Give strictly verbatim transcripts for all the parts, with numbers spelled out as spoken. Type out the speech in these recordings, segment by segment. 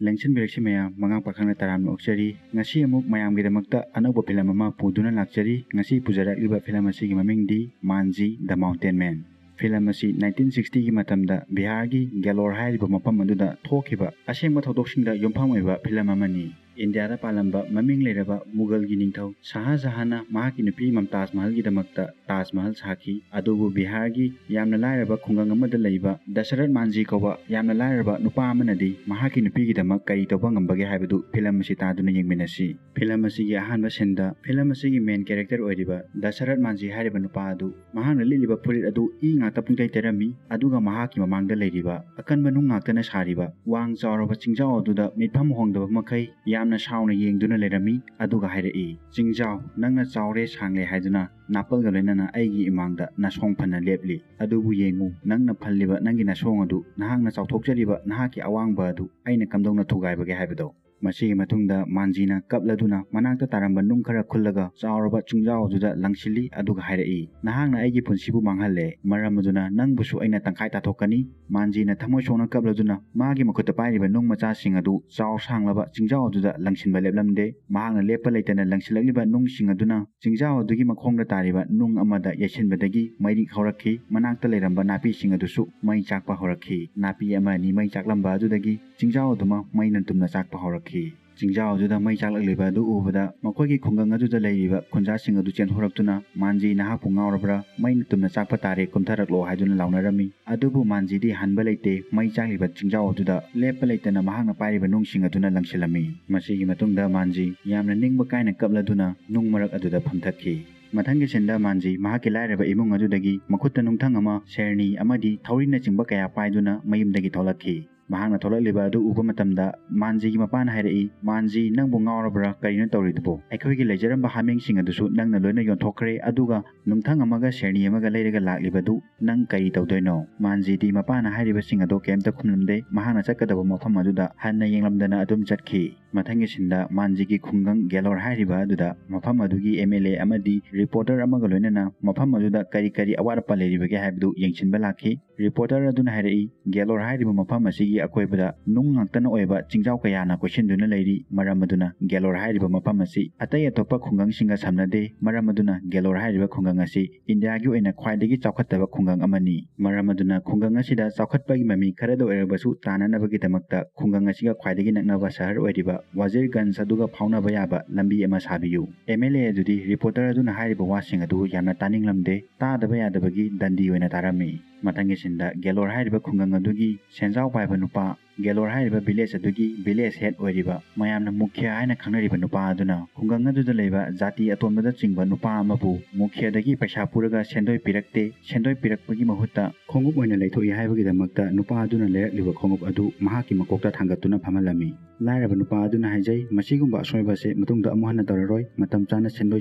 ꯂꯦꯡꯁꯤꯟꯕꯤꯔꯛꯁꯤ ꯃꯌꯥꯝ, ꯃꯉꯥ ꯄꯥꯈꯪꯅ ꯇꯔꯥꯝꯅ ꯑꯣꯛꯆꯔꯤ꯫ ꯉꯁꯤ ꯑꯃꯨꯛ ꯃꯌꯥꯝꯒꯤꯗꯃꯛꯇ ꯑꯅꯧꯕ ꯐꯤꯂꯝ ꯑꯃ ꯄꯨꯗꯨꯅ ꯂꯥꯛꯆꯔꯤ꯫ ꯉꯁꯤ ꯄꯨꯖꯔꯛꯂꯤꯕ ꯐꯤꯂꯝ ꯑꯁꯤꯒꯤ ꯃꯃꯤꯡꯗꯤ ꯃꯥꯟꯖꯤ ꯗ ꯃꯥꯎꯟꯇꯦꯟ ꯃꯦꯟ꯫ ꯐꯤꯂꯝ ꯑꯁꯤ ꯅꯥꯏꯟꯇꯤꯟ ꯁꯤꯛꯁꯇꯤꯒꯤ ꯃꯇꯝꯗ ꯕꯤꯍꯥꯔꯒꯤ ꯒꯦꯂꯣꯔ ꯍꯥꯏꯔꯤꯕ ꯃꯐꯝ ꯑꯗꯨꯗ ꯊꯣꯛꯈꯤꯕ ꯑꯁꯦꯡꯕ ꯊꯧꯗꯣꯛꯁꯤꯡꯗ ꯌꯨꯝꯐꯝ ꯑꯣꯏꯕ ꯐꯤꯂꯝ ꯑꯃꯅꯤ꯫ ꯏꯟꯗꯤꯌꯥꯗ ꯄꯥꯜꯂꯝꯕ ꯃꯃꯤꯡ ꯂꯩꯔꯕ ꯃꯨꯒꯜꯒꯤ ꯅꯤꯡꯊꯧ ꯁꯍꯥ ꯖꯍꯥꯟꯅ ꯃꯍꯥꯛꯀꯤ ꯅꯨꯄꯤ ꯃꯝꯇꯥꯖ ꯃꯍꯜꯒꯤꯗꯃꯛꯇ ꯇꯥꯖ ꯃꯍꯜ ꯁꯥꯈꯤ꯫ ꯑꯗꯨꯕꯨ ꯕꯤꯍꯥꯔꯒꯤ ꯌꯥꯝꯅ ꯂꯥꯏꯔꯕ ꯈꯨꯡꯒꯪ ꯑꯃꯗ ꯂꯩꯕ ꯗꯁꯔꯠ ꯃꯥꯟꯖꯤ ꯀꯧꯕ ꯌꯥꯝꯅ ꯂꯥꯏꯔꯕ ꯅꯨꯄꯥ ꯑꯃꯅꯗꯤ ꯃꯍꯥꯛꯀꯤ ꯅꯨꯄꯤꯒꯤꯗꯃꯛ ꯀꯔꯤ ꯇꯧꯕ ꯉꯝꯕꯒꯦ ꯍꯥꯏꯕꯗꯨ ꯐꯤꯂꯝ ꯑꯁꯤ ꯇꯥꯗꯨꯅ ꯌꯦꯡꯃꯤꯟꯅꯁꯤ꯫ ꯐꯤꯂꯝ ꯑꯁꯤꯒꯤ ꯑꯍꯥꯟꯕ ꯁꯤꯟꯗ ꯐꯤꯂꯝ ꯑꯁꯤꯒꯤ ꯃꯦꯟ ꯀꯦꯔꯦꯛꯇꯔ ꯑꯣꯏꯔꯤꯕ ꯗꯁꯔꯠ ꯃꯥꯟꯖꯤ ꯍꯥꯏꯔꯤꯕ ꯅꯨꯄꯥ ꯑꯗꯨ ꯃꯍꯥꯛꯅ ꯂꯤꯠꯂꯤꯕ ꯐꯨꯔꯤꯠ ꯑꯗꯨ ꯏ ꯉꯥꯛꯇ ꯄꯨꯡꯇꯩ ꯇꯩꯔꯝꯃꯤ꯫ ꯑꯗꯨꯒ ꯃꯍꯥꯛꯀꯤ ꯃꯃꯥꯡꯗ ꯂꯩꯔꯤꯕ ꯑꯀꯟꯕ ꯅꯨꯡ ꯉꯥꯛꯇꯅ ꯁꯥꯔꯤꯕ ꯋꯥꯡ ꯆꯥꯎꯔꯕ ꯆꯤꯡꯖꯥꯎ ꯑꯗꯨꯗ ꯃꯤꯠꯐꯝ ꯍꯣꯡꯗꯕ ꯃꯈꯩ ꯌꯥꯝꯅ ꯁꯥꯎꯅ ꯌꯦꯡꯗꯨꯅ ꯂꯩꯔꯝꯃꯤ꯫ ꯑꯗꯨꯒ ꯍꯥꯏꯔꯛꯏ, "ꯆꯤꯡꯖꯥꯎ, ꯅꯪꯅ ꯆꯥꯎꯔꯦ ꯁꯥꯡꯂꯦ ꯍꯥꯏꯗꯨꯅ ꯅꯥꯄꯜꯒ ꯂꯣꯏꯅꯅ ꯑꯩꯒꯤ ꯏꯃꯥꯡꯗ ꯅꯥꯁꯣꯡ ꯐꯅ ꯂꯦꯞꯂꯤ꯫ ꯑꯗꯨꯕꯨ ꯌꯦꯡꯉꯨ, ꯅꯪꯅ ꯐꯜꯂꯤꯕ ꯅꯪꯒꯤ ꯅꯥꯁꯣꯡ ꯑꯗꯨ, ꯅꯍꯥꯛꯅ ꯆꯥꯎꯊꯣꯛꯆꯔꯤꯕ ꯅꯍꯥꯛꯀꯤ ꯑꯋꯥꯡꯕ ꯑꯗꯨ ꯑꯩꯅ ꯀꯝꯗꯧꯅ ꯊꯨꯒꯥꯏꯕꯒꯦ ꯍꯥꯏꯕꯗꯣ?" ꯃꯁꯤꯒꯤ ꯃꯇꯨꯡꯗ ꯃꯥꯟꯖꯤꯅ ꯀꯞꯂꯗꯨꯅ ꯃꯅꯥꯛꯇ ꯇꯥꯔꯝꯕ ꯅꯨꯡ ꯈꯔ ꯈꯨꯜꯂꯒ ꯆꯥꯎꯔꯕ ꯆꯤꯡꯖꯥꯎ ꯑꯗꯨꯗ ꯂꯪꯁꯤꯜꯂꯤ꯫ ꯑꯗꯨꯒ ꯍꯥꯏꯔꯛꯏ, "ꯅꯍꯥꯛꯅ ꯑꯩꯒꯤ ꯄꯨꯟꯁꯤꯕꯨ ꯃꯥꯡꯍꯜꯂꯦ꯫ ꯃꯔꯝ ꯑꯗꯨꯅ ꯅꯪꯕꯨꯁꯨ ꯑꯩꯅ ꯇꯪꯈꯥꯏ ꯇꯥꯊꯣꯛꯀꯅꯤ꯫" ꯃꯥꯟꯖꯤꯅ ꯊꯃꯣꯏ ꯁꯣꯛꯅ ꯀꯞꯂꯗꯨꯅ ꯃꯥꯒꯤ ꯃꯈꯨꯠꯇ ꯄꯥꯏꯔꯤꯕ ꯅꯨꯡ ꯃꯆꯥꯁꯤꯡ ꯑꯗꯨ ꯆꯥꯎ ꯁꯥꯡꯂꯕ ꯆꯤꯡꯖꯥꯎ ꯑꯗꯨꯗ ꯂꯪꯁꯤꯟꯕ ꯂꯦꯞꯂꯝꯗꯦ꯫ ꯃꯍꯥꯛꯅ ꯂꯦꯞꯄ ꯂꯩꯇꯅ ꯂꯪꯁꯤꯜꯂꯛꯂꯤꯕ ꯅꯨꯡꯁꯤꯡ ꯑꯗꯨꯅ ꯆꯤꯡꯖꯥꯎ ꯑꯗꯨꯒꯤ ꯃꯈꯣꯡꯗ ꯇꯥꯔꯤꯕ ꯅꯨꯡ ꯑꯃꯗ ꯌꯩꯁꯤꯟꯕꯗꯒꯤ ꯃꯩꯔꯤꯛ ꯍꯧꯔꯛꯈꯤ꯫ ꯃꯅꯥꯛꯇ ꯂꯩꯔꯝꯕ ꯅꯥꯄꯤꯁꯤꯡ ꯑꯗꯨꯁꯨ ꯃꯩ ꯆꯥꯛꯄ ꯍꯧꯔꯛꯈꯤ꯫ ꯅꯥꯄꯤ ꯑꯃ ꯑꯅꯤ ꯃꯩ ꯆꯥꯛꯂꯝꯕ ꯑꯗꯨꯗꯒꯤ ꯆꯤꯡꯖꯥꯎ ꯑꯗꯨꯃꯛ ꯃꯩꯅ ꯇꯨꯝꯅ ꯆꯥꯛꯄ ꯍꯧꯔꯛꯈꯤ꯫ ꯆꯤꯡꯖꯥꯎ ꯑꯗꯨꯗ ꯃꯩ ꯆꯥꯛꯂꯛꯂꯤꯕ ꯑꯗꯨ ꯎꯕꯗ ꯃꯈꯣꯏꯒꯤ ꯈꯨꯡꯒꯪ ꯑꯗꯨꯗ ꯂꯩꯔꯤꯕ ꯈꯨꯟꯖꯥꯁꯤꯡ ꯑꯗꯨ ꯆꯦꯟꯊꯣꯔꯛꯇꯨꯅ, "ꯃꯥꯟꯖꯤ, ꯅꯍꯥꯛꯄꯨ ꯉꯥꯎꯔꯕ꯭ꯔꯥ? ꯃꯩꯅ ꯇꯨꯝꯅ ꯆꯥꯛꯄ ꯇꯥꯔꯦ, ꯀꯨꯝꯊꯔꯛꯂꯣ" ꯍꯥꯏꯗꯨꯅ ꯂꯥꯎꯅꯔꯝꯃꯤ꯫ ꯑꯗꯨꯕꯨ ꯃꯥꯟꯖꯤꯗꯤ ꯍꯟꯕ ꯂꯩꯇꯦ꯫ ꯃꯩ ꯆꯥꯛꯂꯤꯕ ꯆꯤꯡꯖꯥꯎ ꯑꯗꯨꯗ ꯂꯦꯞꯄ ꯂꯩꯇꯅ ꯃꯍꯥꯛꯅ ꯄꯥꯏꯔꯤꯕ ꯅꯨꯡꯁꯤꯡ ꯑꯗꯨꯅ ꯂꯪꯁꯤꯜꯂꯝꯃꯤ꯫ ꯃꯁꯤꯒꯤ ꯃꯇꯨꯡꯗ ꯃꯥꯟꯖꯤ ꯌꯥꯝꯅ ꯅꯤꯡꯕ ꯀꯥꯏꯅ ꯀꯞꯂꯗꯨꯅ ꯅꯨꯡ ꯃꯔꯛ ꯑꯗꯨꯗ ꯐꯝꯊꯈꯤ꯫ ꯃꯊꯪꯒꯤ ꯁꯤꯟꯗ ꯃꯥꯟꯖꯤ ꯃꯍꯥꯛꯀꯤ ꯂꯥꯏꯔꯕ ꯏꯃꯨꯡ ꯑꯗꯨꯗꯒꯤ ꯃꯈꯨꯠꯇ ꯅꯨꯡꯊꯪ ꯑꯃ, ꯁꯦꯔꯅꯤ ꯑꯃꯗꯤ ꯊꯧꯔꯤꯅꯆꯤꯡꯕ ꯀꯌꯥ ꯄꯥꯏꯗꯨꯅ ꯃꯌꯨꯝꯗꯒꯤ ꯊꯣꯛꯂꯛꯈꯤ꯫ ꯃꯍꯥꯛꯅ ꯊꯣꯛꯂꯛꯂꯤꯕ ꯑꯗꯨ ꯎꯕ ꯃꯇꯝꯗ ꯃꯥꯟꯖꯤꯒꯤ ꯃꯄꯥꯅ ꯍꯥꯏꯔꯛꯏ, "ꯃꯥꯟꯖꯤ, ꯅꯪꯕꯨ ꯉꯥꯎꯔꯕ꯭ꯔꯥ? ꯀꯔꯤꯅꯣ ꯇꯧꯔꯤꯗꯨꯕꯨ? ꯑꯩꯈꯣꯏꯒꯤ ꯂꯩꯖꯔꯝꯕ ꯍꯥꯃꯦꯡꯁꯤꯡ ꯑꯗꯨꯁꯨ ꯅꯪꯅ ꯂꯣꯏꯅ ꯌꯣꯟꯊꯣꯛꯈ꯭ꯔꯦ, ꯑꯗꯨꯒ ꯅꯨꯡꯊꯪ ꯑꯃꯒ ꯁꯦꯔꯅꯤ ꯑꯃꯒ ꯂꯩꯔꯒ ꯂꯥꯛꯂꯤꯕꯗꯨ ꯅꯪ ꯀꯔꯤ ꯇꯧꯗꯣꯏꯅꯣ?" ꯃꯥꯟꯖꯤꯗꯤ ꯃꯄꯥꯅ ꯍꯥꯏꯔꯤꯕꯁꯤꯡ ꯑꯗꯨ ꯀꯩꯝꯇ ꯈꯨꯝꯂꯝꯗꯦ꯫ ꯃꯍꯥꯛꯅ ꯆꯠꯀꯗꯕ ꯃꯐꯝ ꯑꯗꯨꯗ ꯍꯟꯅ ꯌꯦꯡꯂꯝꯗꯅ ꯑꯗꯨꯝ ꯆꯠꯈꯤ꯫ ꯃꯊꯪꯒꯤ ꯁꯤꯟꯗ ꯃꯥꯟꯖꯤꯒꯤ ꯈꯨꯡꯒꯪ ꯒꯦꯂꯣꯔ ꯍꯥꯏꯔꯤꯕ ꯑꯗꯨꯗ ꯃꯐꯝ ꯑꯗꯨꯒꯤ ꯑꯦꯝ ꯑꯦꯜ ꯑꯦ ꯑꯃꯗꯤ ꯔꯤꯄꯣꯔꯇꯔ ꯑꯃꯒ ꯂꯣꯏꯅꯅ ꯃꯐꯝ ꯑꯗꯨꯗ ꯀꯔꯤ ꯀꯔꯤ ꯑꯋꯥꯠ ꯑꯄꯥ ꯂꯩꯔꯤꯕꯒꯦ ꯍꯥꯏꯕꯗꯨ ꯌꯦꯡꯁꯤꯟꯕ ꯂꯥꯛꯈꯤ꯫ ꯔꯤꯄꯣꯔꯇꯔ ꯑꯗꯨꯅ ꯍꯥꯏꯔꯛꯏ, ꯒꯦꯂꯣꯔ ꯍꯥꯏꯔꯤꯕ ꯃꯐꯝ ꯑꯁꯤꯒꯤ ꯑꯀꯣꯏꯕꯗ ꯅꯨꯡ ꯉꯥꯛꯇꯅ ꯑꯣꯏꯕ ꯆꯤꯡꯖꯥꯎ ꯀꯌꯥꯅ ꯀꯣꯏꯁꯤꯟꯗꯨꯅ ꯂꯩꯔꯤ꯫ ꯃꯔꯝ ꯑꯗꯨꯅ ꯒꯦꯂꯣꯔ ꯍꯥꯏꯔꯤꯕ ꯃꯐꯝ ꯑꯁꯤ ꯑꯇꯩ ꯑꯇꯣꯞꯄ ꯈꯨꯡꯒꯪꯁꯤꯡꯒ ꯁꯝꯅꯗꯦ꯫ ꯃꯔꯝ ꯑꯗꯨꯅ ꯒꯦꯂꯣꯔ ꯍꯥꯏꯔꯤꯕ ꯈꯨꯡꯒꯪ ꯑꯁꯤ ꯏꯟꯗꯤꯌꯥꯒꯤ ꯑꯣꯏꯅ ꯈ꯭ꯋꯥꯏꯗꯒꯤ ꯆꯥꯎꯈꯠꯇꯕ ꯈꯨꯡꯒꯪ ꯑꯃꯅꯤ꯫ ꯃꯔꯝ ꯑꯗꯨꯅ ꯈꯨꯡꯒꯪ ꯑꯁꯤꯗ ꯆꯥꯎꯈꯠꯄꯒꯤ ꯃꯃꯤ ꯈꯔꯗ ꯑꯣꯏꯔꯕꯁꯨ ꯇꯥꯅꯅꯕꯒꯤꯗꯃꯛꯇ ꯈꯨꯡꯒꯪ ꯑꯁꯤꯒ ꯈ꯭ꯋꯥꯏꯗꯒꯤ ꯅꯛꯅꯕ ꯁꯍꯔ ꯑꯣꯏꯔꯤꯕ ꯋꯥꯖꯤꯔꯒꯟꯖ ꯑꯗꯨꯒ ꯐꯥꯎꯅꯕ ꯌꯥꯕ ꯂꯝꯕꯤ ꯑꯃ ꯁꯥꯕꯤꯌꯨ꯫ ꯑꯦꯝ ꯑꯦꯜ ꯑꯦ ꯑꯗꯨꯗꯤ ꯔꯤꯄꯣꯔꯇꯔ ꯑꯗꯨꯅ ꯍꯥꯏꯔꯤꯕ ꯋꯥꯁꯤꯡ ꯑꯗꯨ ꯌꯥꯝꯅ ꯇꯥꯅꯤꯡꯂꯝꯗꯦ꯫ ꯇꯥꯗꯕ ꯌꯥꯗꯕꯒꯤ ꯗꯟꯗꯤ ꯑꯣꯏꯅ ꯇꯥꯔꯝꯃꯤ꯫ ꯃꯊꯪꯒꯤ ꯁꯤꯟꯗ ꯒꯦꯂꯣꯔ ꯍꯥꯏꯔꯤꯕ ꯈꯨꯡꯒꯪ ꯑꯗꯨꯒꯤ ꯁꯦꯟꯖꯥꯎ ꯄꯥꯏꯕ ꯅꯨꯄꯥ, ꯒꯦꯂꯣꯔ ꯍꯥꯏꯔꯤꯕ ꯚꯤꯂꯦꯖ ꯑꯗꯨꯒꯤ ꯚꯤꯂꯦꯖ ꯍꯦꯗ ꯑꯣꯏꯔꯤꯕ, ꯃꯌꯥꯝꯅ ꯃꯨꯈ꯭ꯌ ꯍꯥꯏꯅ ꯈꯪꯅꯔꯤꯕ ꯅꯨꯄꯥ ꯑꯗꯨꯅ ꯈꯨꯡꯒꯪ ꯑꯗꯨꯗ ꯂꯩꯕ ꯖꯥꯇꯤ ꯑꯇꯣꯟꯕꯗ ꯆꯤꯡꯕ ꯅꯨꯄꯥ ꯑꯃꯕꯨ ꯃꯨꯈ꯭ꯌꯗꯒꯤ ꯄꯩꯁꯥ ꯄꯨꯔꯒ ꯁꯦꯟꯗꯣꯏ ꯄꯤꯔꯛꯇꯦ, ꯁꯦꯟꯗꯣꯏ ꯄꯤꯔꯛꯄꯒꯤ ꯃꯍꯨꯠꯇ ꯈꯣꯡꯎꯞ ꯑꯣꯏꯅ ꯂꯩꯊꯣꯛꯏ ꯍꯥꯏꯕꯒꯤꯗꯃꯛꯇ ꯅꯨꯄꯥ ꯑꯗꯨꯅ ꯂꯩꯔꯛꯂꯤꯕ ꯈꯣꯡꯎꯞ ꯑꯗꯨ ꯃꯍꯥꯛꯀꯤ ꯃꯀꯣꯛꯇ ꯊꯥꯡꯒꯠꯇꯨꯅ ꯐꯝꯍꯜꯂꯝꯃꯤ꯫ ꯂꯥꯏꯔꯕ ꯅꯨꯄꯥ ꯑꯗꯨꯅ ꯍꯥꯏꯖꯩ, "ꯃꯁꯤꯒꯨꯝꯕ ꯑꯁꯣꯏꯕ ꯑꯁꯤ ꯃꯇꯨꯡꯗ ꯑꯃꯨꯛ ꯍꯟꯅ ꯇꯧꯔꯔꯣꯏ, ꯃꯇꯝ ꯆꯥꯅ ꯁꯦꯟꯗꯣꯏ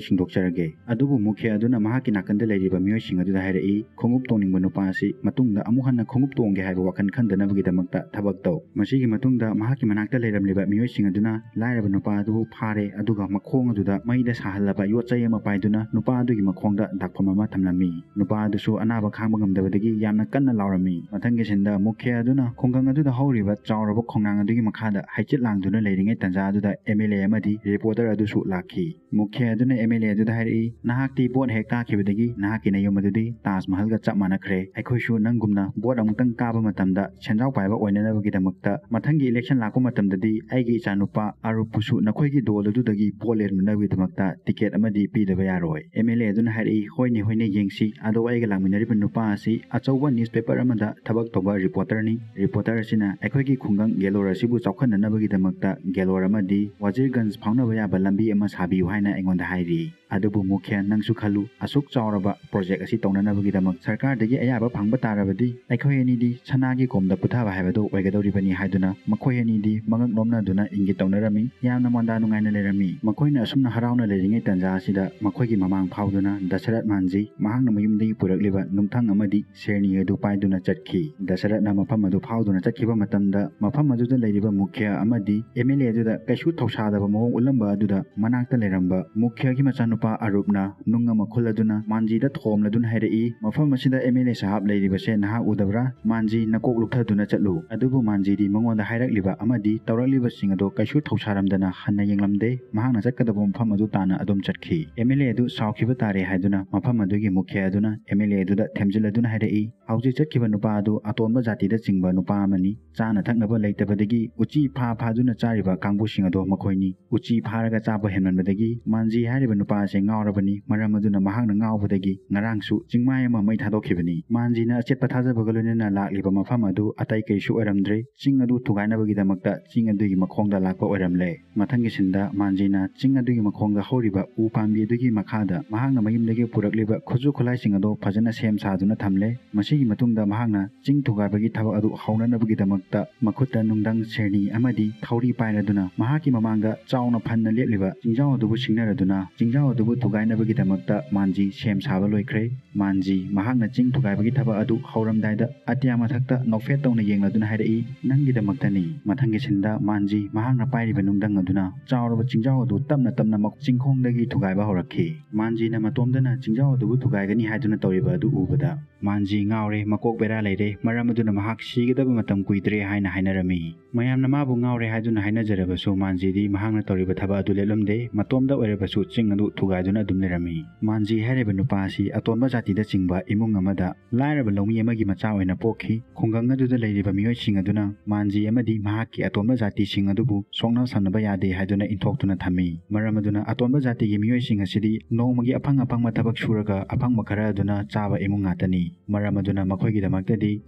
ꯁꯤꯡꯗꯣꯛꯆꯔꯒꯦ"꯫ ꯑꯗꯨꯕꯨ ꯃꯨꯈ꯭ꯌ ꯑꯗꯨꯅ ꯃꯍꯥꯛꯀꯤ ꯅꯥꯀꯟꯗ ꯂꯩꯔꯤꯕ ꯃꯤꯑꯣꯏꯁꯤꯡ ꯑꯗꯨꯗ ꯍꯥꯏꯔꯛꯏ, "ꯈꯣꯡꯎꯞ ꯇꯣꯡꯅꯤꯡꯕ ꯅꯨꯄꯥ ꯑꯁꯤ ꯃꯇꯨꯡꯗ ꯑꯃꯨꯛ ꯍꯟꯅ ꯈꯣꯡꯎꯞ ꯇꯣꯡꯒꯦ ꯍꯥꯏꯕ ꯋꯥꯈꯜ ꯈꯟꯗꯅꯕꯒꯤꯗꯃꯛꯇ ꯊꯕꯛ ꯇꯧ"꯫ ꯃꯁꯤꯒꯤ ꯃꯇꯨꯡꯗ ꯃꯍꯥꯛꯀꯤ ꯃꯅꯥꯛꯇ ꯂꯩꯔꯝꯂꯤꯕ ꯃꯤꯑꯣꯏꯁꯤꯡ ꯑꯗꯨꯅ ꯂꯥꯏꯔꯕ ꯅꯨꯄꯥ ꯑꯗꯨꯕꯨ ꯐꯥꯔꯦ, ꯑꯗꯨꯒ ꯃꯈꯣꯡ ꯑꯗꯨꯗ ꯃꯩꯗ ꯁꯥꯍꯜꯂꯕ ꯌꯣꯠ ꯆꯩ ꯑꯃ ꯄꯥꯏꯗꯨꯅ ꯅꯨꯄꯥ ꯑꯗꯨꯒꯤ ꯃꯈꯣꯡꯗ ꯗꯥꯛꯐꯝ ꯑꯃ ꯊꯝꯂꯝꯃꯤ꯫ ꯅꯨꯄꯥ ꯑꯗꯨꯁꯨ ꯑꯅꯥꯕ ꯈꯥꯡꯕ ꯉꯝꯗꯕꯗꯒꯤ ꯌꯥꯝꯅ ꯀꯟꯅ ꯂꯥꯎꯔꯝꯃꯤ꯫ ꯃꯊꯪꯒꯤ ꯁꯤꯟꯗ ꯃꯨꯈ꯭ꯌ ꯑꯗꯨꯅ ꯈꯨꯡꯒꯪ ꯑꯗꯨꯗ ꯍꯧꯔꯤꯕ ꯆꯥꯎꯔꯕ ꯈꯣꯡꯅꯥꯡ ꯑꯗꯨꯒꯤ ꯃꯈꯥꯗ ꯍꯩꯆꯤꯠ ꯂꯥꯡꯗꯨꯅ ꯂꯩꯔꯤꯉꯩ ꯇꯥꯟꯖꯥ ꯑꯗꯨꯗ ꯑꯦꯝ ꯑꯦꯜ ꯑꯦ ꯑꯃꯗꯤ ꯔꯤꯄꯣꯔꯇꯔ ꯑꯗꯨꯁꯨ ꯂꯥꯛꯈꯤ꯫ ꯃꯨꯈ꯭ꯌ ꯑꯗꯨꯅ ꯑꯦꯝ ꯑꯦꯜ ꯑꯦ ꯑꯗꯨꯗ ꯍꯥꯏꯔꯛꯏ, "ꯅꯍꯥꯛꯇꯤ ꯚꯣꯠ ꯍꯦꯛ ꯀꯥꯈꯤꯕꯗꯒꯤ ꯅꯍꯥꯛꯀꯤ ꯅꯌꯨꯝ ꯑꯗꯨꯗꯤ ꯇꯥꯖ ꯃꯍꯜꯒ ꯆꯞ ꯃꯥꯟꯅꯈ꯭ꯔꯦ꯫ ꯑꯩꯈꯣꯏꯁꯨ ꯅꯪꯒꯨꯝꯅ ꯚꯣꯠ ꯑꯃꯨꯛꯇꯪ ꯀꯥꯕ ꯃꯇꯝꯗ ꯁꯦꯟꯖꯥꯎ ꯄꯥꯏꯕ ꯑꯣꯏꯅꯅꯕꯒꯤꯗꯃꯛꯇ ꯃꯊꯪꯒꯤ ꯏꯂꯦꯛꯁꯟ ꯂꯥꯛꯄ ꯃꯇꯝꯗꯗꯤ ꯑꯩꯒꯤ ꯏꯆꯥꯅꯨꯄꯥ ꯑꯔꯨꯞꯄꯨꯁꯨ ꯅꯈꯣꯏꯒꯤ ꯗꯣꯜ ꯑꯗꯨꯗꯒꯤ ꯚꯣꯠ ꯂꯦꯟꯅꯅꯕꯒꯤꯗꯃꯛꯇ ꯇꯤꯀꯦꯠ ꯑꯃꯗꯤ ꯄꯤꯗꯕ ꯌꯥꯔꯣꯏ"꯫ ꯑꯦꯝ ꯑꯦꯜ ꯑꯦ ꯑꯗꯨꯅ ꯍꯥꯏꯔꯛꯏ, "ꯍꯣꯏꯅꯦ, ꯍꯣꯏꯅꯦ, ꯌꯦꯡꯁꯤ꯫ ꯑꯗꯣ ꯑꯩꯒ ꯂꯥꯛꯃꯤꯟꯅꯔꯤꯕ ꯅꯨꯄꯥ ꯑꯁꯤ ꯑꯆꯧꯕ ꯅ꯭ꯌꯨꯁꯄꯦꯄꯔ ꯑꯃꯗ ꯊꯕꯛ ꯇꯧꯕ ꯔꯤꯄꯣꯔꯇꯔꯅꯤ꯫ ꯔꯤꯄꯣꯔꯇꯔ ꯑꯁꯤꯅ ꯑꯩꯈꯣꯏꯒꯤ ꯈꯨꯡꯒꯪ ꯒꯦꯂꯣꯔ ꯑꯁꯤꯕꯨ ꯆꯥꯎꯈꯠꯅꯅꯕꯒꯤꯗꯃꯛꯇ ꯒꯦꯂꯣꯔ ꯑꯃꯗꯤ ꯋꯥꯖꯤꯔꯒꯟꯖ ꯐꯥꯎꯅꯕ ꯌꯥꯕ ꯂꯝꯕꯤ ꯑꯃ ꯁꯥꯕꯤꯌꯨ ꯍꯥꯏꯅ ꯑꯩꯉꯣꯟꯗ ꯍꯥꯏꯔꯤ꯫ ꯑꯗꯨꯕꯨ ꯃꯨꯈ꯭ꯌ, ꯅꯪꯁꯨ ꯈꯜꯂꯨ, ꯑꯁꯨꯛ ꯆꯥꯎꯔꯕ ꯄ꯭ꯔꯣꯖꯦꯛ ꯑꯁꯤ ꯇꯧꯅꯅꯕꯒꯤꯗꯃꯛ ꯁꯔꯀꯥꯔꯗꯒꯤ ꯑꯌꯥꯕ ꯐꯪꯕ ꯇꯥꯔꯕꯗꯤ ꯑꯩꯈꯣꯏ ꯑꯅꯤꯗꯤ ꯁꯅꯥꯒꯤ ꯀꯣꯝꯗ ꯄꯨꯊꯕ ꯍꯥꯏꯕꯗꯨ ꯑꯣꯏꯒꯗꯧꯔꯤꯕꯅꯤ" ꯍꯥꯏꯗꯨꯅ ꯃꯈꯣꯏ ꯑꯅꯤꯗꯤ ꯃꯉꯛ ꯅꯣꯝꯅꯗꯨꯅ ꯏꯪꯒꯤꯠ ꯇꯧꯅꯔꯝꯃꯤ꯫ ꯌꯥꯝꯅ ꯃꯣꯟꯗꯥ ꯅꯨꯡꯉꯥꯏꯅ ꯂꯩꯔꯝꯃꯤ꯫ ꯃꯈꯣꯏꯅ ꯑꯁꯨꯝꯅ ꯍꯔꯥꯎꯅ ꯂꯩꯔꯤꯉꯩ ꯇꯥꯟꯖꯥ ꯑꯁꯤꯗ ꯃꯈꯣꯏꯒꯤ ꯃꯃꯥꯡ ꯐꯥꯎꯗꯨꯅ ꯗꯁꯔꯠ ꯃꯥꯟꯖꯤ ꯃꯍꯥꯛꯅ ꯃꯌꯨꯝꯗꯒꯤ ꯄꯨꯔꯛꯂꯤꯕ ꯅꯨꯡꯊꯪ ꯑꯃꯗꯤ ꯁꯦꯔꯅꯤ ꯑꯗꯨ ꯄꯥꯏꯗꯨꯅ ꯆꯠꯈꯤ꯫ ꯗꯁꯔꯠꯅ ꯃꯐꯝ ꯑꯗꯨ ꯐꯥꯎꯗꯨꯅ ꯆꯠꯈꯤꯕ ꯃꯇꯝꯗ ꯃꯐꯝ ꯑꯗꯨꯗ ꯂꯩꯔꯤꯕ ꯃꯨꯈ꯭ꯌ ꯑꯃꯗꯤ ꯑꯦꯝ ꯑꯦꯜ ꯑꯦ ꯑꯗꯨꯗ ꯀꯩꯁꯨ ꯊꯧꯁꯥꯗꯕ ꯃꯑꯣꯡ ꯎꯠꯂꯝꯕ ꯑꯗꯨꯗ ꯃꯅꯥꯛꯇ ꯂꯩꯔꯝꯕ ꯃꯨꯈ꯭ꯌꯒꯤ ꯃꯆꯥꯅꯨꯄꯥ ꯑꯔꯨꯞꯅ ꯅꯨꯡ ꯑꯃ ꯈꯨꯜꯂꯗꯨꯅ ꯃꯥꯟꯖꯤꯗ ꯊꯣꯝꯂꯗꯨꯅ ꯍꯥꯏꯔꯛꯏ, "ꯃꯐꯝ ꯑꯁꯤꯗ ꯑꯦꯝ ꯑꯦꯜ ꯑꯦ ꯁꯥꯍꯥꯕ ꯂꯩꯔꯤꯕꯁꯦ ꯅꯍꯥꯛ ꯎꯗꯕ꯭ꯔꯥ? ꯃꯥꯟꯖꯤ, ꯅꯀꯣꯛ ꯂꯨꯞꯊꯗꯨꯅ ꯆꯠꯂꯨ"꯫ ꯑꯗꯨꯕꯨ ꯃꯥꯟꯖꯤꯗꯤ ꯃꯉꯣꯟꯗ ꯍꯥꯏꯔꯛꯂꯤꯕ ꯑꯃꯗꯤ ꯇꯧꯔꯛꯂꯤꯕꯁꯤꯡ ꯑꯗꯣ ꯀꯩꯁꯨ ꯊꯧꯁꯥꯔꯝꯗꯅ ꯍꯟꯅ ꯌꯦꯡꯂꯝꯗꯦ꯫ ꯃꯍꯥꯛꯅ ꯆꯠꯀꯗꯕ ꯃꯐꯝ ꯑꯗꯨ ꯇꯥꯅ ꯑꯗꯨꯝ ꯆꯠꯈꯤ꯫ ꯑꯦꯝ ꯑꯦꯜ ꯑꯦ ꯑꯗꯨ ꯁꯥꯎꯈꯤꯕ ꯇꯥꯔꯦ ꯍꯥꯏꯗꯨꯅ ꯃꯐꯝ ꯑꯗꯨꯒꯤ ꯃꯨꯈ꯭ꯌ ꯑꯗꯨꯅ ꯑꯦꯝ ꯑꯦꯜ ꯑꯦ ꯑꯗꯨꯗ ꯊꯦꯝꯖꯤꯜꯂꯗꯨꯅ ꯍꯥꯏꯔꯛꯏ, "ꯍꯧꯖꯤꯛ ꯆꯠꯈꯤꯕ ꯅꯨꯄꯥ ꯑꯗꯨ ꯑꯇꯣꯟꯕ ꯖꯥꯇꯤꯗ ꯆꯤꯡꯕ ꯅꯨꯄꯥ ꯑꯃꯅꯤ꯫ ꯆꯥꯅ ꯊꯛꯅꯕ ꯂꯩꯇꯕꯗꯒꯤ ꯎꯆꯤ ꯐꯥ ꯐꯥꯗꯨꯅ ꯆꯥꯔꯤꯕ ꯀꯥꯡꯕꯨꯁꯤꯡ ꯑꯗꯣ ꯃꯈꯣꯏꯅꯤ꯫ ꯎꯆꯤ ꯐꯥꯔꯒ ꯆꯥꯕ ꯍꯦꯟꯃꯟꯕꯗꯒꯤ ꯃꯥꯟꯖꯤ ꯍꯥꯏꯔꯤꯕ ꯅꯨꯄꯥ ꯑꯁꯦ ꯉꯥꯎꯔꯕꯅꯤ꯫ ꯃꯔꯝ ꯑꯗꯨꯅ ꯃꯍꯥꯛꯅ ꯉꯥꯎꯕꯗꯒꯤ ꯉꯔꯥꯡꯁꯨ ꯆꯤꯡꯃꯥꯏ ꯑꯃ ꯃꯩ ꯊꯥꯗꯣꯛꯈꯤꯕꯅꯤ꯫ ꯃꯥꯟꯖꯤꯅ ꯑꯆꯦꯠꯄ ꯊꯥꯖꯕꯒ ꯂꯣꯏꯅꯅ ꯂꯥꯛꯂꯤꯕ ꯃꯐꯝ ꯑꯗꯨ ꯑꯇꯩ ꯀꯔꯤꯁꯨ ꯑꯣꯏꯔꯝꯗ꯭ꯔꯦ꯫ ꯆꯤꯡ ꯑꯗꯨ ꯊꯨꯒꯥꯏꯅꯕꯒꯤꯗꯃꯛꯇ ꯆꯤꯡ ꯑꯗꯨꯒꯤ ꯃꯈꯣꯡꯗ ꯂꯥꯛꯄ ꯑꯣꯏꯔꯝꯂꯦ"꯫ ꯃꯊꯪꯒꯤ ꯁꯤꯟꯗ ꯃꯥꯟꯖꯤꯅ ꯆꯤꯡ ꯑꯗꯨꯒꯤ ꯃꯈꯣꯡꯗ ꯍꯧꯔꯤꯕ ꯎ ꯄꯥꯝꯕꯤ ꯑꯗꯨꯒꯤ ꯃꯈꯥꯗ ꯃꯍꯥꯛꯅ ꯃꯌꯨꯝꯗꯒꯤ ꯄꯨꯔꯛꯂꯤꯕ ꯈꯨꯠꯁꯨ ꯈꯨꯠꯂꯥꯏꯁꯤꯡ ꯑꯗꯨ ꯐꯖꯅ ꯁꯦꯝ ꯁꯥꯗꯨꯅ ꯊꯝꯂꯦ꯫ ꯃꯁꯤꯒꯤ ꯃꯇꯨꯡꯗ ꯃꯍꯥꯛꯅ ꯆꯤꯡ ꯊꯨꯒꯥꯏꯕꯒꯤ ꯊꯕꯛ ꯑꯗꯨ ꯍꯧꯅꯅꯕꯒꯤꯗꯃꯛꯇ ꯃꯈꯨꯠꯇ ꯅꯨꯡꯗꯪ, ꯁꯦꯔꯅꯤ ꯑꯃꯗꯤ ꯊꯧꯔꯤ ꯄꯥꯏꯔꯗꯨꯅ ꯃꯍꯥꯛꯀꯤ ꯃꯃꯥꯡꯗ ꯆꯥꯎꯅ ꯐꯟꯅ ꯂꯦꯞꯂꯤꯕ ꯆꯤꯡꯖꯥꯎ ꯑꯗꯨꯕꯨ ꯁꯤꯡꯅꯔꯗꯨꯅ ꯆꯤꯡꯖꯥꯎ ꯑꯗꯨꯕꯨ ꯊꯨꯒꯥꯏꯅꯕꯒꯤꯗꯃꯛꯇ ꯃꯥꯟꯖꯤ ꯁꯦꯝ ꯁꯥꯕ ꯂꯣꯏꯈ꯭ꯔꯦ꯫ ꯃꯥꯟꯖꯤ ꯃꯍꯥꯛꯅ ꯆꯤꯡ ꯊꯨꯒꯥꯏꯕꯒꯤ ꯊꯕꯛ ꯑꯗꯨ ꯍꯧꯔꯝꯗꯥꯏꯗ ꯑꯇꯤꯌꯥ ꯃꯊꯛꯇ ꯅꯣꯛꯐꯦꯠ ꯇꯧꯅ ꯌꯦꯡꯂꯗꯨꯅ ꯍꯥꯏꯔꯛꯏ, "ꯅꯪꯒꯤꯗꯃꯛꯇꯅꯤ"꯫ ꯃꯊꯪꯒꯤ ꯁꯤꯟꯗ ꯃꯥꯟꯖꯤ ꯃꯍꯥꯛꯅ ꯄꯥꯏꯔꯤꯕ ꯅꯨꯡꯗꯪ ꯑꯗꯨꯅ ꯆꯥꯎꯔꯕ ꯆꯤꯡꯖꯥꯎ ꯑꯗꯨ ꯇꯞꯅ ꯇꯞꯅ ꯃꯈ-, ꯆꯤꯡꯈꯣꯡꯗꯒꯤ ꯊꯨꯒꯥꯏꯕ ꯍꯧꯔꯛꯈꯤ꯫ ꯃꯥꯟꯖꯤꯅ ꯃꯇꯣꯝꯗꯅ ꯆꯤꯡꯖꯥꯎ ꯑꯗꯨꯕꯨ ꯊꯨꯒꯥꯏꯒꯅꯤ ꯍꯥꯏꯗꯨꯅ ꯇꯧꯔꯤꯕ ꯑꯗꯨ ꯎꯕꯗ ꯃꯥꯟꯖꯤ ꯉꯥꯎꯔꯦ, ꯃꯀꯣꯛ ꯕꯦꯔꯥ ꯂꯩꯔꯦ, ꯃꯔꯝ ꯑꯗꯨꯅ ꯃꯍꯥꯛ ꯁꯤꯒꯗꯕ ꯃꯇꯝ ꯀꯨꯏꯗ꯭ꯔꯦ ꯍꯥꯏꯅ ꯍꯥꯏꯅꯔꯝꯃꯤ꯫ ꯃꯌꯥꯝꯅ ꯃꯥꯕꯨ ꯉꯥꯎꯔꯦ ꯍꯥꯏꯗꯨꯅ ꯍꯥꯏꯅꯖꯔꯕꯁꯨ ꯃꯥꯟꯖꯤꯗꯤ ꯃꯍꯥꯛꯅ ꯇꯧꯔꯤꯕ ꯊꯕꯛ ꯑꯗꯨ ꯂꯦꯞꯂꯝꯗꯦ꯫ ꯃꯇꯣꯝꯗ ꯑꯣꯏꯔꯕꯁꯨ ꯆꯤꯡ ꯑꯗꯨ ꯊꯨꯒꯥꯏꯗꯨꯅ ꯑꯗꯨꯝ ꯂꯩꯔꯝꯃꯤ꯫ ꯃꯥꯟꯖꯤ ꯍꯥꯏꯔꯤꯕ ꯅꯨꯄꯥ ꯑꯁꯤ ꯑꯇꯣꯟꯕ ꯖꯥꯇꯤꯗ ꯆꯤꯡꯕ ꯏꯃꯨꯡ ꯑꯃꯗ ꯂꯥꯏꯔꯕ ꯂꯧꯃꯤ ꯑꯃꯒꯤ ꯃꯆꯥ ꯑꯣꯏꯅ ꯄꯣꯛꯈꯤ꯫ ꯈꯨꯡꯒꯪ ꯑꯗꯨꯗ ꯂꯩꯔꯤꯕ ꯃꯤꯑꯣꯏꯁꯤꯡ ꯑꯗꯨꯅ ꯃꯥꯟꯖꯤ ꯑꯃꯗꯤ ꯃꯍꯥꯛꯀꯤ ꯑꯇꯣꯟꯕ ꯖꯥꯇꯤꯁꯤꯡ ꯑꯗꯨꯕꯨ ꯁꯣꯛꯅ ꯁꯝꯅꯕ ꯌꯥꯗꯦ ꯍꯥꯏꯗꯨꯅ ꯏꯟꯊꯣꯛꯇꯨꯅ ꯊꯝꯃꯤ꯫ ꯃꯔꯝ ꯑꯗꯨꯅ ꯑꯇꯣꯟꯕ ꯖꯥꯇꯤꯒꯤ ꯃꯤꯑꯣꯏꯁꯤꯡ ꯑꯁꯤꯗꯤ ꯅꯣꯡꯃꯒꯤ ꯑꯐꯪ ꯑꯐꯪꯕ ꯊꯕꯛ ꯁꯨꯔꯒ ꯑꯐꯪꯕ ꯈꯔ ꯑꯗꯨꯅ ꯆꯥꯕ ꯏꯃꯨꯡ ꯉꯥꯛꯇꯅꯤ꯫ ꯃꯔꯝ ꯑꯗꯨꯅ ꯃꯈꯣꯏꯒꯤꯗꯃꯛꯇꯗꯤ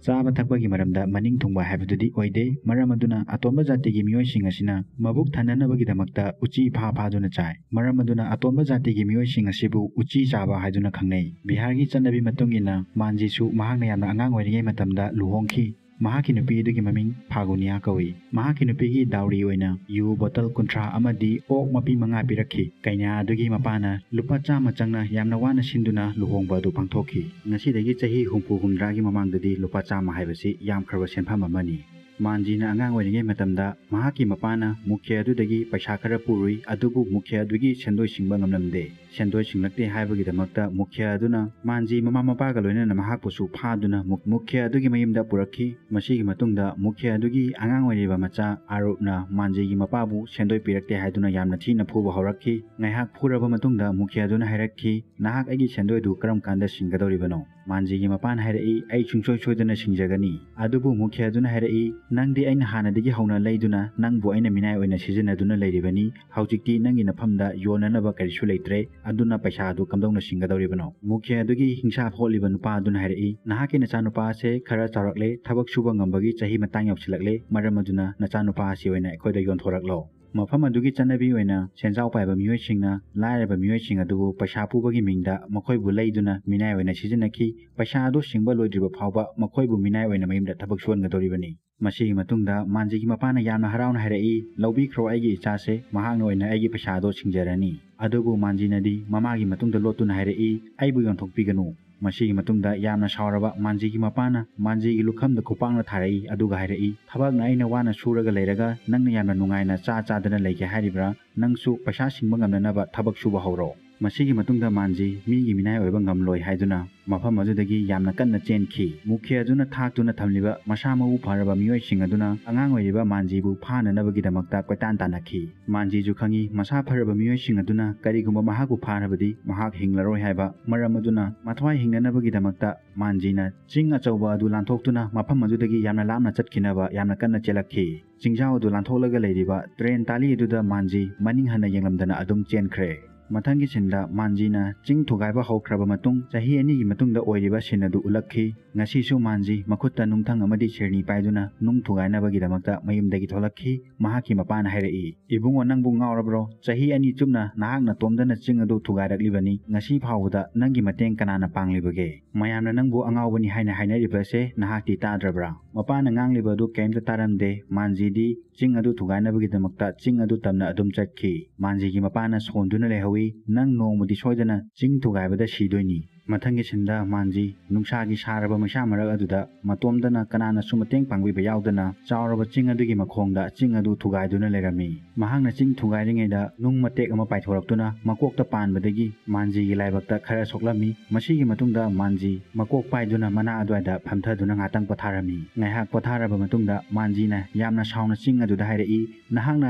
ꯆꯥꯕ ꯊꯛꯄꯒꯤ ꯃꯔꯝꯗ ꯃꯅꯤꯡ ꯊꯨꯡꯕ ꯍꯥꯏꯕꯗꯨꯗꯤ ꯑꯣꯏꯗꯦ꯫ ꯃꯔꯝ ꯑꯗꯨꯅ ꯑꯇꯣꯟꯕ ꯖꯥꯇꯤꯒꯤ ꯃꯤꯑꯣꯏꯁꯤꯡ ꯑꯁꯤꯅ ꯃꯕꯨꯛ ꯊꯟꯅꯅꯕꯒꯤꯗꯃꯛꯇ ꯎꯆꯤ ꯐꯥ ꯐꯥꯗꯨꯅ ꯆꯥꯏ꯫ ꯃꯔꯝ ꯑꯗꯨꯅ ꯑꯇꯣꯟꯕ ꯖꯥꯇꯤꯒꯤ ꯃꯤꯑꯣꯏꯁꯤꯡ ꯑꯁꯤꯕꯨ ꯎꯆꯤ ꯆꯥꯕ ꯍꯥꯏꯗꯨꯅ ꯈꯪꯅꯩ꯫ ꯕꯤꯍꯥꯔꯒꯤ ꯆꯠꯅꯕꯤ ꯃꯇꯨꯡ ꯏꯟꯅ ꯃꯥꯟꯖꯤꯁꯨ ꯃꯍꯥꯛꯅ ꯌꯥꯝꯅ ꯑꯉꯥꯡ ꯑꯣꯏꯔꯤꯉꯩ ꯃꯇꯝꯗ ꯂꯨꯍꯣꯡꯈꯤ꯫ ꯃꯍꯥꯛꯀꯤ ꯅꯨꯄꯤ ꯑꯗꯨꯒꯤ ꯃꯃꯤꯡ ꯐꯥꯒꯨꯅꯤꯌꯥ ꯀꯧꯏ꯫ ꯃꯍꯥꯛꯀꯤ ꯅꯨꯄꯤꯒꯤ ꯗꯥꯎꯔꯤ ꯑꯣꯏꯅ ꯌꯨ ꯕꯣꯇꯜ ꯀꯨꯟꯊ꯭ꯔꯥ ꯑꯃꯗꯤ ꯑꯣꯛ ꯃꯄꯤ ꯃꯉꯥ ꯄꯤꯔꯛꯈꯤ꯫ ꯀꯩꯅꯥ ꯑꯗꯨꯒꯤ ꯃꯄꯥꯅ ꯂꯨꯄꯥ ꯆꯥꯝꯃ ꯆꯪꯅ ꯌꯥꯝꯅ ꯋꯥꯅ ꯁꯤꯟꯗꯨꯅ ꯂꯨꯍꯣꯡꯕ ꯑꯗꯨ ꯄꯥꯡꯊꯣꯛꯈꯤ꯫ ꯉꯁꯤꯗꯒꯤ ꯆꯍꯤ ꯍꯨꯝꯐꯨ ꯍꯨꯝꯗ꯭ꯔꯥꯒꯤ ꯃꯃꯥꯡꯗꯗꯤ ꯂꯨꯄꯥ ꯆꯥꯝꯃ ꯍꯥꯏꯕꯁꯤ ꯌꯥꯝꯈ꯭ꯔꯕ ꯁꯦꯟꯐꯝ ꯑꯃꯅꯤ꯫ ꯃꯥꯟꯖꯤꯅ ꯑꯉꯥꯡ ꯑꯣꯏꯔꯤꯉꯩ ꯃꯇꯝꯗ ꯃꯍꯥꯛꯀꯤ ꯃꯄꯥꯅ ꯃꯨꯈ꯭ꯌ ꯑꯗꯨꯗꯒꯤ ꯄꯩꯁꯥ ꯈꯔ ꯄꯨꯔꯨꯏ, ꯑꯗꯨꯕꯨ ꯃꯨꯈ꯭ꯌ ꯑꯗꯨꯒꯤ ꯁꯦꯟꯗꯣꯏ ꯁꯤꯡꯕ ꯉꯝꯂꯝꯗꯦ꯫ ꯁꯦꯟꯗꯣꯏ ꯁꯤꯡꯂꯛꯇꯦ ꯍꯥꯏꯕꯒꯤꯗꯃꯛꯇ ꯃꯨꯈ꯭ꯌ ꯑꯗꯨꯅ ꯃꯥꯟꯖꯤ ꯃꯃꯥ ꯃꯄꯥꯒ ꯂꯣꯏꯅꯅ ꯃꯍꯥꯛꯄꯨꯁꯨ ꯐꯥꯗꯨꯅ ꯃꯨ-, ꯃꯨꯈ꯭ꯌ ꯑꯗꯨꯒꯤ ꯃꯌꯨꯝꯗ ꯄꯨꯔꯛꯈꯤ꯫ ꯃꯁꯤꯒꯤ ꯃꯇꯨꯡꯗ ꯃꯨꯈ꯭ꯌ ꯑꯗꯨꯒꯤ ꯑꯉꯥꯡ ꯑꯣꯏꯔꯤꯕ ꯃꯆꯥ ꯑꯔꯨꯞꯅ ꯃꯥꯟꯖꯤꯒꯤ ꯃꯄꯥꯕꯨ ꯁꯦꯟꯗꯣꯏ ꯄꯤꯔꯛꯇꯦ ꯍꯥꯏꯗꯨꯅ ꯌꯥꯝꯅ ꯊꯤꯅ ꯐꯨꯕ ꯍꯧꯔꯛꯈꯤ꯫ ꯉꯥꯏꯍꯥꯛ ꯐꯨꯔꯕ ꯃꯇꯨꯡꯗ ꯃꯨꯈ꯭ꯌ ꯑꯗꯨꯅ ꯍꯥꯏꯔꯛꯈꯤ, "ꯅꯍꯥꯛ ꯑꯩꯒꯤ ꯁꯦꯟꯗꯣꯏꯗꯨ ꯀꯔꯝ ꯀꯥꯟꯗ ꯁꯤꯡꯒꯗꯧꯔꯤꯕꯅꯣ?" ꯃꯥꯟꯖꯤꯒꯤ ꯃꯄꯥꯅ ꯍꯥꯏꯔꯛꯏ, "ꯑꯩ ꯁꯨꯡꯁꯣꯏ ꯁꯣꯏꯗꯅ ꯁꯤꯡꯖꯒꯅꯤ"꯫ ꯑꯗꯨꯕꯨ ꯃꯨꯈ꯭ꯌ ꯑꯗꯨꯅ ꯍꯥꯏꯔꯛꯏ, "ꯅꯪꯗꯤ ꯑꯩꯅ ꯍꯥꯟꯅꯗꯒꯤ ꯍꯧꯅ ꯂꯩꯗꯨꯅ ꯅꯪꯕꯨ ꯑꯩꯅ ꯃꯤꯅꯥꯏ ꯑꯣꯏꯅ ꯁꯤꯖꯤꯟꯅꯗꯨꯅ ꯂꯩꯔꯤꯕꯅꯤ꯫ ꯍꯧꯖꯤꯛꯇꯤ ꯅꯪꯒꯤ ꯅꯐꯝꯗ ꯌꯣꯟꯅꯅꯕ ꯀꯔꯤꯁꯨ ꯂꯩꯇ꯭ꯔꯦ, ꯑꯗꯨꯅ ꯄꯩꯁꯥ ꯑꯗꯨ ꯀꯝꯗꯧꯅ ꯁꯤꯡꯒꯗꯧꯔꯤꯕꯅꯣ?" ꯃꯨꯈ꯭ꯌ ꯑꯗꯨꯒꯤ ꯍꯤꯡꯁꯥ ꯍꯣꯠꯂꯤꯕ ꯅꯨꯄꯥ ꯑꯗꯨꯅ ꯍꯥꯏꯔꯛꯏ, "ꯅꯍꯥꯛꯀꯤ ꯅꯆꯥꯅꯨꯄꯥ ꯑꯁꯦ ꯈꯔ ꯆꯥꯎꯔꯛꯂꯦ, ꯊꯕꯛ ꯁꯨꯕ ꯉꯝꯕꯒꯤ ꯆꯍꯤ ꯃꯇꯥꯡ ꯌꯧꯁꯤꯜꯂꯛꯂꯦ, ꯃꯔꯝ ꯑꯗꯨꯅ ꯅꯆꯥꯅꯨꯄꯥ ꯑꯁꯤ ꯑꯣꯏꯅ ꯑꯩꯈꯣꯏꯗ ꯌꯣꯟꯊꯣꯔꯛꯂꯣ"꯫ ꯃꯐꯝ ꯑꯗꯨꯒꯤ ꯆꯠꯅꯕꯤ ꯑꯣꯏꯅ ꯁꯦꯟꯖꯥꯎ ꯄꯥꯏꯕ ꯃꯤꯑꯣꯏꯁꯤꯡꯅ ꯂꯥꯏꯔꯕ ꯃꯤꯑꯣꯏꯁꯤꯡ ꯑꯗꯨꯕꯨ ꯄꯩꯁꯥ ꯄꯨꯕꯒꯤ ꯃꯤꯡꯗ ꯃꯈꯣꯏꯕꯨ ꯂꯩꯗꯨꯅ ꯃꯤꯅꯥꯏ ꯑꯣꯏꯅ ꯁꯤꯖꯤꯟꯅꯈꯤ꯫ ꯄꯩꯁꯥ ꯑꯗꯨ ꯁꯤꯡꯕ ꯂꯣꯏꯗ꯭ꯔꯤꯕ ꯐꯥꯎꯕ ꯃꯈꯣꯏꯕꯨ ꯃꯤꯅꯥꯏ ꯑꯣꯏꯅ ꯃꯌꯨꯝꯗ ꯊꯕꯛ ꯁꯨꯍꯟꯒꯗꯧꯔꯤꯕꯅꯤ꯫ ꯃꯁꯤꯒꯤ ꯃꯇꯨꯡꯗ ꯃꯥꯟꯖꯤꯒꯤ ꯃꯄꯥꯅ ꯌꯥꯝꯅ ꯍꯔꯥꯎꯅ ꯍꯥꯏꯔꯛꯏ, "ꯂꯧꯕꯤꯈ꯭ꯔꯣ ꯑꯩꯒꯤ ꯏꯆꯥꯁꯦ, ꯃꯍꯥꯛꯅ ꯑꯣꯏꯅ ꯑꯩꯒꯤ ꯄꯩꯁꯥ ꯑꯗꯣ ꯁꯤꯡꯖꯔꯅꯤ"꯫ ꯑꯗꯨꯕꯨ ꯃꯥꯟꯖꯤꯅꯗꯤ ꯃꯃꯥꯒꯤ ꯃꯇꯨꯡꯗ ꯂꯣꯠꯇꯨꯅ ꯍꯥꯏꯔꯛꯏ, "ꯑꯩꯕꯨ ꯌꯣꯟꯊꯣꯛꯄꯤꯒꯅꯨ"꯫ ꯃꯁꯤꯒꯤ ꯃꯇꯨꯡꯗ ꯌꯥꯝꯅ ꯁꯥꯎꯔꯕ ꯃꯥꯟꯖꯤꯒꯤ ꯃꯄꯥꯅ ꯃꯥꯟꯖꯤꯒꯤ ꯂꯨꯈꯝꯗ ꯈꯨꯄꯥꯛꯅ ꯊꯥꯔꯛꯏ, ꯑꯗꯨꯒ ꯍꯥꯏꯔꯛꯏ, "ꯊꯕꯛꯅ ꯑꯩꯅ ꯋꯥꯅ ꯁꯨꯔꯒ ꯂꯩꯔꯒ ꯅꯪꯅ ꯌꯥꯝꯅ ꯅꯨꯡꯉꯥꯏꯅ ꯆꯥ ꯆꯥꯗꯅ ꯂꯩꯒꯦ ꯍꯥꯏꯔꯤꯕ꯭ꯔꯥ? ꯅꯪꯁꯨ ꯄꯩꯁꯥ ꯁꯤꯡꯕ ꯉꯝꯅꯅꯕ ꯊꯕꯛ ꯁꯨꯕ ꯍꯧꯔꯣ"꯫ ꯃꯁꯤꯒꯤ ꯃꯇꯨꯡꯗ ꯃꯥꯟꯖꯤ ꯃꯤꯒꯤ ꯃꯤꯅꯥꯏ ꯑꯣꯏꯕ ꯉꯝꯂꯣꯏ ꯍꯥꯏꯗꯨꯅ ꯃꯐꯝ ꯑꯗꯨꯗꯒꯤ ꯌꯥꯝꯅ ꯀꯟꯅ ꯆꯦꯟꯈꯤ꯫ ꯃꯨꯈ꯭ꯌ ꯑꯗꯨꯅ ꯊꯥꯛꯇꯨꯅ ꯊꯝꯂꯤꯕ ꯃꯁꯥ ꯃꯎ ꯐꯔꯕ ꯃꯤꯑꯣꯏꯁꯤꯡ ꯑꯗꯨꯅ ꯑꯉꯥꯡ ꯑꯣꯏꯔꯤꯕ ꯃꯥꯟꯖꯤꯕꯨ ꯐꯥꯅꯅꯕꯒꯤꯗꯃꯛꯇ ꯀꯣꯏꯇꯥꯟ ꯇꯥꯟꯅꯈꯤ꯫ ꯃꯥꯟꯖꯤꯁꯨ ꯈꯪꯏ, ꯃꯁꯥ ꯐꯔꯕ ꯃꯤꯑꯣꯏꯁꯤꯡ ꯑꯗꯨꯅ ꯀꯔꯤꯒꯨꯝꯕ ꯃꯍꯥꯛꯄꯨ ꯐꯥꯔꯕꯗꯤ ꯃꯍꯥꯛ ꯍꯤꯡꯂꯔꯣꯏ ꯍꯥꯏꯕ ꯃꯔꯝ ꯑꯗꯨꯅ ꯃꯊ꯭ꯋꯥꯏ ꯍꯤꯡꯅꯅꯕꯒꯤꯗꯃꯛꯇ ꯃꯥꯟꯖꯤꯅ ꯆꯤꯡ ꯑꯆꯧꯕ ꯑꯗꯨ ꯂꯥꯟꯊꯣꯛꯇꯨꯅ ꯃꯐꯝ ꯑꯗꯨꯗꯒꯤ ꯌꯥꯝꯅ ꯂꯥꯞꯅ ꯆꯠꯈꯤꯅꯕ ꯌꯥꯝꯅ ꯀꯟꯅ ꯆꯦꯜꯂꯛꯈꯤ꯫ ꯆꯤꯡꯖꯥꯎ ꯑꯗꯨ ꯂꯥꯟꯊꯣꯛꯂꯒ ꯂꯩꯔꯤꯕ ꯇ꯭ꯔꯦꯟ ꯇꯥꯂꯤ ꯑꯗꯨꯗ ꯃꯥꯟꯖꯤ ꯃꯅꯤꯡ ꯍꯟꯅ ꯌꯦꯡꯂꯝꯗꯅ ꯑꯗꯨꯝ ꯆꯦꯟꯈ꯭ꯔꯦ꯫ ꯃꯊꯪꯒꯤ ꯁꯤꯟꯗ ꯃꯥꯟꯖꯤꯅ ꯆꯤꯡ ꯊꯨꯒꯥꯏꯕ ꯍꯧꯈ꯭ꯔꯕ ꯃꯇꯨꯡ ꯆꯍꯤ ꯑꯅꯤꯒꯤ ꯃꯇꯨꯡꯗ ꯑꯣꯏꯔꯤꯕ ꯁꯤꯟ ꯑꯗꯨ ꯎꯠꯂꯛꯈꯤ꯫ ꯉꯁꯤꯁꯨ ꯃꯥꯟꯖꯤ ꯃꯈꯨꯠꯇ ꯅꯨꯡꯊꯪ ꯑꯃꯗꯤ ꯁꯤꯔꯅꯤ ꯄꯥꯏꯗꯨꯅ ꯅꯨꯡ ꯊꯨꯒꯥꯏꯅꯕꯒꯤꯗꯃꯛꯇ ꯃꯌꯨꯝꯗꯒꯤ ꯊꯣꯛꯂꯛꯈꯤ꯫ ꯃꯍꯥꯛꯀꯤ ꯃꯄꯥꯅ ꯍꯥꯏꯔꯛꯏ, "ꯏꯕꯨꯡꯉꯣ, ꯅꯪꯕꯨ ꯉꯥꯎꯔꯕ꯭ꯔꯣ? ꯆꯍꯤ ꯑꯅꯤ ꯆꯨꯞꯅ ꯅꯍꯥꯛ ꯅꯇꯣꯝꯗꯅ ꯆꯤꯡ ꯑꯗꯨ ꯊꯨꯒꯥꯏꯔꯛꯂꯤꯕꯅꯤ꯫ ꯉꯁꯤ ꯐꯥꯎꯕꯗ ꯅꯪꯒꯤ ꯃꯇꯦꯡ ꯀꯅꯥꯅ ꯄꯥꯡꯂꯤꯕꯒꯦ? ꯃꯌꯥꯝꯅ ꯅꯪꯕꯨ ꯑꯉꯥꯎꯕꯅꯤ ꯍꯥꯏꯅ ꯍꯥꯏꯅꯔꯤꯕꯁꯦ ꯅꯍꯥꯛꯇꯤ ꯇꯥꯗ꯭ꯔꯕ꯭ꯔꯥ?" ꯃꯄꯥꯅ ꯉꯥꯡꯂꯤꯕ ꯑꯗꯨ ꯀꯔꯤꯝꯇ ꯇꯥꯔꯝꯗꯦ꯫ ꯃꯥꯟꯖꯤꯗꯤ ꯆꯤꯡ ꯑꯗꯨ ꯊꯨꯒꯥꯏꯅꯕꯒꯤꯗꯃꯛꯇ ꯆꯤꯡ ꯑꯗꯨ ꯇꯝꯅ ꯑꯗꯨꯝ ꯆꯠꯈꯤ꯫ ꯃꯥꯟꯖꯤꯒꯤ ꯃꯄꯥꯅ ꯁꯣꯟꯗꯨꯅ ꯂꯩꯍꯧꯏ, "ꯅꯪ ꯅꯣꯡꯃꯗꯤ ꯁꯣꯏꯗꯅ ꯆꯤꯡ ꯊꯨꯒꯥꯏꯕꯗ ꯁꯤꯗꯣꯏꯅꯤ"꯫ ꯃꯊꯪꯒꯤ ꯁꯤꯟꯗ ꯃꯥꯟꯖꯤ ꯅꯨꯡꯁꯥꯒꯤ ꯁꯥꯔꯕ ꯃꯩꯁꯥ ꯃꯔꯛ ꯑꯗꯨꯗ ꯃꯇꯣꯝꯗꯅ ꯀꯅꯥꯅꯁꯨ ꯃꯇꯦꯡ ꯄꯥꯡꯕꯤꯕ ꯌꯥꯎꯗꯅ ꯆꯥꯎꯔꯕ ꯆꯤꯡ ꯑꯗꯨꯒꯤ ꯃꯈꯣꯡꯗ ꯆꯤꯡ ꯑꯗꯨ ꯊꯨꯒꯥꯏꯗꯨꯅ ꯂꯩꯔꯝꯃꯤ꯫ ꯃꯍꯥꯛꯅ ꯆꯤꯡ ꯊꯨꯒꯥꯏꯔꯤꯉꯩꯗ ꯅꯨꯡ ꯃꯇꯦꯛ ꯑꯃ ꯄꯥꯏꯊꯣꯔꯛꯇꯨꯅ ꯃꯀꯣꯛꯇ ꯄꯥꯟꯕꯗꯒꯤ ꯃꯥꯟꯖꯤꯒꯤ ꯂꯥꯏꯕꯛꯇ ꯈꯔ ꯁꯣꯛꯂꯝꯃꯤ꯫ ꯃꯁꯤꯒꯤ ꯃꯇꯨꯡꯗ ꯃꯥꯟꯖꯤ ꯃꯀꯣꯛ ꯄꯥꯏꯗꯨꯅ ꯃꯅꯥ ꯑꯗꯨꯋꯥꯏꯗ ꯐꯝꯊꯗꯨꯅ ꯉꯥꯛꯇꯪ ꯄꯣꯊꯥꯔꯝꯃꯤ꯫ ꯉꯥꯏꯍꯥꯛ ꯄꯣꯊꯥꯔꯕ ꯃꯇꯨꯡꯗ ꯃꯥꯟꯖꯤꯅ ꯌꯥꯝꯅ ꯁꯥꯎꯅ ꯆꯤꯡ ꯑꯗꯨꯗ ꯍꯥꯏꯔꯛꯏ, "ꯅꯍꯥꯛꯅ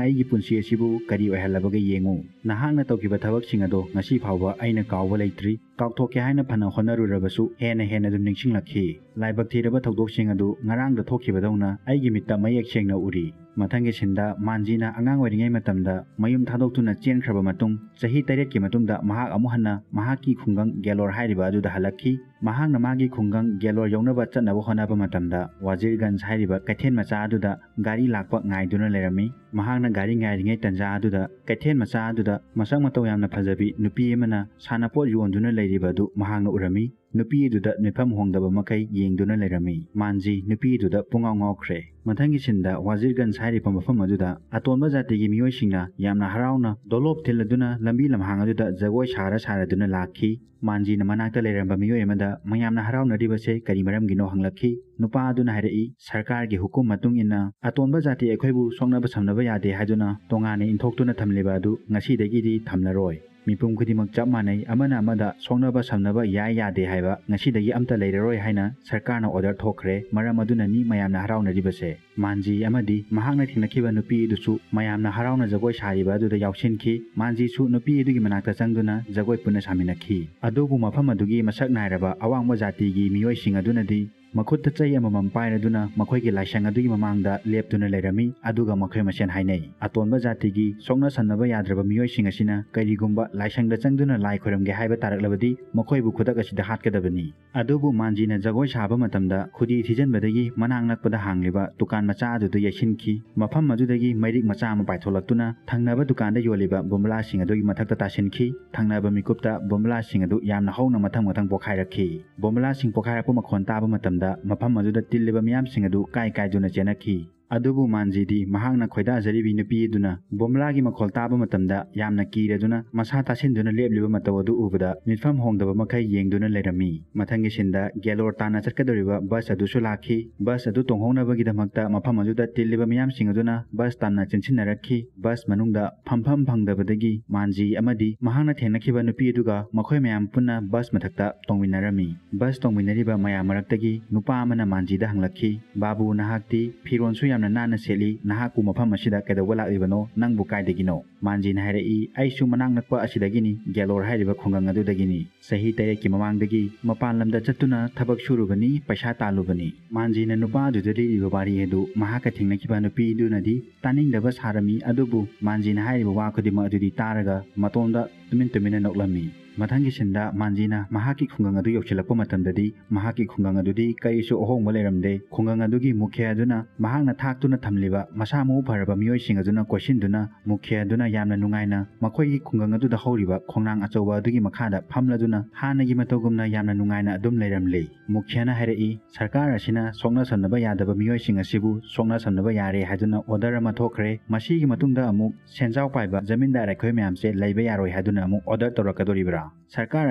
ꯑꯩꯒꯤ ꯄꯨꯟꯁꯤ ꯑꯁꯤꯕꯨ ꯀꯔꯤ ꯑꯣꯏꯍꯜꯂꯕꯒꯦ ꯌꯦꯡꯉꯨ꯫ ꯅꯍꯥꯛꯅ ꯇꯧꯈꯤꯕ ꯊꯕꯛꯁꯤꯡ ꯑꯗꯣ ꯉꯁꯤ ꯐꯥꯎꯕ ꯑꯩꯅ ꯀꯥꯎꯕ ꯂꯩꯇ꯭ꯔꯤ꯫ ꯀꯥꯎꯊꯣꯛꯀꯦ ꯍꯥꯏꯅ ꯐꯅ ꯍꯣꯠꯅꯔꯨꯔꯕꯁꯨ ꯍꯦꯟꯅ ꯍꯦꯟꯅ ꯑꯗꯨꯝ ꯅꯤꯡꯁꯤꯡꯂꯛꯈꯤ꯫ ꯂꯥꯏꯕꯛ ꯊꯤꯔꯕ ꯊꯧꯗꯣꯛꯁꯤꯡ ꯑꯗꯨ ꯉꯔꯥꯡꯗ ꯊꯣꯛꯈꯤꯕꯗꯧꯅ ꯑꯩꯒꯤ ꯃꯤꯠꯇ ꯃꯌꯦꯛ ꯁꯦꯡꯅ ꯎꯔꯤ"꯫ ꯃꯊꯪꯒꯤ ꯁꯤꯟꯗ ꯃꯥꯟꯖꯤꯅ ꯑꯉꯥꯡ ꯑꯣꯏꯔꯤꯉꯩ ꯃꯇꯝꯗ ꯃꯌꯨꯝ ꯊꯥꯗꯣꯛꯇꯨꯅ ꯆꯦꯟꯈ꯭ꯔꯕ ꯃꯇꯨꯡ ꯆꯍꯤ ꯇꯔꯦꯠꯀꯤ ꯃꯇꯨꯡꯗ ꯃꯍꯥꯛ ꯑꯃꯨꯛ ꯍꯟꯅ ꯃꯍꯥꯛꯀꯤ ꯈꯨꯡꯒꯪ ꯒꯦꯂꯣꯔ ꯍꯥꯏꯔꯤꯕ ꯑꯗꯨꯗ ꯍꯜꯂꯛꯈꯤ꯫ ꯃꯍꯥꯛꯅ ꯃꯥꯒꯤ ꯈꯨꯡꯒꯪ ꯒꯦꯂꯣꯔ ꯌꯧꯅꯕ ꯆꯠꯅꯕ ꯍꯣꯠꯅꯕ ꯃꯇꯝꯗ ꯋꯥꯖꯤꯔꯒꯟꯖ ꯍꯥꯏꯔꯤꯕ ꯀꯩꯊꯦꯜ ꯃꯆꯥ ꯑꯗꯨꯗ ꯒꯥꯔꯤ ꯂꯥꯛꯄ ꯉꯥꯏꯗꯨꯅ ꯂꯩꯔꯝꯃꯤ꯫ ꯃꯍꯥꯛꯅ ꯒꯥꯔꯤ ꯉꯥꯏꯔꯤꯉꯩ ꯇꯟꯖꯥ ꯑꯗꯨꯗ ꯀꯩꯊꯦꯜ ꯃꯆꯥ ꯑꯗꯨꯗ ꯃꯁꯛ ꯃꯇꯧ ꯌꯥꯝꯅ ꯐꯖꯕꯤ ꯅꯨꯄꯤ ꯑꯃꯅ ꯁꯥꯟꯅꯄꯣꯠ ꯌꯣꯟꯗꯨꯅ ꯂꯩꯔꯤꯕ ꯑꯗꯨ ꯃꯍꯥꯛꯅ ꯎꯔꯝꯃꯤ꯫ ꯅꯨꯄꯤ ꯑꯗꯨꯗ ꯃꯤꯐꯝ ꯍꯣꯡꯗꯕ ꯃꯈꯩ ꯌꯦꯡꯗꯨꯅ ꯂꯩꯔꯝꯃꯤ꯫ ꯃꯥꯟꯖꯤ ꯅꯨꯄꯤ ꯑꯗꯨꯗ ꯄꯨꯡꯉꯥꯎ ꯉꯥꯎꯈ꯭ꯔꯦ꯫ ꯃꯊꯪꯒꯤ ꯁꯤꯟꯗ ꯋꯥꯖꯤꯔꯒꯟꯖ ꯍꯥꯏꯔꯤꯕ ꯃꯐꯝ ꯑꯗꯨꯗ ꯑꯇꯣꯟꯕ ꯖꯥꯇꯤꯒꯤ ꯃꯤꯑꯣꯏꯁꯤꯡꯅ ꯌꯥꯝꯅ ꯍꯔꯥꯎꯅ ꯗꯣꯂꯣꯞ ꯊꯤꯜꯂꯗꯨꯅ ꯂꯝꯕꯤ ꯂꯝꯍꯥꯡ ꯑꯗꯨꯗ ꯖꯒꯣꯏ ꯁꯥꯔ ꯁꯥꯔꯗꯨꯅ ꯂꯥꯛꯈꯤ꯫ ꯃꯥꯟꯖꯤꯅ ꯃꯅꯥꯛꯇ ꯂꯩꯔꯝꯕ ꯃꯤꯑꯣꯏ ꯑꯃꯗ ꯃꯌꯥꯝꯅ ꯍꯔꯥꯎꯅꯔꯤꯕꯁꯦ ꯀꯔꯤ ꯃꯔꯝꯒꯤꯅꯣ ꯍꯪꯂꯛꯈꯤ꯫ ꯅꯨꯄꯥ ꯑꯗꯨꯅ ꯍꯥꯏꯔꯛꯏ, "ꯁꯔꯀꯥꯔꯒꯤ ꯍꯨꯀꯨꯝ ꯃꯇꯨꯡ ꯏꯟꯅ ꯑꯇꯣꯟꯕ ꯖꯥꯇꯤ ꯑꯩꯈꯣꯏꯕꯨ ꯁꯣꯛꯅꯕ ꯁꯝꯅꯕ ꯌꯥꯗꯦ ꯍꯥꯏꯗꯨꯅ ꯇꯣꯉꯥꯟꯅ ꯏꯟꯊꯣꯛꯇꯨꯅ ꯊꯝꯂꯤꯕ ꯑꯗꯨ ꯉꯁꯤꯗꯒꯤꯗꯤ ꯊꯝꯂꯔꯣꯏ꯫ ꯃꯤꯄꯨꯝ ꯈꯨꯗꯤꯡꯃꯛ ꯆꯞ ꯃꯥꯟꯅꯩ, ꯑꯃꯅ ꯑꯃꯗ ꯁꯣꯛꯅꯕ ꯁꯝꯅꯕ ꯌꯥꯏ ꯌꯥꯗꯦ ꯍꯥꯏꯕ ꯉꯁꯤꯗꯒꯤ ꯑꯝꯇ ꯂꯩꯔꯔꯣꯏ" ꯍꯥꯏꯅ ꯁꯔꯀꯥꯔꯅ ꯑꯣꯔꯗꯔ ꯊꯣꯛꯈ꯭ꯔꯦ꯫ ꯃꯔꯝ ꯑꯗꯨꯅꯅꯤ ꯃꯌꯥꯝꯅ ꯍꯔꯥꯎꯅꯔꯤꯕꯁꯦ꯫ ꯃꯥꯟꯖꯤ ꯑꯃꯗꯤ ꯃꯍꯥꯛꯅ ꯊꯦꯡꯅꯈꯤꯕ ꯅꯨꯄꯤ ꯑꯗꯨꯁꯨ ꯃꯌꯥꯝꯅ ꯍꯔꯥꯎꯅ ꯖꯒꯣꯏ ꯁꯥꯔꯤꯕ ꯑꯗꯨꯗ ꯌꯥꯎꯁꯤꯟꯈꯤ꯫ ꯃꯥꯟꯖꯤꯁꯨ ꯅꯨꯄꯤ ꯑꯗꯨꯒꯤ ꯃꯅꯥꯛꯇ ꯆꯪꯗꯨꯅ ꯖꯒꯣꯏ ꯄꯨꯟꯅ ꯁꯥꯃꯤꯟꯅꯈꯤ꯫ ꯑꯗꯨꯕꯨ ꯃꯐꯝ ꯑꯗꯨꯒꯤ ꯃꯁꯛ ꯅꯥꯏꯔꯕ ꯑꯋꯥꯡꯕ ꯖꯥꯇꯤꯒꯤ ꯃꯤꯑꯣꯏꯁꯤꯡ ꯑꯗꯨꯅꯗꯤ ꯃꯈꯨꯠꯇ ꯆꯩ ꯑꯃꯃꯝ ꯄꯥꯏꯔꯗꯨꯅ ꯃꯈꯣꯏꯒꯤ ꯂꯥꯏꯁꯪ ꯑꯗꯨꯒꯤ ꯃꯃꯥꯡꯗ ꯂꯦꯞꯇꯨꯅ ꯂꯩꯔꯝꯃꯤ꯫ ꯑꯗꯨꯒ ꯃꯈꯣꯏ ꯃꯁꯦꯟ ꯍꯥꯏꯅꯩ, "ꯑꯇꯣꯟꯕ ꯖꯥꯇꯤꯒꯤ ꯁꯣꯛꯅ ꯁꯝꯅꯕ ꯌꯥꯗ꯭ꯔꯕ ꯃꯤꯑꯣꯏꯁꯤꯡ ꯑꯁꯤꯅ ꯀꯔꯤꯒꯨꯝꯕ ꯂꯥꯏꯁꯪꯗ ꯆꯪꯗꯨꯅ ꯂꯥꯏ ꯈꯣꯏꯔꯝꯒꯦ ꯍꯥꯏꯕ ꯇꯥꯔꯛꯂꯕꯗꯤ ꯃꯈꯣꯏꯕꯨ ꯈꯨꯗꯛ ꯑꯁꯤꯗ ꯍꯥꯠꯀꯗꯕꯅꯤ"꯫ ꯑꯗꯨꯕꯨ ꯃꯥꯟꯖꯤꯅ ꯖꯒꯣꯏ ꯁꯥꯕ ꯃꯇꯝꯗ ꯈꯨꯗꯤ ꯊꯤꯖꯤꯟꯕꯗꯒꯤ ꯃꯅꯥꯛ ꯅꯛꯄꯗ ꯍꯥꯡꯂꯤꯕ ꯗꯨꯀꯥꯟ ꯃꯆꯥ ꯑꯗꯨꯗ ꯌꯩꯁꯤꯟꯈꯤ꯫ ꯃꯐꯝ ꯑꯗꯨꯗꯒꯤ ꯃꯩꯔꯤꯛ ꯃꯆꯥ ꯑꯃ ꯄꯥꯏꯊꯣꯛꯂꯛꯇꯨꯅ ꯊꯪꯅꯕ ꯗꯨꯀꯥꯟꯗ ꯌꯣꯜꯂꯤꯕ ꯕꯣꯝꯕꯂꯥꯁꯤꯡ ꯑꯗꯨꯒꯤ ꯃꯊꯛꯇ ꯇꯥꯁꯤꯟꯈꯤ꯫ ꯊꯪꯅꯕ ꯃꯤꯀꯨꯞꯇ ꯕꯣꯝꯕꯂꯥꯁꯤꯡ ꯑꯗꯨ ꯌꯥꯝꯅ ꯍꯧꯅ ꯃꯊꯪ ꯃꯊꯪ ꯄꯣꯈꯥꯏꯔꯛꯈꯤ꯫ ꯕꯣꯝꯕꯂꯥꯁꯤꯡ ꯄꯣꯈꯥꯏꯔꯛꯄ ꯃꯈꯣꯟ ꯇꯥꯕ ꯃꯇꯝꯗ ꯃꯐꯝ ꯑꯗꯨꯗ ꯇꯤꯜꯂꯤꯕ ꯃꯤꯌꯥꯝꯁꯤꯡ ꯑꯗꯨ ꯀꯥꯏ ꯀꯥꯏꯗꯨꯅ ꯆꯦꯟꯅꯈꯤ꯫ ꯑꯗꯨꯕꯨ ꯃꯥꯟꯖꯤꯗꯤ ꯃꯍꯥꯛꯅ ꯈꯣꯏꯗꯥꯖꯔꯤꯕꯤ ꯅꯨꯄꯤ ꯑꯗꯨꯅ ꯕꯣꯝꯕꯂꯥꯒꯤ ꯃꯈꯣꯜ ꯇꯥꯕ ꯃꯇꯝꯗ ꯌꯥꯝꯅ ꯀꯤꯔꯗꯨꯅ ꯃꯁꯥ ꯇꯥꯁꯤꯟꯗꯨꯅ ꯂꯦꯞꯂꯤꯕ ꯃꯇꯧ ꯑꯗꯨ ꯎꯕꯗ ꯃꯤꯠꯐꯝ ꯍꯣꯡꯗꯕ ꯃꯈꯩ ꯌꯦꯡꯗꯨꯅ ꯂꯩꯔꯝꯃꯤ꯫ ꯃꯊꯪꯒꯤ ꯁꯤꯟꯗ ꯒꯦꯂꯣꯔ ꯇꯥꯟꯅ ꯆꯠꯀꯗꯧꯔꯤꯕ ꯕꯁ ꯑꯗꯨꯁꯨ ꯂꯥꯛꯈꯤ꯫ ꯕꯁ ꯑꯗꯨ ꯇꯣꯡꯍꯧꯅꯕꯒꯤꯗꯃꯛꯇ ꯃꯐꯝ ꯑꯗꯨꯗ ꯇꯤꯜꯂꯤꯕ ꯃꯤꯌꯥꯝꯁꯤꯡ ꯑꯗꯨꯅ ꯕꯁ ꯇꯝꯅ ꯆꯦꯟꯁꯤꯟꯅꯔꯛꯈꯤ꯫ ꯕꯁ ꯃꯅꯨꯡꯗ ꯐꯝꯐꯝ ꯐꯪꯗꯕꯗꯒꯤ ꯃꯥꯟꯖꯤ ꯑꯃꯗꯤ ꯃꯍꯥꯛꯅ ꯊꯦꯡꯅꯈꯤꯕ ꯅꯨꯄꯤ ꯑꯗꯨꯒ ꯃꯈꯣꯏ ꯃꯌꯥꯝ ꯄꯨꯟꯅ ꯕꯁ ꯃꯊꯛꯇ ꯇꯣꯡꯃꯤꯟꯅꯔꯝꯃꯤ꯫ ꯕꯁ ꯇꯣꯡꯃꯤꯟꯅꯔꯤꯕ ꯃꯌꯥꯝ ꯃꯔꯛꯇꯒꯤ ꯅꯨꯄꯥ ꯑꯃꯅ ꯃꯥꯟꯖꯤꯗ ꯍꯪꯂꯛꯈꯤ, "ꯕꯥꯕꯨ, ꯅꯍꯥꯛꯇꯤ ꯐꯤꯔꯣꯜꯁꯨ ꯌꯥꯝꯅ ꯅꯥꯟꯅ ꯁꯦꯠꯂꯤ, ꯅꯍꯥꯛꯄꯨ ꯃꯐꯝ ꯑꯁꯤꯗ ꯀꯩꯗꯧꯕ ꯂꯥꯛꯂꯤꯕꯅꯣ? ꯅꯪꯕꯨ ꯀꯥꯏꯗꯒꯤꯅꯣ?" ꯃꯥꯟꯖꯤꯅ ꯍꯥꯏꯔꯛꯏ, "ꯑꯩꯁꯨ ꯃꯅꯥꯛ ꯅꯛꯄ ꯑꯁꯤꯗꯒꯤꯅꯤ, ꯒꯦꯂꯣꯔ ꯍꯥꯏꯔꯤꯕ ꯈꯨꯡꯒꯪ ꯑꯗꯨꯗꯒꯤꯅꯤ꯫ ꯆꯍꯤ ꯇꯔꯦꯠꯀꯤ ꯃꯃꯥꯡꯗꯒꯤ ꯃꯄꯥꯟ ꯂꯝꯗ ꯆꯠꯇꯨꯅ ꯊꯕꯛ ꯁꯨꯔꯨꯕꯅꯤ, ꯄꯩꯁꯥ ꯇꯥꯜꯂꯨꯕꯅꯤ"꯫ ꯃꯥꯟꯖꯤꯅ ꯅꯨꯄꯥ ꯑꯗꯨꯗ ꯂꯤꯔꯤꯕ ꯋꯥꯔꯤ ꯑꯗꯨ ꯃꯍꯥꯛꯀ ꯊꯦꯡꯅꯈꯤꯕ ꯅꯨꯄꯤꯗꯨꯅꯗꯤ ꯇꯥꯅꯤꯡꯗꯕ ꯁꯥꯔꯝꯃꯤ, ꯑꯗꯨꯕꯨ ꯃꯥꯟꯖꯤꯅ ꯍꯥꯏꯔꯤꯕ ꯋꯥ ꯈꯨꯗꯤꯡꯃꯛ ꯑꯗꯨꯗꯤ ꯇꯥꯔꯒ ꯃꯇꯣꯝꯗ ꯇꯨꯃꯤꯟ ꯇꯨꯃꯤꯟꯅ ꯅꯣꯛꯂꯝꯃꯤ꯫ ꯃꯊꯪꯒꯤ ꯁꯤꯟꯗ ꯃꯥꯟꯖꯤꯅ ꯃꯍꯥꯛꯀꯤ ꯈꯨꯡꯒꯪ ꯑꯗꯨ ꯌꯧꯁꯤꯜꯂꯛꯄ ꯃꯇꯝꯗꯗꯤ ꯃꯍꯥꯛꯀꯤ ꯈꯨꯡꯒꯪ ꯑꯗꯨꯗꯤ ꯀꯔꯤꯁꯨ ꯑꯍꯣꯡꯕ ꯂꯩꯔꯝꯗꯦ꯫ ꯈꯨꯡꯒꯪ ꯑꯗꯨꯒꯤ ꯃꯨꯈ꯭ꯌ ꯑꯗꯨꯅ ꯃꯍꯥꯛꯅ ꯊꯥꯛꯇꯨꯅ ꯊꯝꯂꯤꯕ ꯃꯁꯥ ꯃꯎ ꯐꯔꯕ ꯃꯤꯑꯣꯏꯁꯤꯡ ꯑꯗꯨꯅ ꯀꯣꯏꯁꯤꯟꯗꯨꯅ ꯃꯨꯈ꯭ꯌ ꯑꯗꯨꯅ ꯌꯥꯝꯅ ꯅꯨꯡꯉꯥꯏꯅ ꯃꯈꯣꯏꯒꯤ ꯈꯨꯡꯒꯪ ꯑꯗꯨꯗ ꯍꯧꯔꯤꯕ ꯈꯣꯡꯅꯥꯡ ꯑꯆꯧꯕ ꯑꯗꯨꯒꯤ ꯃꯈꯥꯗ ꯐꯝꯂꯗꯨꯅ ꯍꯥꯟꯅꯒꯤ ꯃꯇꯧꯒꯨꯝꯅ ꯌꯥꯝꯅ ꯅꯨꯡꯉꯥꯏꯅ ꯑꯗꯨꯝ ꯂꯩꯔꯝꯂꯤ꯫ ꯃꯨꯈ꯭ꯌꯅ ꯍꯥꯏꯔꯛꯏ, "ꯁꯔꯀꯥꯔ ꯑꯁꯤꯅ ꯁꯣꯛꯅ ꯁꯝꯅꯕ ꯌꯥꯗꯕ ꯃꯤꯑꯣꯏꯁꯤꯡ ꯑꯁꯤꯕꯨ ꯁꯣꯛꯅ ꯁꯝꯅꯕ ꯌꯥꯔꯦ ꯍꯥꯏꯗꯨꯅ ꯑꯣꯔꯗꯔ ꯑꯃ ꯊꯣꯛꯈ꯭ꯔꯦ꯫ ꯃꯁꯤꯒꯤ ꯃꯇꯨꯡꯗ ꯑꯃꯨꯛ ꯁꯦꯟꯖꯥꯎ ꯄꯥꯏꯕ ꯖꯃꯤꯟꯗꯥꯔ ꯑꯩꯈꯣꯏ ꯃꯌꯥꯝꯁꯦ ꯂꯩꯕ ꯌꯥꯔꯣꯏ ꯍꯥꯏꯗꯨꯅ ꯑꯃꯨꯛ ꯑꯣꯔꯗꯔ ꯇꯧꯔꯛꯀꯗꯣꯔꯤꯕ꯭ꯔꯥ? ꯁꯔꯀꯥꯔ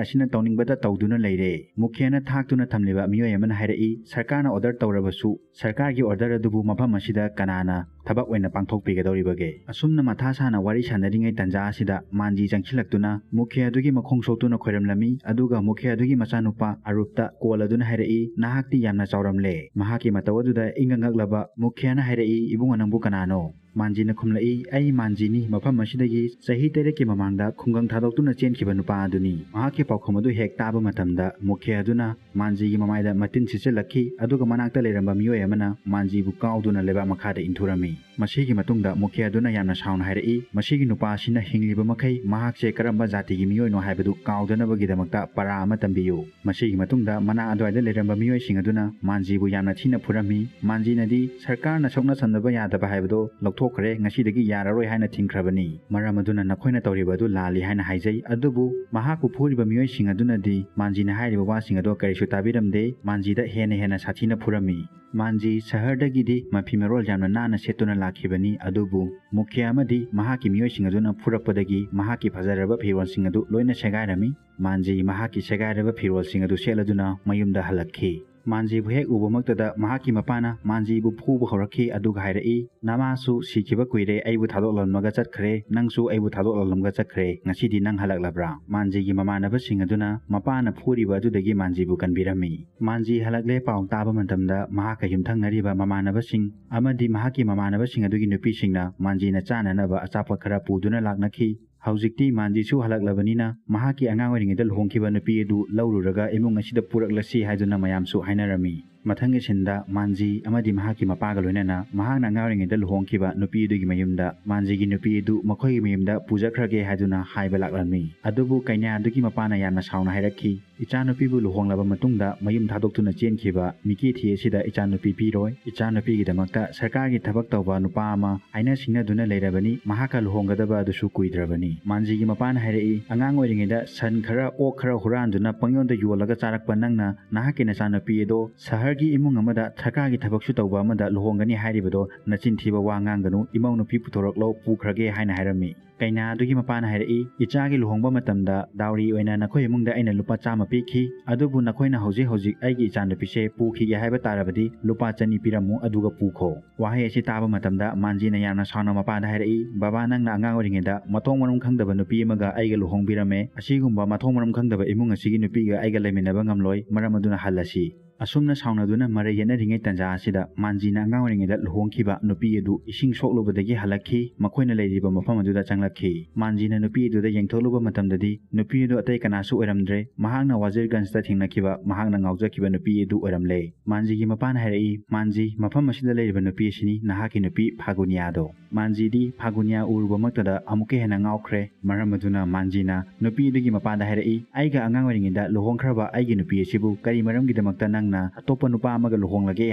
ꯑꯁꯤꯅ ꯇꯧꯅꯤꯡꯕꯗ ꯇꯧꯗꯨꯅ ꯂꯩꯔꯦ"꯫ ꯃꯨꯈ꯭ꯌꯅ ꯊꯥꯛꯇꯨꯅ ꯊꯝꯂꯤꯕ ꯃꯤꯑꯣꯏ ꯑꯃꯅ ꯍꯥꯏꯔꯛꯏ, "ꯁꯔꯀꯥꯔꯅ ꯑꯣꯔꯗꯔ ꯇꯧꯔꯕꯁꯨ ꯁꯔꯀꯥꯔꯒꯤ ꯑꯣꯔꯗꯔ ꯑꯗꯨꯕꯨ ꯃꯐꯝ ꯑꯁꯤꯗ ꯀꯅꯥꯅ ꯊꯕꯛ ꯑꯣꯏꯅ ꯄꯥꯡꯊꯣꯛꯄꯤꯒꯗꯧꯔꯤꯕꯒꯦ?" ꯑꯁꯨꯝꯅ ꯃꯊꯥ ꯁꯥꯅ ꯋꯥꯔꯤ ꯁꯥꯟꯅꯔꯤꯉꯩ ꯇꯥꯟꯖꯥ ꯑꯁꯤꯗ ꯃꯥꯟꯖꯤ ꯆꯪꯁꯤꯜꯂꯛꯇꯨꯅ ꯃꯨꯈ꯭ꯌ ꯑꯗꯨꯒꯤ ꯃꯈꯣꯡ ꯁꯣꯛꯇꯨꯅ ꯈꯣꯏꯔꯝꯂꯝꯃꯤ꯫ ꯑꯗꯨꯒ ꯃꯨꯈ꯭ꯌ ꯑꯗꯨꯒꯤ ꯃꯆꯥꯅꯨꯄꯥ ꯑꯔꯨꯞꯇ ꯀꯣꯜ ꯑꯗꯨꯅ ꯍꯥꯏꯔꯛꯏ, "ꯅꯍꯥꯛꯇꯤ ꯌꯥꯝꯅ ꯆꯥꯎꯔꯝꯂꯦ"꯫ ꯃꯍꯥꯛꯀꯤ ꯃꯇꯧ ꯑꯗꯨꯗ ꯏꯪꯉ ꯉꯛꯂꯕ ꯃꯨꯈ꯭ꯌꯅ ꯍꯥꯏꯔꯛꯏ, "ꯏꯕꯨꯡꯉꯣ, ꯅꯪꯕꯨ ꯀꯅꯥꯅꯣ?" ꯃꯥꯟꯖꯤꯅ ꯈꯨꯝꯂꯛꯏ, "ꯑꯩ ꯃꯥꯟꯖꯤꯅꯤ, ꯃꯐꯝ ꯑꯁꯤꯗꯒꯤ ꯆꯍꯤ ꯇꯔꯦꯠꯀꯤ ꯃꯃꯥꯡꯗ ꯈꯨꯡꯒꯪ ꯊꯥꯗꯣꯛꯇꯨꯅ ꯆꯦꯟꯈꯤꯕ ꯅꯨꯄꯥ ꯑꯗꯨꯅꯤ꯫" ꯃꯍꯥꯛꯀꯤ ꯄꯥꯎꯈꯨꯝ ꯑꯗꯨ ꯍꯦꯛ ꯇꯥꯕ ꯃꯇꯝꯗ ꯃꯨꯈꯤꯌꯥ ꯑꯗꯨꯅ ꯃꯥꯟꯖꯤꯒꯤ ꯃꯃꯥꯏꯗ ꯃꯇꯤꯟ ꯁꯤꯠꯆꯤꯜꯂꯛꯈꯤ, ꯑꯗꯨꯒ ꯃꯅꯥꯛꯇ ꯂꯩꯔꯝꯕ ꯃꯤꯑꯣꯏ ꯑꯃꯅ ꯃꯥꯟꯖꯤꯕꯨ ꯀꯥꯎꯗꯨꯅ ꯂꯩꯕꯥꯛ ꯃꯈꯥꯗ ꯏꯟꯊꯨꯔꯝꯃꯤ꯫ ꯃꯁꯤꯒꯤ ꯃꯇꯨꯡꯗ ꯃꯨꯈꯤꯌꯥ ꯑꯗꯨꯅ ꯌꯥꯝꯅ ꯁꯥꯎꯅ ꯍꯥꯏꯔꯛꯏ, "ꯃꯁꯤꯒꯤ ꯅꯨꯄꯥ ꯑꯁꯤꯅ ꯍꯤꯡꯂꯤꯕ ꯃꯈꯩ ꯃꯍꯥꯛꯁꯦ ꯀꯔꯝꯕ ꯖꯥꯇꯤꯒꯤ ꯃꯤꯑꯣꯏꯅꯣ ꯍꯥꯏꯕꯗꯨ ꯀꯥꯎꯗꯅꯕꯒꯤꯗꯃꯛꯇ ꯄꯔꯥ ꯑꯃ ꯇꯝꯕꯤꯌꯨ꯫" ꯃꯁꯤꯒꯤ ꯃꯇꯨꯡꯗ ꯃꯅꯥꯛ ꯑꯗꯨꯋꯥꯏꯗ ꯂꯩꯔꯝꯕ ꯃꯤꯑꯣꯏꯁꯤꯡ ꯑꯗꯨꯅ ꯃꯥꯟꯖꯤꯕꯨ ꯌꯥꯝꯅ ꯊꯤꯅ ꯐꯨꯔꯝꯃꯤ꯫ ꯃꯥꯟꯖꯤꯅꯗꯤ ꯁꯔꯀꯥꯔꯅ ꯁꯣꯛꯅ ꯁꯝꯅꯕ ꯌꯥꯗꯕ ꯍꯥꯏꯕꯗꯣ ꯂꯧꯊꯣꯛꯈ꯭ꯔꯦ, ꯉꯁꯤꯗꯒꯤ ꯌꯥꯔꯔꯣꯏ ꯍꯥꯏꯅ ꯊꯤꯡꯈ꯭ꯔꯕꯅꯤ꯫ ꯃꯔꯝ ꯑꯗꯨꯅ ꯅꯈꯣꯏꯅ ꯇꯧꯔꯤꯕ ꯑꯗꯨ ꯂꯥꯜꯂꯤ ꯍꯥꯏꯅ ꯍꯥꯏꯖꯩ꯫ ꯑꯗꯨꯕꯨ ꯃꯍꯥꯛꯄꯨ ꯐꯨꯔꯤꯕ ꯃꯤꯑꯣꯏꯁꯤꯡ ꯑꯗꯨꯅꯗꯤ ꯃꯥꯟꯖꯤꯅ ꯍꯥꯏꯔꯤꯕ ꯋꯥꯁꯤꯡ ꯑꯗꯣ ꯀꯔꯤꯁꯨ ꯇꯥꯕꯤꯔꯝꯗꯦ꯫ ꯃꯥꯟꯖꯤꯗ ꯍꯦꯟꯅ ꯍꯦꯟꯅ ꯁꯥꯊꯤꯅ ꯐꯨꯔꯝꯃꯤ꯫ ꯃꯥꯟꯖꯤ ꯁꯍꯔꯗꯒꯤꯗꯤ ꯃꯐꯤ ꯃꯔꯣꯜ ꯌꯥꯝꯅ ꯅꯥꯟꯅ ꯁꯦꯠꯇꯨꯅ ꯂꯥꯛꯈꯤꯕꯅꯤ, ꯑꯗꯨꯕꯨ ꯃꯨꯈꯤꯌꯥ ꯑꯃꯗꯤ ꯃꯍꯥꯛꯀꯤ ꯃꯤꯑꯣꯏꯁꯤꯡ ꯑꯗꯨꯅ ꯐꯨꯔꯛꯄꯗꯒꯤ ꯃꯍꯥꯛꯀꯤ ꯐꯖꯔꯕ ꯐꯤꯔꯣꯜꯁꯤꯡ ꯑꯗꯨ ꯂꯣꯏꯅ ꯁꯦꯒꯥꯏꯔꯝꯃꯤ꯫ ꯃꯥꯟꯖꯤ ꯃꯍꯥꯛꯀꯤ ꯁꯦꯒꯥꯏꯔꯕ ꯐꯤꯔꯣꯜꯁꯤꯡ ꯑꯗꯨ ꯁꯦꯠꯂꯗꯨꯅ ꯃꯌꯨꯝꯗ ꯍꯜꯂꯛꯈꯤ꯫ ꯃꯥꯟꯖꯤꯕꯨ ꯍꯦꯛ ꯎꯕꯃꯛꯇꯗ ꯃꯍꯥꯛꯀꯤ ꯃꯄꯥꯅ ꯃꯥꯟꯖꯤꯕꯨ ꯐꯨꯕ ꯍꯧꯔꯛꯈꯤ, ꯑꯗꯨꯒ ꯍꯥꯏꯔꯛꯏ, "ꯅꯃꯥꯁꯨ ꯁꯤꯈꯤꯕ ꯀꯨꯏꯔꯦ, ꯑꯩꯕꯨ ꯊꯥꯗꯣꯛꯂꯝꯂꯒ ꯆꯠꯈ꯭ꯔꯦ, ꯅꯪꯁꯨ ꯑꯩꯕꯨ ꯊꯥꯗꯣꯛꯂꯝꯂꯒ ꯆꯠꯈ꯭ꯔꯦ, ꯉꯁꯤꯗꯤ ꯅꯪ ꯍꯜꯂꯛꯂꯕ꯭ꯔꯥ?" ꯃꯥꯟꯖꯤꯒꯤ ꯃꯃꯥꯟꯅꯕꯁꯤꯡ ꯑꯗꯨꯅ ꯃꯄꯥꯅ ꯐꯨꯔꯤꯕ ꯑꯗꯨꯗꯒꯤ ꯃꯥꯟꯖꯤꯕꯨ ꯀꯟꯕꯤꯔꯝꯃꯤ꯫ ꯃꯥꯟꯖꯤ ꯍꯜꯂꯛꯂꯦ ꯄꯥꯎ ꯇꯥꯕ ꯃꯇꯝꯗ ꯃꯍꯥꯛꯀ ꯌꯨꯝꯊꯪꯅꯔꯤꯕ ꯃꯃꯥꯟꯅꯕꯁꯤꯡ ꯑꯃꯗꯤ ꯃꯍꯥꯛꯀꯤ ꯃꯃꯥꯟꯅꯕꯁꯤꯡ ꯑꯗꯨꯒꯤ ꯅꯨꯄꯤꯁꯤꯡꯅ ꯃꯥꯟꯖꯤꯅ ꯆꯥꯅꯅꯕ ꯑꯆꯥꯄꯣꯠ ꯈꯔ ꯄꯨꯗꯨꯅ ꯂꯥꯛꯅꯈꯤ꯫ ꯍꯧꯖꯤꯛꯇꯤ ꯃꯥꯟꯖꯤꯁꯨ ꯍꯜꯂꯛꯂꯕꯅꯤꯅ ꯃꯍꯥꯛꯀꯤ ꯑꯉꯥꯡ ꯑꯣꯏꯔꯤꯉꯩꯗ ꯂꯨꯍꯣꯡꯈꯤꯕ ꯅꯨꯄꯤ ꯑꯗꯨ ꯂꯧꯔꯨꯔꯒ ꯏꯃꯨꯡ ꯑꯁꯤꯗ ꯄꯨꯔꯛꯂꯁꯤ ꯍꯥꯏꯗꯨꯅ ꯃꯌꯥꯝꯁꯨ ꯍꯥꯏꯅꯔꯝꯃꯤ꯫ ꯃꯊꯪꯒꯤ ꯁꯤꯟꯗ ꯃꯥꯟꯖꯤ ꯑꯃꯗꯤ ꯃꯍꯥꯛꯀꯤ ꯃꯄꯥꯒ ꯂꯣꯏꯅꯅ ꯃꯍꯥꯛꯅ ꯑꯉꯥꯡ ꯑꯣꯏꯔꯤꯉꯩꯗ ꯂꯨꯍꯣꯡꯈꯤꯕ ꯅꯨꯄꯤ ꯑꯗꯨꯒꯤ ꯃꯌꯨꯝꯗ ꯃꯥꯟꯖꯤꯒꯤ ꯅꯨꯄꯤ ꯑꯗꯨ ꯃꯈꯣꯏꯒꯤ ꯃꯌꯨꯝꯗ ꯄꯨꯖꯈ꯭ꯔꯒꯦ ꯍꯥꯏꯗꯨꯅ ꯍꯥꯏꯕ ꯂꯥꯛꯂꯝꯃꯤ꯫ ꯑꯗꯨꯕꯨ ꯀꯩꯅꯥ ꯑꯗꯨꯒꯤ ꯃꯄꯥꯅ ꯌꯥꯝꯅ ꯁꯥꯎꯅ ꯍꯥꯏꯔꯛꯈꯤ, "ꯏꯆꯥꯅꯨꯄꯤꯕꯨ ꯂꯨꯍꯣꯡꯂꯕ ꯃꯇꯨꯡꯗ ꯃꯌꯨꯝ ꯊꯥꯗꯣꯛꯇꯨꯅ ꯆꯦꯟꯈꯤꯕ ꯃꯤꯀꯤ ꯊꯤ ꯑꯁꯤꯗ ꯏꯆꯥꯅꯨꯄꯤ ꯄꯤꯔꯣꯏ꯫ ꯏꯆꯥꯅꯨꯄꯤꯒꯤꯗꯃꯛꯇ ꯁꯔꯀꯥꯔꯒꯤ ꯊꯕꯛ ꯇꯧꯕ ꯅꯨꯄꯥ ꯑꯃ ꯍꯥꯏꯅ ꯁꯤꯡꯅꯗꯨꯅ ꯂꯩꯔꯕꯅꯤ, ꯃꯍꯥꯛꯀ ꯂꯨꯍꯣꯡꯒꯗꯕ ꯑꯗꯨꯁꯨ ꯀꯨꯏꯗ꯭ꯔꯕꯅꯤ꯫" ꯃꯥꯟꯖꯤꯒꯤ ꯃꯄꯥꯅ ꯍꯥꯏꯔꯛꯏ, "ꯑꯉꯥꯡ ꯑꯣꯏꯔꯤꯉꯩꯗ ꯁꯟ ꯈꯔ, ꯑꯣꯛ ꯈꯔ ꯍꯨꯔꯥꯟꯗꯨꯅ ꯄꯪꯌꯣꯟꯗ ꯌꯣꯜꯂꯒ ꯆꯥꯔꯛꯄ ꯅꯪꯅ ꯅꯍꯥꯛꯀꯤ ꯅꯆꯥꯅꯨꯄꯤ ꯑꯗꯣ ꯁꯍꯔꯒꯤ ꯏꯃꯨꯡ ꯑꯃꯗ ꯁꯔꯀꯥꯔꯒꯤ ꯊꯕꯛꯁꯨ ꯇꯧꯕ ꯑꯃꯗ ꯂꯨꯍꯣꯡꯒꯅꯤ ꯍꯥꯏꯔꯤꯕꯗꯣ ꯅꯆꯤꯟ ꯊꯤꯕ ꯋꯥ ꯉꯥꯡꯒꯅꯨ, ꯏꯃꯧ ꯅꯨꯄꯤ ꯄꯨꯊꯣꯔꯛꯂꯣ, ꯄꯨꯈ꯭ꯔꯒꯦ" ꯍꯥꯏꯅ ꯍꯥꯏꯔꯝꯃꯤ꯫ ꯀꯩꯅꯥ ꯑꯗꯨꯒꯤ ꯃꯄꯥꯅ ꯍꯥꯏꯔꯛꯏ, "ꯏꯆꯥꯒꯤ ꯂꯨꯍꯣꯡꯕ ꯃꯇꯝꯗ ꯗꯥꯎꯔꯤ ꯑꯣꯏꯅ ꯅꯈꯣꯏ ꯏꯃꯨꯡꯗ ꯑꯩꯅ ꯂꯨꯄꯥ ꯆꯥꯝꯃ ꯄꯤꯈꯤ, ꯑꯗꯨꯕꯨ ꯅꯈꯣꯏꯅ ꯍꯧꯖꯤꯛ ꯍꯧꯖꯤꯛ ꯑꯩꯒꯤ ꯏꯆꯥꯅꯨꯄꯤꯁꯦ ꯄꯨꯈꯤꯒꯦ ꯍꯥꯏꯕ ꯇꯥꯔꯕꯗꯤ ꯂꯨꯄꯥ ꯆꯅꯤ ꯄꯤꯔꯝꯃꯨ, ꯑꯗꯨꯒ ꯄꯨꯈꯣ꯫" ꯋꯥꯍꯩ ꯑꯁꯤ ꯇꯥꯕ ꯃꯇꯝꯗ ꯃꯥꯟꯖꯤꯅ ꯌꯥꯝꯅ ꯁꯥꯎꯅ ꯃꯄꯥꯗ ꯍꯥꯏꯔꯛꯏ, "ꯕꯕꯥ, ꯅꯪꯅ ꯑꯉꯥꯡ ꯑꯣꯏꯔꯤꯉꯩꯗ ꯃꯊꯣꯡ ꯃꯔꯝ ꯈꯪꯗꯕ ꯅꯨꯄꯤ ꯑꯃꯒ ꯑꯩꯒ ꯂꯨꯍꯣꯡꯕꯤꯔꯝꯃꯦ꯫ ꯑꯁꯤꯒꯨꯝꯕ ꯃꯊꯣꯡ ꯃꯔꯝ ꯈꯪꯗꯕ ꯏꯃꯨꯡ ꯑꯁꯤꯒꯤ ꯅꯨꯄꯤꯒ ꯑꯩꯒ ꯂꯩꯃꯤꯟꯅꯕ ꯉꯝꯂꯣꯏ, ꯃꯔꯝ ꯑꯗꯨꯅ ꯍꯜꯂꯁꯤ꯫" ꯑꯁꯨꯝꯅ ꯁꯥꯎꯅꯗꯨꯅ ꯃꯔꯩ ꯌꯦꯠꯅꯔꯤꯉꯩ ꯇꯥꯟꯖꯥ ꯑꯁꯤꯗ ꯃꯥꯟꯖꯤꯅ ꯑꯉꯥꯡ ꯑꯣꯏꯔꯤꯉꯩꯗ ꯂꯨꯍꯣꯡꯈꯤꯕ ꯅꯨꯄꯤ ꯑꯗꯨ ꯏꯁꯤꯡ ꯁꯣꯛꯂꯨꯕꯗꯒꯤ ꯍꯜꯂꯛꯈꯤ꯫ ꯃꯈꯣꯏꯅ ꯂꯩꯔꯤꯕ ꯃꯐꯝ ꯑꯗꯨꯗ ꯆꯪꯂꯛꯈꯤ꯫ ꯃꯥꯟꯖꯤꯅ ꯅꯨꯄꯤ ꯑꯗꯨꯗ ꯌꯦꯡꯊꯣꯛꯂꯨꯕ ꯃꯇꯝꯗꯗꯤ ꯅꯨꯄꯤ ꯑꯗꯨ ꯑꯇꯩ ꯀꯅꯥꯁꯨ ꯑꯣꯏꯔꯝꯗ꯭ꯔꯦ꯫ ꯃꯍꯥꯛꯅ ꯋꯥꯖꯤꯔꯒꯟꯖꯇ ꯊꯦꯡꯅꯈꯤꯕ ꯃꯍꯥꯛꯅ ꯉꯥꯎꯖꯈꯤꯕ ꯅꯨꯄꯤ ꯑꯗꯨ ꯑꯣꯏꯔꯝꯂꯦ꯫ ꯃꯥꯟꯖꯤꯒꯤ ꯃꯄꯥꯅ ꯍꯥꯏꯔꯛꯏ, "ꯃꯥꯟꯖꯤ, ꯃꯐꯝ ꯑꯁꯤꯗ ꯂꯩꯔꯤꯕ ꯅꯨꯄꯤ ꯑꯁꯤꯅꯤ ꯅꯍꯥꯛꯀꯤ ꯅꯨꯄꯤ ꯐꯥꯒꯨꯅꯤꯌꯥꯗꯣ"꯫ ꯃꯥꯟꯖꯤꯗꯤ ꯐꯥꯒꯨꯅꯤꯌꯥ ꯎꯔꯨꯕꯃꯛꯇꯗ ꯑꯃꯨꯛꯀ ꯍꯦꯟꯅ ꯉꯥꯎꯈ꯭ꯔꯦ꯫ ꯃꯔꯝ ꯑꯗꯨꯅ ꯃꯥꯟꯖꯤꯅ ꯅꯨꯄꯤ ꯑꯗꯨꯒꯤ ꯃꯄꯥꯗ ꯍꯥꯏꯔꯛꯏ, "ꯑꯩꯒ ꯑꯉꯥꯡ ꯑꯣꯏꯔꯤꯉꯩꯗ ꯂꯨꯍꯣꯡꯈ꯭ꯔꯕ ꯑꯩꯒꯤ ꯅꯨꯄꯤ ꯑꯁꯤꯕꯨ ꯀꯔꯤ ꯃꯔꯝꯒꯤꯗꯃꯛꯇ ꯅꯪꯅ ꯑꯇꯣꯞꯄ ꯅꯨꯄꯥ ꯑꯃꯒ ꯂꯨꯍꯣꯡꯂꯒꯦ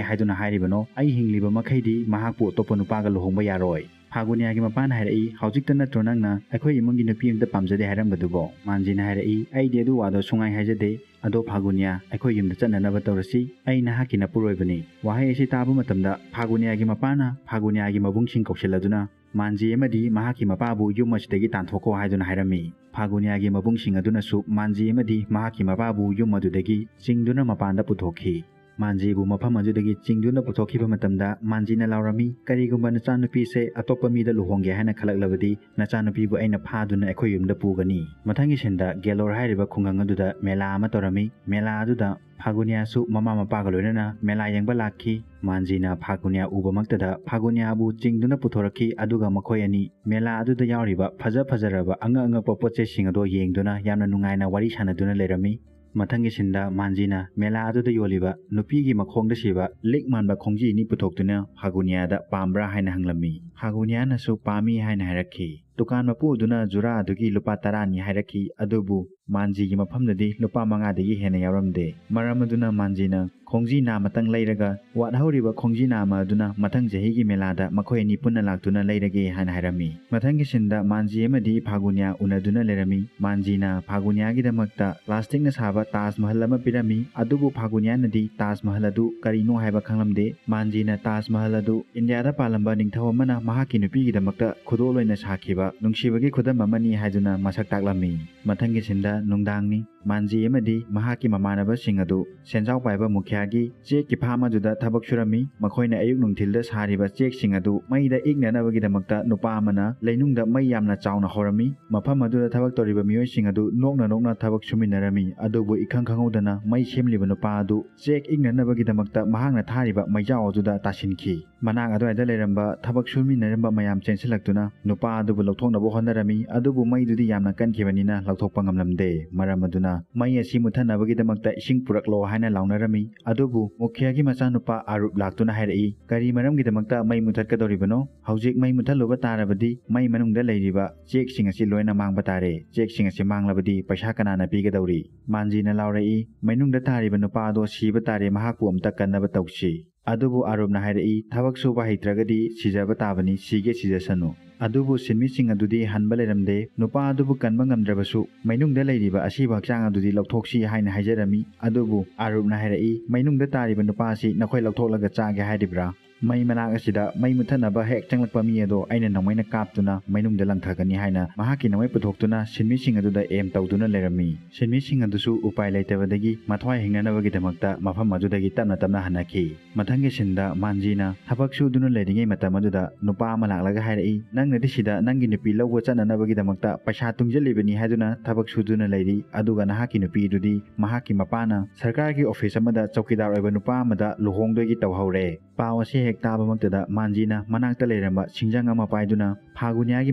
ꯍꯥꯏꯗꯨꯅ ꯍꯥꯏꯔꯤꯕꯅꯣ? ꯑꯩ ꯍꯤꯡꯂꯤꯕ ꯃꯈꯩꯗꯤ ꯃꯍꯥꯛꯄꯨ ꯑꯇꯣꯞꯄ ꯅꯨꯄꯥꯒ ꯂꯨꯍꯣꯡꯕ ꯌꯥꯔꯣꯏ"꯫ ꯐꯥꯒꯨꯅꯤꯌꯥꯒꯤ ꯃꯄꯥꯅ ꯍꯥꯏꯔꯛꯏ, "ꯍꯧꯖꯤꯛꯇ ꯅꯠꯇ꯭ꯔꯣ ꯅꯪꯅ ꯑꯩꯈꯣꯏ ꯏꯃꯨꯡꯒꯤ ꯅꯨꯄꯤ ꯑꯃꯗ ꯄꯥꯝꯖꯗꯦ ꯍꯥꯏꯔꯝꯕꯗꯨꯕꯣ?" ꯃꯥꯟꯖꯤꯅ ꯍꯥꯏꯔꯛꯏ, "ꯑꯩꯗꯤ ꯑꯗꯨ ꯋꯥꯗꯣ ꯁꯨꯡꯍꯥꯏ ꯍꯥꯏꯖꯗꯦ꯫ ꯑꯗꯣ ꯐꯥꯒꯨꯅꯤꯌꯥ, ꯑꯩꯈꯣꯏ ꯌꯨꯝꯗ ꯆꯠꯅꯅꯕ ꯇꯧꯔꯁꯤ꯫ ꯑꯩ ꯅꯍꯥꯛꯀꯤ ꯅꯄꯨꯔꯣꯏꯕꯅꯤ"꯫ ꯋꯥꯍꯩ ꯑꯁꯤ ꯇꯥꯕ ꯃꯇꯝꯗ ꯐꯥꯒꯨꯅꯤꯌꯥꯒꯤ ꯃꯄꯥꯅ ꯐꯥꯒꯨꯅꯤꯌꯥꯒꯤ ꯃꯕꯨꯡꯁꯤꯡ ꯀꯧꯁꯤꯜꯂꯗꯨꯅ ꯃꯥꯟꯖꯤ ꯑꯃꯗꯤ ꯃꯍꯥꯛꯀꯤ ꯃꯄꯥꯕꯨ ꯌꯨꯝ ꯑꯁꯤꯗꯒꯤ ꯇꯥꯟꯊꯣꯛꯈꯣ ꯍꯥꯏꯗꯨꯅ ꯍꯥꯏꯔꯝꯃꯤ꯫ ꯐꯥꯒꯨꯅꯤꯌꯥꯒꯤ ꯃꯕꯨꯡꯁꯤꯡ ꯑꯗꯨꯅꯁꯨ ꯃꯥꯟꯖꯤ ꯑꯃꯗꯤ ꯃꯍꯥꯛꯀꯤ ꯃꯄꯥꯕꯨ ꯌꯨꯝ ꯑꯗꯨꯗꯒꯤ ꯆꯤꯡꯗꯨꯅ ꯃꯄꯥꯟꯗ ꯄꯨꯊꯣꯛꯈꯤ꯫ ꯃꯥꯟꯖꯤꯕꯨ ꯃꯐꯝ ꯑꯗꯨꯗꯒꯤ ꯆꯤꯡꯗꯨꯅ ꯄꯨꯊꯣꯛꯈꯤꯕ ꯃꯇꯝꯗ ꯃꯥꯟꯖꯤꯅ ꯂꯥꯎꯔꯝꯃꯤ, "ꯀꯔꯤꯒꯨꯝꯕ ꯅꯆꯥꯅꯨꯄꯤꯁꯦ ꯑꯇꯣꯞꯄ ꯃꯤꯗ ꯂꯨꯍꯣꯡꯒꯦ ꯍꯥꯏꯅ ꯈꯜꯂꯛꯂꯕꯗꯤ ꯅꯆꯥꯅꯨꯄꯤꯕꯨ ꯑꯩꯅ ꯐꯥꯗꯨꯅ ꯑꯩꯈꯣꯏ ꯌꯨꯝꯗ ꯄꯨꯒꯅꯤ"꯫ ꯃꯊꯪꯒꯤ ꯁꯤꯟꯗ ꯒꯦꯂꯣꯔ ꯍꯥꯏꯔꯤꯕ ꯈꯨꯡꯒꯪ ꯑꯗꯨꯗ ꯃꯦꯂꯥ ꯑꯃ ꯇꯧꯔꯝꯃꯤ꯫ ꯃꯦꯂꯥ ꯑꯗꯨꯗ ꯐꯥꯒꯨꯅꯤꯌꯥꯁꯨ ꯃꯃꯥ ꯃꯄꯥꯒ ꯂꯣꯏꯅꯅ ꯃꯦꯂꯥ ꯌꯦꯡꯕ ꯂꯥꯛꯈꯤ꯫ ꯃꯥꯟꯖꯤꯅ ꯐꯥꯒꯨꯅꯤꯌꯥ ꯎꯕꯃꯛꯇꯗ ꯐꯥꯒꯨꯅꯤꯌꯥꯕꯨ ꯆꯤꯡꯗꯨꯅ ꯄꯨꯊꯣꯔꯛꯈꯤ, ꯑꯗꯨꯒ ꯃꯈꯣꯏ ꯑꯅꯤ ꯃꯦꯂꯥ ꯑꯗꯨꯗ ꯌꯥꯎꯔꯤꯕ ꯐꯖ ꯐꯖꯔꯕ ꯑꯉꯛ ꯑꯉꯛꯄ ꯄꯣꯠ ꯆꯩꯁꯤꯡ ꯑꯗꯣ ꯌꯦꯡꯗꯨꯅ ꯌꯥꯝꯅ ꯅꯨꯡꯉꯥꯏꯅ ꯋꯥꯔꯤ ꯁꯥꯟꯅꯗꯨꯅ ꯂꯩꯔꯝꯃꯤ꯫ ꯃꯊꯪꯒꯤ ꯁꯤꯟꯗ ꯃꯥꯟꯖꯤꯅ ꯃꯦꯂꯥ ꯑꯗꯨꯗ ꯌꯣꯜꯂꯤꯕ ꯅꯨꯄꯤꯒꯤ ꯃꯈꯣꯡꯗ ꯁꯤꯕ ꯂꯤꯛ ꯃꯥꯟꯕ ꯈꯣꯡꯖꯤ ꯑꯅꯤ ꯄꯨꯊꯣꯛꯇꯨꯅ ꯐꯥꯒꯨꯅꯤꯌꯥꯗ ꯄꯥꯝꯕ꯭ꯔꯥ ꯍꯥꯏꯅ ꯍꯪꯂꯝꯃꯤ꯫ ꯐꯥꯒꯨꯅꯤꯌꯥꯅꯁꯨ ꯄꯥꯝꯃꯤ ꯍꯥꯏꯅ ꯍꯥꯏꯔꯛꯈꯤ꯫ ꯗꯨꯀꯥꯟ ꯃꯄꯨ ꯑꯗꯨꯅ ꯖꯨꯔꯥ ꯑꯗꯨꯒꯤ ꯂꯨꯄꯥ ꯇꯔꯥꯅꯤ ꯍꯥꯏꯔꯛꯈꯤ, ꯑꯗꯨꯕꯨ ꯃꯥꯟꯖꯤꯒꯤ ꯃꯐꯝꯗꯗꯤ ꯂꯨꯄꯥ ꯃꯉꯥꯗꯒꯤ ꯍꯦꯟꯅ ꯌꯥꯎꯔꯝꯗꯦ꯫ ꯃꯔꯝ ꯑꯗꯨꯅ ꯃꯥꯟꯖꯤꯅ ꯈꯣꯡꯖꯤ ꯅꯥꯃꯇꯪ ꯂꯩꯔꯒ ꯋꯥꯠꯍꯧꯔꯤꯕ ꯈꯣꯡꯖꯤ ꯅꯥꯃ ꯑꯗꯨꯅ ꯃꯊꯪ ꯆꯍꯤꯒꯤ ꯃꯦꯂꯥꯗ ꯃꯈꯣꯏ ꯑꯅꯤ ꯄꯨꯟꯅ ꯂꯥꯛꯇꯨꯅ ꯂꯩꯔꯒꯦ ꯍꯥꯏꯅ ꯍꯥꯏꯔꯝꯃꯤ꯫ ꯃꯊꯪꯒꯤ ꯁꯤꯟꯗ ꯃꯥꯟꯖꯤ ꯑꯃꯗꯤ ꯐꯥꯒꯨꯅꯤꯌꯥ ꯎꯅꯗꯨꯅ ꯂꯩꯔꯝꯃꯤ꯫ ꯃꯥꯟꯖꯤꯅ ꯐꯥꯒꯨꯅꯤꯌꯥꯒꯤꯗꯃꯛꯇ ꯄ꯭ꯂꯥꯁꯇꯤꯛꯅ ꯁꯥꯕ ꯇꯥꯖ ꯃꯍꯜ ꯑꯃ ꯄꯤꯔꯝꯃꯤ, ꯑꯗꯨꯕꯨ ꯐꯥꯒꯨꯅꯤꯌꯥꯅꯗꯤ ꯇꯥꯖ ꯃꯍꯜ ꯑꯗꯨ ꯀꯔꯤꯅꯣ ꯍꯥꯏꯕ ꯈꯪꯂꯝꯗꯦ꯫ ꯃꯥꯟꯖꯤꯅ ꯇꯥꯖ ꯃꯍꯜ ꯑꯗꯨ ꯏꯟꯗꯤꯌꯥꯗ ꯄꯥꯜꯂꯝꯕ ꯅꯤꯡꯊꯧ ꯑꯃꯅ ꯃꯍꯥꯛꯀꯤ ꯅꯨꯄꯤꯒꯤꯗꯃꯛꯇ ꯈꯨꯗꯣꯜ ꯑꯣꯏꯅ ꯁꯥꯈꯤꯕ ꯅꯨꯡꯁꯤꯕꯒꯤ ꯈꯨꯗꯝ ꯑꯃꯅꯤ ꯍꯥꯏꯗꯨꯅ ꯃꯁꯛ ꯇꯥꯛꯂꯝꯃꯤ꯫ ꯃꯊꯪꯒꯤ ꯁꯤꯟꯗ ꯅꯨꯡꯗꯥꯡꯅꯤ꯫ ꯃꯥꯟꯖꯤ ꯑꯃꯗꯤ ꯃꯍꯥꯛꯀꯤ ꯃꯃꯥꯟꯅꯕꯁꯤꯡ ꯑꯗꯨ ꯁꯦꯟꯖꯥꯎ ꯄꯥꯏꯕ ꯃꯨꯈꯤꯌꯥꯒꯤ ꯆꯦꯛꯀꯤ ꯐꯥꯝ ꯑꯗꯨꯗ ꯊꯕꯛ ꯁꯨꯔꯝꯃꯤ꯫ ꯃꯈꯣꯏꯅ ꯑꯌꯨꯛ ꯅꯨꯡꯊꯤꯜꯗ ꯁꯥꯔꯤꯕ ꯆꯦꯛꯁꯤꯡ ꯑꯗꯨ ꯃꯩꯗ ꯏꯛꯅꯅꯕꯒꯤꯗꯃꯛꯇ ꯅꯨꯄꯥ ꯑꯃꯅ ꯂꯩꯅꯨꯡꯗ ꯃꯩ ꯌꯥꯝꯅ ꯆꯥꯎꯅ ꯍꯧꯔꯝꯃꯤ꯫ ꯃꯐꯝ ꯑꯗꯨꯗ ꯊꯕꯛ ꯇꯧꯔꯤꯕ ꯃꯤꯑꯣꯏꯁꯤꯡ ꯑꯗꯨ ꯅꯣꯛꯅ ꯅꯣꯛꯅ ꯊꯕꯛ ꯁꯨꯃꯤꯟꯅꯔꯝꯃꯤ꯫ ꯑꯗꯨꯕꯨ ꯏꯈꯪ ꯈꯪꯍꯧꯗꯅ ꯃꯩ ꯁꯦꯝꯂꯤꯕ ꯅꯨꯄꯥ ꯑꯗꯨ ꯆꯦꯛ ꯏꯛꯅꯅꯕꯒꯤꯗꯃꯛꯇ ꯃꯍꯥꯛꯅ ꯊꯥꯔꯤꯕ ꯃꯩꯖꯥꯎ ꯑꯗꯨꯗ ꯇꯥꯁꯤꯟꯈꯤ꯫ ꯃꯅꯥꯛ ꯑꯗꯨꯋꯥꯏꯗ ꯂꯩꯔꯝꯕ ꯊꯕꯛ ꯁꯨꯃꯤꯟꯅꯔꯝꯕ ꯃꯌꯥꯝ ꯆꯦꯟꯁꯤꯜꯂꯛꯇꯨꯅ ꯅꯨꯄꯥ ꯑꯗꯨꯕꯨ ꯂꯧꯊꯣꯛꯅꯕ ꯍꯣꯠꯅꯔꯝꯃꯤ꯫ ꯑꯗꯨꯕꯨ ꯃꯩꯗꯨꯗꯤ ꯌꯥꯝꯅ ꯀꯟꯈꯤꯕꯅꯤꯅ ꯂꯧꯊꯣꯛꯄ ꯉꯝꯂꯝꯗꯦ꯫ ꯃꯔꯝ ꯑꯗꯨꯅ ꯃꯩ ꯑꯁꯤ ꯃꯨꯠꯊꯠꯅꯕꯒꯤꯗꯃꯛꯇ ꯏꯁꯤꯡ ꯄꯨꯔꯛꯂꯣ ꯍꯥꯏꯅ ꯂꯥꯎꯅꯔꯝꯃꯤ꯫ ꯑꯗꯨꯕꯨ ꯃꯨꯈꯤꯌꯥꯒꯤ ꯃꯆꯥꯅꯨꯄꯥ ꯑꯔꯨꯞ ꯂꯥꯛꯇꯨꯅ ꯍꯥꯏꯔꯛꯏ, "ꯀꯔꯤ ꯃꯔꯝꯒꯤꯗꯃꯛꯇ ꯃꯩ ꯃꯨꯠꯊꯠꯀꯗꯧꯔꯤꯕꯅꯣ? ꯍꯧꯖꯤꯛ ꯃꯩ ꯃꯨꯠꯊꯠꯂꯨꯕ ꯇꯥꯔꯕꯗꯤ ꯃꯩ ꯃꯅꯨꯡꯗ ꯂꯩꯔꯤꯕ ꯆꯦꯛꯁꯤꯡ ꯑꯁꯤ ꯂꯣꯏꯅ ꯃꯥꯡꯕ ꯇꯥꯔꯦ꯫ ꯆꯦꯛꯁꯤꯡ ꯑꯁꯤ ꯃꯥꯡꯂꯕꯗꯤ ꯄꯩꯁꯥ ꯀꯅꯥꯅ ꯄꯤꯒꯗꯧꯔꯤ?" ꯃꯥꯟꯖꯤꯅ ꯂꯥꯎꯔꯛꯏ, "ꯃꯩꯅꯨꯡꯗ ꯇꯥꯔꯤꯕ ꯅꯨꯄꯥ ꯑꯗꯣ ꯁꯤꯕ ꯇꯥꯔꯦ, ꯃꯍꯥꯛꯄꯨ ꯑꯝꯇ ꯀꯟꯅꯕ ꯇꯧꯁꯤ꯫" ꯑꯗꯨꯕꯨ ꯑꯔꯨꯞꯅ ꯍꯥꯏꯔꯛꯏ, "ꯊꯕꯛ ꯁꯨꯕ ꯍꯩꯇ꯭ꯔꯒꯗꯤ ꯁꯤꯖꯕ ꯇꯥꯕꯅꯤ, ꯁꯤꯒꯦ ꯁꯤꯖꯁꯅꯨ꯫" ꯑꯗꯨꯕꯨ ꯁꯤꯟꯃꯤꯁꯤꯡ ꯑꯗꯨꯗꯤ ꯍꯟꯕ ꯂꯩꯔꯝꯗꯦ꯫ ꯅꯨꯄꯥ ꯑꯗꯨꯕꯨ ꯀꯟꯕ ꯉꯝꯗ꯭ꯔꯕꯁꯨ ꯃꯩꯅꯨꯡꯗ ꯂꯩꯔꯤꯕ ꯑꯁꯤꯕ ꯍꯛꯆꯥꯡ ꯑꯗꯨꯗꯤ ꯂꯧꯊꯣꯛꯁꯤ ꯍꯥꯏꯅ ꯍꯥꯏꯖꯔꯝꯃꯤ꯫ ꯑꯗꯨꯕꯨ ꯑꯔꯨꯞꯅ ꯍꯥꯏꯔꯛꯏ, "ꯃꯩꯅꯨꯡꯗ ꯇꯥꯔꯤꯕ ꯅꯨꯄꯥ ꯑꯁꯤ ꯅꯈꯣꯏ ꯂꯧꯊꯣꯛꯂꯒ ꯆꯥꯒꯦ ꯍꯥꯏꯔꯤꯕ꯭ꯔꯥ? ꯃꯩ ꯃꯅꯥꯛ ꯑꯁꯤꯗ ꯃꯩ ꯃꯨꯠꯊꯠꯅꯕ ꯍꯦꯛ ꯆꯪꯂꯛꯄ ꯃꯤ ꯑꯗꯣ ꯑꯩꯅ ꯅꯣꯡꯃꯩꯅ ꯀꯥꯞꯇꯨꯅ ꯃꯩꯅꯨꯡꯗ ꯂꯪꯊꯒꯅꯤ" ꯍꯥꯏꯅ ꯃꯍꯥꯛꯀꯤ ꯅꯣꯡꯃꯩ ꯄꯨꯊꯣꯛꯇꯨꯅ ꯁꯤꯟꯃꯤꯁꯤꯡ ꯑꯗꯨꯗ ꯑꯦꯝ ꯇꯧꯗꯨꯅ ꯂꯩꯔꯝꯃꯤ꯫ ꯁꯤꯟꯃꯤꯁꯤꯡ ꯑꯗꯨꯁꯨ ꯎꯄꯥꯏ ꯂꯩꯇꯕꯗꯒꯤ ꯃꯊ꯭ꯋꯥꯏ ꯍꯤꯡꯅꯅꯕꯒꯤꯗꯃꯛꯇ ꯃꯐꯝ ꯑꯗꯨꯗꯒꯤ ꯇꯞꯅ ꯇꯞꯅ ꯍꯟꯅꯈꯤ꯫ ꯃꯊꯪꯒꯤ ꯁꯤꯟꯗ ꯃꯥꯟꯖꯤꯅ ꯊꯕꯛ ꯁꯨꯗꯨꯅ ꯂꯩꯔꯤꯉꯩ ꯃꯇꯝ ꯑꯗꯨꯗ ꯅꯨꯄꯥ ꯑꯃ ꯂꯥꯛꯂꯒ ꯍꯥꯏꯔꯛꯏ, "ꯅꯪꯅꯗꯤ ꯁꯤꯗ ꯅꯪꯒꯤ ꯅꯨꯄꯤ ꯂꯧꯕ ꯆꯠꯅꯅꯕꯒꯤꯗꯃꯛꯇ ꯄꯩꯁꯥ ꯇꯨꯡꯁꯤꯜꯂꯤꯕꯅꯤ ꯍꯥꯏꯗꯨꯅ ꯊꯕꯛ ꯁꯨꯗꯨꯅ ꯂꯩꯔꯤ, ꯑꯗꯨꯒ ꯅꯍꯥꯛꯀꯤ ꯅꯨꯄꯤꯗꯨꯗꯤ ꯃꯍꯥꯛꯀꯤ ꯃꯄꯥꯅ ꯁꯔꯀꯥꯔꯒꯤ ꯑꯣꯐꯤꯁ ꯑꯃꯗ ꯆꯧꯀꯤꯗꯥꯔ ꯑꯣꯏꯕ ꯅꯨꯄꯥ ꯑꯃꯗ ꯂꯨꯍꯣꯡꯗꯣꯏꯒꯤ ꯇꯧꯍꯧꯔꯦ꯫" ꯄꯥꯎ ꯑꯁꯤ ꯍꯦꯛ ꯇꯥꯕꯃꯛꯇꯗ ꯃꯥꯟꯖꯤꯅ ꯃꯅꯥꯛꯇ ꯂꯩꯔꯝꯕ ꯁꯤꯡꯖꯪ ꯑꯃ ꯄꯥꯏꯗꯨꯅ ꯐꯥꯒꯨꯅꯤꯌꯥꯒꯤ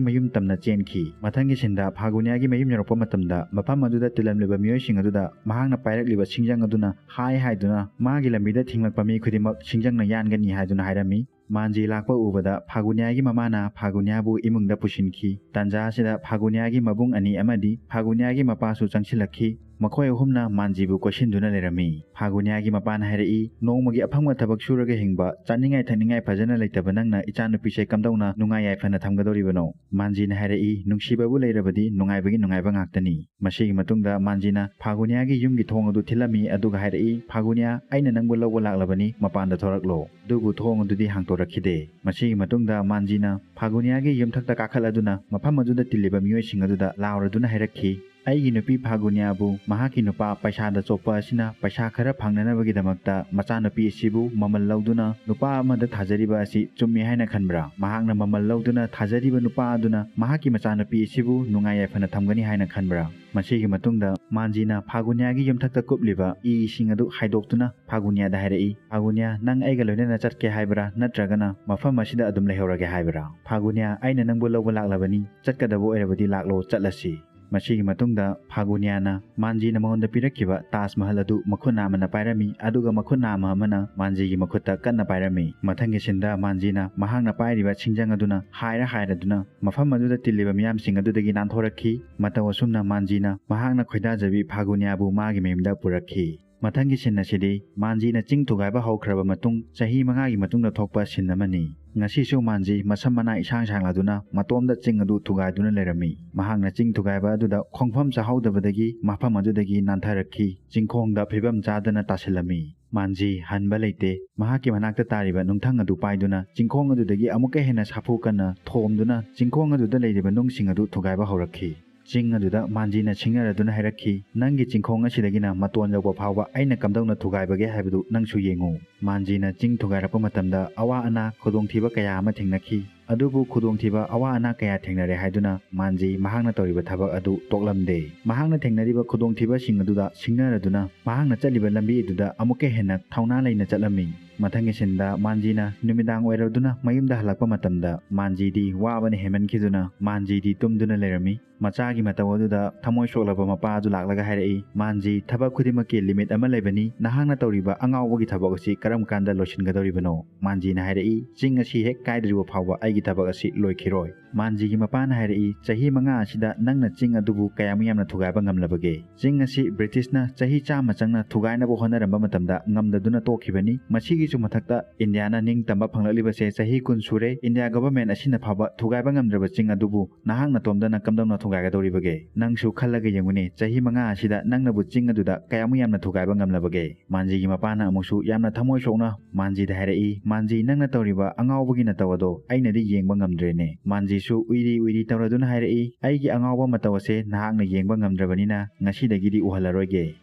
ꯃꯌꯨꯝ ꯇꯝꯅ ꯆꯦꯟꯈꯤ꯫ ꯃꯊꯪꯒꯤ ꯁꯤꯟꯗ ꯐꯥꯒꯨꯅꯤꯌꯥꯒꯤ ꯃꯌꯨꯝ ꯌꯧꯔꯛꯄ ꯃꯇꯝꯗ ꯃꯐꯝ ꯑꯗꯨꯗ ꯇꯤꯜꯂꯝꯂꯤꯕ ꯃꯤꯑꯣꯏꯁꯤꯡ ꯑꯗꯨꯗ ꯃꯍꯥꯛꯅ ꯄꯥꯏꯔꯛꯂꯤꯕ ꯁꯤꯡꯖꯪ ꯑꯗꯨꯅ ꯍꯥꯏ ꯍꯥꯏꯗꯨꯅ ꯃꯥꯒꯤ ꯂꯝꯕꯤꯗ ꯊꯦꯡꯂꯛꯄ ꯃꯤ ꯈꯨꯗꯤꯡꯃꯛ ꯁꯤꯡꯖꯪꯅ ꯌꯥꯟꯒꯅꯤ ꯍꯥꯏꯗꯨꯅ ꯍꯥꯏꯔꯝꯃꯤ꯫ ꯃꯥꯟꯖꯤ ꯂꯥꯛꯄ ꯎꯕꯗ ꯐꯥꯒꯨꯅꯤꯌꯥꯒꯤ ꯃꯃꯥꯅ ꯐꯥꯒꯨꯅꯤꯌꯥꯕꯨ ꯏꯃꯨꯡꯗ ꯄꯨꯁꯤꯟꯈꯤ꯫ ꯇꯥꯟꯖꯥ ꯑꯁꯤꯗ ꯐꯥꯒꯨꯅꯤꯌꯥꯒꯤ ꯃꯕꯨꯡ ꯑꯅꯤ ꯑꯃꯗꯤ ꯐꯥꯒꯨꯅꯤꯌꯥꯒꯤ ꯃꯄꯥꯁꯨ ꯆꯪꯁꯤꯜꯂꯛꯈꯤ꯫ ꯃꯈꯣꯏ ꯑꯍꯨꯝꯅ ꯃꯥꯟꯖꯤꯕꯨ ꯀꯣꯏꯁꯤꯟꯗꯨꯅ ꯂꯩꯔꯝꯃꯤ꯫ ꯐꯥꯒꯨꯅꯤꯌꯥꯒꯤ ꯃꯄꯥꯅ ꯍꯥꯏꯔꯛꯏ, "ꯅꯣꯡꯃꯒꯤ ꯑꯐꯪꯕ ꯊꯕꯛ ꯁꯨꯔꯒ ꯍꯤꯡꯕ, ꯆꯥꯅꯤꯡꯉꯥꯏ ꯊꯛꯅꯤꯡꯉꯥꯏ ꯐꯖꯅ ꯂꯩꯇꯕ ꯅꯪꯅ ꯏꯆꯥꯅꯨꯄꯤꯁꯦ ꯀꯝꯗꯧꯅ ꯅꯨꯡꯉꯥꯏ ꯌꯥꯏꯐꯅ ꯊꯝꯒꯗꯧꯔꯤꯕꯅꯣ?" ꯃꯥꯟꯖꯤꯅ ꯍꯥꯏꯔꯛꯏ, "ꯅꯨꯡꯁꯤꯕꯕꯨ ꯂꯩꯔꯕꯗꯤ ꯅꯨꯡꯉꯥꯏꯕꯒꯤ ꯅꯨꯡꯉꯥꯏꯕ ꯉꯥꯛꯇꯅꯤ꯫" ꯃꯁꯤꯒꯤ ꯃꯇꯨꯡꯗ ꯃꯥꯟꯖꯤꯅ ꯐꯥꯒꯨꯅꯤꯌꯥꯒꯤ ꯌꯨꯝꯒꯤ ꯊꯣꯡ ꯑꯗꯨ ꯊꯤꯜꯂꯝꯃꯤ, ꯑꯗꯨꯒ ꯍꯥꯏꯔꯛꯏ, "ꯐꯥꯒꯨꯅꯤꯌꯥ, ꯑꯩꯅ ꯅꯪꯕꯨ ꯂꯧꯕ ꯂꯥꯛꯂꯕꯅꯤ, ꯃꯄꯥꯟꯗ ꯊꯣꯔꯛꯂꯣ꯫" ꯑꯗꯨꯕꯨ ꯊꯣꯡ ꯑꯗꯨꯗꯤ ꯍꯥꯡꯗꯣꯔꯛꯈꯤꯗꯦ꯫ ꯃꯁꯤꯒꯤ ꯃꯇꯨꯡꯗ ꯃꯥꯟꯖꯤꯅ ꯐꯥꯒꯨꯅꯤꯌꯥꯒꯤ ꯌꯨꯝꯊꯛꯇ ꯀꯥꯈꯠꯂꯗꯨꯅ ꯃꯐꯝ ꯑꯗꯨꯗ ꯇꯤꯜꯂꯤꯕ ꯃꯤꯑꯣꯏꯁꯤꯡ ꯑꯗꯨꯗ ꯂꯥꯎꯔꯗꯨꯅ ꯍꯥꯏꯔꯛꯈꯤ, ꯑꯩꯒꯤ ꯅꯨꯄꯤ ꯐꯥꯒꯨꯅꯤꯌꯥꯕꯨ ꯃꯍꯥꯛꯀꯤ ꯅꯨꯄꯥ ꯄꯩꯁꯥꯗ ꯆꯣꯞꯄ ꯑꯁꯤꯅ ꯄꯩꯁꯥ ꯈꯔ ꯐꯪꯅꯅꯕꯒꯤꯗꯃꯛꯇ ꯃꯆꯥꯅꯨꯄꯤ ꯑꯁꯤꯕꯨ ꯃꯃꯜ ꯂꯧꯗꯨꯅ ꯅꯨꯄꯥ ꯑꯃꯗ ꯊꯥꯖꯔꯤꯕ ꯑꯁꯤ ꯆꯨꯝꯃꯤ ꯍꯥꯏꯅ ꯈꯟꯕ꯭ꯔꯥ? ꯃꯍꯥꯛꯅ ꯃꯃꯜ ꯂꯧꯗꯨꯅ ꯊꯥꯖꯔꯤꯕ ꯅꯨꯄꯥ ꯑꯗꯨꯅ ꯃꯍꯥꯛꯀꯤ ꯃꯆꯥꯅꯨꯄꯤ ꯑꯁꯤꯕꯨ ꯅꯨꯡꯉꯥꯏ ꯌꯥꯏꯐꯅ ꯊꯝꯒꯅꯤ ꯍꯥꯏꯅ ꯈꯟꯕ꯭ꯔꯥ? ꯃꯁꯤꯒꯤ ꯃꯇꯨꯡꯗ ꯃꯥꯟꯖꯤꯅ ꯐꯥꯒꯨꯅꯤꯌꯥꯒꯤ ꯌꯨꯝꯊꯛꯇ ꯀꯨꯞꯂꯤꯕ ꯏꯁꯤꯡ ꯑꯗꯨ ꯍꯥꯏꯗꯣꯛꯇꯨꯅ ꯐꯥꯒꯨꯅꯤꯌꯥꯗ ꯍꯥꯏꯔꯛꯏ, "ꯐꯥꯒꯨꯅꯤꯌꯥ, ꯅꯪ ꯑꯩꯒ ꯂꯣꯏꯅꯅ ꯆꯠꯀꯦ ꯍꯥꯏꯕ꯭ꯔꯥ, ꯅꯠꯇ꯭ꯔꯒꯅ ꯃꯐꯝ ꯑꯁꯤꯗ ꯑꯗꯨꯝ ꯂꯩꯍꯧꯔꯒꯦ ꯍꯥꯏꯕ꯭ꯔꯥ? ꯐꯥꯒꯨꯅꯤꯌꯥ, ꯑꯩꯅ ꯅꯪꯕꯨ ꯂꯧꯕ ꯂꯥꯛꯂꯕꯅꯤ, ꯆꯠꯀꯗꯕ ꯑꯣꯏꯔꯕꯗꯤ ꯂꯥꯛꯂꯣ, ꯆꯠꯂꯁꯤ꯫" ꯃꯁꯤꯒꯤ ꯃꯇꯨꯡꯗ ꯐꯥꯒꯨꯅꯤꯌꯥꯅ ꯃꯥꯟꯖꯤꯅ ꯃꯉꯣꯟꯗ ꯄꯤꯔꯛꯈꯤꯕ ꯇꯥꯖ ꯃꯍꯜ ꯑꯗꯨ ꯃꯈꯨꯠ ꯅꯥꯝꯃꯅ ꯄꯥꯏꯔꯝꯃꯤ, ꯑꯗꯨꯒ ꯃꯈꯨꯠ ꯅꯥꯝꯃ ꯑꯃꯅ ꯃꯥꯟꯖꯤꯒꯤ ꯃꯈꯨꯠꯇ ꯀꯟꯅ ꯄꯥꯏꯔꯝꯃꯤ꯫ ꯃꯊꯪꯒꯤ ꯁꯤꯟꯗ ꯃꯥꯟꯖꯤꯅ ꯃꯍꯥꯛꯅ ꯄꯥꯏꯔꯤꯕ ꯁꯤꯡꯖꯪ ꯑꯗꯨꯅ ꯍꯥꯏꯔ ꯍꯥꯏꯔꯗꯨꯅ ꯃꯐꯝ ꯑꯗꯨꯗ ꯇꯤꯜꯂꯤꯕ ꯃꯤꯌꯥꯝꯁꯤꯡ ꯑꯗꯨꯗꯒꯤ ꯅꯥꯟꯊꯣꯔꯛꯈꯤ꯫ ꯃꯇꯧ ꯑꯁꯨꯝꯅ ꯃꯥꯟꯖꯤꯅ ꯃꯍꯥꯛꯅ ꯈꯣꯏꯗꯥꯖꯕꯤ ꯐꯥꯒꯨꯅꯤꯌꯥꯕꯨ ꯃꯥꯒꯤ ꯃꯌꯨꯝꯗ ꯄꯨꯔꯛꯈꯤ꯫ ꯃꯊꯪꯒꯤ ꯁꯤꯟ ꯑꯁꯤꯗꯤ ꯃꯥꯟꯖꯤꯅ ꯆꯤꯡ ꯊꯨꯒꯥꯏꯕ ꯍꯧꯈ꯭ꯔꯕ ꯃꯇꯨꯡ ꯆꯍꯤ ꯃꯉꯥꯒꯤ ꯃꯇꯨꯡꯗ ꯊꯣꯛꯄ ꯁꯤꯟ ꯑꯃꯅꯤ꯫ ꯉꯁꯤꯁꯨ ꯃꯥꯟꯖꯤ ꯃꯁꯝ ꯃꯅꯥ ꯏꯁꯥꯡ ꯁꯥꯡꯂꯗꯨꯅ ꯃꯇꯣꯝꯗ ꯆꯤꯡ ꯑꯗꯨ ꯊꯨꯒꯥꯏꯗꯨꯅ ꯂꯩꯔꯝꯃꯤ꯫ ꯃꯍꯥꯛꯅ ꯆꯤꯡ ꯊꯨꯒꯥꯏꯕ ꯑꯗꯨꯗ ꯈꯣꯡꯐꯝ ꯆꯥꯍꯧꯗꯕꯗꯒꯤ ꯃꯐꯝ ꯑꯗꯨꯗꯒꯤ ꯅꯥꯟꯊꯔꯛꯈꯤ꯫ ꯆꯤꯡꯈꯣꯡꯗ ꯐꯤꯕꯝ ꯆꯥꯗꯅ ꯇꯥꯁꯤꯜꯂꯝꯃꯤ꯫ ꯃꯥꯟꯖꯤ ꯍꯟꯕ ꯂꯩꯇꯦ꯫ ꯃꯍꯥꯛꯀꯤ ꯃꯅꯥꯛꯇ ꯇꯥꯔꯤꯕ ꯅꯨꯡꯊꯪ ꯑꯗꯨ ꯄꯥꯏꯗꯨꯅ ꯆꯤꯡꯈꯣꯡ ꯑꯗꯨꯗꯒꯤ ꯑꯃꯨꯛꯀ ꯍꯦꯟꯅ ꯁꯥꯐꯨ ꯀꯟꯅ ꯊꯣꯝꯗꯨꯅ ꯆꯤꯡꯈꯣꯡ ꯑꯗꯨꯗ ꯂꯩꯔꯤꯕ ꯅꯨꯡꯁꯤꯡ ꯑꯗꯨ ꯊꯨꯒꯥꯏꯕ ꯍꯧꯔꯛꯈꯤ꯫ ꯆꯤꯡ ꯑꯗꯨꯗ ꯃꯥꯟꯖꯤꯅ ꯁꯤꯡꯅꯔꯗꯨꯅ ꯍꯥꯏꯔꯛꯈꯤ, "ꯅꯪꯒꯤ ꯆꯤꯡꯈꯣꯡ ꯑꯁꯤꯗꯒꯤꯅ ꯃꯇꯣꯟ ꯌꯧꯕ ꯐꯥꯎꯕ ꯑꯩꯅ ꯀꯝꯗꯧꯅ ꯊꯨꯒꯥꯏꯕꯒꯦ ꯍꯥꯏꯕꯗꯨ ꯅꯪꯁꯨ ꯌꯦꯡꯉꯨ꯫" ꯃꯥꯟꯖꯤꯅ ꯆꯤꯡ ꯊꯨꯒꯥꯏꯔꯛꯄ ꯃꯇꯝꯗ ꯑꯋꯥ ꯑꯅꯥ, ꯈꯨꯗꯣꯡꯊꯤꯕ ꯀꯌꯥ ꯑꯃ ꯊꯦꯡꯅꯈꯤ꯫ ꯑꯗꯨꯕꯨ ꯈꯨꯗꯣꯡꯊꯤꯕ, ꯑꯋꯥ ꯑꯅꯥ ꯀꯌꯥ ꯊꯦꯡꯅꯔꯦ ꯍꯥꯏꯗꯨꯅ ꯃꯥꯟꯖꯤ ꯃꯍꯥꯛꯅ ꯇꯧꯔꯤꯕ ꯊꯕꯛ ꯑꯗꯨ ꯇꯣꯛꯂꯝꯗꯦ꯫ ꯃꯍꯥꯛꯅ ꯊꯦꯡꯅꯔꯤꯕ ꯈꯨꯗꯣꯡꯊꯤꯕꯁꯤꯡ ꯑꯗꯨꯗ ꯁꯤꯡꯅꯔꯗꯨꯅ ꯃꯍꯥꯛꯅ ꯆꯠꯂꯤꯕ ꯂꯝꯕꯤ ꯑꯗꯨꯗ ꯑꯃꯨꯛꯀ ꯍꯦꯟꯅ ꯊꯧꯅꯥ ꯂꯩꯅ ꯆꯠꯂꯝꯃꯤ꯫ ꯃꯊꯪꯒꯤ ꯁꯤꯟꯗ ꯃꯥꯟꯖꯤꯅ ꯅꯨꯃꯤꯗꯥꯡ ꯑꯣꯏꯔꯗꯨꯅ ꯃꯌꯨꯝꯗ ꯍꯜꯂꯛꯄ ꯃꯇꯝꯗ ꯃꯥꯟꯖꯤꯗꯤ ꯋꯥꯕꯅ ꯍꯦꯟꯃꯟꯈꯤꯗꯨꯅ ꯃꯥꯟꯖꯤꯗꯤ ꯇꯨꯝꯗꯨꯅ ꯂꯩꯔꯝꯃꯤ꯫ ꯃꯆꯥꯒꯤ ꯃꯇꯧ ꯑꯗꯨꯗ ꯊꯃꯣꯏ ꯁꯣꯛꯂꯕ ꯃꯄꯥ ꯑꯗꯨ ꯂꯥꯛꯂꯒ ꯍꯥꯏꯔꯛꯏ, "ꯃꯥꯟꯖꯤ, ꯊꯕꯛ ꯈꯨꯗꯤꯡꯃꯛꯀꯤ ꯂꯤꯃꯤꯠ ꯑꯃ ꯂꯩꯕꯅꯤ꯫ ꯅꯍꯥꯛꯅ ꯇꯧꯔꯤꯕ ꯑꯉꯥꯎꯕꯒꯤ ꯊꯕꯛ ꯑꯁꯤ ꯀꯔꯝ ꯀꯥꯟꯗ ꯂꯣꯏꯁꯤꯟꯒꯗꯧꯔꯤꯕꯅꯣ?" ꯃꯥꯟꯖꯤꯅ ꯍꯥꯏꯔꯛꯏ, "ꯆꯤꯡ ꯑꯁꯤ ꯍꯦꯛ ꯀꯥꯏꯗ꯭ꯔꯤꯕ ꯐꯥꯎꯕ ꯑꯩꯒꯤ ꯊꯕꯛ ꯑꯁꯤ ꯂꯣꯏꯈꯤꯔꯣꯏ꯫" ꯃꯥꯟꯖꯤꯒꯤ ꯃꯄꯥꯅ ꯍꯥꯏꯔꯛꯏ, "ꯆꯍꯤ ꯃꯉꯥ ꯑꯁꯤꯗ ꯅꯪꯅ ꯆꯤꯡ ꯑꯗꯨꯕꯨ ꯀꯌꯥꯃꯨꯛ ꯌꯥꯝꯅ ꯊꯨꯒꯥꯏꯕ ꯉꯝꯂꯕꯒꯦ? ꯆꯤꯡ ꯑꯁꯤ ꯕ꯭ꯔꯤꯇꯤꯁꯅ ꯆꯍꯤ ꯆꯥꯝꯃ ꯆꯪꯅ ꯊꯨꯒꯥꯏꯅꯕ ꯍꯣꯠꯅꯔꯝꯕ ꯃꯇꯝꯗ ꯉꯝꯗꯗꯨꯅ ꯇꯣꯛꯈꯤꯕꯅꯤ꯫ ꯃꯁꯤꯒꯤꯁꯨ ꯃꯊꯛꯇ ꯏꯟꯗꯤꯌꯥꯅ ꯅꯤꯡꯇꯝꯕ ꯐꯪꯂꯛꯂꯤꯕꯁꯦ ꯆꯍꯤ ꯀꯨꯟ ꯁꯨꯔꯦ꯫ ꯏꯟꯗꯤꯌꯥ ꯒꯣꯚꯔꯟꯃꯦꯟꯠ ꯑꯁꯤꯅ ꯐꯥꯎꯕ ꯊꯨꯒꯥꯏꯕ ꯉꯝꯗ꯭ꯔꯕ ꯆꯤꯡ ꯑꯗꯨꯕꯨ ꯅꯍꯥꯛ ꯅꯇꯣꯝꯗꯅ ꯀꯝꯗꯧꯅ ꯊꯨꯒꯥꯏꯒꯗꯧꯔꯤꯕꯒꯦ? ꯅꯪꯁꯨ ꯈꯜꯂꯒ ꯌꯦꯡꯉꯨꯅꯦ, ꯆꯍꯤ ꯃꯉꯥ ꯑꯁꯤꯗ ꯅꯪꯅꯕꯨ ꯆꯤꯡ ꯑꯗꯨꯗ ꯀꯌꯥꯃꯨꯛ ꯌꯥꯝꯅ ꯊꯨꯒꯥꯏꯕ ꯉꯝꯂꯕꯒꯦ?" ꯃꯥꯟꯖꯤꯒꯤ ꯃꯄꯥꯅ ꯑꯃꯨꯛꯁꯨ ꯌꯥꯝꯅ ꯊꯃꯣꯏ ꯁꯣꯛꯅ ꯃꯥꯟꯖꯤꯗ ꯍꯥꯏꯔꯛꯏ, "ꯃꯥꯟꯖꯤ, ꯅꯪꯅ ꯇꯧꯔꯤꯕ ꯑꯉꯥꯎꯕꯒꯤ ꯅꯇꯧ ꯑꯗꯣ ꯑꯩꯅꯗꯤ ꯌꯦꯡꯕ ꯉꯝꯗ꯭ꯔꯦꯅꯦ꯫" ꯃꯥꯟꯖꯤ ꯁꯨ ꯎꯏꯔꯤ ꯎꯏꯔꯤ ꯇꯧꯔꯗꯨꯅ ꯍꯥꯏꯔꯛꯏ, "ꯑꯩꯒꯤ ꯑꯉꯥꯎꯕ ꯃꯇꯧ ꯑꯁꯦ ꯅꯍꯥꯛꯅ ꯌꯦꯡꯕ ꯉꯝꯗ꯭ꯔꯕꯅꯤꯅ ꯉꯁꯤꯗꯒꯤꯗꯤ ꯎꯍꯜꯂꯔꯣꯏꯒꯦ"꯫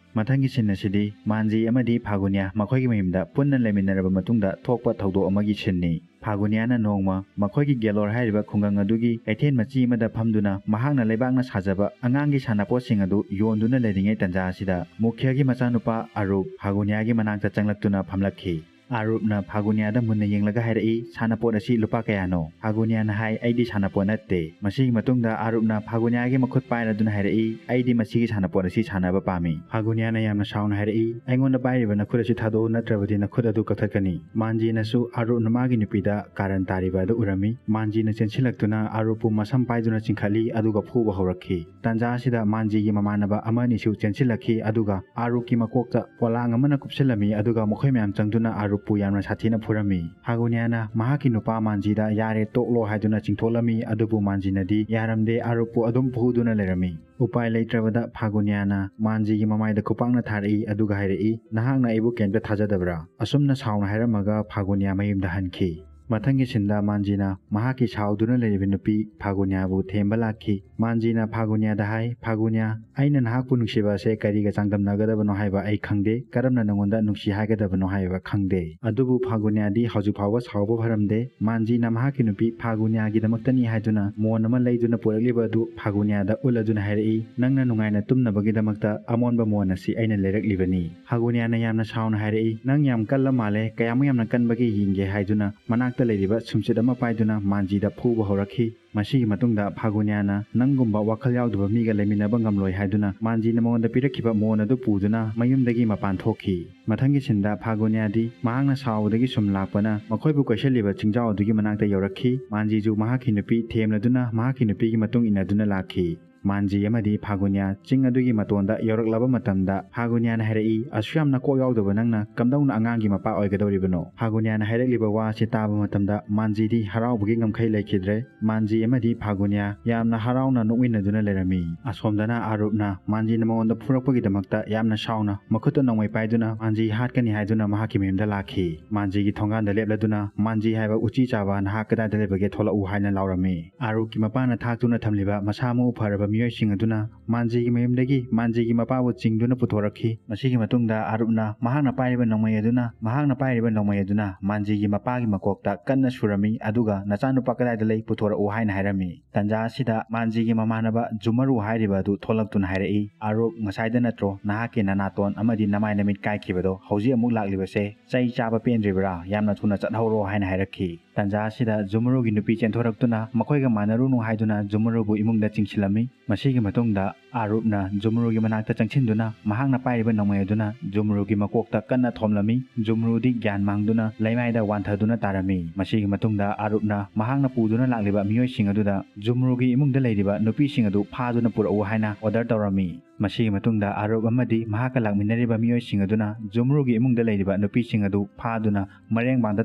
ꯃꯊꯪꯒꯤ ꯁꯤꯟ ꯑꯁꯤꯗꯤ ꯃꯥꯟꯖꯤ ꯑꯃꯗꯤ ꯐꯥꯒꯨꯅꯤꯌꯥ ꯃꯈꯣꯏꯒꯤ ꯃꯌꯨꯝꯗ ꯄꯨꯟꯅ ꯂꯩꯃꯤꯟꯅꯔꯕ ꯃꯇꯨꯡꯗ ꯊꯣꯛꯄ ꯊꯧꯗꯣꯛ ꯑꯃꯒꯤ ꯁꯤꯟꯅꯤ꯫ ꯐꯥꯒꯨꯅꯤꯌꯥꯅ ꯅꯣꯡꯃ ꯃꯈꯣꯏꯒꯤ ꯒꯦꯂꯣꯔ ꯍꯥꯏꯔꯤꯕ ꯈꯨꯡꯒꯪ ꯑꯗꯨꯒꯤ ꯀꯩꯊꯦꯜ ꯃꯆꯤ ꯑꯃꯗ ꯐꯝꯗꯨꯅ ꯃꯍꯥꯛꯅ ꯂꯩꯕꯥꯛꯅ ꯁꯥꯖꯕ ꯑꯉꯥꯡꯒꯤ ꯁꯥꯟꯅꯄꯣꯠꯁꯤꯡ ꯑꯗꯨ ꯌꯣꯟꯗꯨꯅ ꯂꯩꯔꯤꯉꯩ ꯇꯟꯖꯥ ꯑꯁꯤꯗ ꯃꯨꯈ꯭ꯌꯒꯤ ꯃꯆꯥꯅꯨꯄꯥ ꯑꯔꯨꯞ ꯐꯥꯒꯨꯅꯤꯌꯥꯒꯤ ꯃꯅꯥꯛꯇ ꯆꯪꯂꯛꯇꯨꯅ ꯐꯝꯂꯛꯈꯤ꯫ ꯑꯔꯨꯞꯅ ꯐꯥꯒꯨꯅꯤꯌꯥꯗ ꯃꯨꯟꯅ ꯌꯦꯡꯂꯒ ꯍꯥꯏꯔꯛꯏ, "ꯁꯥꯟꯅꯄꯣꯠ ꯑꯁꯤ ꯂꯨꯄꯥ ꯀꯌꯥꯅꯣ?" ꯐꯥꯒꯨꯅꯤꯌꯥꯅ ꯍꯥꯏ, "ꯑꯩꯗꯤ ꯁꯥꯟꯅꯄꯣꯠ ꯅꯠꯇꯦ"꯫ ꯃꯁꯤꯒꯤ ꯃꯇꯨꯡꯗ ꯑꯔꯨꯞꯅ ꯐꯥꯒꯨꯅꯤꯌꯥꯒꯤ ꯃꯈꯨꯠ ꯄꯥꯏꯔꯗꯨꯅ ꯍꯥꯏꯔꯛꯏ, "ꯑꯩꯗꯤ ꯃꯁꯤꯒꯤ ꯁꯥꯟꯅꯄꯣꯠ ꯑꯁꯤ ꯁꯥꯟꯅꯕ ꯄꯥꯝꯃꯤ"꯫ ꯐꯥꯒꯨꯅꯤꯌꯥꯅ ꯌꯥꯝꯅ ꯁꯥꯎꯅ ꯍꯥꯏꯔꯛꯏ, "ꯑꯩꯉꯣꯟꯗ ꯄꯥꯏꯔꯤꯕ ꯅꯈꯨꯠ ꯑꯁꯤ ꯊꯥꯗꯣꯛꯎ, ꯅꯠꯇ꯭ꯔꯕꯗꯤ ꯅꯈꯨꯠ ꯑꯗꯨ ꯀꯛꯊꯠꯀꯅꯤ"꯫ ꯃꯥꯟꯖꯤꯅꯁꯨ ꯑꯔꯨꯞꯅ ꯃꯥꯒꯤ ꯅꯨꯄꯤꯗ ꯀꯥꯔꯟ ꯇꯥꯔꯤꯕ ꯑꯗꯨ ꯎꯔꯝꯃꯤ꯫ ꯃꯥꯟꯖꯤꯅ ꯆꯦꯟꯁꯤꯜꯂꯛꯇꯨꯅ ꯑꯔꯨꯞꯄꯨ ꯃꯁꯝ ꯄꯥꯏꯗꯨꯅ ꯆꯤꯡꯈꯠꯂꯤ, ꯑꯗꯨꯒ ꯐꯨꯕ ꯍꯧꯔꯛꯈꯤ꯫ ꯇꯥꯟꯖꯥ ꯑꯁꯤꯗ ꯃꯥꯟꯖꯤꯒꯤ ꯃꯃꯥꯟꯅꯕ ꯑꯃ ꯑꯅꯤꯁꯨ ꯆꯦꯟꯁꯤꯜꯂꯛꯈꯤ, ꯑꯗꯨꯒ ꯑꯥꯔꯨꯞꯀꯤ ꯃꯀꯣꯛꯇ ꯄꯣꯂꯥꯡ ꯑꯃꯅ ꯀꯨꯞꯁꯤꯜꯂꯝꯃꯤ, ꯑꯗꯨꯒ ꯃꯈꯣꯏ ꯃꯌꯥꯝ ꯆꯪꯗꯨꯅ ꯑꯥꯔꯨꯞꯄꯨ ꯌꯥꯝꯅ ꯁꯥꯊꯤꯅ ꯐꯨꯔꯝꯃꯤ꯫ ꯐꯥꯒꯨꯅꯤꯌꯥꯅ ꯃꯍꯥꯛꯀꯤ ꯅꯨꯄꯥ ꯃꯥꯟꯖꯤꯗ "ꯌꯥꯔꯦ, ꯇꯣꯛꯂꯣ" ꯍꯥꯏꯗꯨꯅ ꯆꯤꯡꯊꯣꯛꯂꯝꯃꯤ, ꯑꯗꯨꯕꯨ ꯃꯥꯟꯖꯤꯅꯗꯤ ꯌꯥꯔꯝꯗꯦ, ꯑꯥꯔꯨꯞꯄꯨ ꯑꯗꯨꯝ ꯐꯨꯗꯨꯅ ꯂꯩꯔꯝꯃꯤ꯫ ꯎꯄꯥꯏ ꯂꯩꯇ꯭ꯔꯕꯗ ꯐꯥꯒꯨꯅꯤꯌꯥꯅ ꯃꯥꯟꯖꯤꯒꯤ ꯃꯃꯥꯏꯗ ꯈꯨꯄꯥꯛꯅ ꯊꯥꯔꯛꯏ, ꯑꯗꯨꯒ ꯍꯥꯏꯔꯛꯏ, "ꯅꯍꯥꯛꯅ ꯑꯩꯕꯨ ꯀꯩꯝꯇ ꯊꯥꯖꯗꯕ꯭ꯔꯥ?" ꯑꯁꯨꯝꯅ ꯁꯥꯎꯅ ꯍꯥꯏꯔꯝꯃꯒ ꯐꯥꯒꯨꯅꯤꯌꯥ ꯃꯌꯨꯝꯗ ꯍꯟꯈꯤ꯫ ꯃꯊꯪꯒꯤ ꯁꯤꯟꯗ ꯃꯥꯟꯖꯤꯅ ꯃꯍꯥꯛꯀꯤ ꯁꯥꯎꯗꯨꯅ ꯂꯩꯔꯤꯕ ꯅꯨꯄꯤ ꯐꯥꯒꯨꯅꯤꯌꯥꯕꯨ ꯊꯦꯝꯕ ꯂꯥꯛꯈꯤ꯫ ꯃꯥꯟꯖꯤꯅ ꯐꯥꯒꯨꯅꯤꯌꯥꯗ ꯍꯥꯏ, "ꯐꯥꯒꯨꯅꯤꯌꯥ, ꯑꯩꯅ ꯅꯍꯥꯛꯄꯨ ꯅꯨꯡꯁꯤꯕ ꯑꯁꯦ ꯀꯔꯤꯒ ꯆꯥꯡꯗꯝꯅꯒꯗꯕꯅꯣ ꯍꯥꯏꯕ ꯑꯩ ꯈꯪꯗꯦ, ꯀꯔꯝꯅ ꯅꯉꯣꯟꯗ ꯅꯨꯡꯁꯤ ꯍꯥꯏꯒꯗꯕꯅꯣ ꯍꯥꯏꯕ ꯈꯪꯗꯦ"꯫ ꯑꯗꯨꯕꯨ ꯐꯥꯒꯨꯅꯤꯌꯥꯗꯤ ꯍꯧꯖꯤꯛ ꯐꯥꯎꯕ ꯁꯥꯎꯕ ꯐꯔꯝꯗꯦ꯫ ꯃꯥꯟꯖꯤꯅ ꯃꯍꯥꯛꯀꯤ ꯅꯨꯄꯤ ꯐꯥꯒꯨꯅꯤꯌꯥꯒꯤꯗꯃꯛꯇꯅꯤ ꯍꯥꯏꯗꯨꯅ ꯃꯣꯟ ꯑꯃ ꯂꯩꯗꯨꯅ ꯄꯨꯔꯛꯂꯤꯕ ꯑꯗꯨ ꯐꯥꯒꯨꯅꯤꯌꯥꯗ ꯎꯠꯂꯗꯨꯅ ꯍꯥꯏꯔꯛꯏ, "ꯅꯪꯅ ꯅꯨꯡꯉꯥꯏꯅ ꯇꯨꯝꯅꯕꯒꯤꯗꯃꯛꯇ ꯑꯃꯣꯟꯕ ꯃꯣꯟ ꯑꯁꯤ ꯑꯩꯅ ꯂꯩꯔꯛꯂꯤꯕꯅꯤ"꯫ ꯐꯥꯒꯨꯅꯤꯌꯥꯅ ꯌꯥꯝꯅ ꯁꯥꯎꯅ ꯍꯥꯏꯔꯛꯏ, "ꯅꯪ ꯌꯥꯝ ꯀꯜꯂ ꯃꯥꯜꯂꯦ, ꯀꯌꯥꯃꯨꯛ ꯌꯥꯝꯅ ꯀꯟꯕꯒꯦ ꯌꯦꯡꯒꯦ" ꯍꯥꯏꯗꯨꯅ ꯃꯅꯥꯛꯇ ꯂꯩꯔꯤꯕ ꯁꯨꯝꯆꯤꯠ ꯑꯃ ꯄꯥꯏꯗꯨꯅ ꯃꯥꯟꯖꯤꯗ ꯐꯨꯕ ꯍꯧꯔꯛꯈꯤ꯫ ꯃꯁꯤꯒꯤ ꯃꯇꯨꯡꯗ ꯐꯥꯒꯨꯅꯤꯌꯥꯅ "ꯅꯪꯒꯨꯝꯕ ꯋꯥꯈꯜ ꯌꯥꯎꯗꯕ ꯃꯤꯒ ꯂꯩꯃꯤꯟꯅꯕ ꯉꯝꯂꯣꯏ" ꯍꯥꯏꯗꯨꯅ ꯃꯥꯟꯖꯤꯅ ꯃꯉꯣꯟꯗ ꯄꯤꯔꯛꯈꯤꯕ ꯃꯣꯟ ꯑꯗꯨ ꯄꯨꯗꯨꯅ ꯃꯌꯨꯝꯗꯒꯤ ꯃꯄꯥꯟ ꯊꯣꯛꯈꯤ꯫ ꯃꯊꯪꯒꯤ ꯁꯤꯟꯗ ꯐꯥꯒꯨꯅꯤꯌꯥꯗꯤ ꯃꯍꯥꯛꯅ ꯁꯥꯎꯕꯗꯒꯤ ꯁꯨꯝ ꯂꯥꯛꯄꯅ ꯃꯈꯣꯏꯕꯨ ꯀꯣꯏꯁꯤꯜꯂꯤꯕ ꯆꯤꯡꯖꯥꯎ ꯑꯗꯨꯒꯤ ꯃꯅꯥꯛꯇ ꯌꯧꯔꯛꯈꯤ꯫ ꯃꯥꯟꯖꯤꯁꯨ ꯃꯍꯥꯛꯀꯤ ꯅꯨꯄꯤ ꯊꯦꯝꯂꯗꯨꯅ ꯃꯍꯥꯛꯀꯤ ꯅꯨꯄꯤꯒꯤ ꯃꯇꯨꯡ ꯏꯟꯅꯗꯨꯅ ꯂꯥꯛꯈꯤ꯫ ꯃꯥꯟꯖꯤ ꯑꯃꯗꯤ ꯐꯥꯒꯨꯅꯤꯌꯥ ꯆꯤꯡ ꯑꯗꯨꯒꯤ ꯃꯇꯣꯟꯗ ꯌꯧꯔꯛꯂꯕ ꯃꯇꯝꯗ, ꯐꯥꯒꯨꯅꯤꯌꯥꯅ ꯍꯥꯏꯔꯛꯏ, "ꯑꯁꯨ ꯌꯥꯝꯅ ꯀꯣꯛ ꯌꯥꯎꯗꯕ ꯅꯪꯅ ꯀꯝꯗꯧꯅ ꯑꯉꯥꯡꯒꯤ ꯃꯄꯥ ꯑꯣꯏꯒꯗꯧꯔꯤꯕꯅꯣ?" ꯐꯥꯒꯨꯅꯤꯌꯥꯅ ꯍꯥꯏꯔꯛꯂꯤꯕ ꯋꯥꯁꯤ ꯇꯥꯕ ꯃꯇꯝꯗ ꯃꯥꯟꯖꯤꯗꯤ ꯍꯔꯥꯎꯕꯒꯤ ꯉꯝꯈꯩ ꯂꯩꯈꯤꯗ꯭ꯔꯦ꯫ ꯃꯥꯟꯖꯤ ꯑꯃꯗꯤ ꯐꯥꯒꯨꯅꯤꯌꯥ ꯌꯥꯝꯅ ꯍꯔꯥꯎꯅ ꯅꯣꯛꯃꯤꯟꯅꯗꯨꯅ ꯂꯩꯔꯝꯃꯤ꯫ ꯑꯁꯣꯝꯗꯅ ꯑꯔꯨꯞꯅ ꯃꯥꯟꯖꯤꯅ ꯃꯉꯣꯟꯗ ꯐꯨꯔꯛꯄꯒꯤꯗꯃꯛꯇ ꯌꯥꯝꯅ ꯁꯥꯎꯅ ꯃꯈꯨꯠꯇ ꯅꯣꯡꯃꯩ ꯄꯥꯏꯗꯨꯅ ꯃꯥꯟꯖꯤ ꯍꯥꯠꯀꯅꯤ ꯍꯥꯏꯗꯨꯅ ꯃꯍꯥꯛꯀꯤ ꯃꯌꯨꯝꯗ ꯂꯥꯛꯈꯤ꯫ ꯃꯥꯟꯖꯤꯒꯤ ꯊꯣꯡꯒꯥꯟꯗ ꯂꯦꯞꯂꯗꯨꯅ, "ꯃꯥꯟꯖꯤ ꯍꯥꯏꯕ ꯎꯆꯤ ꯆꯥꯕ ꯅꯍꯥꯛ ꯀꯗꯥꯏꯗ ꯂꯩꯕꯒꯦ? ꯊꯣꯛꯂꯛꯎ" ꯍꯥꯏꯅ ꯂꯥꯎꯔꯝꯃꯤ꯫ ꯑꯔꯨꯞꯀꯤ ꯃꯄꯥꯅ ꯊꯥꯛꯇꯨꯅ ꯊꯝꯂꯤꯕ ꯃꯁꯥ ꯃꯎ ꯐꯔꯕ ꯃꯤꯑꯣꯏꯁꯤꯡ ꯑꯗꯨꯅ ꯃꯥꯟꯖꯤꯒꯤ ꯃꯌꯨꯝꯗꯒꯤ ꯃꯥꯟꯖꯤꯒꯤ ꯃꯄꯥꯕꯨ ꯆꯤꯡꯗꯨꯅ ꯄꯨꯊꯣꯔꯛꯈꯤ꯫ ꯃꯁꯤꯒꯤ ꯃꯇꯨꯡꯗ ꯑꯔꯨꯞꯅ ꯃꯍꯥꯛꯅ ꯄꯥꯏꯔꯤꯕ ꯅꯣꯡꯃꯩ ꯑꯗꯨꯅ, ꯃꯍꯥꯛꯅ ꯄꯥꯏꯔꯤꯕ ꯅꯣꯡꯃꯩ ꯑꯗꯨꯅ ꯃꯥꯟꯖꯤꯒꯤ ꯃꯄꯥꯒꯤ ꯃꯀꯣꯛꯇ ꯀꯟꯅ ꯁꯨꯔꯝꯃꯤ, ꯑꯗꯨꯒ "ꯅꯆꯥꯅꯨꯄꯥ ꯀꯗꯥꯏꯗ ꯂꯩ? ꯄꯨꯊꯣꯔꯛꯎ" ꯍꯥꯏꯅ ꯍꯥꯏꯔꯝꯃꯤ꯫ ꯇꯟꯖꯥ ꯑꯁꯤꯗ ꯃꯥꯟꯖꯤꯒꯤ ꯃꯃꯥꯟꯅꯕ ꯖꯨꯃꯔꯨ ꯍꯥꯏꯔꯤꯕ ꯑꯗꯨ ꯊꯣꯛꯂꯛꯇꯨꯅ ꯍꯥꯏꯔꯛꯏ, "ꯑꯔꯨꯞ, ꯉꯁꯥꯏꯗ ꯅꯠꯇ꯭ꯔꯣ ꯅꯍꯥꯛꯀꯤ ꯅꯅꯥꯇꯣꯟ ꯑꯃꯗꯤ ꯅꯃꯥꯏ ꯅꯃꯤꯠ ꯀꯥꯏꯈꯤꯕꯗꯣ? ꯍꯧꯖꯤꯛ ꯑꯃꯨꯛ ꯂꯥꯛꯂꯤꯕꯁꯦ ꯆꯩ ꯆꯥꯕ ꯄꯦꯟꯗ꯭ꯔꯤꯕ꯭ꯔꯥ? ꯌꯥꯝꯅ ꯊꯨꯅ ꯆꯠꯍꯧꯔꯣ" ꯍꯥꯏꯅ ꯍꯥꯏꯔꯛꯈꯤ꯫ ꯇꯟꯖꯥ ꯑꯁꯤꯗ ꯖꯨꯃꯔꯨꯒꯤ ꯅꯨꯄꯤ ꯆꯦꯟꯊꯣꯔꯛꯇꯨꯅ ꯃꯈꯣꯏꯒ ꯃꯥꯟꯅꯔꯨꯅꯨ ꯍꯥꯏꯗꯨꯅ ꯖꯨꯃꯔꯨꯕꯨ ꯏꯃꯨꯡꯗ ꯆꯤꯡꯁꯤꯜꯂꯝꯃꯤ꯫ ꯃꯁꯤꯒꯤ ꯃꯇꯨꯡꯗ ꯑꯔꯨꯞꯅ ꯖꯨꯃꯔꯨꯒꯤ ꯃꯅꯥꯛꯇ ꯆꯪꯁꯤꯟꯗꯨꯅ ꯃꯍꯥꯛꯅ ꯄꯥꯏꯔꯤꯕ ꯅꯣꯡꯃꯩ ꯑꯗꯨꯅ ꯖꯨꯃꯔꯨꯒꯤ ꯃꯀꯣꯛꯇ ꯀꯟꯅ ꯊꯣꯝꯂꯝꯃꯤ꯫ ꯖꯨꯃꯔꯨꯗꯤ ꯒ꯭ꯌꯥꯟ ꯃꯥꯡꯗꯨꯅ ꯂꯩꯃꯥꯏꯗ ꯋꯥꯟꯊꯗꯨꯅ ꯇꯥꯔꯝꯃꯤ꯫ ꯃꯁꯤꯒꯤ ꯃꯇꯨꯡꯗ ꯑꯔꯨꯞꯅ ꯃꯍꯥꯛꯅ ꯄꯨꯗꯨꯅ ꯂꯥꯛꯂꯤꯕ ꯃꯤꯑꯣꯏꯁꯤꯡ ꯑꯗꯨꯗ ꯖꯨꯃꯔꯨꯒꯤ ꯏꯃꯨꯡꯗ ꯂꯩꯔꯤꯕ ꯅꯨꯄꯤꯁꯤꯡ ꯑꯗꯨ ꯐꯥꯗꯨꯅ ꯄꯨꯔꯛꯎ ꯍꯥꯏꯅ ꯑꯣꯔꯗꯔ ꯇꯧꯔꯝꯃꯤ꯫ ꯃꯁꯤꯒꯤ ꯃꯇꯨꯡꯗ ꯑꯔꯨꯞ ꯑꯃꯗꯤ ꯃꯍꯥꯛꯀ ꯂꯥꯛꯃꯤꯟꯅꯔꯤꯕ ꯃꯤꯑꯣꯏꯁꯤꯡ ꯑꯗꯨꯅ ꯖꯨꯃꯔꯨꯒꯤ ꯏꯃꯨꯡꯗ ꯂꯩꯔꯤꯕ ꯅꯨꯄꯤꯁꯤꯡ ꯑꯗꯨ ꯐꯥꯗꯨꯅ ꯃꯔꯦꯡꯕꯥꯡꯗ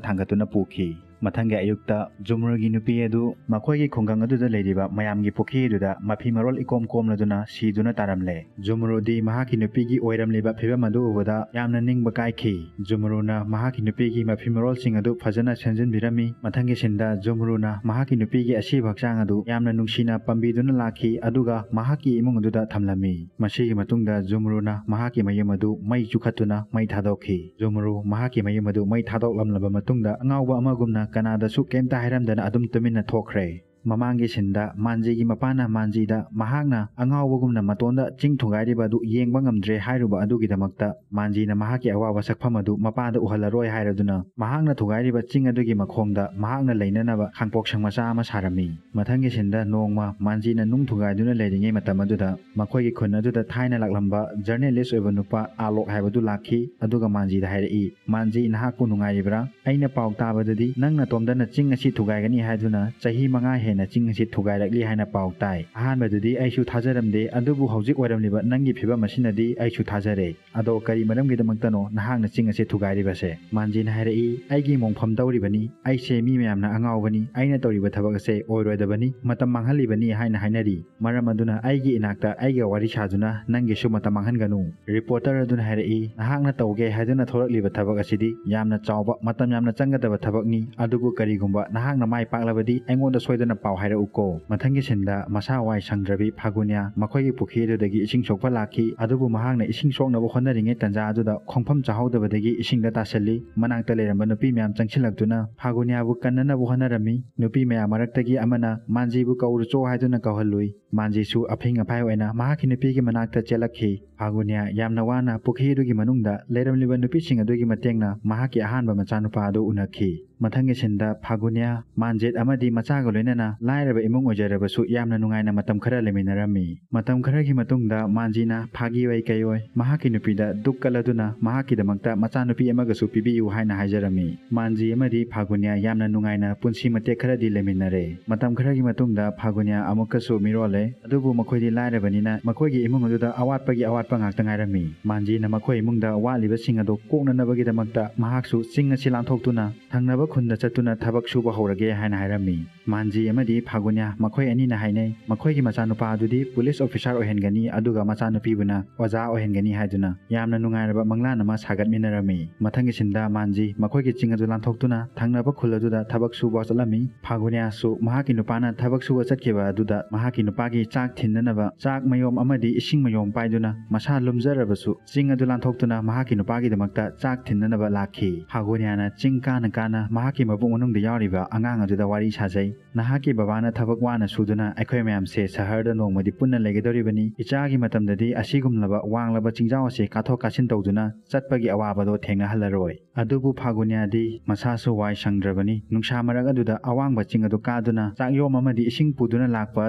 ꯊꯥꯡꯒꯠꯇꯨꯅ ꯄꯨꯈꯤ꯫ ꯃꯊꯪꯒꯤ ꯑꯌꯨꯛꯇ ꯖꯨꯃꯔꯨꯒꯤ ꯅꯨꯄꯤ ꯑꯗꯨ ꯃꯈꯣꯏꯒꯤ ꯈꯨꯡꯒꯪ ꯑꯗꯨꯗ ꯂꯩꯔꯤꯕ ꯃꯌꯥꯝꯒꯤ ꯄꯨꯈ꯭ꯔꯤ ꯑꯗꯨꯗ ꯃꯐꯤ ꯃꯔꯣꯜ ꯏꯀꯣꯝ ꯀꯣꯝꯂꯗꯨꯅ ꯁꯤꯗꯨꯅ ꯇꯥꯔꯝꯂꯦ꯫ ꯖꯨꯃꯔꯨꯗꯤ ꯃꯍꯥꯛꯀꯤ ꯅꯨꯄꯤꯒꯤ ꯑꯣꯏꯔꯝꯂꯤꯕ ꯐꯤꯕꯝ ꯑꯗꯨ ꯎꯕꯗ ꯌꯥꯝꯅ ꯅꯤꯡꯕ ꯀꯥꯏꯈꯤ꯫ ꯖꯨꯃꯔꯨꯅ ꯃꯍꯥꯛꯀꯤ ꯅꯨꯄꯤꯒꯤ ꯃꯐꯤ ꯃꯔꯣꯜꯁꯤꯡ ꯑꯗꯨ ꯐꯖꯅ ꯁꯦꯝꯖꯤꯟꯕꯤꯔꯝꯃꯤ꯫ ꯃꯊꯪꯒꯤ ꯁꯤꯟꯗ ꯖꯨꯃꯔꯨꯅ ꯃꯍꯥꯛꯀꯤ ꯅꯨꯄꯤꯒꯤ ꯑꯁꯤꯕ ꯍꯛꯆꯥꯡ ꯑꯗꯨ ꯌꯥꯝꯅ ꯅꯨꯡꯁꯤꯅ ꯄꯥꯝꯕꯤꯗꯨꯅ ꯂꯥꯛꯈꯤ, ꯑꯗꯨꯒ ꯃꯍꯥꯛꯀꯤ ꯏꯃꯨꯡ ꯑꯗꯨꯗ ꯊꯝꯂꯝꯃꯤ꯫ ꯃꯁꯤꯒꯤ ꯃꯇꯨꯡꯗ ꯖꯨꯃꯔꯨꯅ ꯃꯍꯥꯛꯀꯤ ꯃꯌꯨꯝ ꯑꯗꯨ ꯃꯩ ꯆꯨꯈꯠꯇꯨꯅ ꯃꯩ ꯊꯥꯗꯣꯛꯈꯤ꯫ ꯖꯨꯃꯔꯨ ꯃꯍꯥꯛꯀꯤ ꯃꯌꯨꯝ ꯑꯗꯨ ꯃꯩ ꯊꯥꯗꯣꯛꯂꯝꯂꯕ ꯃꯇꯨꯡꯗ ꯑꯉꯥꯎꯕ ꯑꯃꯒꯨꯝꯅ ꯀꯅꯥꯗꯁꯨ ꯀꯩꯝꯇ ꯍꯥꯏꯔꯝꯗꯅ ꯑꯗꯨꯝ ꯇꯨꯃꯤꯟꯅ ꯊꯣꯛꯈ꯭ꯔꯦ꯫ ꯃꯃꯥꯡꯒꯤ ꯁꯤꯟꯗ ꯃꯥꯟꯖꯤꯒꯤ ꯃꯄꯥꯅ ꯃꯥꯟꯖꯤꯗ ꯃꯍꯥꯛꯅ ꯑꯉꯥꯎꯕꯒꯨꯝꯅ ꯃꯇꯣꯟꯗ ꯆꯤꯡ ꯊꯨꯒꯥꯏꯔꯤꯕ ꯑꯗꯨ ꯌꯦꯡꯕ ꯉꯝꯗ꯭ꯔꯦ ꯍꯥꯏꯔꯨꯕ ꯑꯗꯨꯒꯤꯗꯃꯛꯇ ꯃꯥꯟꯖꯤꯅ ꯃꯍꯥꯛꯀꯤ ꯑꯋꯥꯕ ꯁꯛꯐꯝ ꯑꯗꯨ ꯃꯄꯥꯗ ꯎꯍꯜꯂꯔꯣꯏ ꯍꯥꯏꯔꯗꯨꯅ ꯃꯍꯥꯛꯅ ꯊꯨꯒꯥꯏꯔꯤꯕ ꯆꯤꯡ ꯑꯗꯨꯒꯤ ꯃꯈꯣꯡꯗ ꯃꯍꯥꯛꯅ ꯂꯩꯅꯅꯕ ꯈꯥꯡꯄꯣꯛꯁꯪ ꯃꯆꯥ ꯑꯃ ꯁꯥꯔꯝꯃꯤ꯫ ꯃꯊꯪꯒꯤ ꯁꯤꯟꯗ ꯅꯣꯡꯃ ꯃꯥꯟꯖꯤꯅ ꯅꯨꯡ ꯊꯨꯒꯥꯏꯗꯨꯅ ꯂꯩꯔꯤꯉꯩ ꯃꯇꯝ ꯑꯗꯨꯗ ꯃꯈꯣꯏꯒꯤ ꯈꯨꯟ ꯑꯗꯨꯗ ꯊꯥꯏꯅ ꯂꯥꯛꯂꯝꯕ ꯖꯔꯅꯦꯂꯤꯁ ꯑꯣꯏꯕ ꯅꯨꯄꯥ ꯑꯥꯂꯣꯛ ꯍꯥꯏꯕꯗꯨ ꯂꯥꯛꯈꯤ, ꯑꯗꯨꯒ ꯃꯥꯟꯖꯤꯗ ꯍꯥꯏꯔꯛꯏ, "ꯃꯥꯟꯖꯤ, ꯅꯍꯥꯛꯄꯨ ꯅꯨꯡꯉꯥꯏꯔꯤꯕ꯭ꯔꯥ? ꯑꯩꯅ ꯄꯥꯎ ꯇꯥꯕꯗꯗꯤ ꯅꯪ ꯅꯇꯣꯝꯗꯅ ꯆꯤꯡ ꯑꯁꯤ ꯊꯨꯒꯥꯏꯒꯅꯤ ꯍꯥꯏꯗꯨꯅ ꯆꯍꯤ ꯃꯉꯥ ꯍꯦꯟꯅ ꯅꯍꯥꯛꯅ ꯆꯤꯡ ꯑꯁꯤ ꯊꯨꯒꯥꯏꯔꯛꯂꯤ ꯍꯥꯏꯅ ꯄꯥꯎ ꯇꯥꯏ꯫ ꯑꯍꯥꯟꯕꯗꯗꯤ ꯑꯩꯁꯨ ꯊꯥꯖꯔꯝꯗꯦ, ꯑꯗꯨꯕꯨ ꯍꯧꯖꯤꯛ ꯑꯣꯏꯔꯝꯂꯤꯕ ꯅꯪꯒꯤ ꯐꯤꯕꯝ ꯑꯁꯤꯅꯗꯤ ꯑꯩꯁꯨ ꯊꯥꯖꯔꯦ꯫ ꯑꯗꯣ ꯀꯔꯤ ꯃꯔꯝꯒꯤꯗꯃꯛꯇꯅꯣ ꯅꯍꯥꯛꯅ ꯆꯤꯡ ꯑꯁꯤ ꯊꯨꯒꯥꯏꯔꯤꯕꯁꯦ? ꯃꯥꯟꯖꯤꯅ ꯍꯥꯏꯔꯛꯏ, "ꯑꯩꯒꯤ ꯃꯣꯡꯐꯝ ꯇꯧꯔꯤꯕꯅꯤ, ꯑꯩꯁꯦ ꯃꯤ ꯃꯌꯥꯝꯅ ꯑꯉꯥꯎꯕꯅꯤ, ꯑꯩꯅ ꯇꯧꯔꯤꯕ ꯊꯕꯛ ꯑꯁꯦ ꯑꯣꯏꯔꯣꯏꯗꯕꯅꯤ, ꯃꯇꯝ ꯃꯥꯡꯍꯜꯂꯤꯕꯅꯤ" ꯍꯥꯏꯅ ꯍꯥꯏꯅꯔꯤ꯫ ꯃꯔꯝ ꯑꯗꯨꯅ ꯑꯩꯒꯤ ꯏꯅꯥꯛꯇ ꯑꯩꯒ ꯋꯥꯔꯤ ꯁꯥꯗꯨꯅ ꯅꯪꯒꯤꯁꯨ ꯃꯇꯝ ꯃꯥꯡꯍꯟꯒꯅꯨ꯫ ꯔꯤꯄꯣꯔꯇꯔ ꯑꯗꯨꯅ ꯍꯥꯏꯔꯛꯏ, "ꯅꯍꯥꯛꯅ ꯇꯧꯒꯦ ꯍꯥꯏꯗꯨꯅ ꯊꯣꯔꯛꯂꯤꯕ ꯊꯕꯛ ꯑꯁꯤꯗꯤ ꯌꯥꯝꯅ ꯆꯥꯎꯕ, ꯃꯇꯝ ꯌꯥꯝꯅ ꯆꯪꯒꯗꯕ ꯊꯕꯛꯅꯤ, ꯑꯗꯨꯕꯨ ꯀꯔꯤꯒꯨꯝꯕ ꯅꯍꯥꯛꯅ ꯃꯥꯏ ꯄꯥꯛꯂꯕꯗꯤ ꯑꯩꯉꯣꯟꯗ ꯁꯣꯏꯗꯅ ꯄꯥꯎ ꯍꯥꯏꯔꯛꯎꯀꯣ"꯫ ꯃꯊꯪꯒꯤ ꯁꯤꯟꯗ ꯃꯁꯥ ꯋꯥꯏ ꯁꯪꯗ꯭ꯔꯕꯤ ꯐꯥꯒꯨꯅꯤꯌꯥ ꯃꯈꯣꯏꯒꯤ ꯄꯨꯈ꯭ꯔꯤ ꯑꯗꯨꯗꯒꯤ ꯏꯁꯤꯡ ꯁꯣꯛꯄ ꯂꯥꯛꯈꯤ, ꯑꯗꯨꯕꯨ ꯃꯍꯥꯛꯅ ꯏꯁꯤꯡ ꯁꯣꯛꯅꯕ ꯍꯣꯠꯅꯔꯤꯉꯩ ꯇꯟꯖꯥ ꯑꯗꯨꯗ ꯈꯣꯡꯐꯝ ꯆꯥꯍꯧꯗꯕꯗꯒꯤ ꯏꯁꯤꯡꯗ ꯇꯥꯁꯤꯜꯂꯤ꯫ ꯃꯅꯥꯛꯇ ꯂꯩꯔꯝꯕ ꯅꯨꯄꯤ ꯃꯌꯥꯝ ꯆꯪꯁꯤꯜꯂꯛꯇꯨꯅ ꯐꯥꯒꯨꯅꯤꯌꯥꯕꯨ ꯀꯟꯅꯅꯕ ꯍꯣꯠꯅꯔꯝꯃꯤ꯫ ꯅꯨꯄꯤ ꯃꯌꯥꯝ ꯃꯔꯛꯇꯒꯤ ꯑꯃꯅ ꯃꯥꯟꯖꯤꯕꯨ ꯀꯧꯔꯨꯆꯣ ꯍꯥꯏꯗꯨꯅ ꯀꯧꯍꯜꯂꯨꯏ꯫ ꯃꯥꯟꯖꯤꯁꯨ ꯑꯐꯤꯡ ꯑꯐꯥꯏ ꯑꯣꯏꯅ ꯃꯍꯥꯛꯀꯤ ꯅꯨꯄꯤꯒꯤ ꯃꯅꯥꯛꯇ ꯆꯦꯜꯂꯛꯈꯤ꯫ ꯐꯥꯒꯨꯅꯤꯌꯥ ꯌꯥꯝꯅ ꯋꯥꯅ ꯄꯨꯈ꯭ꯔꯤ ꯑꯗꯨꯒꯤ ꯃꯅꯨꯡꯗ ꯂꯩꯔꯝꯂꯤꯕ ꯅꯨꯄꯤꯁꯤꯡ ꯑꯗꯨꯒꯤ ꯃꯇꯦꯡꯅ ꯃꯍꯥꯛꯀꯤ ꯑꯍꯥꯟꯕ ꯃꯆꯥꯅꯨꯄꯥ ꯑꯗꯨ ꯎꯅꯈꯤ꯫ ꯃꯊꯪꯒꯤ ꯁꯤꯟꯗ ꯐꯥꯒꯨꯅꯤꯌꯥ, ꯃꯥꯟꯖꯤꯠ ꯑꯃꯗꯤ ꯃꯆꯥꯒ ꯂꯣꯏꯅꯅ ꯂꯥꯏꯔꯕ ꯏꯃꯨꯡ ꯑꯣꯏꯖꯔꯕꯁꯨ ꯌꯥꯝꯅ ꯅꯨꯡꯉꯥꯏꯅ ꯃꯇꯝ ꯈꯔ ꯂꯩꯃꯤꯟꯅꯔꯝꯃꯤ꯫ ꯃꯇꯝ ꯈꯔꯒꯤ ꯃꯇꯨꯡꯗ ꯃꯥꯟꯖꯤꯅ ꯐꯥꯒꯤ ꯑꯣꯏ ꯀꯩ ꯑꯣꯏ ꯃꯍꯥꯛꯀꯤ ꯅꯨꯄꯤꯗ ꯗꯨꯛ ꯀꯠꯂꯗꯨꯅ ꯃꯍꯥꯛꯀꯤꯗꯃꯛꯇ ꯃꯆꯥꯅꯨꯄꯤ ꯑꯃꯒꯁꯨ ꯄꯤꯕꯤꯌꯨ ꯍꯥꯏꯅ ꯍꯥꯏꯖꯔꯝꯃꯤ꯫ ꯃꯥꯟꯖꯤ ꯑꯃꯗꯤ ꯐꯥꯒꯨꯅꯤꯌꯥ ꯌꯥꯝꯅ ꯅꯨꯡꯉꯥꯏꯅ ꯄꯨꯟꯁꯤ ꯃꯇꯦꯛ ꯈꯔꯗꯤ ꯂꯩꯃꯤꯟꯅꯔꯦ꯫ ꯃꯇꯝ ꯈꯔꯒꯤ ꯃꯇꯨꯡꯗ ꯐꯥꯒꯨꯅꯤꯌꯥ ꯑꯃꯨꯛꯀꯁꯨ ꯃꯤꯔꯣꯜꯂꯦ, ꯑꯗꯨꯕꯨ ꯃꯈꯣꯏꯗꯤ ꯂꯥꯏꯔꯕꯅꯤꯅ ꯃꯈꯣꯏꯒꯤ ꯏꯃꯨꯡ ꯑꯗꯨꯗ ꯑꯋꯥꯠꯄꯒꯤ ꯑꯋꯥꯠꯄ ꯉꯥꯛꯇ ꯉꯥꯏꯔꯝꯃꯤ꯫ ꯃꯥꯟꯖꯤꯅ ꯃꯈꯣꯏ ꯏꯃꯨꯡꯗ ꯋꯥꯠꯂꯤꯕꯁꯤꯡ ꯑꯗꯨ ꯀꯣꯛꯅꯅꯕꯒꯤꯗꯃꯛꯇ ꯃꯍꯥꯛꯁꯨ ꯆꯤꯡ ꯑꯁꯤ ꯂꯥꯟꯊꯣꯛꯇꯨꯅ ꯊꯪꯅꯕ ꯈꯨꯟꯗ ꯆꯠꯇꯨꯅ ꯊꯕꯛ ꯁꯨꯕ ꯍꯧꯔꯒꯦ ꯍꯥꯏꯅ ꯍꯥꯏꯔꯝꯃꯤ꯫ ꯃꯥꯟꯖꯤ ꯑꯃꯗꯤ ꯐꯥꯒꯨꯅꯤꯌꯥ ꯃꯈꯣꯏ ꯑꯅꯤꯅ ꯍꯥꯏꯅꯩ, ꯃꯈꯣꯏꯒꯤ ꯃꯆꯥꯅꯨꯄꯥ ꯑꯗꯨꯗꯤ ꯄꯨꯂꯤꯁ ꯑꯣꯐꯤꯁꯥꯔ ꯑꯣꯏꯍꯟꯒꯅꯤ, ꯑꯗꯨꯒ ꯃꯆꯥꯅꯨꯄꯤꯕꯨꯅ ꯑꯣꯖꯥ ꯑꯣꯏꯍꯟꯒꯅꯤ ꯍꯥꯏꯗꯨꯅ ꯌꯥꯝꯅ ꯅꯨꯡꯉꯥꯏꯔꯕ ꯃꯪꯂꯥꯟ ꯑꯃ ꯁꯥꯒꯠꯃꯤꯟꯅꯔꯝꯃꯤ꯫ ꯃꯊꯪꯒꯤ ꯁꯤꯟꯗ ꯃꯥꯟꯖꯤ ꯃꯈꯣꯏꯒꯤ ꯆꯤꯡ ꯑꯗꯨ ꯂꯥꯟꯊꯣꯛꯇꯨꯅ ꯊꯪꯅꯕ ꯈꯨꯜ ꯑꯗꯨꯗ ꯊꯕꯛ ꯁꯨꯕ ꯆꯠꯂꯝꯃꯤ꯫ ꯐꯥꯒꯨꯅꯤꯌꯥꯁꯨ ꯃꯍꯥꯛꯀꯤ ꯅꯨꯄꯥꯅ ꯊꯕꯛ ꯁꯨꯕ ꯆꯠꯈꯤꯕ ꯑꯗꯨꯗ ꯃꯍꯥꯛꯀꯤ ꯅꯨꯄꯥꯒꯤ ꯆꯥꯛ ꯊꯤꯟꯅꯅꯕ ꯆꯥꯛ ꯃꯌꯣꯝ ꯑꯃꯗꯤ ꯏꯁꯤꯡ ꯃꯌꯣꯝ ꯄꯥꯏꯗꯨꯅ ꯃꯁꯥ ꯂꯨꯝꯖꯔꯕꯁꯨ ꯆꯤꯡ ꯑꯗꯨ ꯂꯥꯟꯊꯣꯛꯇꯨꯅ ꯃꯍꯥꯛꯀꯤ ꯅꯨꯄꯥꯒꯤꯗꯃꯛꯇ ꯆꯥꯛ ꯊꯤꯟꯅꯅꯕ ꯂꯥꯛꯈꯤ꯫ ꯐꯥꯒꯨꯅꯤꯌꯥꯅ ꯆꯤꯡ ꯀꯥꯅ ꯀꯥꯅ ꯃꯍꯥꯛꯀꯤ ꯃꯕꯨꯛ ꯃꯅꯨꯡꯗ ꯌꯥꯎꯔꯤꯕ ꯑꯉꯥꯡ ꯑꯗꯨꯗ ꯋꯥꯔꯤ ꯁꯥꯖꯩ꯫ ꯅꯍꯥꯛꯀꯤ ꯕꯕꯥꯅ ꯊꯕꯛ ꯋꯥꯅ ꯁꯨꯗꯨꯅ ꯑꯩꯈꯣꯏ ꯃꯌꯥꯝꯁꯦ ꯁꯍꯔꯗ ꯅꯣꯡꯃꯗꯤ ꯄꯨꯟꯅ ꯂꯩꯒꯗꯧꯔꯤꯕꯅꯤ꯫ ꯏꯆꯥꯒꯤ ꯃꯇꯝꯗꯗꯤ ꯑꯁꯤꯒꯨꯝꯂꯕ ꯋꯥꯡꯂꯕ ꯆꯤꯡꯖꯥꯎ ꯑꯁꯤ ꯀꯥꯊꯣꯛ ꯀꯥꯁꯤꯟ ꯇꯧꯗꯨꯅ ꯆꯠꯄꯒꯤ ꯑꯋꯥꯕꯗꯣ ꯊꯦꯡꯅꯍꯜꯂꯔꯣꯏ꯫ ꯑꯗꯨꯕꯨ ꯐꯥꯒꯨꯅꯤꯌꯥꯗꯤ ꯃꯁꯥꯁꯨ ꯋꯥꯏ ꯁꯪꯗ꯭ꯔꯕꯅꯤ꯫ ꯅꯨꯡꯁꯥ ꯃꯔꯛ ꯑꯗꯨꯗ ꯑꯋꯥꯡꯕ ꯆꯤꯡ ꯑꯗꯨ ꯀꯥꯗꯨꯅ ꯆꯥꯛꯌꯣꯝ ꯑꯃꯗꯤ ꯏꯁꯤꯡ ꯄꯨꯗꯨꯅ ꯂꯥꯛꯄ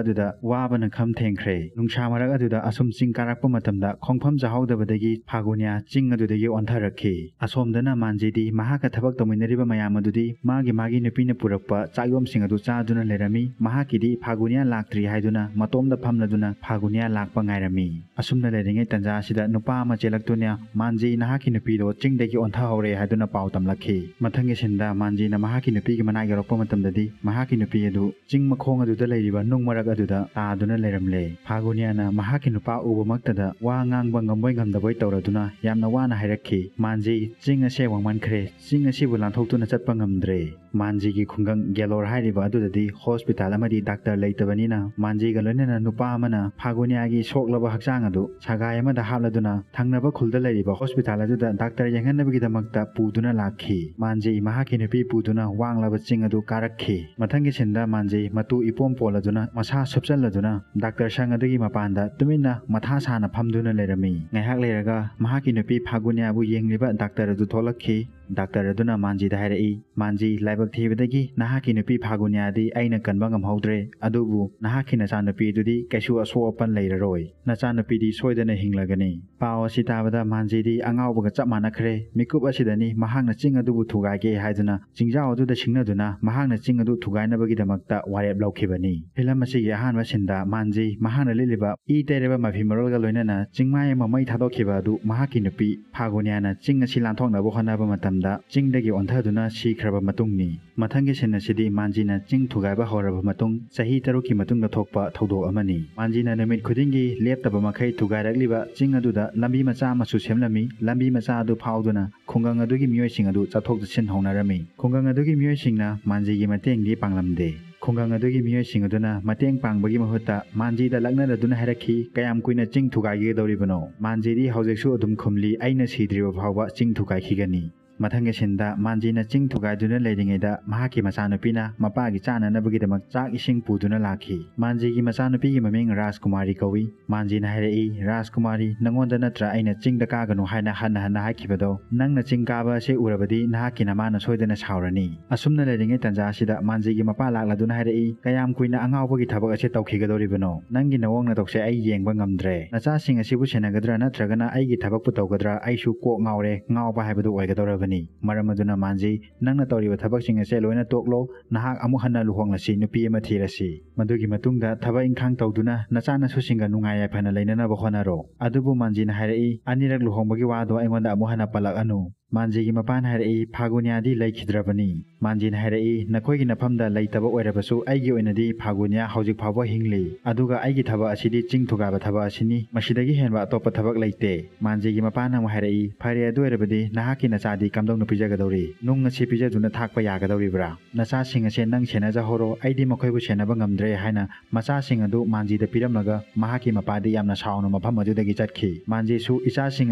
ꯑꯗꯨꯗ ꯋꯥꯕꯅ ꯈꯝ ꯊꯦꯡꯈ꯭ꯔꯦ꯫ ꯅꯨꯡꯁꯥ ꯃꯔꯛ ꯑꯗꯨꯗ ꯑꯁꯨꯝ ꯆꯤꯡ ꯀꯥꯔꯛꯄ ꯃꯇꯝꯗ ꯈꯣꯡꯐꯝ ꯆꯥꯍꯧꯗꯕꯗꯒꯤ ꯐꯥꯒꯨꯅꯤꯌꯥ ꯆꯤꯡ ꯑꯗꯨꯗꯒꯤ ꯑꯣꯟꯊꯔꯛꯈꯤ꯫ ꯑꯁꯣꯝꯗꯅ ꯃꯥꯟꯖꯤꯗꯤ ꯃꯍꯥꯛꯀ ꯊꯕꯛ ꯇꯧꯃꯤꯟꯅꯔꯤꯕ ꯃꯌꯥꯝ ꯑꯗꯨꯗꯤ ꯃꯥꯒꯤ ꯃꯥꯒꯤ ꯅꯨꯄꯤꯅ ꯄꯨꯔꯛꯄ ꯆꯥꯛꯌꯣꯝꯁꯤꯡ ꯑꯗꯨ ꯆꯥꯗꯨꯅ ꯂꯩꯔꯝꯃꯤ꯫ ꯃꯍꯥꯛꯀꯤꯗꯤ ꯐꯥꯒꯨꯅꯤꯌꯥ ꯂꯥꯛꯇ꯭ꯔꯤ ꯍꯥꯏꯗꯨꯅ ꯃꯇꯣꯝꯗ ꯐꯝꯂꯗꯨꯅ ꯐꯥꯒꯨꯅꯤꯌꯥ ꯂꯥꯛꯄ ꯉꯥꯏꯔꯝꯃꯤ꯫ ꯑꯁꯨꯝꯅ ꯂꯩꯔꯤꯉꯩ ꯇꯟꯖꯥ ꯑꯁꯤꯗ ꯅꯨꯄꯥ ꯑꯃ ꯆꯦꯜꯂꯛꯇꯨꯅ, "ꯃꯥꯟꯖꯤ, ꯅꯍꯥꯛꯀꯤ ꯅꯨꯄꯤꯗꯣ ꯆꯤꯡꯗꯒꯤ ꯑꯣꯟꯊꯍꯧꯔꯦ" ꯍꯥꯏꯗꯨꯅ ꯄꯥꯎ ꯇꯝꯂꯛꯈꯤ꯫ ꯃꯊꯪꯒꯤ ꯁꯤꯟꯗ ꯃꯥꯟꯖꯤꯅ ꯃꯍꯥꯛꯀꯤ ꯅꯨꯄꯤꯒꯤ ꯃꯅꯥꯛ ꯌꯧꯔꯛꯄ ꯃꯇꯝꯗꯗꯤ ꯃꯍꯥꯛꯀꯤ ꯅꯨꯄꯤ ꯑꯗꯨ ꯆꯤꯡ ꯃꯈꯣꯡ ꯑꯗꯨꯗ ꯂꯩꯔꯤꯕ ꯅꯨꯡ ꯃꯔꯛ ꯑꯗꯨꯗ ꯇꯥꯗꯨꯅ ꯂꯩꯔꯝꯂꯦ꯫ ꯐꯥꯒꯨꯅꯤꯌꯥꯅ ꯃꯍꯥꯛꯀꯤ ꯅꯨꯄꯥ ꯎꯕꯃꯛꯇꯗ ꯋꯥ ꯉꯥꯡꯕ ꯉꯝꯕꯣꯏ ꯉꯝꯗꯕꯣꯏ ꯇꯧꯔꯗꯨꯅ ꯌꯥꯝꯅ ꯋꯥꯅ ꯍꯥꯏꯔꯛꯈꯤ, "ꯃꯥꯟꯖꯤ, ꯆꯤꯡ ꯑꯁꯦ ꯋꯥꯡꯃꯟꯈ꯭ꯔꯦ꯫ ꯆꯤꯡ ꯑꯁꯤꯕꯨ ꯂꯥꯟꯊꯣꯛꯇꯨꯅ ꯆꯠꯄ ꯉꯝꯗ꯭ꯔꯦ"꯫ ꯃꯥꯟꯖꯤꯒꯤ ꯈꯨꯡꯒꯪ ꯒꯦꯂꯣꯔ ꯍꯥꯏꯔꯤꯕ ꯑꯗꯨꯗꯗꯤ ꯍꯣꯁꯄꯤꯇꯥꯜ ꯑꯃꯗꯤ ꯗꯥꯛꯇꯔ ꯂꯩꯇꯕꯅꯤꯅ ꯃꯥꯟꯖꯤꯒ ꯂꯣꯏꯅꯅ ꯅꯨꯄꯥ ꯑꯃꯅ ꯐꯥꯒꯨꯅꯤꯌꯥꯒꯤ ꯁꯣꯛꯂꯕ ꯍꯛꯆꯥꯡ ꯑꯗꯨ ꯁꯒꯥꯏ ꯑꯃꯗ ꯍꯥꯞꯂꯗꯨꯅ ꯊꯪꯅꯕ ꯈꯨꯜꯗ ꯂꯩꯔꯤꯕ ꯍꯣꯁꯄꯤꯇꯥꯜ ꯑꯗꯨꯗ ꯗꯥꯛꯇꯔ ꯌꯦꯡꯍꯟꯅꯕꯒꯤꯗꯃꯛꯇ ꯄꯨꯗꯨꯅ ꯂꯥꯛꯈꯤ꯫ ꯃꯥꯟꯖꯤ ꯃꯍꯥꯛꯀꯤ ꯅꯨꯄꯤ ꯄꯨꯗꯨꯅ ꯋꯥꯡꯂꯕ ꯆꯤꯡ ꯑꯗꯨ ꯀꯥꯔꯛꯈꯤ꯫ ꯃꯊꯪꯒꯤ ꯁꯤꯟꯗ ꯃꯥꯟꯖꯤ ꯃꯇꯨ ꯏꯄꯣꯝ ꯄꯣꯜꯂꯗꯨꯅ ꯃꯁꯥ ꯁꯨꯞꯆꯜꯂꯗꯨꯅ ꯗꯥꯛꯇꯔ ꯁꯪ ꯑꯗꯨꯒꯤ ꯃꯄꯥꯟꯗ ꯇꯨꯃꯤꯟꯅ ꯃꯊꯥ ꯁꯥꯅ ꯐꯝꯗꯨꯅ ꯂꯩꯔꯝꯃꯤ꯫ ꯉꯥꯏꯍꯥꯛ ꯂꯩꯔꯒ ꯃꯍꯥꯛꯀꯤ ꯅꯨꯄꯤ ꯐꯥꯒꯨꯅꯤꯌꯥꯕꯨ ꯌꯦꯡꯂꯤꯕ ꯗꯥꯛꯇꯔ ꯑꯗꯨ ꯊꯣꯛꯂꯛꯈꯤ꯫ ꯗꯥꯛꯇꯔ ꯑꯗꯨꯅ ꯃꯥꯟꯖꯤꯗ ꯍꯥꯏꯔꯛꯏ, "ꯃꯥꯟꯖꯤ, ꯂꯥꯏꯕꯛ ꯊꯤꯕꯗꯒꯤ ꯅꯍꯥꯛꯀꯤ ꯅꯨꯄꯤ ꯐꯥꯒꯨꯅꯤꯌꯥꯗꯤ ꯑꯩꯅ ꯀꯟꯕ ꯉꯝꯍꯧꯗ꯭ꯔꯦ, ꯑꯗꯨꯕꯨ ꯅꯍꯥꯛꯀꯤ ꯅꯆꯥꯅꯨꯄꯤ ꯑꯗꯨꯗꯤ ꯀꯩꯁꯨ ꯑꯁꯣꯛ ꯑꯄꯟ ꯂꯩꯔꯔꯣꯏ꯫ ꯅꯆꯥꯅꯨꯄꯤꯗꯤ ꯁꯣꯏꯗꯅ ꯍꯤꯡꯂꯒꯅꯤ"꯫ ꯄꯥꯎ ꯑꯁꯤ ꯇꯥꯕꯗ ꯃꯥꯟꯖꯤꯗꯤ ꯑꯉꯥꯎꯕꯒ ꯆꯞ ꯃꯥꯟꯅꯈ꯭ꯔꯦ꯫ ꯃꯤꯀꯨꯞ ꯑꯁꯤꯗꯅꯤ ꯃꯍꯥꯛꯅ ꯆꯤꯡ ꯑꯗꯨꯕꯨ ꯊꯨꯒꯥꯏꯒꯦ ꯍꯥꯏꯗꯨꯅ ꯆꯤꯡꯖꯥꯎ ꯑꯗꯨꯗ ꯁꯤꯡꯅꯗꯨꯅ ꯃꯍꯥꯛꯅ ꯆꯤꯡ ꯑꯗꯨ ꯊꯨꯒꯥꯏꯅꯕꯒꯤꯗꯃꯛꯇ ꯋꯥꯔꯦꯞ ꯂꯧꯈꯤꯕꯅꯤ꯫ ꯐꯤꯂꯝ ꯑꯁꯤꯒꯤ ꯑꯍꯥꯟꯕ ꯁꯤꯟꯗ ꯃꯥꯟꯖꯤ ꯃꯍꯥꯛꯅ ꯂꯤꯠꯂꯤꯕ ꯏ ꯇꯩꯔꯕ ꯃꯐꯤ ꯃꯔꯣꯜꯒ ꯂꯣꯏꯅꯅ ꯆꯤꯡꯃꯥꯏ ꯑꯃ ꯃꯩ ꯊꯥꯗꯣꯛꯈꯤꯕ ꯑꯗꯨ ꯃꯍꯥꯛꯀꯤ ꯅꯨꯄꯤ ꯐꯥꯒꯨꯅꯤꯌꯥꯅ ꯆꯤꯡ ꯑꯁꯤ ꯂꯥꯟꯊꯣꯛꯅꯕ ꯍꯣꯠꯅꯕ ꯃꯇꯝꯗ ꯆꯤꯡꯗꯒꯤ ꯑꯣꯟꯊꯗꯨꯅ ꯁꯤꯈ꯭ꯔꯕ ꯃꯇꯨꯡꯅꯤ꯫ ꯃꯊꯪꯒꯤ ꯁꯤꯟ ꯑꯁꯤꯗꯤ ꯃꯥꯟꯖꯤꯅ ꯆꯤꯡ ꯊꯨꯒꯥꯏꯕ ꯍꯧꯔꯕ ꯃꯇꯨꯡ ꯆꯍꯤ ꯇꯔꯨꯛꯀꯤ ꯃꯇꯨꯡꯗ ꯊꯣꯛꯄ ꯊꯧꯗꯣꯛ ꯑꯃꯅꯤ꯫ ꯃꯥꯟꯖꯤꯅ ꯅꯨꯃꯤꯠ ꯈꯨꯗꯤꯡꯒꯤ ꯂꯦꯞꯇꯕ ꯃꯈꯩ ꯊꯨꯒꯥꯏꯔꯛꯂꯤꯕ ꯆꯤꯡ ꯑꯗꯨꯗ ꯂꯝꯕꯤ ꯃꯆꯥ ꯑꯃꯁꯨ ꯁꯦꯝꯂꯝꯃꯤ꯫ ꯂꯝꯕꯤ ꯃꯆꯥ ꯑꯗꯨ ꯐꯥꯎꯗꯨꯅ ꯈꯨꯡꯒꯪ ꯑꯗꯨꯒꯤ ꯃꯤꯑꯣꯏꯁꯤꯡ ꯑꯗꯨ ꯆꯠꯊꯣꯛ ꯆꯠꯁꯤꯟ ꯍꯧꯅꯔꯝꯃꯤ꯫ ꯈꯨꯡꯒꯪ ꯑꯗꯨꯒꯤ ꯃꯤꯑꯣꯏꯁꯤꯡꯅ ꯃꯥꯟꯖꯤꯒꯤ ꯃꯇꯦꯡꯗꯤ ꯄꯥꯡꯂꯝꯗꯦ꯫ ꯈꯨꯡꯒꯪ ꯑꯗꯨꯒꯤ ꯃꯤꯑꯣꯏꯁꯤꯡ ꯑꯗꯨꯅ ꯃꯇꯦꯡ ꯄꯥꯡꯕꯒꯤ ꯃꯍꯨꯠꯇ ꯃꯥꯟꯖꯤꯗ ꯂꯛꯅꯔꯗꯨꯅ ꯍꯥꯏꯔꯛꯈꯤ, "ꯀꯌꯥꯝ ꯀꯨꯏꯅ ꯆꯤꯡ ꯊꯨꯒꯥꯏꯒꯗꯧꯔꯤꯕꯅꯣ?" ꯃꯥꯟꯖꯤꯗꯤ ꯍꯧꯖꯤꯛꯁꯨ ꯑꯗꯨꯝ ꯈꯨꯝꯂꯤ, "ꯑꯩꯅ ꯁꯤꯗ꯭ꯔꯤꯕ ꯐꯥꯎꯕ ꯆꯤꯡ ꯊꯨꯒꯥꯏꯈꯤꯒꯅꯤ"꯫ ꯃꯊꯪꯒꯤ ꯁꯤꯟꯗ ꯃꯥꯟꯖꯤꯅ ꯆꯤꯡ ꯊꯨꯒꯥꯏꯗꯨꯅ ꯂꯩꯔꯤꯉꯩꯗ ꯃꯍꯥꯛꯀꯤ ꯃꯆꯥꯅꯨꯄꯤꯅ ꯃꯄꯥꯒꯤ ꯆꯥꯅꯅꯕꯒꯤꯗꯃꯛ ꯆꯥꯛ ꯏꯁꯤꯡ ꯄꯨꯗꯨꯅ ꯂꯥꯛꯈꯤ꯫ ꯃꯥꯟꯖꯤꯒꯤ ꯃꯆꯥꯅꯨꯄꯤꯒꯤ ꯃꯃꯤꯡ ꯔꯥꯖꯀꯨꯃꯥꯔꯤ ꯀꯧꯏ꯫ ꯃꯥꯟꯖꯤꯅ ꯍꯥꯏꯔꯛꯏ, "ꯔꯥꯖꯀꯨꯃꯥꯔꯤ, ꯅꯉꯣꯟꯗ ꯅꯠꯇ꯭ꯔꯥ ꯑꯩꯅ ꯆꯤꯡꯗ ꯀꯥꯒꯅꯨ ꯍꯥꯏꯅ ꯍꯟꯅ ꯍꯟꯅ ꯍꯥꯏꯈꯤꯕꯗꯣ? ꯅꯪꯅ ꯆꯤꯡ ꯀꯥꯕ ꯑꯁꯤ ꯎꯔꯕꯗꯤ ꯅꯍꯥꯛꯀꯤ ꯅꯃꯥꯅ ꯁꯣꯏꯗꯅ ꯁꯥꯎꯔꯅꯤ"꯫ ꯑꯁꯨꯝꯅ ꯂꯩꯔꯤꯉꯩ ꯇꯟꯖꯥ ꯑꯁꯤꯗ ꯃꯥꯟꯖꯤꯒꯤ ꯃꯄꯥ ꯂꯥꯛꯂꯗꯨꯅ ꯍꯥꯏꯔꯛꯏ, "ꯀꯌꯥꯝ ꯀꯨꯏꯅ ꯑꯉꯥꯎꯕꯒꯤ ꯊꯕꯛ ꯑꯁꯤ ꯇꯧꯈꯤꯒꯗꯧꯔꯤꯕꯅꯣ? ꯅꯪꯒꯤ ꯅꯑꯣꯡ ꯅꯇꯧꯁꯦ ꯑꯩ ꯌꯦꯡꯕ ꯉꯝꯗ꯭ꯔꯦ꯫ ꯅꯆꯥꯁꯤꯡ ꯑꯁꯤꯕꯨ ꯁꯦꯟꯅꯒꯗ꯭ꯔꯥ ꯅꯠꯇ꯭ꯔꯒꯅ ꯑꯩꯒꯤ ꯊꯕꯛꯄꯨ ꯇꯧꯒꯗ꯭ꯔꯥ? ꯑꯩꯁꯨ ꯀꯣꯛ ꯉꯥꯎꯔꯦ, ꯉꯥꯎꯕ ꯍꯥꯏꯕꯗꯨ ꯑꯣꯏꯒꯗꯧꯔꯕꯅꯤ"꯫ ꯃꯔꯝ ꯑꯗꯨꯅ ꯃꯥꯟꯖꯤ, ꯅꯪꯅ ꯇꯧꯔꯤꯕ ꯊꯕꯛꯁꯤꯡ ꯑꯁꯦ ꯂꯣꯏꯅ ꯇꯣꯛꯂꯣ, ꯅꯍꯥꯛ ꯑꯃꯨꯛ ꯍꯟꯅ ꯂꯨꯍꯣꯡꯂꯁꯤ, ꯅꯨꯄꯤ ꯑꯃ ꯊꯤꯔꯁꯤ꯫ ꯃꯗꯨꯒꯤ ꯃꯇꯨꯡꯗ ꯊꯕꯛ ꯏꯪꯈꯥꯡ ꯇꯧꯗꯨꯅ ꯅꯆꯥ ꯅꯁꯨꯁꯤꯡꯒ ꯅꯨꯡꯉꯥꯏ ꯌꯥꯏꯐꯅ ꯂꯩꯅꯅꯕ ꯍꯣꯠꯅꯔꯣ꯫ ꯑꯗꯨꯕꯨ ꯃꯥꯟꯖꯤꯅ ꯍꯥꯏꯔꯛꯏ, "ꯑꯅꯤꯔꯛ ꯂꯨꯍꯣꯡꯕꯒꯤ ꯋꯥꯗꯣ ꯑꯩꯉꯣꯟꯗ ꯑꯃꯨꯛ ꯍꯟꯅ ꯄꯜꯂꯛꯑꯅꯨ"꯫ ꯃꯥꯟꯖꯤꯒꯤ ꯃꯄꯥꯅ ꯍꯥꯏꯔꯛꯏ, "ꯐꯥꯒꯨꯅꯤꯌꯥꯗꯤ ꯂꯩꯈꯤꯗ꯭ꯔꯕꯅꯤ"꯫ ꯃꯥꯟꯖꯤꯅ ꯍꯥꯏꯔꯛꯏ, "ꯅꯈꯣꯏꯒꯤ ꯅꯐꯝꯗ ꯂꯩꯇꯕ ꯑꯣꯏꯔꯕꯁꯨ ꯑꯩꯒꯤ ꯑꯣꯏꯅꯗꯤ ꯐꯥꯒꯨꯅꯤꯌꯥ ꯍꯧꯖꯤꯛ ꯐꯥꯎꯕ ꯍꯤꯡꯂꯤ꯫ ꯑꯗꯨꯒ ꯑꯩꯒꯤ ꯊꯕꯛ ꯑꯁꯤꯗꯤ ꯆꯤꯡ ꯊꯨꯒꯥꯏꯕ ꯊꯕꯛ ꯑꯁꯤꯅꯤ꯫ ꯃꯁꯤꯗꯒꯤ ꯍꯦꯟꯕ ꯑꯇꯣꯞꯄ ꯊꯕꯛ ꯂꯩꯇꯦ"꯫ ꯃꯥꯟꯖꯤꯒꯤ ꯃꯄꯥꯅ ꯑꯃꯨꯛ ꯍꯥꯏꯔꯛꯏ, "ꯐꯔꯦ, ꯑꯗꯨ ꯑꯣꯏꯔꯕꯗꯤ ꯅꯍꯥꯛꯀꯤ ꯅꯆꯥꯗꯤ ꯀꯝꯗꯧꯅ ꯄꯤꯖꯒꯗꯧꯔꯤ? ꯅꯨꯡ ꯑꯁꯤ ꯄꯤꯖꯗꯨꯅ ꯊꯥꯛꯄ ꯌꯥꯒꯗꯧꯔꯤꯕ꯭ꯔꯥ? ꯅꯆꯥꯁꯤꯡ ꯑꯁꯦ ꯅꯪ ꯁꯦꯟꯅꯖꯍꯧꯔꯣ, ꯑꯩꯗꯤ ꯃꯈꯣꯏꯕꯨ ꯁꯦꯟꯅꯕ ꯉꯝꯗ꯭ꯔꯦ" ꯍꯥꯏꯅ ꯃꯆꯥꯁꯤꯡ ꯑꯗꯨ ꯃꯥꯟꯖꯤꯗ ꯄꯤꯔꯝꯂꯒ ꯃꯍꯥꯛꯀꯤ ꯃꯄꯥꯗꯤ ꯌꯥꯝꯅ ꯁꯥꯎꯅ ꯃꯐꯝ ꯑꯗꯨꯗꯒꯤ ꯆꯠꯈꯤ꯫ ꯃꯥꯟꯖꯤꯁꯨ ꯏꯆꯥꯁꯤꯡ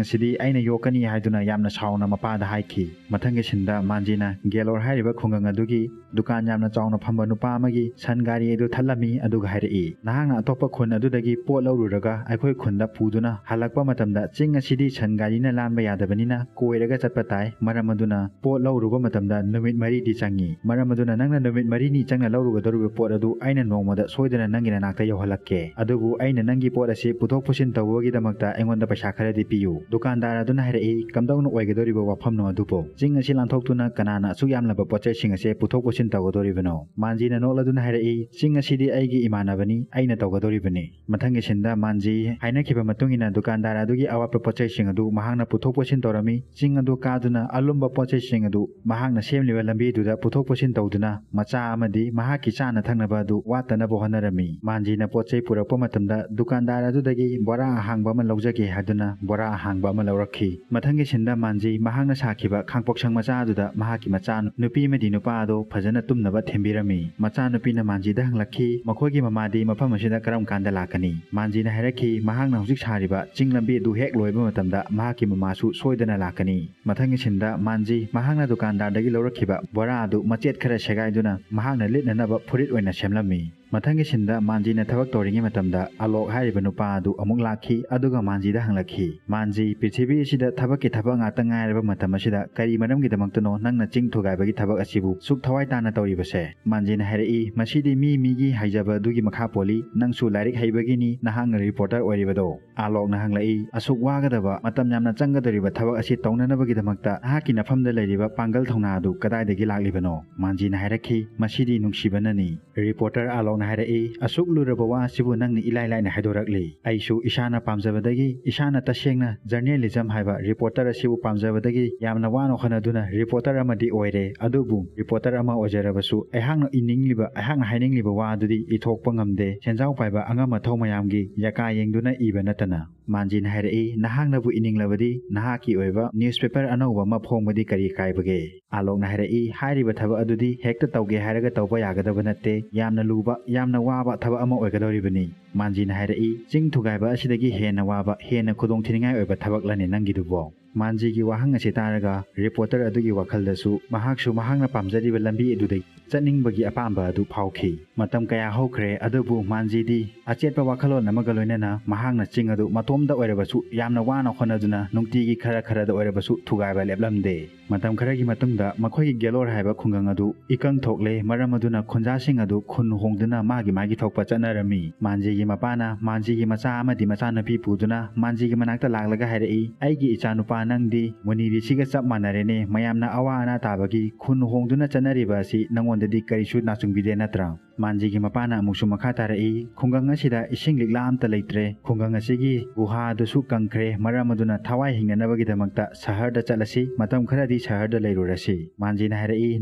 ꯑꯁꯤꯗꯤ ꯑꯩꯅ ꯌꯣꯛꯀꯅꯤ ꯍꯥꯏꯗꯨꯅ ꯌꯥꯝꯅ ꯁꯥꯎꯅ ꯃꯄꯥꯗ ꯍꯥꯏꯈꯤ꯫ ꯃꯊꯪꯒꯤ ꯁꯤꯟꯗ ꯃꯥꯟꯖꯤꯅ ꯒꯦꯂꯣꯔ ꯍꯥꯏꯔꯤꯕ ꯈꯨꯡꯒꯪ ꯑꯗꯨꯒꯤ ꯗꯨꯀꯥꯟ ꯌꯥꯝꯅ ꯆꯥꯎꯅ ꯐꯝꯕ ꯅꯨꯄꯥ ꯑꯃꯒꯤ ꯁꯟ ꯒꯥꯔꯤ ꯑꯗꯨ ꯊꯠꯂꯝꯃꯤ, ꯑꯗꯨꯒ ꯍꯥꯏꯔꯛꯏ, "ꯅꯍꯥꯛꯅ ꯑꯇꯣꯞꯄ ꯈꯨꯟ ꯑꯗꯨꯗꯒꯤ ꯄꯣꯠ ꯂꯧꯔꯨꯔꯒ ꯑꯩꯈꯣꯏ ꯈꯨꯟꯗ ꯄꯨꯗꯨꯅ ꯍꯜꯂꯛꯄ ꯃꯇꯝꯗ ꯆꯤꯡ ꯑꯁꯤꯗꯤ ꯁꯟ ꯒꯥꯔꯤꯅ ꯂꯥꯟꯕ ꯌꯥꯗꯕꯅꯤꯅ ꯀꯣꯏꯔꯒ ꯆꯠꯄ ꯇꯥꯏ꯫ ꯃꯔꯝ ꯑꯗꯨꯅ ꯄꯣꯠ ꯂꯧꯔꯨꯕ ꯃꯇꯝꯗ ꯅꯨꯃꯤꯠ ꯃꯔꯤꯗꯤ ꯆꯪꯏ꯫ ꯃꯔꯝ ꯑꯗꯨꯅ ꯅꯪꯅ ꯅꯨꯃꯤꯠ ꯃꯔꯤꯅꯤ ꯆꯪꯅ ꯂꯧꯔꯨꯒꯗꯧꯔꯤꯕ ꯄꯣꯠ ꯑꯗꯨ ꯑꯩꯅ ꯅꯣꯡꯃꯗ ꯁꯣꯏꯗꯅ ꯅꯪꯒꯤ ꯅꯅꯥꯛꯇ ꯌꯧꯍꯜꯂꯛꯀꯦ꯫ ꯑꯗꯨꯕꯨ ꯑꯩꯅ ꯅꯪꯒꯤ ꯄꯣꯠ ꯑꯁꯤ ꯄꯨꯊꯣꯛ ꯄꯨꯁꯤꯟ ꯇꯧꯕꯒꯤꯗꯃꯛꯇ ꯑꯩꯉꯣꯟꯗ ꯄꯩꯁꯥ ꯈꯔꯗꯤ ꯄꯤꯌꯨ"꯫ ꯗꯨꯀꯥꯟꯗꯥꯔ ꯑꯗꯨꯅ ꯍꯥꯏꯔꯛꯏ, "ꯀꯝꯗꯧꯅ ꯑꯣꯏꯒꯗꯧꯔꯤꯕ ꯋꯥꯐꯝꯅꯣ ꯑꯗꯨꯕꯨ? ꯆꯤꯡ ꯑꯁꯤ ꯂꯥꯟꯊꯣꯛꯇꯨꯅ ꯀꯅꯥꯅ ꯑꯁꯨꯛ ꯌꯥꯝꯂꯕ ꯄꯣꯠ ꯆꯩꯁꯤꯡ ꯑꯁꯦ ꯄꯨꯊꯣꯛ ꯄꯨꯁꯤꯟ ꯇꯧꯒꯗꯧꯔꯤꯕꯅꯣ?" ꯃꯥꯟꯖꯤꯅ ꯅꯣꯛꯂꯗꯨꯅ ꯍꯥꯏꯔꯛꯏ, "ꯆꯤꯡ ꯑꯁꯤꯗꯤ ꯑꯩꯒꯤ ꯏꯃꯥꯟꯅꯕꯅꯤ, ꯑꯩꯅ ꯇꯧꯒꯗꯧꯔꯤꯕꯅꯤ"꯫ ꯃꯊꯪꯒꯤ ꯁꯤꯟꯗ ꯃꯥꯟꯖꯤ ꯍꯥꯏꯅꯈꯤꯕ ꯃꯇꯨꯡ ꯏꯟꯅ ꯗꯨꯀꯥꯟꯗꯥꯔ ꯑꯗꯨꯒꯤ ꯑꯋꯥꯠꯄ ꯄꯣꯠ ꯆꯩꯁꯤꯡ ꯑꯗꯨ ꯃꯍꯥꯛꯅ ꯄꯨꯊꯣꯛ ꯄꯨꯁꯤꯟ ꯇꯧꯔꯝꯃꯤ꯫ ꯆꯤꯡ ꯑꯗꯨ ꯀꯥꯗꯨꯅ ꯑꯂꯨꯝꯕ ꯄꯣꯠ ꯆꯩꯁꯤꯡ ꯑꯗꯨ ꯃꯍꯥꯛꯅ ꯁꯦꯝꯂꯤꯕ ꯂꯝꯕꯤꯗꯨꯗ ꯄꯨꯊꯣꯛ ꯄꯨꯁꯤꯟ ꯇꯧꯗꯨꯅ ꯃꯆꯥ ꯑꯃꯗꯤ ꯃꯍꯥꯛꯀꯤ ꯆꯥꯅ ꯊꯛꯅꯕ ꯑꯗꯨ ꯋꯥꯠꯇꯅꯕ ꯍꯣꯠꯅꯔꯝꯃꯤ꯫ ꯃꯥꯟꯖꯤꯅ ꯄꯣꯠ ꯆꯩ ꯄꯨꯔꯛꯄ ꯃꯇꯝꯗ ꯗꯨꯀꯥꯟꯗꯥꯔ ꯑꯗꯨꯗꯒꯤ ꯕꯣꯔꯥ ꯑꯍꯥꯡꯕ ꯑꯃ ꯂꯧꯖꯒꯦ ꯍꯥꯏꯗꯨꯅ ꯕꯣꯔꯥ ꯑꯍꯥꯡꯕ ꯑꯃ ꯂꯧꯔꯛꯈꯤ꯫ ꯃꯊꯪꯒꯤ ꯁꯤꯟꯗ ꯃꯥꯟꯖꯤ ꯃꯍꯥꯛꯅ ꯁꯥꯈꯤꯕ ꯈꯥꯡꯄꯣꯛꯁꯪ ꯃꯆꯥ ꯑꯗꯨꯗ ꯃꯍꯥꯛꯀꯤ ꯃꯆꯥ ꯅꯨꯄꯤ ꯑꯃꯗꯤ ꯅꯨꯄꯥ ꯑꯗꯨ ꯐꯖꯅ ꯇꯨꯝꯅꯕ ꯊꯤꯟꯕꯤꯔꯝꯃꯤ꯫ ꯃꯆꯥꯅꯨꯄꯤꯅ ꯃꯥꯟꯖꯤꯗ ꯍꯪꯂꯛꯈꯤ, ꯃꯈꯣꯏꯒꯤ ꯃꯃꯥꯗꯤ ꯃꯐꯝ ꯑꯁꯤꯗ ꯀꯔꯝ ꯀꯥꯟꯗ ꯂꯥꯛꯀꯅꯤ? ꯃꯥꯟꯖꯤꯅ ꯍꯥꯏꯔꯛꯈꯤ, ꯃꯍꯥꯛꯅ ꯍꯧꯖꯤꯛ ꯁꯥꯔꯤꯕ ꯆꯤꯡ ꯂꯝꯕꯤ ꯑꯗꯨ ꯍꯦꯛ ꯂꯣꯏꯕ ꯃꯇꯝꯗ ꯃꯍꯥꯛꯀꯤ ꯃꯃꯥꯁꯨ ꯁꯣꯏꯗꯅ ꯂꯥꯛꯀꯅꯤ꯫ ꯃꯊꯪꯒꯤ ꯁꯤꯟꯗ ꯃꯥꯟꯖꯤ ꯃꯍꯥꯛꯅ ꯗꯨꯀꯥꯟꯗꯥꯔꯗꯒꯤ ꯂꯧꯔꯛꯈꯤꯕ ꯕꯣꯔꯥ ꯑꯗꯨ ꯃꯆꯦꯠ ꯈꯔ ꯁꯦꯒꯥꯏꯗꯨꯅ ꯃꯍꯥꯛꯅ ꯂꯤꯠꯅꯅꯕ ꯐꯨꯔꯤꯠ ꯑꯣꯏꯅ ꯁꯦꯝꯂꯝꯃꯤ꯫ ꯃꯊꯪꯒꯤ ꯁꯤꯟꯗ ꯃꯥꯟꯖꯤꯅ ꯊꯕꯛ ꯇꯧꯔꯤꯉꯩ ꯃꯇꯝꯗ ꯑꯂꯣꯛ ꯍꯥꯏꯔꯤꯕ ꯅꯨꯄꯥ ꯑꯗꯨ ꯑꯃꯨꯛ ꯂꯥꯛꯈꯤ, ꯑꯗꯨꯒ ꯃꯥꯟꯖꯤꯗ ꯍꯪꯂꯛꯈꯤ, "ꯃꯥꯟꯖꯤ, ꯄ꯭ꯔꯤꯊꯤꯕꯤ ꯑꯁꯤꯗ ꯊꯕꯛꯀꯤ ꯊꯕꯛ ꯉꯥꯛꯇ ꯉꯥꯏꯔꯕ ꯃꯇꯝ ꯑꯁꯤꯗ ꯀꯔꯤ ꯃꯔꯝꯒꯤꯗꯃꯛꯇꯅꯣ ꯅꯪꯅ ꯆꯤꯡ ꯊꯨꯒꯥꯏꯕꯒꯤ ꯊꯕꯛ ꯑꯁꯤꯕꯨ ꯁꯨꯛ ꯊꯋꯥꯏ ꯇꯥꯅ ꯇꯧꯔꯤꯕꯁꯦ?" ꯃꯥꯟꯖꯤꯅ ꯍꯥꯏꯔꯛꯏ, "ꯃꯁꯤꯗꯤ ꯃꯤ ꯃꯤꯒꯤ ꯍꯩꯖꯕ ꯑꯗꯨꯒꯤ ꯃꯈꯥ ꯄꯣꯜꯂꯤ, ꯅꯪꯁꯨ ꯂꯥꯏꯔꯤꯛ ꯍꯩꯕꯒꯤꯅꯤ ꯅꯍꯥꯛꯅ ꯔꯤꯄꯣꯔꯇꯔ ꯑꯣꯏꯔꯤꯕꯗꯣ꯫" ꯑꯂꯣꯛꯅ ꯍꯪꯂꯛꯏ, "ꯑꯁꯨꯛ ꯋꯥꯒꯗꯕ, ꯃꯇꯝ ꯌꯥꯝꯅ ꯆꯪꯒꯗꯧꯔꯤꯕ ꯊꯕꯛ ꯑꯁꯤ ꯇꯧꯅꯅꯕꯒꯤꯗꯃꯛꯇ ꯅꯍꯥꯛꯀꯤ ꯅꯐꯝꯗ ꯂꯩꯔꯤꯕ ꯄꯥꯡꯒꯜ ꯊꯧꯅꯥ ꯑꯗꯨ ꯀꯗꯥꯏꯗꯒꯤ ꯂꯥꯛꯂꯤꯕꯅꯣ?" ꯃꯥꯟꯖꯤꯅ ꯍꯥꯏꯔꯛꯈꯤ, "ꯃꯁꯤꯗꯤ ꯅꯨꯡꯁꯤꯕꯅꯅꯤ꯫" ꯔꯤꯄꯣꯔꯇꯔ ꯑꯂꯣꯛꯅ ꯍꯥꯏꯔꯛꯏ, "ꯑꯁꯨꯛ ꯂꯨꯔꯕ ꯋꯥ ꯑꯁꯤꯕꯨ ꯅꯪꯅ ꯏꯂꯥꯏ ꯂꯥꯏꯅ ꯍꯥꯏꯗꯣꯔꯛꯂꯤ꯫ ꯑꯩꯁꯨ ꯏꯁꯥꯅ ꯄꯥꯝꯖꯕꯗꯒꯤ, ꯏꯁꯥꯅ ꯇꯁꯦꯡꯅ ꯖꯔꯅꯦꯂꯤꯖꯝ ꯍꯥꯏꯕ ꯔꯤꯄꯣꯔꯇꯔ ꯑꯁꯤꯕꯨ ꯄꯥꯝꯖꯕꯗꯒꯤ ꯌꯥꯝꯅ ꯋꯥꯅ ꯍꯣꯠꯅꯗꯨꯅ ꯔꯤꯄꯣꯔꯇꯔ ꯑꯃꯗꯤ ꯑꯣꯏꯔꯦ꯫ ꯑꯗꯨꯕꯨ ꯔꯤꯄꯣꯔꯇꯔ ꯑꯃ ꯑꯣꯏꯖꯔꯕꯁꯨ ꯑꯩꯍꯥꯛꯅ ꯏꯅꯤꯡꯂꯤꯕ, ꯑꯩꯍꯥꯛꯅ ꯍꯥꯏꯅꯤꯡꯂꯤꯕ ꯋꯥ ꯑꯗꯨꯗꯤ ꯏꯊꯣꯛꯄ ꯉꯝꯗꯦ, ꯁꯦꯟꯖꯥꯎ ꯄꯥꯏꯕ ꯑꯉꯝ ꯑꯊꯧ ꯃꯌꯥꯝꯒꯤ ꯌꯥꯀꯥ ꯌꯦꯡꯗꯨꯅ ꯏꯕ ꯅꯠꯇꯅ꯫" ꯃꯥꯟꯖꯤꯅ ꯍꯥꯏꯔꯛꯏ, "ꯅꯍꯥꯛꯅꯕꯨ ꯏꯅꯤꯡꯂꯕꯗꯤ ꯅꯍꯥꯛꯀꯤ ꯑꯣꯏꯕ ꯅ꯭ꯌꯨꯁꯄꯦꯄꯔ ꯑꯅꯧꯕ ꯑꯃ ꯐꯣꯡꯕꯗꯤ ꯀꯔꯤ ꯀꯥꯏꯕꯒꯦ?" ꯑꯂꯣꯛꯅ ꯍꯥꯏꯔꯛꯏ, "ꯍꯥꯏꯔꯤꯕ ꯊꯕꯛ ꯑꯗꯨꯗꯤ ꯍꯦꯛꯇ ꯇꯧꯒꯦ ꯍꯥꯏꯔꯒ ꯇꯧꯕ ꯌꯥꯒꯗꯕ ꯅꯠꯇꯦ꯫ ꯌꯥꯝꯅ ꯂꯨꯕ, ꯌꯥꯝꯅ ꯋꯥꯕ ꯊꯕꯛ ꯑꯃ ꯑꯣꯏꯒꯗꯧꯔꯤꯕꯅꯤ꯫" ꯃꯥꯟꯖꯤꯅ ꯍꯥꯏꯔꯛꯏ, "ꯆꯤꯡ ꯊꯨꯒꯥꯏꯕ ꯑꯁꯤꯗꯒꯤ ꯍꯦꯟꯅ ꯋꯥꯕ, ꯍꯦꯟꯅ ꯈꯨꯗꯣꯡꯊꯤꯅꯤꯡꯉꯥꯏ ꯑꯣꯏꯕ ꯊꯕꯛꯂꯅꯦ ꯅꯪꯒꯤꯗꯨꯕꯣ?" ꯃꯥꯟꯖꯤꯒꯤ ꯋꯥꯍꯪ ꯑꯁꯤ ꯇꯥꯔꯒ ꯔꯤꯄꯣꯔꯇꯔ ꯑꯗꯨꯒꯤ ꯋꯥꯈꯜꯗꯁꯨ ꯃꯍꯥꯛꯁꯨ ꯃꯍꯥꯛꯅ ꯄꯥꯝꯖꯔꯤꯕ ꯂꯝꯕꯤ ꯑꯗꯨꯗꯒꯤ ꯆꯠꯅꯤꯡꯕꯒꯤ ꯑꯄꯥꯝꯕ ꯑꯗꯨ ꯐꯥꯎꯈꯤ꯫ ꯃꯇꯝ ꯀꯌꯥ ꯍꯧꯈ꯭ꯔꯦ, ꯑꯗꯨꯕꯨ ꯃꯥꯟꯖꯤꯗꯤ ꯑꯆꯦꯠꯄ ꯋꯥꯈꯜꯂꯣꯟ ꯑꯃꯒ ꯂꯣꯏꯅꯅ ꯃꯍꯥꯛꯅ ꯆꯤꯡ ꯑꯗꯨ ꯃꯇꯣꯝꯗ ꯑꯣꯏꯔꯕꯁꯨ ꯌꯥꯝꯅ ꯋꯥꯅ ꯍꯣꯠꯅꯗꯨꯅ ꯅꯨꯡꯇꯤꯒꯤ ꯈꯔ ꯈꯔꯗ ꯑꯣꯏꯔꯕꯁꯨ ꯊꯨꯒꯥꯏꯕ ꯂꯦꯞꯂꯝꯗꯦ꯫ ꯃꯇꯝ ꯈꯔꯒꯤ ꯃꯇꯨꯡꯗ ꯃꯈꯣꯏꯒꯤ ꯒꯦꯂꯣꯔ ꯍꯥꯏꯕ ꯈꯨꯡꯒꯪ ꯑꯗꯨ ꯏꯀꯪ ꯊꯣꯛꯂꯦ, ꯃꯔꯝ ꯑꯗꯨꯅ ꯈꯨꯟꯖꯥꯁꯤꯡ ꯑꯗꯨ ꯈꯨꯟ ꯍꯣꯡꯗꯨꯅ ꯃꯥꯒꯤ ꯃꯥꯒꯤ ꯊꯣꯛꯄ ꯆꯠꯅꯔꯝꯃꯤ꯫ ꯃꯥꯟꯖꯤꯒꯤ ꯃꯄꯥꯅ ꯃꯥꯟꯖꯤꯒꯤ ꯃꯆꯥ ꯑꯃꯗꯤ ꯃꯆꯥꯅꯨꯄꯤ ꯄꯨꯗꯨꯅ ꯃꯥꯟꯖꯤꯒꯤ ꯃꯅꯥꯛꯇ ꯂꯥꯛꯂꯒ ꯍꯥꯏꯔꯛꯏ, "ꯑꯩꯒꯤ ꯏꯆꯥꯅꯨꯄꯥ, ꯅꯪꯗꯤ ꯃꯨꯅꯤ ꯔꯤꯁꯤꯒ ꯆꯞ ꯃꯥꯟꯅꯔꯦꯅꯦ, ꯃꯌꯥꯝꯅ ꯑꯋꯥ ꯑꯅꯥ ꯇꯥꯕꯒꯤ ꯈꯨꯟ ꯍꯣꯡꯗꯨꯅ ꯆꯠꯅꯔꯤꯕ ꯑꯁꯤ ꯅꯪꯉꯣꯟꯗꯗꯤ ꯀꯔꯤꯁꯨ ꯅꯥꯆꯨꯡꯕꯤꯗꯦ ꯅꯠꯇ꯭ꯔꯥ?" ꯃꯥꯟꯖꯤꯒꯤ ꯃꯄꯥꯅ ꯑꯃꯨꯛꯁꯨ ꯃꯈꯥ ꯇꯥꯔꯛꯏ, "ꯈꯨꯡꯒꯪ ꯑꯁꯤꯗ ꯏꯁꯤꯡ ꯂꯤꯛꯂꯥ ꯑꯝꯇ ꯂꯩꯇ꯭ꯔꯦ꯫ ꯈꯨꯡꯒꯪ ꯑꯁꯤꯒꯤ ꯒꯨꯍꯥ ꯑꯗꯨꯁꯨ ꯀꯪꯈ꯭ꯔꯦ꯫ ꯃꯔꯝ ꯑꯗꯨꯅ ꯊꯋꯥꯏ ꯍꯤꯡꯅꯅꯕꯒꯤꯗꯃꯛꯇ ꯁꯍꯔꯗ ꯆꯠꯂꯁꯤ, ꯃꯇꯝ ꯈꯔꯗꯤ ꯁꯍꯔꯗ ꯂꯩꯔꯨꯔꯁꯤ꯫" ꯃꯥꯟꯖꯤꯅ ꯍꯥꯏꯔꯛꯏ,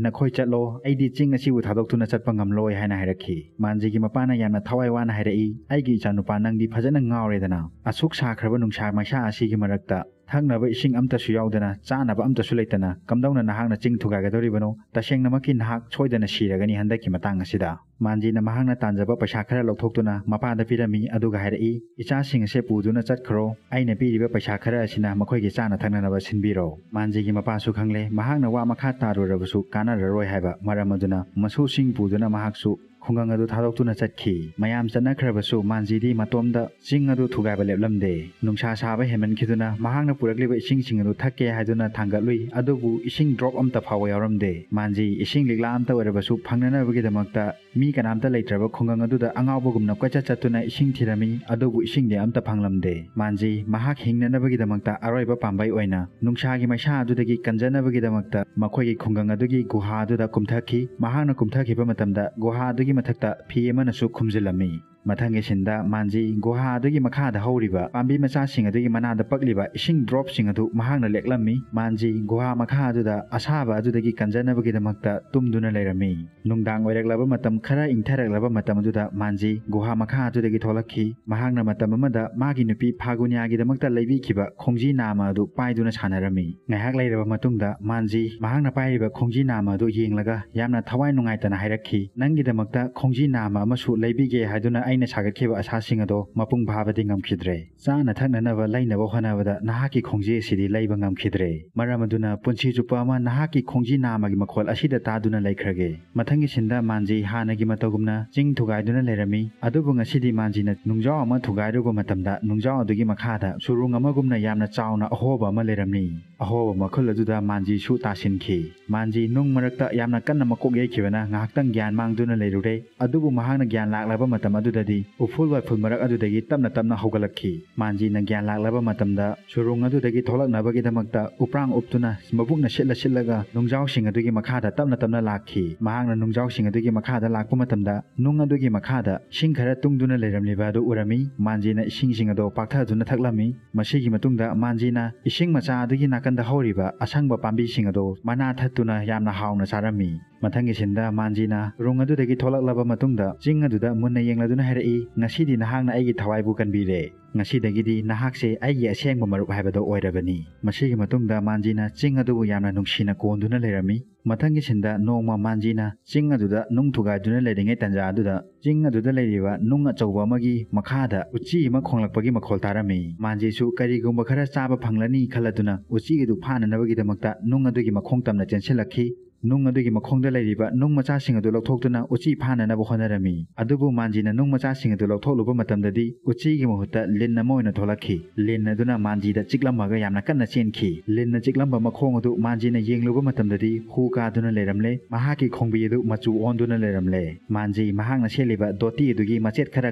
"ꯅꯈꯣꯏ ꯆꯠꯂꯣ, ꯑꯩꯗꯤ ꯆꯤꯡ ꯑꯁꯤꯕꯨ ꯊꯥꯗꯣꯛꯇꯨꯅ ꯆꯠꯄ ꯉꯝꯂꯣꯏ" ꯍꯥꯏꯅ ꯍꯥꯏꯔꯛꯈꯤ꯫ ꯃꯥꯟꯖꯤꯒꯤ ꯃꯄꯥꯅ ꯌꯥꯝꯅ ꯊꯋꯥꯏ ꯋꯥꯅ ꯍꯥꯏꯔꯛꯏ, "ꯑꯩꯒꯤ ꯏꯆꯥꯅꯨꯄꯥ, ꯅꯪꯗꯤ ꯐꯖꯅ ꯉꯥꯎꯔꯦꯗꯅ꯫ ꯑꯁꯨꯛ ꯁꯥꯈ꯭ꯔꯕ ꯅꯨꯡꯁꯥ ꯃꯩꯁꯥ ꯑꯁꯤꯒꯤ ꯃꯔꯛꯇ ꯊꯛꯅꯕ ꯏꯁꯤꯡ ꯑꯝꯇꯁꯨ ꯌꯥꯎꯗꯅ, ꯆꯥꯅꯕ ꯑꯝꯇꯁꯨ ꯂꯩꯇꯅ ꯀꯝꯗꯧꯅ ꯅꯍꯥꯛꯅ ꯆꯤꯡ ꯊꯨꯒꯥꯏꯒꯗꯧꯔꯤꯕꯅꯣ? ꯇꯁꯦꯡꯅꯃꯛꯀꯤ ꯅꯍꯥꯛ ꯁꯣꯏꯗꯅ ꯁꯤꯔꯒꯅꯤ ꯍꯟꯗꯛꯀꯤ ꯃꯇꯥꯡ ꯑꯁꯤꯗ꯫" ꯃꯥꯟꯖꯤꯅ ꯃꯍꯥꯛꯅ ꯇꯥꯟꯖꯕ ꯄꯩꯁꯥ ꯈꯔ ꯂꯧꯊꯣꯛꯇꯨꯅ ꯃꯄꯥꯗ ꯄꯤꯔꯝꯃꯤ, ꯑꯗꯨꯒ ꯍꯥꯏꯔꯛꯏ, "ꯏꯆꯥꯁꯤꯡ ꯑꯁꯦ ꯄꯨꯗꯨꯅ ꯆꯠꯈ꯭ꯔꯣ꯫ ꯑꯩꯅ ꯄꯤꯔꯤꯕ ꯄꯩꯁꯥ ꯈꯔ ꯑꯁꯤꯅ ꯃꯈꯣꯏꯒꯤ ꯆꯥꯅ ꯊꯛꯅꯅꯕ ꯁꯤꯟꯕꯤꯔꯣ꯫" ꯃꯥꯟꯖꯤꯒꯤ ꯃꯄꯥꯁꯨ ꯈꯪꯂꯦ, ꯃꯍꯥꯛꯅ ꯋꯥ ꯃꯈꯥ ꯇꯥꯔꯨꯔꯕꯁꯨ ꯀꯥꯟꯅꯔꯔꯣꯏ ꯍꯥꯏꯕ, ꯃꯔꯝ ꯑꯗꯨꯅ ꯃꯁꯨꯁꯤꯡ ꯄꯨꯗꯨꯅ ꯃꯍꯥꯛꯁꯨ ꯈꯨꯡꯒꯪ ꯑꯗꯨ ꯊꯥꯗꯣꯛꯇꯨꯅ ꯆꯠꯈꯤ꯫ ꯃꯌꯥꯝ ꯆꯠꯅꯈ꯭ꯔꯕꯁꯨ ꯃꯥꯟꯖꯤꯗꯤ ꯃꯇꯣꯝꯗ ꯆꯤꯡ ꯑꯗꯨ ꯊꯨꯒꯥꯏꯕ ꯂꯦꯞꯂꯝꯗꯦ꯫ ꯅꯨꯡꯁꯥ ꯁꯥꯕ ꯍꯦꯟꯃꯟꯈꯤꯗꯨꯅ ꯃꯍꯥꯛꯅ ꯄꯨꯔꯛꯂꯤꯕ ꯏꯁꯤꯡꯁꯤꯡ ꯑꯗꯨ ꯊꯛꯀꯦ ꯍꯥꯏꯗꯨꯅ ꯊꯥꯡꯒꯠꯂꯨꯏ, ꯑꯗꯨꯕꯨ ꯏꯁꯤꯡ ꯗ꯭ꯔꯣꯞ ꯑꯃꯠꯇ ꯐꯥꯎꯕ ꯌꯥꯎꯔꯝꯗꯦ꯫ ꯃꯥꯟꯖꯤ ꯏꯁꯤꯡ ꯂꯤꯛꯂꯥ ꯑꯃꯠꯇ ꯑꯣꯏꯔꯕꯁꯨ ꯐꯪꯅꯅꯕꯒꯤꯗꯃꯛꯇ ꯃꯤ ꯀꯅꯥꯝꯇ ꯂꯩꯇ꯭ꯔꯕ ꯈꯨꯡꯒꯪ ꯑꯗꯨꯗ ꯑꯉꯥꯎꯕꯒꯨꯝꯅ ꯀꯣꯏꯆꯠ ꯆꯠꯇꯨꯅ ꯏꯁꯤꯡ ꯊꯤꯔꯝꯃꯤ, ꯑꯗꯨꯕꯨ ꯏꯁꯤꯡꯗꯤ ꯑꯃꯠꯇ ꯐꯪꯂꯝꯗꯦ꯫ ꯃꯥꯟꯖꯤ ꯃꯍꯥꯛ ꯍꯤꯡꯅꯅꯕꯒꯤꯗꯃꯛꯇ ꯑꯔꯣꯏꯕ ꯄꯥꯝꯕꯩ ꯑꯣꯏꯅ ꯅꯨꯡꯁꯥꯒꯤ ꯃꯩꯁꯥ ꯑꯗꯨꯗꯒꯤ ꯀꯟꯖꯅꯕꯒꯤꯗꯃꯛꯇ ꯃꯈꯣꯏꯒꯤ ꯈꯨꯡꯒꯪ ꯑꯗꯨꯒꯤ ꯒꯨꯍꯥ ꯑꯗꯨꯗ ꯀꯨꯝꯊꯈꯤ꯫ ꯃꯍꯥꯛꯅ ꯀꯨꯝꯊꯈꯤꯕ ꯃꯇꯝꯗ ꯒꯨꯍꯥ ꯑꯗꯨꯒꯤ ꯃꯊꯛꯇ ꯐꯤ ꯑꯃꯅꯁꯨ ꯈꯨꯝꯖꯤꯜꯂꯝꯃꯤ꯫ ꯃꯊꯪꯒꯤ ꯁꯤꯟꯗ ꯃꯥꯟꯖꯤ ꯒꯨꯍꯥ ꯑꯗꯨꯒꯤ ꯃꯈꯥꯗ ꯍꯧꯔꯤꯕ ꯄꯥꯝꯕꯤ ꯃꯆꯥꯁꯤꯡ ꯑꯗꯨꯒꯤ ꯃꯅꯥꯗ ꯄꯛꯂꯤꯕ ꯏꯁꯤꯡ ꯗ꯭ꯔꯣꯞꯁꯤꯡ ꯑꯗꯨ ꯃꯍꯥꯛꯅ ꯂꯦꯛꯂꯝꯃꯤ꯫ ꯃꯥꯟꯖꯤ ꯒꯨꯍꯥ ꯃꯈꯥ ꯑꯗꯨꯗ ꯑꯁꯥꯕ ꯑꯗꯨꯗꯒꯤ ꯀꯟꯖꯅꯕꯒꯤꯗꯃꯛꯇ ꯇꯨꯝꯗꯨꯅ ꯂꯩꯔꯝꯃꯤ꯫ ꯅꯨꯡꯗꯥꯡ ꯑꯣꯏꯔꯛꯂꯕ ꯃꯇꯝ, ꯈꯔ ꯏꯪꯊꯔꯛꯂꯕ ꯃꯇꯝ ꯑꯗꯨꯗ ꯃꯥꯟꯖꯤ ꯒꯨꯍꯥ ꯃꯈꯥ ꯑꯗꯨꯗꯒꯤ ꯊꯣꯛꯂꯛꯈꯤ꯫ ꯃꯍꯥꯛꯅ ꯃꯇꯝ ꯑꯃꯗ ꯃꯥꯒꯤ ꯅꯨꯄꯤ ꯐꯥꯒꯨꯅꯤꯌꯥꯒꯤꯗꯃꯛꯇ ꯂꯩꯕꯤꯈꯤꯕ ꯈꯣꯡꯖꯤ ꯅꯥꯝꯃ ꯑꯗꯨ ꯄꯥꯏꯗꯨꯅ ꯁꯥꯟꯅꯔꯝꯃꯤ꯫ ꯉꯥꯏꯍꯥꯛ ꯂꯩꯔꯕ ꯃꯇꯨꯡꯗ ꯃꯥꯟꯖꯤ ꯃꯍꯥꯛꯅ ꯄꯥꯏꯔꯤꯕ ꯈꯣꯡꯖꯤ ꯅꯥꯝꯃ ꯑꯗꯨ ꯌꯦꯡꯂꯒ ꯌꯥꯝꯅ ꯊꯋꯥꯏ ꯅꯨꯡꯉꯥꯏꯇꯅ ꯍꯥꯏꯔꯛꯈꯤ, "ꯅꯪꯒꯤꯗꯃꯛꯇ ꯈꯣꯡꯖꯤ ꯅꯥꯝꯃ ꯑꯃꯁꯨ ꯂꯩꯕꯤꯒꯦ ꯍꯥꯏꯗꯨꯅ ꯑꯩꯅ ꯁꯥꯒꯠꯈꯤꯕ ꯑꯁꯥꯁꯤꯡ ꯑꯗꯣ ꯃꯄꯨꯡ ꯐꯥꯕꯗꯤ ꯉꯝꯈꯤꯗ꯭ꯔꯦ꯫ ꯆꯥꯅ ꯊꯛꯅꯅꯕ ꯂꯩꯅꯕ ꯍꯣꯠꯅꯕꯗ ꯅꯍꯥꯛꯀꯤ ꯈꯣꯡꯖꯤ ꯑꯁꯤꯗꯤ ꯂꯩꯕ ꯉꯝꯈꯤꯗ꯭ꯔꯦ꯫ ꯃꯔꯝ ꯑꯗꯨꯅ ꯄꯨꯟꯁꯤ ꯆꯨꯞꯄ ꯑꯃ ꯅꯍꯥꯛꯀꯤ ꯈꯣꯡꯖꯤ ꯅꯥꯝꯃꯒꯤ ꯃꯈꯣꯜ ꯑꯁꯤꯗ ꯇꯥꯗꯨꯅ ꯂꯩꯈ꯭ꯔꯒꯦ꯫" ꯃꯊꯪꯒꯤ ꯁꯤꯟꯗ ꯃꯥꯟꯖꯤ ꯍꯥꯟꯅꯒꯤ ꯃꯇꯧꯒꯨꯝꯅ ꯆꯤꯡ ꯊꯨꯒꯥꯏꯗꯨꯅ ꯂꯩꯔꯝꯃꯤ꯫ ꯑꯗꯨꯕꯨ ꯉꯁꯤꯗꯤ ꯃꯥꯟꯖꯤꯅ ꯅꯨꯡꯖꯥꯎ ꯑꯃ ꯊꯨꯒꯥꯏꯔꯨꯕ ꯃꯇꯝꯗ ꯅꯨꯡꯖꯥꯎ ꯑꯗꯨꯒꯤ ꯃꯈꯥꯗ ꯁꯨꯔꯨꯡ ꯑꯃꯒꯨꯝꯅ ꯌꯥꯝꯅ ꯆꯥꯎꯅ ꯑꯍꯣꯕ ꯑꯃ ꯂꯩꯔꯝꯃꯤ꯫ ꯑꯍꯣꯕ ꯃꯈꯜ ꯑꯗꯨꯗ ꯃꯥꯟꯖꯤꯁꯨ ꯇꯥꯁꯤꯟꯈꯤ꯫ ꯃꯥꯟꯖꯤ ꯅꯨꯡ ꯃꯔꯛꯇ ꯌꯥꯝꯅ ꯀꯟꯅ ꯃꯀꯣꯛ ꯌꯩꯈꯤꯕꯅ ꯉꯥꯏꯍꯥꯛꯇꯪ ꯒ꯭ꯌꯥꯟ ꯃꯥꯡꯗꯨꯅ ꯂꯩꯔꯨꯔꯦ꯫ ꯑꯗꯨꯕꯨ ꯃꯍꯥꯛꯅ ꯒ꯭ꯌꯥꯟ ꯂꯥꯛꯂꯕ ꯃꯇꯝ ꯑꯗꯨꯗꯗꯤ ꯎꯐꯨꯜ ꯋꯥꯏꯐꯨꯜ ꯃꯔꯛ ꯑꯗꯨꯗꯒꯤ ꯇꯞꯅ ꯇꯞꯅ ꯍꯧꯒꯠꯂꯛꯈꯤ꯫ ꯃꯥꯟꯖꯤꯅ ꯒ꯭ꯌꯥꯟ ꯂꯥꯛꯂꯕ ꯃꯇꯝꯗ ꯁꯨꯔꯨꯡ ꯑꯗꯨꯗꯒꯤ ꯊꯣꯛꯂꯛꯅꯕꯒꯤꯗꯃꯛꯇ ꯎꯄ꯭ꯔꯥꯡ ꯎꯞꯇꯨꯅ ꯃꯕꯨꯛꯅ ꯁꯤꯠꯂ ꯁꯤꯠꯂꯒ ꯅꯨꯡꯖꯥꯎꯁꯤꯡ ꯑꯗꯨꯒꯤ ꯃꯈꯥꯗ ꯇꯞꯅ ꯇꯞꯅ ꯂꯥꯛꯈꯤ꯫ ꯃꯍꯥꯛꯅ ꯅꯨꯡꯖꯥꯎꯁꯤꯡ ꯑꯗꯨꯒꯤ ꯃꯈꯥꯗ ꯂꯥꯛꯄ ꯃꯇꯝꯗ ꯅꯨꯡ ꯑꯗꯨꯒꯤ ꯃꯈꯥꯗ ꯏꯁꯤꯡ ꯈꯔ ꯇꯨꯡꯗꯨꯅ ꯂꯩꯔꯝꯂꯤꯕ ꯑꯗꯨ ꯎꯔꯝꯃꯤ꯫ ꯃꯥꯟꯖꯤꯅ ꯏꯁꯤꯡꯁꯤꯡ ꯑꯗꯨ ꯄꯥꯛꯊꯗꯨꯅ ꯊꯛꯂꯝꯃꯤ꯫ ꯃꯁꯤꯒꯤ ꯃꯇꯨꯡꯗ ꯃꯥꯟꯖꯤꯅ ꯏꯁꯤꯡ ꯃꯆꯥ ꯑꯗꯨꯒꯤ ꯅꯥꯀꯟꯗ ꯍꯧꯔꯤꯕ ꯑꯁꯪꯕ ꯄꯥꯝꯕꯤꯁꯤꯡ ꯑꯗꯨ ꯃꯅꯥ ꯊꯠꯇꯨꯅ ꯌꯥꯝꯅ ꯍꯥꯎꯅ ꯆꯥꯔꯝꯃꯤ꯫ ꯃꯊꯪꯒꯤ ꯁꯤꯟꯗ ꯃꯥꯟꯖꯤꯅ ꯔꯨꯡ ꯑꯗꯨꯗꯒꯤ ꯊꯣꯛꯂꯛꯂꯕ ꯃꯇꯨꯡꯗ ꯆꯤꯡ ꯑꯗꯨꯗ ꯃꯨꯟꯅ ꯌꯦꯡꯂꯗꯨꯅ ꯍꯥꯏꯔꯛꯏ, "ꯉꯁꯤꯗꯤ ꯅꯍꯥꯛꯅ ꯑꯩꯒꯤ ꯊꯋꯥꯏꯕꯨ ꯀꯟꯕꯤꯔꯦ꯫ ꯉꯁꯤꯗꯒꯤꯗꯤ ꯅꯍꯥꯛꯁꯦ ꯑꯩꯒꯤ ꯑꯁꯦꯡꯕ ꯃꯔꯨꯞ ꯍꯥꯏꯕꯗꯣ ꯑꯣꯏꯔꯕꯅꯤ꯫" ꯃꯁꯤꯒꯤ ꯃꯇꯨꯡꯗ ꯃꯥꯟꯖꯤꯅ ꯆꯤꯡ ꯑꯗꯨꯕꯨ ꯌꯥꯝꯅ ꯅꯨꯡꯁꯤꯅ ꯀꯣꯟꯗꯨꯅ ꯂꯩꯔꯝꯃꯤ꯫ ꯃꯊꯪꯒꯤ ꯁꯤꯟꯗ ꯅꯣꯡꯃ ꯃꯥꯟꯖꯤꯅ ꯆꯤꯡ ꯑꯗꯨꯗ ꯅꯨꯡ ꯊꯨꯒꯥꯏꯗꯨꯅ ꯂꯩꯔꯤꯉꯩ ꯇꯥꯟꯖꯥ ꯑꯗꯨꯗ ꯆꯤꯡ ꯑꯗꯨꯗ ꯂꯩꯔꯤꯕ ꯅꯨꯡ ꯑꯆꯧꯕ ꯑꯃꯒꯤ ꯃꯈꯥꯗ ꯎꯆꯤ ꯑꯃ ꯈꯣꯡꯂꯛꯄꯒꯤ ꯃꯈꯣꯜ ꯇꯥꯔꯝꯃꯤ꯫ ꯃꯥꯟꯖꯤꯁꯨ ꯀꯔꯤꯒꯨꯝꯕ ꯈꯔ ꯆꯥꯕ ꯐꯪꯂꯅꯤ ꯈꯜꯂꯗꯨꯅ ꯎꯆꯤ ꯑꯗꯨ ꯐꯥꯅꯅꯕꯒꯤꯗꯃꯛꯇ ꯅꯨꯡ ꯑꯗꯨꯒꯤ ꯃꯈꯣꯡ ꯇꯝꯅ ꯆꯦꯟꯁꯤꯜꯂꯛꯈꯤ꯫ ꯅꯨꯡ ꯑꯗꯨꯒꯤ ꯃꯈꯣꯡꯗ ꯂꯩꯔꯤꯕ ꯅꯨꯡ ꯃꯆꯥꯁꯤꯡ ꯑꯗꯨ ꯂꯧꯊꯣꯛꯇꯨꯅ ꯎꯆꯤ ꯐꯥꯅꯅꯕ ꯍꯣꯠꯅꯔꯝꯃꯤ꯫ ꯑꯗꯨꯕꯨ ꯃꯥꯟꯖꯤꯅ ꯅꯨꯡ ꯃꯆꯥꯁꯤꯡ ꯑꯗꯨ ꯂꯧꯊꯣꯛꯂꯨꯕ ꯃꯇꯝꯗꯗꯤ ꯎꯆꯤꯒꯤ ꯃꯍꯨꯠꯇ ꯂꯤꯟ ꯑꯃ ꯑꯣꯏꯅ ꯊꯣꯛꯂꯛꯈꯤ꯫ ꯂꯤꯟ ꯑꯗꯨꯅ ꯃꯥꯟꯖꯤꯗ ꯆꯤꯛꯂꯝꯃꯒ ꯌꯥꯝꯅ ꯀꯟꯅ ꯆꯦꯟꯈꯤ꯫ ꯂꯤꯟꯅ ꯆꯤꯛꯂꯝꯕ ꯃꯈꯣꯡ ꯑꯗꯨ ꯃꯥꯟꯖꯤꯅ ꯌꯦꯡꯂꯨꯕ ꯃꯇꯝꯗꯗꯤ ꯍꯨ ꯀꯥꯗꯨꯅ ꯂꯩꯔꯝꯂꯦ꯫ ꯃꯍꯥꯛꯀꯤ ꯈꯣꯡꯕꯤ ꯑꯗꯨ ꯃꯆꯨ ꯑꯣꯟꯗꯨꯅ ꯂꯩꯔꯝꯂꯦ꯫ ꯃꯥꯟꯖꯤ ꯃꯍꯥꯛꯅ ꯁꯦꯠꯂꯤꯕ ꯗꯣꯇꯤ ꯑꯗꯨꯒꯤ ꯃꯆꯦꯠ ꯈꯔ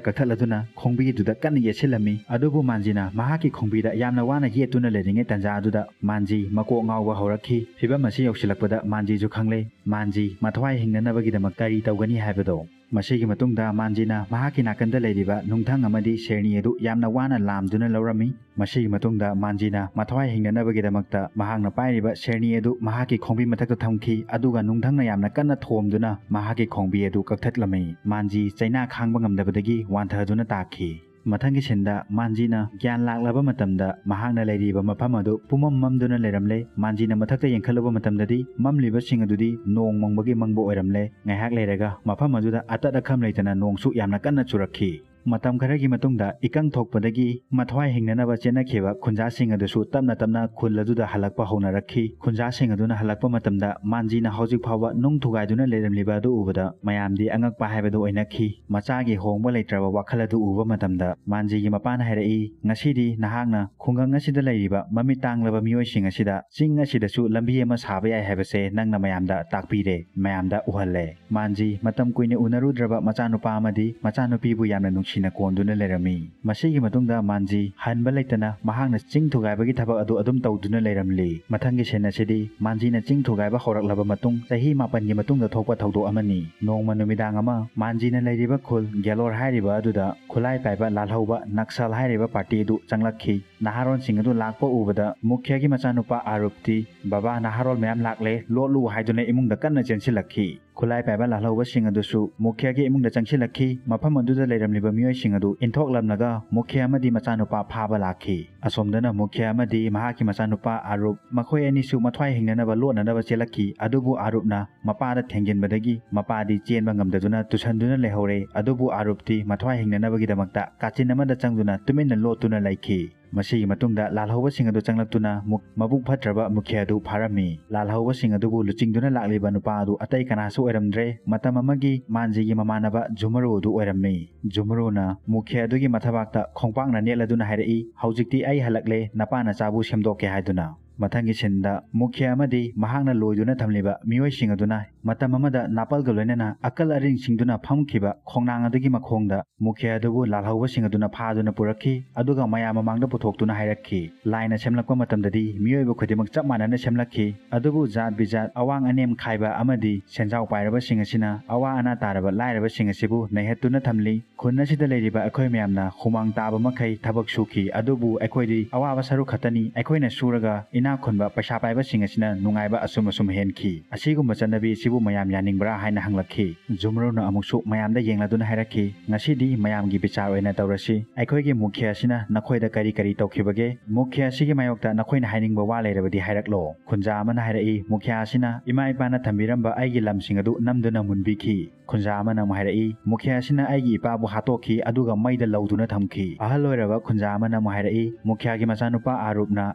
ꯀꯛꯊꯠꯂꯗꯨꯅ ꯈꯣꯡꯕꯤ ꯑꯗꯨꯗ ꯀꯟꯅ ꯌꯦꯠꯁꯤꯜꯂꯝꯃꯤ꯫ ꯑꯗꯨꯕꯨ ꯃꯥꯟꯖꯤꯅ ꯃꯍꯥꯛꯀꯤ ꯈꯣꯡꯕꯤꯗ ꯌꯥꯝꯅ ꯋꯥꯅ ꯌꯦꯠꯇꯨꯅ ꯂꯩꯔꯤꯉꯩ ꯇꯥꯟꯖꯥ ꯑꯗꯨꯗ ꯃꯥꯟꯖꯤ ꯃꯀꯣꯛ ꯉꯥꯎꯕ ꯍꯧꯔꯛꯈꯤ꯫ ꯐꯤꯚꯝ ꯑꯁꯤ ꯌꯧꯁꯤꯜꯂꯛꯄꯗ ꯃꯥꯟꯖꯤꯁꯨ ꯈꯪꯂꯦ, ꯃꯥꯟꯖꯤ ꯃꯊ꯭ꯋꯥꯏ ꯍꯤꯡꯅꯅꯕꯒꯤꯗꯃꯛ ꯀꯔꯤ ꯇꯧꯒꯅꯤ ꯍꯥꯏꯕꯗꯣ꯫ ꯃꯁꯤꯒꯤ ꯃꯇꯨꯡꯗ ꯃꯥꯟꯖꯤꯅ ꯃꯍꯥꯛꯀꯤ ꯅꯥꯀꯟꯗ ꯂꯩꯔꯤꯕ ꯅꯨꯡꯊꯪ ꯑꯃꯗꯤ ꯁꯦꯔꯅꯤ ꯑꯗꯨ ꯌꯥꯝꯅ ꯋꯥꯅ ꯂꯥꯝꯗꯨꯅ ꯂꯧꯔꯝꯃꯤ꯫ ꯃꯁꯤꯒꯤ ꯃꯇꯨꯡꯗ ꯃꯥꯟꯖꯤꯅ ꯃꯊ꯭ꯋꯥꯏ ꯍꯤꯡꯅꯅꯕꯒꯤꯗꯃꯛꯇ ꯃꯍꯥꯛꯅ ꯄꯥꯏꯔꯤꯕ ꯁꯦꯔꯅꯤ ꯑꯗꯨ ꯃꯍꯥꯛꯀꯤ ꯈꯣꯡꯕꯤ ꯃꯊꯛꯇ ꯊꯝꯈꯤ, ꯑꯗꯨꯒ ꯅꯨꯡꯊꯪꯅ ꯌꯥꯝꯅ ꯀꯟꯅ ꯊꯣꯝꯗꯨꯅ ꯃꯍꯥꯛꯀꯤ ꯈꯣꯡꯕꯤ ꯑꯗꯨ ꯀꯛꯊꯠꯂꯝꯃꯤ꯫ ꯃꯥꯟꯖꯤ ꯆꯩꯅꯥ ꯈꯥꯡꯕ ꯉꯝꯗꯕꯗꯒꯤ ꯋꯥꯟꯊꯗꯨꯅ ꯇꯥꯈꯤ꯫ ꯃꯊꯪꯒꯤ ꯁꯤꯟꯗ ꯃꯥꯟꯖꯤꯅ ꯒ꯭ꯌꯥꯟ ꯂꯥꯛꯂꯕ ꯃꯇꯝꯗ ꯃꯍꯥꯛꯅ ꯂꯩꯔꯤꯕ ꯃꯐꯝ ꯑꯗꯨ ꯄꯨꯝꯃꯝ ꯃꯝꯗꯨꯅ ꯂꯩꯔꯝꯂꯦ꯫ ꯃꯥꯟꯖꯤꯅ ꯃꯊꯛꯇ ꯌꯦꯡꯈꯠꯂꯨꯕ ꯃꯇꯝꯗꯗꯤ ꯃꯝꯂꯤꯕꯁꯤꯡ ꯑꯗꯨꯗꯤ ꯅꯣꯡ ꯃꯪꯕꯒꯤ ꯃꯪꯕ ꯑꯣꯏꯔꯝꯂꯦ꯫ ꯉꯥꯏꯍꯥꯛ ꯂꯩꯔꯒ ꯃꯐꯝ ꯑꯗꯨꯗ ꯑꯇꯠ ꯑꯈꯝ ꯂꯩꯇꯅ ꯅꯣꯡꯁꯨ ꯌꯥꯝꯅ ꯀꯟꯅ ꯆꯨꯔꯛꯈꯤ꯫ ꯃꯇꯝ ꯈꯔꯒꯤ ꯃꯇꯨꯡꯗ ꯏꯀꯪ ꯊꯣꯛꯄꯗꯒꯤ ꯃꯊ꯭ꯋꯥꯏ ꯍꯤꯡꯅꯅꯕ ꯆꯦꯟꯅꯈꯤꯕ ꯈꯨꯟꯖꯥꯁꯤꯡ ꯑꯗꯨꯁꯨ ꯇꯞꯅ ꯇꯞꯅ ꯈꯨꯜ ꯑꯗꯨꯗ ꯍꯜꯂꯛꯄ ꯍꯧꯅꯔꯛꯈꯤ꯫ ꯈꯨꯟꯖꯥꯁꯤꯡ ꯑꯗꯨꯅ ꯍꯜꯂꯛꯄ ꯃꯇꯝꯗ ꯃꯥꯟꯖꯤꯅ ꯍꯧꯖꯤꯛ ꯐꯥꯎꯕ ꯅꯨꯡ ꯊꯨꯒꯥꯏꯗꯨꯅ ꯂꯩꯔꯝꯂꯤꯕ ꯑꯗꯨ ꯎꯕꯗ ꯃꯌꯥꯝꯗꯤ ꯑꯉꯛꯄ ꯍꯥꯏꯕꯗꯨ ꯑꯣꯏꯅꯈꯤ꯫ ꯃꯆꯥꯒꯤ ꯍꯣꯡꯕ ꯂꯩꯇ꯭ꯔꯕ ꯋꯥꯈꯜ ꯑꯗꯨ ꯎꯕ ꯃꯇꯝꯗ ꯃꯥꯟꯖꯤꯒꯤ ꯃꯄꯥꯅ ꯍꯥꯏꯔꯛꯏ, "ꯉꯁꯤꯗꯤ ꯅꯍꯥꯛꯅ ꯈꯨꯡꯒꯪ ꯑꯁꯤꯗ ꯂꯩꯔꯤꯕ ꯃꯃꯤꯠ ꯇꯥꯡꯂꯕ ꯃꯤꯑꯣꯏꯁꯤꯡ ꯑꯁꯤꯗ ꯆꯤꯡ ꯑꯁꯤꯗꯁꯨ ꯂꯝꯕꯤ ꯑꯃ ꯁꯥꯕ ꯌꯥꯏ ꯍꯥꯏꯕꯁꯦ ꯅꯪꯅ ꯃꯌꯥꯝꯗ ꯇꯥꯛꯄꯤꯔꯦ, ꯃꯌꯥꯝꯗ ꯎꯍꯜꯂꯦ꯫" ꯃꯥꯟꯖꯤ ꯃꯇꯝ ꯀꯨꯏꯅ ꯎꯅꯔꯨꯗ꯭ꯔꯕ ꯃꯆꯥꯅꯨꯄꯥ ꯑꯃꯗꯤ ꯃꯆꯥꯅꯨꯄꯤꯕꯨ ꯌꯥꯝꯅ ꯅꯨꯡꯁꯤꯅ ꯀꯣꯟꯗꯨꯅ ꯂꯩꯔꯝꯃꯤ꯫ ꯃꯁꯤꯒꯤ ꯃꯇꯨꯡꯗ ꯃꯥꯟꯖꯤ ꯍꯟꯕ ꯂꯩꯇꯅ ꯃꯍꯥꯛꯅ ꯆꯤꯡ ꯊꯨꯒꯥꯏꯕꯒꯤ ꯊꯕꯛ ꯑꯗꯨ ꯑꯗꯨꯝ ꯇꯧꯗꯨꯅ ꯂꯩꯔꯝꯂꯤ꯫ ꯃꯊꯪꯒꯤ ꯁꯤꯟ ꯑꯁꯤꯗꯤ ꯃꯥꯟꯖꯤꯅ ꯆꯤꯡ ꯊꯨꯒꯥꯏꯕ ꯍꯧꯔꯛꯂꯕ ꯃꯇꯨꯡ ꯆꯍꯤ ꯃꯥꯄꯟꯒꯤ ꯃꯇꯨꯡꯗ ꯊꯣꯛꯄ ꯊꯧꯗꯣꯛ ꯑꯃꯅꯤ꯫ ꯅꯣꯡꯃ ꯅꯨꯃꯤꯗꯥꯡ ꯑꯃ ꯃꯥꯟꯖꯤꯅ ꯂꯩꯔꯤꯕ ꯈꯨꯜ ꯒꯦꯂꯣꯔ ꯍꯥꯏꯔꯤꯕ ꯑꯗꯨꯗ ꯈꯨꯠꯂꯥꯏ ꯄꯥꯏꯕ ꯂꯥꯜꯍꯧꯕ ꯅꯛꯁꯜ ꯍꯥꯏꯔꯤꯕ ꯄꯥꯔꯇꯤ ꯑꯗꯨ ꯆꯪꯂꯛꯈꯤ꯫ ꯅꯍꯥꯔꯣꯟꯁꯤꯡ ꯑꯗꯨ ꯂꯥꯛꯄ ꯎꯕꯗ ꯃꯨꯈ꯭ꯌꯒꯤ ꯃꯆꯥꯅꯨꯄꯥ ꯑꯥꯔꯨꯞꯇꯤ, "ꯕꯕꯥ, ꯅꯍꯥꯔꯣꯜ ꯃꯌꯥꯝ ꯂꯥꯛꯂꯦ, ꯂꯣꯠꯂꯨ" ꯍꯥꯏꯗꯨꯅ ꯏꯃꯨꯡꯗ ꯀꯟꯅ ꯆꯦꯟꯁꯤꯜꯂꯛꯈꯤ꯫ ꯈꯨꯠꯂꯥꯏ ꯄꯥꯏꯕ ꯂꯥꯜꯍꯧꯕꯁꯤꯡ ꯑꯗꯨꯁꯨ ꯃꯨꯈ꯭ꯌꯒꯤ ꯏꯃꯨꯡꯗ ꯆꯪꯁꯤꯜꯂꯛꯈꯤ꯫ ꯃꯐꯝ ꯑꯗꯨꯗ ꯂꯩꯔꯝꯂꯤꯕ ꯃꯤꯑꯣꯏꯁꯤꯡ ꯑꯗꯨ ꯏꯟꯊꯣꯛꯂꯝꯂꯒ ꯃꯨꯈ꯭ꯌ ꯑꯃꯗꯤ ꯃꯆꯥꯅꯨꯄꯥ ꯐꯥꯕ ꯂꯥꯛꯈꯤ꯫ ꯑꯁꯣꯝꯗꯅ ꯃꯨꯈ꯭ꯌ ꯑꯃꯗꯤ ꯃꯍꯥꯛꯀꯤ ꯃꯆꯥꯅꯨꯄꯥ ꯑꯥꯔꯨꯞ, ꯃꯈꯣꯏ ꯑꯅꯤꯁꯨ ꯃꯊ꯭ꯋꯥꯏ ꯍꯤꯡꯅꯅꯕ ꯂꯣꯠꯅꯅꯕ ꯆꯦꯜꯂꯛꯈꯤ꯫ ꯑꯗꯨꯕꯨ ꯑꯥꯔꯨꯞꯅ ꯃꯄꯥꯗ ꯊꯦꯡꯖꯤꯟꯕꯗꯒꯤ ꯃꯄꯥꯗꯤ ꯆꯦꯟꯕ ꯉꯝꯗꯗꯨꯅ ꯇꯨꯁꯟꯗꯨꯅ ꯂꯩꯍꯧꯔꯦ꯫ ꯑꯗꯨꯕꯨ ꯑꯥꯔꯨꯞꯇꯤ ꯃꯊ꯭ꯋꯥꯏ ꯍꯤꯡꯅꯅꯕꯒꯤꯗꯃꯛꯇ ꯀꯥꯆꯤꯟ ꯑꯃꯗ ꯆꯪꯗꯨꯅ ꯇꯨꯃꯤꯟꯅ ꯂꯣꯠꯇꯨꯅ ꯂꯩꯈꯤ꯫ ꯃꯁꯤꯒꯤ ꯃꯇꯨꯡꯗ ꯂꯥꯜꯍꯧꯕꯁꯤꯡ ꯑꯗꯨ ꯆꯪꯂꯛꯇꯨꯅ ꯃꯨꯛ-, ꯃꯕꯨꯛ ꯐꯠꯇ꯭ꯔꯕ ꯃꯨꯈꯤꯌꯥ ꯑꯗꯨ ꯐꯥꯔꯝꯃꯤ꯫ ꯂꯥꯜꯍꯧꯕꯁꯤꯡ ꯑꯗꯨꯕꯨ ꯂꯨꯆꯤꯡꯗꯨꯅ ꯂꯥꯛꯂꯤꯕ ꯅꯨꯄꯥ ꯑꯗꯨ ꯑꯇꯩ ꯀꯅꯥꯁꯨ ꯑꯣꯏꯔꯝꯗ꯭ꯔꯦ, ꯃꯇꯝ ꯑꯃꯒꯤ ꯃꯥꯟꯖꯤꯒꯤ ꯃꯃꯥꯟꯅꯕ ꯖꯨꯃꯔꯨ ꯑꯗꯨ ꯑꯣꯏꯔꯝꯃꯤ꯫ ꯖꯨꯃꯔꯨꯅ ꯃꯨꯈꯤꯌꯥ ꯑꯗꯨꯒꯤ ꯃꯊꯕꯥꯛꯇ ꯈꯣꯡꯄꯥꯛꯅ ꯅꯦꯠꯂꯗꯨꯅ ꯍꯥꯏꯔꯛꯏ, "ꯍꯧꯖꯤꯛꯇꯤ ꯑꯩ ꯍꯜꯂꯛꯂꯦ, ꯅꯄꯥ ꯅꯆꯥꯕꯨ ꯁꯦꯝꯗꯣꯛꯀꯦ" ꯍꯥꯏꯗꯨꯅ꯫ ꯃꯊꯪꯒꯤ ꯁꯤꯟꯗ ꯃꯨꯈꯤꯌꯥ ꯑꯃꯗꯤ ꯃꯍꯥꯛꯅ ꯂꯣꯏꯗꯨꯅ ꯊꯝꯂꯤꯕ ꯃꯤꯑꯣꯏꯁꯤꯡ ꯑꯗꯨꯅ ꯃꯇꯝ ꯑꯃꯗ ꯅꯥꯄꯜꯒ ꯂꯣꯏꯅꯅ ꯑꯀꯜ ꯑꯔꯤꯡꯁꯤꯡꯗꯨꯅ ꯐꯝꯈꯤꯕ ꯈꯣꯡꯅꯥꯡ ꯑꯗꯨꯒꯤ ꯃꯈꯣꯡꯗ ꯃꯨꯈꯤꯌꯥ ꯑꯗꯨꯕꯨ ꯂꯥꯜꯍꯧꯕꯁꯤꯡ ꯑꯗꯨꯅ ꯐꯥꯗꯨꯅ ꯄꯨꯔꯛꯈꯤ, ꯑꯗꯨꯒ ꯃꯌꯥꯝ ꯃꯃꯥꯡꯗ ꯄꯨꯊꯣꯛꯇꯨꯅ ꯍꯥꯏꯔꯛꯈꯤ꯫ ꯂꯥꯏꯅ ꯁꯦꯝꯂꯛꯄ ꯃꯇꯝꯗꯗꯤ ꯃꯤꯑꯣꯏꯕ ꯈꯨꯗꯤꯡꯃꯛ ꯆꯞ ꯃꯥꯟꯅꯅ ꯁꯦꯝꯂꯛꯈꯤ, ꯑꯗꯨꯕꯨ ꯖꯥꯠ ꯕꯤꯖꯥꯠ, ꯑꯋꯥꯡ ꯑꯅꯦꯝ ꯈꯥꯏꯕ ꯑꯃꯗꯤ ꯁꯦꯟꯖꯥꯎ ꯄꯥꯏꯔꯕꯁꯤꯡ ꯑꯁꯤꯅ ꯑꯋꯥ ꯑꯅꯥ ꯇꯥꯔꯕ ꯂꯥꯏꯔꯕꯁꯤꯡ ꯑꯁꯤꯕꯨ ꯅꯩꯍꯠꯇꯨꯅ ꯊꯝꯂꯤ꯫ ꯈꯨꯟ ꯑꯁꯤꯗ ꯂꯩꯔꯤꯕ ꯑꯩꯈꯣꯏ ꯃꯌꯥꯝꯅ ꯍꯨꯃꯥꯡ ꯇꯥꯕ ꯃꯈꯩ ꯊꯕꯛ ꯁꯨꯈꯤ, ꯑꯗꯨꯕꯨ ꯑꯩꯈꯣꯏꯗꯤ ꯑꯋꯥꯕ ꯁꯔꯨꯛ ꯈꯛꯇꯅꯤ꯫ ꯑꯩꯈꯣꯏꯅ ꯁꯨꯔꯒ ꯏꯅꯥꯛ ꯈꯨꯟꯕ ꯄꯩꯁꯥ ꯄꯥꯏꯕꯁꯤꯡ ꯑꯁꯤꯅ ꯅꯨꯡꯉꯥꯏꯕ ꯑꯁꯨꯝ ꯑꯁꯨꯝ ꯍꯦꯟꯈꯤ꯫ ꯑꯁꯤꯒꯨꯝꯕ ꯆꯠꯅꯕꯤ ꯑꯁꯤꯕꯨ ꯃꯌꯥꯝ ꯌꯥꯅꯤꯡꯕ꯭ꯔꯥ ꯍꯥꯏꯅ ꯍꯪꯂꯛꯈꯤ꯫ ꯖꯨꯃꯔꯨꯅ ꯑꯃꯨꯛꯁꯨ ꯃꯌꯥꯝꯗ ꯌꯦꯡꯂꯗꯨꯅ ꯍꯥꯏꯔꯛꯈꯤ, "ꯉꯁꯤꯗꯤ ꯃꯌꯥꯝꯒꯤ ꯕꯤꯆꯥꯔ ꯑꯣꯏꯅ ꯇꯧꯔꯁꯤ꯫ ꯑꯩꯈꯣꯏꯒꯤ ꯃꯨꯈꯤꯌꯥ ꯑꯁꯤꯅ ꯅꯈꯣꯏꯗ ꯀꯔꯤ ꯀꯔꯤ ꯇꯧꯈꯤꯕꯒꯦ? ꯃꯨꯈꯤꯌꯥ ꯑꯁꯤꯒꯤ ꯃꯥꯌꯣꯛꯇ ꯅꯈꯣꯏꯅ ꯍꯥꯏꯅꯤꯡꯕ ꯋꯥ ꯂꯩꯔꯕꯗꯤ ꯍꯥꯏꯔꯛꯂꯣ꯫" ꯈꯨꯟꯖꯥ ꯑꯃꯅ ꯍꯥꯏꯔꯛꯏ, "ꯃꯨꯈꯤꯌꯥ ꯑꯁꯤꯅ ꯏꯃꯥ ꯏꯄꯥꯅ ꯊꯝꯕꯤꯔꯝꯕ ꯑꯩꯒꯤ ꯂꯝꯁꯤꯡ ꯑꯗꯨ ꯅꯝꯗꯨꯅ ꯃꯨꯟꯕꯤꯈꯤ꯫" ꯈꯨꯟꯖꯥ ꯑꯃꯅ ꯑꯃꯨꯛ ꯍꯥꯏꯔꯛꯏ, "ꯃꯨꯈꯤꯌꯥ ꯑꯁꯤꯅ ꯑꯩꯒꯤ ꯏꯄꯥꯕꯨ ꯍꯥꯠꯇꯣꯛꯈꯤ, ꯑꯗꯨꯒ ꯃꯩꯗ ꯂꯧꯗꯨꯅ ꯊꯝꯈꯤ꯫" ꯑꯍꯜ ꯑꯣꯏꯔꯕ ꯈꯨꯟꯖꯥ ꯑꯃꯅ ꯑꯃꯨꯛ ꯍꯥꯏꯔꯛꯏ, "ꯃꯨꯈꯤꯌꯥꯒꯤ ꯃꯆꯥꯅꯨꯄꯥ ꯑꯥꯔꯨꯞꯅ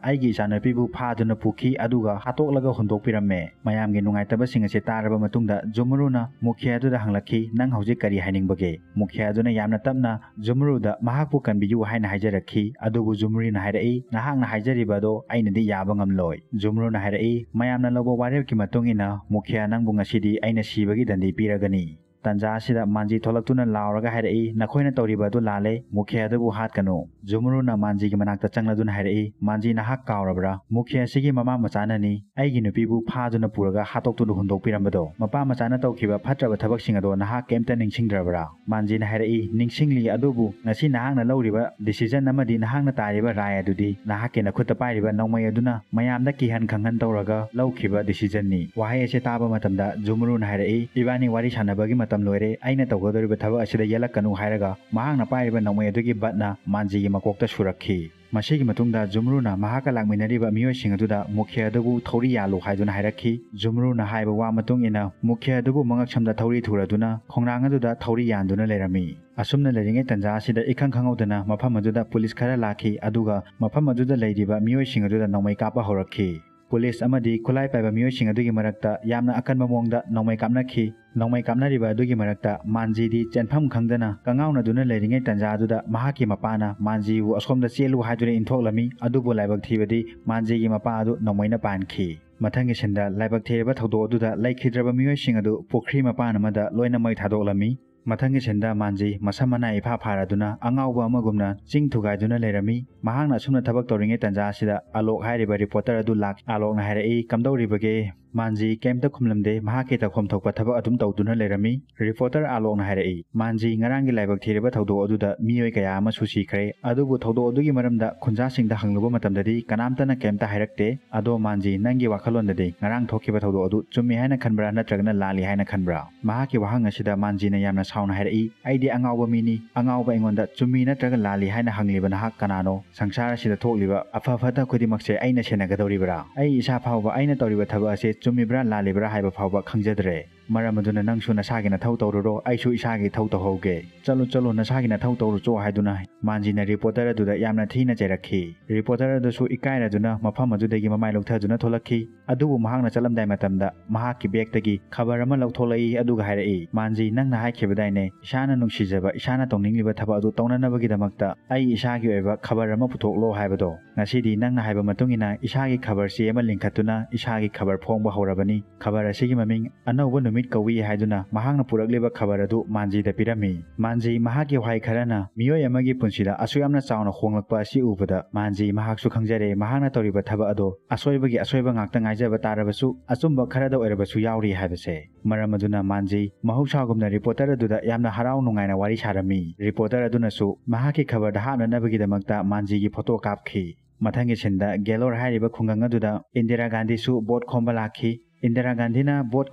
ꯑꯩꯒꯤ ꯏꯆꯥꯅꯨꯄꯤꯕꯨ ꯐꯥꯗꯨꯅ ꯄꯨꯈꯤ, ꯑꯗꯨꯒ ꯍꯥꯠꯇꯣꯛꯂꯒ ꯍꯨꯟꯗꯣꯛꯄꯤꯔꯝꯃꯦ꯫" ꯃꯌꯥꯝꯒꯤ ꯅꯨꯡꯉꯥꯏꯇꯕꯁꯤꯡ ꯑꯁꯤ ꯇꯥꯔꯕ ꯃꯇꯨꯡꯗ ꯖꯨꯃꯔꯨꯅ ꯃꯨꯈꯤꯌꯥ ꯑꯗꯨꯗ ꯍꯪꯂꯛꯈꯤ, "ꯅꯪ ꯍꯧꯖꯤꯛ ꯀꯔꯤ ꯍꯥꯏꯅꯤꯡꯕꯒꯦ?" ꯃꯨꯈꯤꯌꯥ ꯑꯗꯨꯅ ꯌꯥꯝꯅ ꯇꯞꯅ ꯖꯨꯃꯔꯨꯗ ꯃꯍꯥꯛꯄꯨ ꯀꯟꯕꯤꯌꯨ ꯍꯥꯏꯅ ꯍꯥꯏꯖꯔꯛꯈꯤ꯫ ꯑꯗꯨꯕꯨ ꯖꯨꯃꯔꯨꯅ ꯍꯥꯏꯔꯛꯏ, "ꯅꯍꯥꯛꯅ ꯍꯥꯏꯖꯔꯤꯕ ꯑꯗꯣ ꯑꯩꯅꯗꯤ ꯌꯥꯕ ꯉꯝꯂꯣꯏ꯫" ꯖꯨꯃꯔꯨꯅ ꯍꯥꯏꯔꯛꯏ, "ꯃꯌꯥꯝꯅ ꯂꯧꯕ ꯋꯥꯔꯦꯞꯀꯤ ꯃꯇꯨꯡ ꯏꯟꯅ ꯃꯨꯈꯤꯌꯥ ꯅꯪꯕꯨ ꯉꯁꯤꯗꯤ ꯑꯩꯅ ꯁꯤꯕꯒꯤ ꯗꯟꯗꯤ ꯄꯤꯔꯒꯅꯤ꯫" ꯇꯟꯖꯥ ꯑꯁꯤꯗ ꯃꯥꯟꯖꯤ ꯊꯣꯛꯂꯛꯇꯨꯅ ꯂꯥꯎꯔꯒ ꯍꯥꯏꯔꯛꯏ, "ꯅꯈꯣꯏꯅ ꯇꯧꯔꯤꯕ ꯑꯗꯨ ꯂꯥꯜꯂꯦ, ꯃꯨꯈꯤꯌꯥ ꯑꯗꯨꯕꯨ ꯍꯥꯠꯀꯅꯨ꯫" ꯖꯨꯃꯔꯨꯅ ꯃꯥꯟꯖꯤꯒꯤ ꯃꯅꯥꯛꯇ ꯆꯪꯂꯗꯨꯅ ꯍꯥꯏꯔꯛꯏ, "ꯃꯥꯟꯖꯤ, ꯅꯍꯥꯛ ꯀꯥꯎꯔꯕ꯭ꯔꯥ? ꯃꯨꯈꯤꯌꯥ ꯑꯁꯤꯒꯤ ꯃꯃꯥ ꯃꯆꯥꯅꯅꯤ ꯑꯩꯒꯤ ꯅꯨꯄꯤꯕꯨ ꯐꯥꯗꯨꯅ ꯄꯨꯔꯒ ꯍꯥꯠꯇꯣꯛꯇꯨꯅ ꯍꯨꯟꯗꯣꯛꯄꯤꯔꯝꯕꯗꯣ꯫ ꯃꯄꯥ ꯃꯆꯥꯅ ꯇꯧꯈꯤꯕ ꯐꯠꯇ꯭ꯔꯕ ꯊꯕꯛꯁꯤꯡ ꯑꯗꯣ ꯅꯍꯥꯛ ꯀꯩꯝꯇ ꯅꯤꯡꯁꯤꯡꯗ꯭ꯔꯕ꯭ꯔꯥ?" ꯃꯥꯟꯖꯤꯅ ꯍꯥꯏꯔꯛꯏ, "ꯅꯤꯡꯁꯤꯡꯂꯤ, ꯑꯗꯨꯕꯨ ꯉꯁꯤ ꯅꯍꯥꯛꯅ ꯂꯧꯔꯤꯕ decision ꯑꯃꯗꯤ ꯅꯍꯥꯛꯅ ꯇꯥꯔꯤꯕ ꯔꯥꯏ ꯑꯗꯨꯗꯤ ꯅꯍꯥꯛꯀꯤ ꯅꯈꯨꯠꯇ ꯄꯥꯏꯔꯤꯕ ꯅꯣꯡꯃꯩ ꯑꯗꯨꯅ ꯃꯌꯥꯝꯗ ꯀꯤꯍꯟ ꯈꯪꯍꯟ ꯇꯧꯔꯒ ꯂꯧꯈꯤꯕ decisionꯅꯤ꯫" ꯋꯥꯍꯩ ꯑꯁꯤ ꯇꯥꯕ ꯃꯇꯝꯗ ꯖꯨꯃꯔꯨꯅ ꯍꯥꯏꯔꯛꯏ, "ꯏꯕꯥꯅꯤ ꯋꯥꯔꯤ ꯁꯥꯟꯅꯕꯒꯤ ꯃꯇꯝ ꯂꯣꯏꯔꯦ, ꯑꯩꯅ ꯇꯧꯒꯗꯧꯔꯤꯕ ꯊꯕꯛ ꯑꯁꯤꯗ ꯌꯦꯠꯂꯛꯀꯅꯨ" ꯍꯥꯏꯔꯒ ꯃꯍꯥꯛꯅ ꯄꯥꯏꯔꯤꯕ ꯅꯣꯡꯃꯩ ꯑꯗꯨꯒꯤ buttꯅ ꯃꯥꯟꯖꯤꯒꯤ ꯃꯀꯣꯛꯇ ꯁꯨꯔꯛꯈꯤ꯫ ꯃꯁꯤꯒꯤ ꯃꯇꯨꯡꯗ ꯖꯨꯃꯔꯨꯅ ꯃꯍꯥꯛꯀ ꯂꯥꯛꯃꯤꯟꯅꯔꯤꯕ ꯃꯤꯑꯣꯏꯁꯤꯡ ꯑꯗꯨꯗ ꯃꯨꯈꯤꯌꯥ ꯑꯗꯨꯕꯨ ꯊꯧꯔꯤ ꯌꯥꯜꯂꯨ ꯍꯥꯏꯗꯨꯅ ꯍꯥꯏꯔꯛꯈꯤ꯫ ꯖꯨꯃꯔꯨꯅ ꯍꯥꯏꯕ ꯋꯥ ꯃꯇꯨꯡ ꯏꯟꯅ ꯃꯨꯈꯤꯌꯥ ꯑꯗꯨꯕꯨ ꯃꯉꯛꯁꯝꯗ ꯊꯧꯔꯤ ꯊꯨꯔꯗꯨꯅ ꯈꯣꯡꯅꯥꯡ ꯑꯗꯨꯗ ꯊꯧꯔꯤ ꯌꯥꯟꯗꯨꯅ ꯂꯩꯔꯝꯃꯤ꯫ ꯑꯁꯨꯝꯅ ꯂꯩꯔꯤꯉꯩ ꯇꯥꯟꯖꯥ ꯑꯁꯤꯗ ꯏꯈꯪ ꯈꯪꯍꯧꯗꯅ ꯃꯐꯝ ꯑꯗꯨꯗ ꯄꯨꯂꯤꯁ ꯈꯔ ꯂꯥꯛꯈꯤ, ꯑꯗꯨꯒ ꯃꯐꯝ ꯑꯗꯨꯗ ꯂꯩꯔꯤꯕ ꯃꯤꯑꯣꯏꯁꯤꯡ ꯑꯗꯨꯗ ꯅꯣꯡꯃꯩ ꯀꯥꯞꯄ ꯍꯧꯔꯛꯈꯤ꯫ ꯄꯨꯂꯤꯁ ꯑꯃꯗꯤ ꯈꯨꯠꯂꯥꯏ ꯄꯥꯏꯕ ꯃꯤꯑꯣꯏꯁꯤꯡ ꯑꯗꯨꯒꯤ ꯃꯔꯛꯇ ꯌꯥꯝꯅ ꯑꯀꯟꯕ ꯃꯑꯣꯡꯗ ꯅꯣꯡꯃꯩ ꯀꯥꯞꯅꯈꯤ꯫ ꯅꯣꯡꯃꯩ ꯀꯥꯞꯅꯔꯤꯕ ꯑꯗꯨꯒꯤ ꯃꯔꯛꯇ ꯃꯥꯟꯖꯤꯗꯤ ꯆꯦꯟꯐꯝ ꯈꯪꯗꯅ ꯀꯉꯥꯎꯅꯗꯨꯅ ꯂꯩꯔꯤꯉꯩ ꯇꯥꯟꯖꯥ ꯑꯗꯨꯗ ꯃꯍꯥꯛꯀꯤ ꯃꯄꯥꯅ ꯃꯥꯟꯖꯤꯕꯨ ꯑꯁꯣꯝꯗ ꯆꯦꯜꯂꯨ ꯍꯥꯏꯗꯨꯅ ꯏꯟꯊꯣꯛꯂꯝꯃꯤ꯫ ꯑꯗꯨꯕꯨ ꯂꯥꯏꯕꯛ ꯊꯤꯕꯗꯤ ꯃꯥꯟꯖꯤꯒꯤ ꯃꯄꯥ ꯑꯗꯨ ꯅꯣꯡꯃꯩꯅ ꯄꯥꯟꯈꯤ꯫ ꯃꯊꯪꯒꯤ ꯁꯤꯟꯗ ꯂꯥꯏꯕꯛ ꯊꯤꯔꯕ ꯊꯧꯗꯣꯛ ꯑꯗꯨꯗ ꯂꯩꯈꯤꯗ꯭ꯔꯕ ꯃꯤꯑꯣꯏꯁꯤꯡ ꯑꯗꯨ ꯄꯨꯈ꯭ꯔꯤ ꯃꯄꯥꯟ ꯑꯃꯗ ꯂꯣꯏꯅ ꯃꯩ ꯊꯥꯗꯣꯛꯂꯝꯃꯤ꯫ ꯃꯊꯪꯒꯤ ꯁꯤꯟꯗ ꯃꯥꯟꯖꯤ ꯃꯁꯝ ꯃꯅꯥ ꯏꯐꯥ ꯐꯥꯔꯗꯨꯅ ꯑꯉꯥꯎꯕ ꯑꯃꯒꯨꯝꯅ ꯆꯤꯡ ꯊꯨꯒꯥꯏꯗꯨꯅ ꯂꯩꯔꯝꯃꯤ꯫ ꯃꯍꯥꯛꯅ ꯑꯁꯨꯝꯅ ꯊꯕꯛ ꯇꯧꯔꯤꯉꯩ ꯇꯥꯟꯖꯥ ꯑꯁꯤꯗ ꯑꯂꯣꯛ ꯍꯥꯏꯔꯤꯕ ꯔꯤꯄꯣꯔꯇꯔ ꯑꯗꯨ ꯂꯥꯛ-, ꯑꯂꯣꯛꯅ ꯍꯥꯏꯔꯛꯏ, "ꯀꯝꯗꯧꯔꯤꯕꯒꯦ?" ꯃꯥꯟꯖꯤ ꯀꯩꯝꯇ ꯈꯨꯝꯂꯝꯗꯦ꯫ ꯃꯍꯥꯛꯀꯤ ꯇꯧꯐꯝ ꯊꯣꯛꯄ ꯊꯕꯛ ꯑꯗꯨꯝ ꯇꯧꯗꯨꯅ ꯂꯩꯔꯝꯃꯤ꯫ ꯔꯤꯄꯣꯔꯇꯔ ꯑꯂꯣꯛꯅ ꯍꯥꯏꯔꯛꯏ, "ꯃꯥꯟꯖꯤ, ꯉꯔꯥꯡꯒꯤ ꯂꯥꯏꯕꯛ ꯊꯤꯔꯕ ꯊꯧꯗꯣꯛ ꯑꯗꯨꯗ ꯃꯤꯑꯣꯏ ꯀꯌꯥ ꯑꯃꯁꯨ ꯁꯤꯈ꯭ꯔꯦ꯫ ꯑꯗꯨꯕꯨ ꯊꯧꯗꯣꯛ ꯑꯗꯨꯒꯤ ꯃꯔꯝꯗ ꯈꯨꯟꯖꯥꯁꯤꯡꯗ ꯍꯪꯂꯨꯕ ꯃꯇꯝꯗꯗꯤ ꯀꯅꯥꯝꯇꯅ ꯀꯩꯝꯇ ꯍꯥꯏꯔꯛꯇꯦ꯫ ꯑꯗꯣ ꯃꯥꯟꯖꯤ, ꯅꯪꯒꯤ ꯋꯥꯈꯜꯂꯣꯟꯗꯗꯤ ꯉꯔꯥꯡ ꯊꯣꯛꯈꯤꯕ ꯊꯧꯗꯣꯛ ꯑꯗꯨ ꯆꯨꯝꯃꯤ ꯍꯥꯏꯅ ꯈꯟꯕ꯭ꯔꯥ ꯅꯠꯇ꯭ꯔꯒꯅ ꯂꯥꯜꯂꯤ ꯍꯥꯏꯅ ꯈꯟꯕ꯭ꯔꯥ?" ꯃꯍꯥꯛꯀꯤ ꯋꯥꯍꯪ ꯑꯁꯤꯗ ꯃꯥꯟꯖꯤꯅ ꯌꯥꯝꯅ ꯁꯥꯎꯅ ꯍꯥꯏꯔꯛꯏ, "ꯑꯩꯗꯤ ꯑꯉꯥꯎꯕ ꯃꯤꯅꯤ꯫ ꯑꯉꯥꯎꯕ ꯑꯩꯉꯣꯟꯗ ꯆꯨꯝꯃꯤ ꯅꯠꯇ꯭ꯔꯒ ꯂꯥꯜꯂꯤ ꯍꯥꯏꯅ ꯍꯪꯂꯤꯕ ꯅꯍꯥꯛ ꯀꯅꯥꯅꯣ? ꯁꯪꯁꯥꯔ ꯑꯁꯤꯗ ꯊꯣꯛꯂꯤꯕ ꯑꯐ ꯐꯠꯇ ꯈꯨꯗꯤꯡꯃꯛꯁꯦ ꯑꯩꯅ ꯁꯦꯟꯅꯒꯗꯧꯔꯤꯕ꯭ꯔꯥ? ꯑꯩ ꯏꯁꯥ ꯐꯥꯎꯕ ꯑꯩꯅ ꯇꯧꯔꯤꯕ ꯊꯕꯛ ꯑꯁꯦ ꯆꯨꯝꯃꯤꯕ꯭ꯔꯥ ꯂꯥꯜꯂꯤꯕ꯭ꯔꯥ ꯍꯥꯏꯕ ꯐꯥꯎꯕ ꯈꯪꯖꯗ꯭ꯔꯦ꯫ ꯃꯔꯝ ꯑꯗꯨꯅ ꯅꯪꯁꯨ ꯅꯁꯥꯒꯤ ꯅꯊꯧ ꯇꯧꯔꯨꯔꯣ, ꯑꯩꯁꯨ ꯏꯁꯥꯒꯤ ꯏꯊꯧ ꯇꯧꯍꯧꯒꯦ꯫ ꯆꯠꯂꯨ, ꯆꯠꯂꯨ, ꯅꯁꯥꯒꯤ ꯅꯊꯧ ꯇꯧꯔꯨꯆꯣ" ꯍꯥꯏꯗꯨꯅ ꯃꯥꯟꯖꯤꯅ ꯔꯤꯄꯣꯔꯇꯔ ꯑꯗꯨꯗ ꯌꯥꯝꯅ ꯊꯤꯅ ꯆꯩꯔꯛꯈꯤ꯫ ꯔꯤꯄꯣꯔꯇꯔ ꯑꯗꯨꯁꯨ ꯏꯀꯥꯏꯔꯗꯨꯅ ꯃꯐꯝ ꯑꯗꯨꯗꯒꯤ ꯃꯃꯥꯏ ꯂꯧꯊꯗꯨꯅ ꯊꯣꯛꯂꯛꯈꯤ꯫ ꯑꯗꯨꯕꯨ ꯃꯍꯥꯛꯅ ꯆꯠꯂꯝꯗꯥꯏ ꯃꯇꯝꯗ ꯃꯍꯥꯛꯀꯤ ꯕꯦꯒꯇꯒꯤ ꯈꯕꯔ ꯑꯃ ꯂꯧꯊꯣꯛꯂꯛꯏ, ꯑꯗꯨꯒ ꯍꯥꯏꯔꯛꯏ, "ꯃꯥꯟꯖꯤ, ꯅꯪꯅ ꯍꯥꯏꯈꯤꯕꯗꯥꯏꯅꯦ, ꯏꯁꯥꯅ ꯅꯨꯡꯁꯤꯖꯕ, ꯏꯁꯥꯅ ꯇꯧꯅꯤꯡꯂꯤꯕ ꯊꯕꯛ ꯑꯗꯨ ꯇꯧꯅꯅꯕꯒꯤꯗꯃꯛꯇ ꯑꯩ ꯏꯁꯥꯒꯤ ꯑꯣꯏꯕ ꯈꯕꯔ ꯑꯃ ꯄꯨꯊꯣꯛꯂꯣ ꯍꯥꯏꯕꯗꯣ? ꯉꯁꯤꯗꯤ ꯅꯪꯅ ꯍꯥꯏꯕ ꯃꯇꯨꯡ ꯏꯟꯅ ꯏꯁꯥꯒꯤ ꯈꯕꯔ ꯆꯦ ꯑꯃ ꯂꯤꯡꯈꯠꯇꯨꯅ ꯏꯁꯥꯒꯤ ꯈꯕꯔ ꯐꯣꯡꯕ ꯍꯧꯔꯕꯅꯤ꯫ ꯈꯕꯔ ꯑꯁꯤꯒꯤ ꯃꯃꯤꯡ ꯑꯅꯧꯕ ꯅꯨꯃꯤꯠ ꯀꯧꯏ" ꯍꯥꯏꯗꯨꯅ ꯃꯍꯥꯛꯅ ꯄꯨꯔꯛꯂꯤꯕ ꯈꯕꯔ ꯑꯗꯨ ꯃꯥꯟꯖꯤꯗ ꯄꯤꯔꯝꯃꯤ꯫ ꯃꯥꯟꯖꯤ, ꯃꯍꯥꯛꯀꯤ ꯋꯥꯍꯩ ꯈꯔꯅ ꯃꯤꯑꯣꯏ ꯑꯃꯒꯤ ꯄꯨꯟꯁꯤꯗ ꯑꯁꯨꯛ ꯌꯥꯝꯅ ꯆꯥꯎꯅ ꯍꯣꯡꯂꯛꯄ ꯑꯁꯤ ꯎꯕꯗ ꯃꯥꯟꯖꯤ ꯃꯍꯥꯛꯁꯨ ꯈꯪꯖꯔꯦ, ꯃꯍꯥꯛꯅ ꯇꯧꯔꯤꯕ ꯊꯕꯛ ꯑꯗꯣ ꯑꯁꯣꯏꯕꯒꯤ ꯑꯁꯣꯏꯕ ꯉꯥꯛꯇ ꯉꯥꯏꯖꯕ ꯇꯥꯔꯕꯁꯨ ꯑꯆꯨꯝꯕ ꯈꯔꯗ ꯑꯣꯏꯔꯕꯁꯨ ꯌꯥꯎꯔꯤ ꯍꯥꯏꯕꯁꯦ꯫ ꯃꯔꯝ ꯑꯗꯨꯅ ꯃꯥꯟꯖꯤ ꯃꯍꯧꯁꯥꯒꯨꯝꯅ ꯔꯤꯄꯣꯔꯇꯔ ꯑꯗꯨꯗ ꯌꯥꯝꯅ ꯍꯔꯥꯎ ꯅꯨꯡꯉꯥꯏꯅ ꯋꯥꯔꯤ ꯁꯥꯔꯝꯃꯤ꯫ ꯔꯤꯄꯣꯔꯇꯔ ꯑꯗꯨꯅꯁꯨ ꯃꯍꯥꯛꯀꯤ ꯈꯕꯔꯗ ꯍꯥꯞꯅꯅꯕꯒꯤꯗꯃꯛꯇ ꯃꯥꯟꯖꯤꯒꯤ ꯐꯣꯇꯣ ꯀꯥꯞꯈꯤ꯫ ꯃꯊꯪꯒꯤ ꯁꯤꯟꯗ ꯒꯦꯂꯣꯔ ꯍꯥꯏꯔꯤꯕ ꯈꯨꯡꯒꯪ ꯑꯗꯨꯗ ꯏꯟꯗꯤꯔꯥ ꯒꯥꯟꯙꯤꯁꯨ ꯚꯣꯠ ꯈꯣꯝꯕ ꯂꯥꯛꯈꯤ꯫ ꯏꯟꯗꯤꯔꯥ ꯒꯥꯟꯙꯤꯅ ꯚꯣꯠ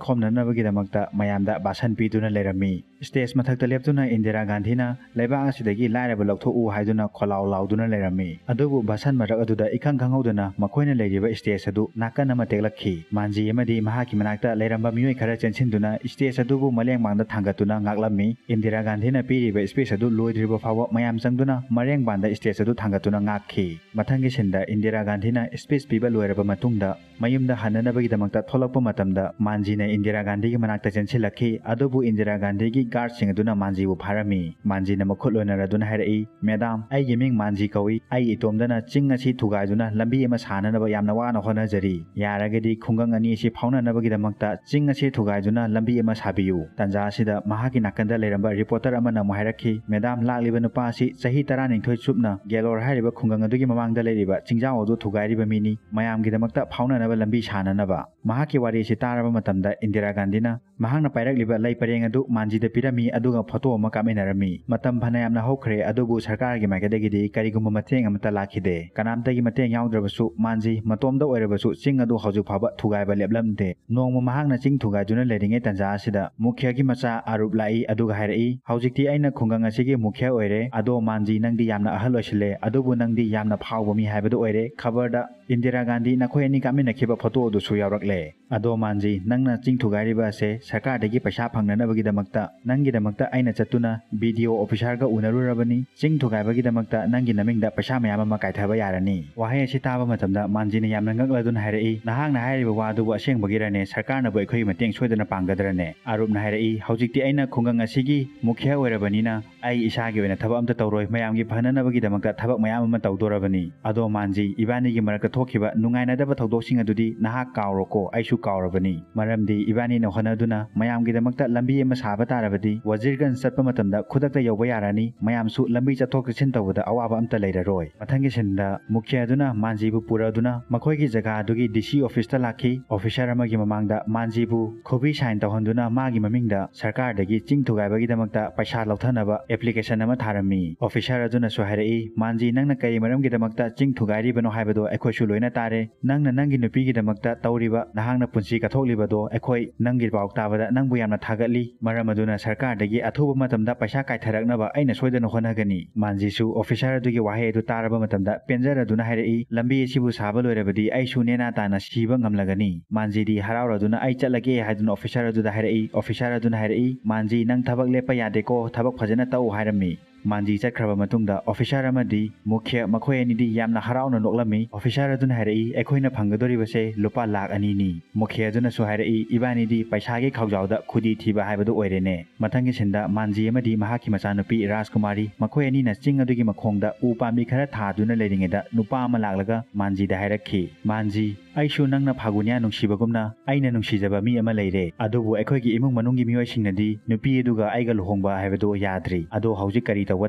ꯈꯣꯝꯅꯅꯕꯒꯤꯗꯃꯛꯇ ꯃꯌꯥꯝꯗ ꯚꯥꯁꯟ ꯄꯤꯗꯨꯅ ꯂꯩꯔꯝꯃꯤ꯫ ꯁ꯭ꯇꯦꯖ ꯃꯊꯛꯇ ꯂꯦꯞꯇꯨꯅ ꯏꯟꯗꯤꯔꯥ ꯒꯥꯟꯙꯤꯅ "ꯂꯩꯕꯥꯛ ꯑꯁꯤꯗꯒꯤ ꯂꯥꯏꯔꯕ ꯂꯧꯊꯣꯛꯎ" ꯍꯥꯏꯗꯨꯅ ꯈꯣꯜꯂꯥꯎ ꯂꯥꯎꯗꯨꯅ ꯂꯩꯔꯝꯃꯤ꯫ ꯑꯗꯨꯕꯨ ꯚꯥꯁꯟ ꯃꯔꯛ ꯑꯗꯨꯗ ꯏꯈꯪ ꯈꯪꯍꯧꯗꯅ ꯃꯈꯣꯏꯅ ꯂꯩꯔꯤꯕ ꯁ꯭ꯇꯦꯖ ꯑꯗꯨ ꯅꯥꯀꯟ ꯑꯃ ꯇꯦꯛꯂꯛꯈꯤ꯫ ꯃꯥꯟꯖꯤ ꯑꯃꯗꯤ ꯃꯍꯥꯛꯀꯤ ꯃꯅꯥꯛꯇ ꯂꯩꯔꯝꯕ ꯃꯤꯑꯣꯏ ꯈꯔ ꯆꯦꯟꯁꯤꯟꯗꯨꯅ ꯁ꯭ꯇꯦꯖ ꯑꯗꯨꯕꯨ ꯃꯂꯦꯡꯕꯥꯡꯗ ꯊꯥꯡꯒꯠꯇꯨꯅ ꯉꯥꯛꯂꯝꯃꯤ꯫ ꯏꯟꯗꯤꯔꯥ ꯒꯥꯟꯙꯤꯅ ꯄꯤꯔꯤꯕ ꯁ꯭ꯄꯤꯆ ꯑꯗꯨ ꯂꯣꯏꯗ꯭ꯔꯤꯕ ꯐꯥꯎꯕ ꯃꯌꯥꯝ ꯆꯪꯗꯨꯅ ꯃꯔꯦꯡꯕꯥꯟꯗ ꯁ꯭ꯇꯦꯖ ꯑꯗꯨ ꯊꯥꯡꯒꯠꯇꯨꯅ ꯉꯥꯛꯈꯤ꯫ ꯃꯊꯪꯒꯤ ꯁꯤꯟꯗ ꯏꯟꯗꯤꯔꯥ ꯒꯥꯟꯙꯤꯅ ꯁ꯭ꯄꯤꯆ ꯄꯤꯕ ꯂꯣꯏꯔꯕ ꯃꯇꯨꯡꯗ ꯃꯌꯨꯝꯗ ꯍꯟꯅꯅꯕꯒꯤꯗꯃꯛꯇ ꯊꯣꯛꯂꯛꯄ ꯃꯇꯝꯗ ꯃꯥꯟꯖꯤꯅ ꯏꯟꯗꯤꯔꯥ ꯒꯥꯟꯙꯤꯒꯤ ꯃꯅꯥꯛꯇ ꯆꯦꯟꯁꯤꯜꯂꯛꯈꯤ꯫ ꯑꯗꯨꯕꯨ ꯏꯟꯗꯤꯔꯥ ꯒꯥꯟꯙꯤꯒꯤ ꯒꯥꯔꯗꯁꯤꯡ ꯑꯗꯨꯅ ꯃꯥꯟꯖꯤꯕꯨ ꯐꯥꯔꯝꯃꯤ꯫ ꯃꯥꯟꯖꯤꯅ ꯃꯈꯨꯠ ꯂꯣꯏꯅꯔꯗꯨꯅ ꯍꯥꯏꯔꯛꯏ, "ꯃꯦꯗꯥꯝ, ꯑꯩꯒꯤ ꯃꯤꯡ ꯃꯥꯟꯖꯤ ꯀꯧꯏ꯫ ꯑꯩ ꯏꯇꯣꯝꯗꯅ ꯆꯤꯡ ꯑꯁꯤ ꯊꯨꯒꯥꯏꯗꯨꯅ ꯂꯝꯕꯤ ꯑꯃ ꯁꯥꯅꯅꯕ ꯌꯥꯝꯅ ꯋꯥꯅ ꯍꯣꯠꯅꯖꯔꯤ꯫ ꯌꯥꯔꯒꯗꯤ ꯈꯨꯡꯒꯪ ꯑꯅꯤ ꯑꯁꯤ ꯐꯥꯎꯅꯅꯕꯒꯤꯗꯃꯛꯇ ꯆꯤꯡ ꯑꯁꯤ ꯊꯨꯒꯥꯏꯗꯨꯅ ꯂꯝꯕꯤ ꯑꯃ ꯁꯥꯕꯤꯌꯨ꯫" ꯇꯟꯖꯥ ꯑꯁꯤꯗ ꯃꯍꯥꯛꯀꯤ ꯅꯥꯀꯟꯗ ꯂꯩꯔꯝꯕ ꯔꯤꯄꯣꯔꯇꯔ ꯑꯃꯅ ꯑꯃꯨꯛ ꯍꯥꯏꯔꯛꯈꯤ, "ꯃꯦꯗꯥꯝ, ꯂꯥꯛꯂꯤꯕ ꯅꯨꯄꯥ ꯑꯁꯤ ꯆꯍꯤ ꯇꯔꯥꯅꯤꯊꯣꯏ ꯆꯨꯞꯅ ꯒꯦꯂꯣꯔ ꯍꯥꯏꯔꯤꯕ ꯈꯨꯡꯒꯪ ꯑꯗꯨꯒꯤ ꯃꯃꯥꯡꯗ ꯂꯩꯔꯤꯕ ꯆꯤꯡꯖꯥꯎ ꯑꯗꯨ ꯊꯨꯒꯥꯏꯔꯤꯕ ꯃꯤꯅꯤ, ꯃꯌꯥꯝꯒꯤꯗꯃꯛꯇ ꯐꯥꯎꯅꯅꯕ ꯂꯝꯕꯤ ꯁꯥꯅꯅꯕ꯫" ꯃꯍꯥꯛꯀꯤ ꯋꯥꯔꯤ ꯑꯁꯤ ꯇꯥꯔꯕ ꯃꯇꯝꯗ ꯏꯟꯗꯤꯔꯥ ꯒꯥꯟꯙꯤꯅ ꯃꯍꯥꯛꯅ ꯄꯥꯏꯔꯛꯂꯤꯕ ꯂꯩ ꯄꯔꯦꯡ ꯑꯗꯨ ꯃꯥꯟꯖꯤꯗ ꯄꯤꯔꯝꯃꯤ, ꯑꯗꯨꯒ ꯐꯣꯇꯣ ꯑꯃ ꯀꯥꯞꯃꯤꯟꯅꯔꯝꯃꯤ꯫ ꯃꯇꯝ ꯐꯅꯌꯥꯝꯅ ꯍꯧꯈ꯭ꯔꯦ, ꯑꯗꯨꯕꯨ ꯁꯔꯀꯥꯔꯒꯤ ꯃꯥꯏꯀꯩꯗꯒꯤꯗꯤ ꯀꯔꯤꯒꯨꯝꯕ ꯃꯇꯦꯡ ꯑꯃꯠꯇ ꯂꯥꯛꯈꯤꯗꯦ꯫ ꯀꯅꯥꯝꯇꯒꯤ ꯃꯇꯦꯡ ꯌꯥꯎꯗ꯭ꯔꯕꯁꯨ ꯃꯥꯟꯖꯤ ꯃꯇꯣꯝꯗ ꯑꯣꯏꯔꯕꯁꯨ ꯆꯤꯡ ꯑꯗꯨ ꯍꯧꯖꯤꯛ ꯐꯥꯎꯕ ꯊꯨꯒꯥꯏꯕ ꯂꯦꯞꯂꯝꯗꯦ꯫ ꯅꯣꯡꯃ ꯃꯍꯥꯛꯅ ꯆꯤꯡ ꯊꯨꯒꯥꯏꯗꯨꯅ ꯂꯩꯔꯤꯉꯩ ꯇꯟꯖꯥ ꯑꯁꯤꯗ ꯃꯨꯈ꯭ꯌꯒꯤ ꯃꯆꯥ ꯑꯔꯨꯞ ꯂꯥꯛꯏ, ꯑꯗꯨꯒ ꯍꯥꯏꯔꯛꯏ, "ꯍꯧꯖꯤꯛꯇꯤ ꯑꯩꯅ ꯈꯨꯡꯒꯪ ꯑꯁꯤꯒꯤ ꯃꯨꯈ꯭ꯌ ꯑꯣꯏꯔꯦ꯫ ꯑꯗꯣ ꯃꯥꯟꯖꯤ, ꯅꯪꯗꯤ ꯌꯥꯝꯅ ꯑꯍꯜ ꯑꯣꯏꯁꯤꯜꯂꯦ, ꯑꯗꯨꯕꯨ ꯅꯪꯗꯤ ꯌꯥꯝꯅ ꯐꯥꯎꯕ ꯃꯤ ꯍꯥꯏꯕꯗꯨ ꯑꯣꯏꯔꯦ꯫ ꯈꯕꯔꯗ ꯏꯟꯗꯤꯔꯥ ꯒꯥꯟꯙꯤ ꯅꯈꯣꯏ ꯑꯅꯤ ꯀꯥꯞꯃꯤꯟꯅꯈꯤꯕ ꯐꯣꯇꯣ ꯑꯗꯨꯁꯨ ꯌꯥꯎꯔꯛꯂꯦ꯫ ꯑꯗꯣ ꯃꯥꯟꯖꯤ, ꯅꯪꯅ ꯆꯤꯡ ꯊꯨꯒꯥꯏꯔꯤꯕ ꯑꯁꯦ ꯁꯔꯀꯥꯔꯗꯒꯤ ꯄꯩꯁꯥ ꯐꯪꯅꯅꯕꯒꯤꯗꯃꯛꯇ, ꯅꯪꯒꯤꯗꯃꯛꯇ ꯑꯩꯅ ꯆꯠꯇꯨꯅ ꯕꯤ ꯗꯤ ꯑꯣ ꯑꯣꯐꯤꯁꯥꯔꯒ ꯎꯅꯔꯨꯔꯕꯅꯤ꯫ ꯆꯤꯡ ꯊꯨꯒꯥꯏꯕꯒꯤꯗꯃꯛꯇ ꯅꯪꯒꯤ ꯅꯃꯤꯡꯗ ꯄꯩꯁꯥ ꯃꯌꯥꯝ ꯑꯃ ꯀꯥꯏꯊꯕ ꯌꯥꯔꯅꯤ꯫" ꯋꯥꯍꯩ ꯑꯁꯤ ꯇꯥꯕ ꯃꯇꯝꯗ ꯃꯥꯟꯖꯤꯅ ꯌꯥꯝꯅ ꯉꯛꯂꯗꯨꯅ ꯍꯥꯏꯔꯛꯏ, "ꯅꯍꯥꯛꯅ ꯍꯥꯏꯔꯤꯕ ꯋꯥ ꯑꯗꯨꯕꯨ ꯑꯁꯦꯡꯕꯒꯤꯔꯅꯦ? ꯁꯔꯀꯥꯔꯅꯕꯨ ꯑꯩꯈꯣꯏꯒꯤ ꯃꯇꯦꯡ ꯁꯣꯏꯗꯅ ꯄꯥꯡꯒꯗ꯭ꯔꯅꯦ?" ꯑꯔꯨꯞꯅ ꯍꯥꯏꯔꯛꯏ, "ꯍꯧꯖꯤꯛꯇꯤ ꯑꯩꯅ ꯈꯨꯡꯒꯪ ꯑꯁꯤꯒꯤ ꯃꯨꯈ꯭ꯌ ꯑꯣꯏꯔꯕꯅꯤꯅ ꯑꯩ ꯏꯁꯥꯒꯤ ꯑꯣꯏꯅ ꯊꯕꯛ ꯑꯝꯇ ꯇꯧꯔꯣꯏ, ꯃꯌꯥꯝꯒꯤ ꯐꯅꯅꯕꯒꯤꯗꯃꯛꯇ ꯊꯕꯛ ꯃꯌꯥꯝ ꯑꯃ ꯇꯧꯗꯣꯔꯕꯅꯤ꯫ ꯑꯗꯣ ꯃꯥꯟꯖꯤ, ꯏꯕꯥꯅꯤꯒꯤ ꯃꯔꯛꯇ ꯊꯣꯛꯈꯤꯕ ꯅꯨꯡꯉꯥꯏꯅꯗꯕ ꯊꯧꯗꯣꯛꯁꯤꯡ ꯑꯗꯨꯗꯤ ꯅꯍꯥꯛ ꯀꯥꯎꯔꯣꯀꯣ, ꯑꯩꯁꯨ ꯀꯥꯎꯔꯕꯅꯤ꯫ ꯃꯔꯝꯗꯤ ꯏꯕꯥꯅꯤꯅ ꯍꯣꯠꯅꯗꯨꯅ ꯃꯌꯥꯝꯒꯤꯗꯃꯛꯇ ꯂꯝꯕꯤ ꯑꯃ ꯁꯥꯕ ꯇꯥꯔꯕꯗꯤ ꯋꯥꯖꯤꯔꯒꯟꯖ ꯆꯠꯄ ꯃꯇꯝꯗ ꯈꯨꯗꯛꯇ ꯌꯧꯕ ꯌꯥꯔꯅꯤ, ꯃꯌꯥꯝꯁꯨ ꯂꯝꯕꯤ ꯆꯠꯊꯣꯛ ꯆꯠꯁꯤꯟ ꯇꯧꯕꯗ ꯑꯋꯥꯕ ꯑꯝꯇ ꯂꯩꯔꯔꯣꯏ꯫" ꯃꯊꯪꯒꯤ ꯁꯤꯟꯗ ꯃꯨꯈ꯭ꯌ ꯑꯗꯨꯅ ꯃꯥꯟꯖꯤꯕꯨ ꯄꯨꯔꯗꯨꯅ ꯃꯈꯣꯏꯒꯤ ꯖꯒꯥ ꯑꯗꯨꯒꯤ ꯗꯤ ꯁꯤ ꯑꯣꯐꯤꯁꯇ ꯂꯥꯛꯈꯤ꯫ ꯑꯣꯐꯤꯁꯥꯔ ꯑꯃꯒꯤ ꯃꯃꯥꯡꯗ ꯃꯥꯟꯖꯤꯕꯨ ꯈꯨꯕꯤ ꯁꯥꯏꯟ ꯇꯧꯍꯟꯗꯨꯅ ꯃꯥꯒꯤ ꯃꯃꯤꯡꯗ ꯁꯔꯀꯥꯔꯗꯒꯤ ꯆꯤꯡ ꯊꯨꯒꯥꯏꯕꯒꯤꯗꯃꯛꯇ ꯄꯩꯁꯥ ꯂꯧꯊꯅꯕ ꯑꯦꯄ꯭ꯂꯤꯀꯦꯁꯟ ꯑꯃ ꯊꯥꯔꯝꯃꯤ꯫ ꯑꯣꯐꯤꯁꯥꯔ ꯑꯗꯨꯅꯁꯨ ꯍꯥꯏꯔꯛꯏ, "ꯃꯥꯟꯖꯤ, ꯅꯪꯅ ꯀꯔꯤ ꯃꯔꯝꯒꯤꯗꯃꯛꯇ ꯆꯤꯡ ꯊꯨꯒꯥꯏꯔꯤꯕꯅꯣ ꯍꯥꯏꯕꯗꯣ ꯑꯩꯈꯣꯏꯁꯨ ꯂꯣꯏꯅ ꯇꯥꯔꯦ꯫ ꯅꯪꯅ ꯅꯪꯒꯤ ꯅꯨꯄꯤꯒꯤꯗꯃꯛꯇ ꯇꯧꯔꯤꯕ ꯅꯍꯥꯛꯅ ꯄꯨꯟꯁꯤ ꯀꯠꯊꯣꯛꯂꯤꯕꯗꯣ ꯑꯩꯈꯣꯏ ꯅꯪꯒꯤ ꯄꯥꯎ ꯇꯥꯕꯗ ꯅꯪꯕꯨ ꯌꯥꯝꯅ ꯊꯥꯒꯠꯂꯤ꯫ ꯃꯔꯝ ꯑꯗꯨꯅ ꯁꯔꯀꯥꯔꯗꯒꯤ ꯑꯊꯨꯕ ꯃꯇꯝꯗ ꯄꯩꯁꯥ ꯀꯥꯏꯊꯔꯛꯅꯕ ꯑꯩꯅ ꯁꯣꯏꯗꯅ ꯍꯣꯠꯅꯒꯅꯤ꯫" ꯃꯥꯟꯖꯤꯁꯨ ꯑꯣꯐꯤꯁꯥꯔ ꯑꯗꯨꯒꯤ ꯋꯥꯍꯩ ꯑꯗꯨ ꯇꯥꯔꯕ ꯃꯇꯝꯗ ꯄꯦꯟꯖꯔꯗꯨꯅ ꯍꯥꯏꯔꯛꯏ, "ꯂꯝꯕꯤ ꯑꯁꯤꯕꯨ ꯁꯥꯕ ꯂꯣꯏꯔꯕꯗꯤ ꯑꯩꯁꯨ ꯅꯦꯅꯥ ꯇꯥꯅ ꯁꯤꯕ ꯉꯝꯂꯒꯅꯤ꯫" ꯃꯥꯟꯖꯤꯗꯤ ꯍꯔꯥꯎꯔꯗꯨꯅ "ꯑꯩ ꯆꯠꯂꯒꯦ" ꯍꯥꯏꯗꯨꯅ ꯑꯣꯐꯤꯁꯥꯔ ꯑꯗꯨꯗ ꯍꯥꯏꯔꯛꯏ꯫ ꯑꯣꯐꯤꯁꯥꯔ ꯑꯗꯨꯅ ꯍꯥꯏꯔꯛꯏ, "ꯃꯥꯟꯖꯤ, ꯅꯪ ꯊꯕꯛ ꯂꯦꯞꯄ ꯌꯥꯗꯦꯀꯣ, ꯊꯕꯛ ꯐꯖꯅ ꯇꯧ" ꯍꯥꯏꯔꯝꯃꯤ꯫ ꯃꯥꯟꯖꯤ ꯆꯠꯈ꯭ꯔꯕ ꯃꯇꯨꯡꯗ ꯑꯣꯐꯤꯁꯥꯔ ꯑꯃꯗꯤ ꯃꯨꯈ꯭ꯌ, ꯃꯈꯣꯏ ꯑꯅꯤꯗꯤ ꯌꯥꯝꯅ ꯍꯔꯥꯎꯅ ꯅꯣꯛꯂꯝꯃꯤ꯫ ꯑꯣꯐꯤꯁꯥꯔ ꯑꯗꯨꯅ ꯍꯥꯏꯔꯛꯏ, "ꯑꯩꯈꯣꯏꯅ ꯐꯪꯒꯗꯧꯔꯤꯕꯁꯦ ꯂꯨꯄꯥ ꯂꯥꯈ ꯑꯅꯤꯅꯤ꯫" ꯃꯨꯈ꯭ꯌ ꯑꯗꯨꯅꯁꯨ ꯍꯥꯏꯔꯛꯏ, "ꯏꯕꯥꯅꯤꯗꯤ ꯄꯩꯁꯥꯒꯤ ꯈꯥꯎꯖꯥꯎꯗ ꯈꯨꯗꯤ ꯊꯤꯕ ꯍꯥꯏꯕꯗꯨ ꯑꯣꯏꯔꯦꯅꯦ꯫" ꯃꯊꯪꯒꯤ ꯁꯤꯟꯗ ꯃꯥꯟꯖꯤ ꯑꯃꯗꯤ ꯃꯍꯥꯛꯀꯤ ꯃꯆꯥꯅꯨꯄꯤ ꯔꯥꯖꯀꯨꯃꯥꯔꯤ, ꯃꯈꯣꯏ ꯑꯅꯤꯅ ꯆꯤꯡ ꯑꯗꯨꯒꯤ ꯃꯈꯣꯡꯗ ꯎ ꯄꯥꯝꯕꯤ ꯈꯔ ꯊꯥꯗꯨꯅ ꯂꯩꯔꯤꯉꯩꯗ ꯅꯨꯄꯥ ꯑꯃ ꯂꯥꯛꯂꯒ ꯃꯥꯟꯖꯤꯗ ꯍꯥꯏꯔꯛꯈꯤ, "ꯃꯥꯟꯖꯤ, ꯑꯩꯁꯨ ꯅꯪꯅ ꯐꯥꯒꯨꯅꯤꯌꯥ ꯅꯨꯡꯁꯤꯕꯒꯨꯝꯅ ꯑꯩꯅ ꯅꯨꯡꯁꯤꯖꯕ ꯃꯤ ꯑꯃ ꯂꯩꯔꯦ꯫ ꯑꯗꯨꯕꯨ ꯑꯩꯈꯣꯏꯒꯤ ꯏꯃꯨꯡ ꯃꯅꯨꯡꯒꯤ ꯃꯤꯑꯣꯏꯁꯤꯡꯅꯗꯤ ꯅꯨꯄꯤ ꯑꯗꯨꯒ ꯑꯩꯒ ꯂꯨꯍꯣꯡꯕ ꯍꯥꯏꯕꯗꯨ ꯌꯥꯗ꯭ꯔꯤ꯫ ꯑꯗꯣ ꯍꯧꯖꯤꯛ ꯀꯔꯤ ꯇꯧꯕ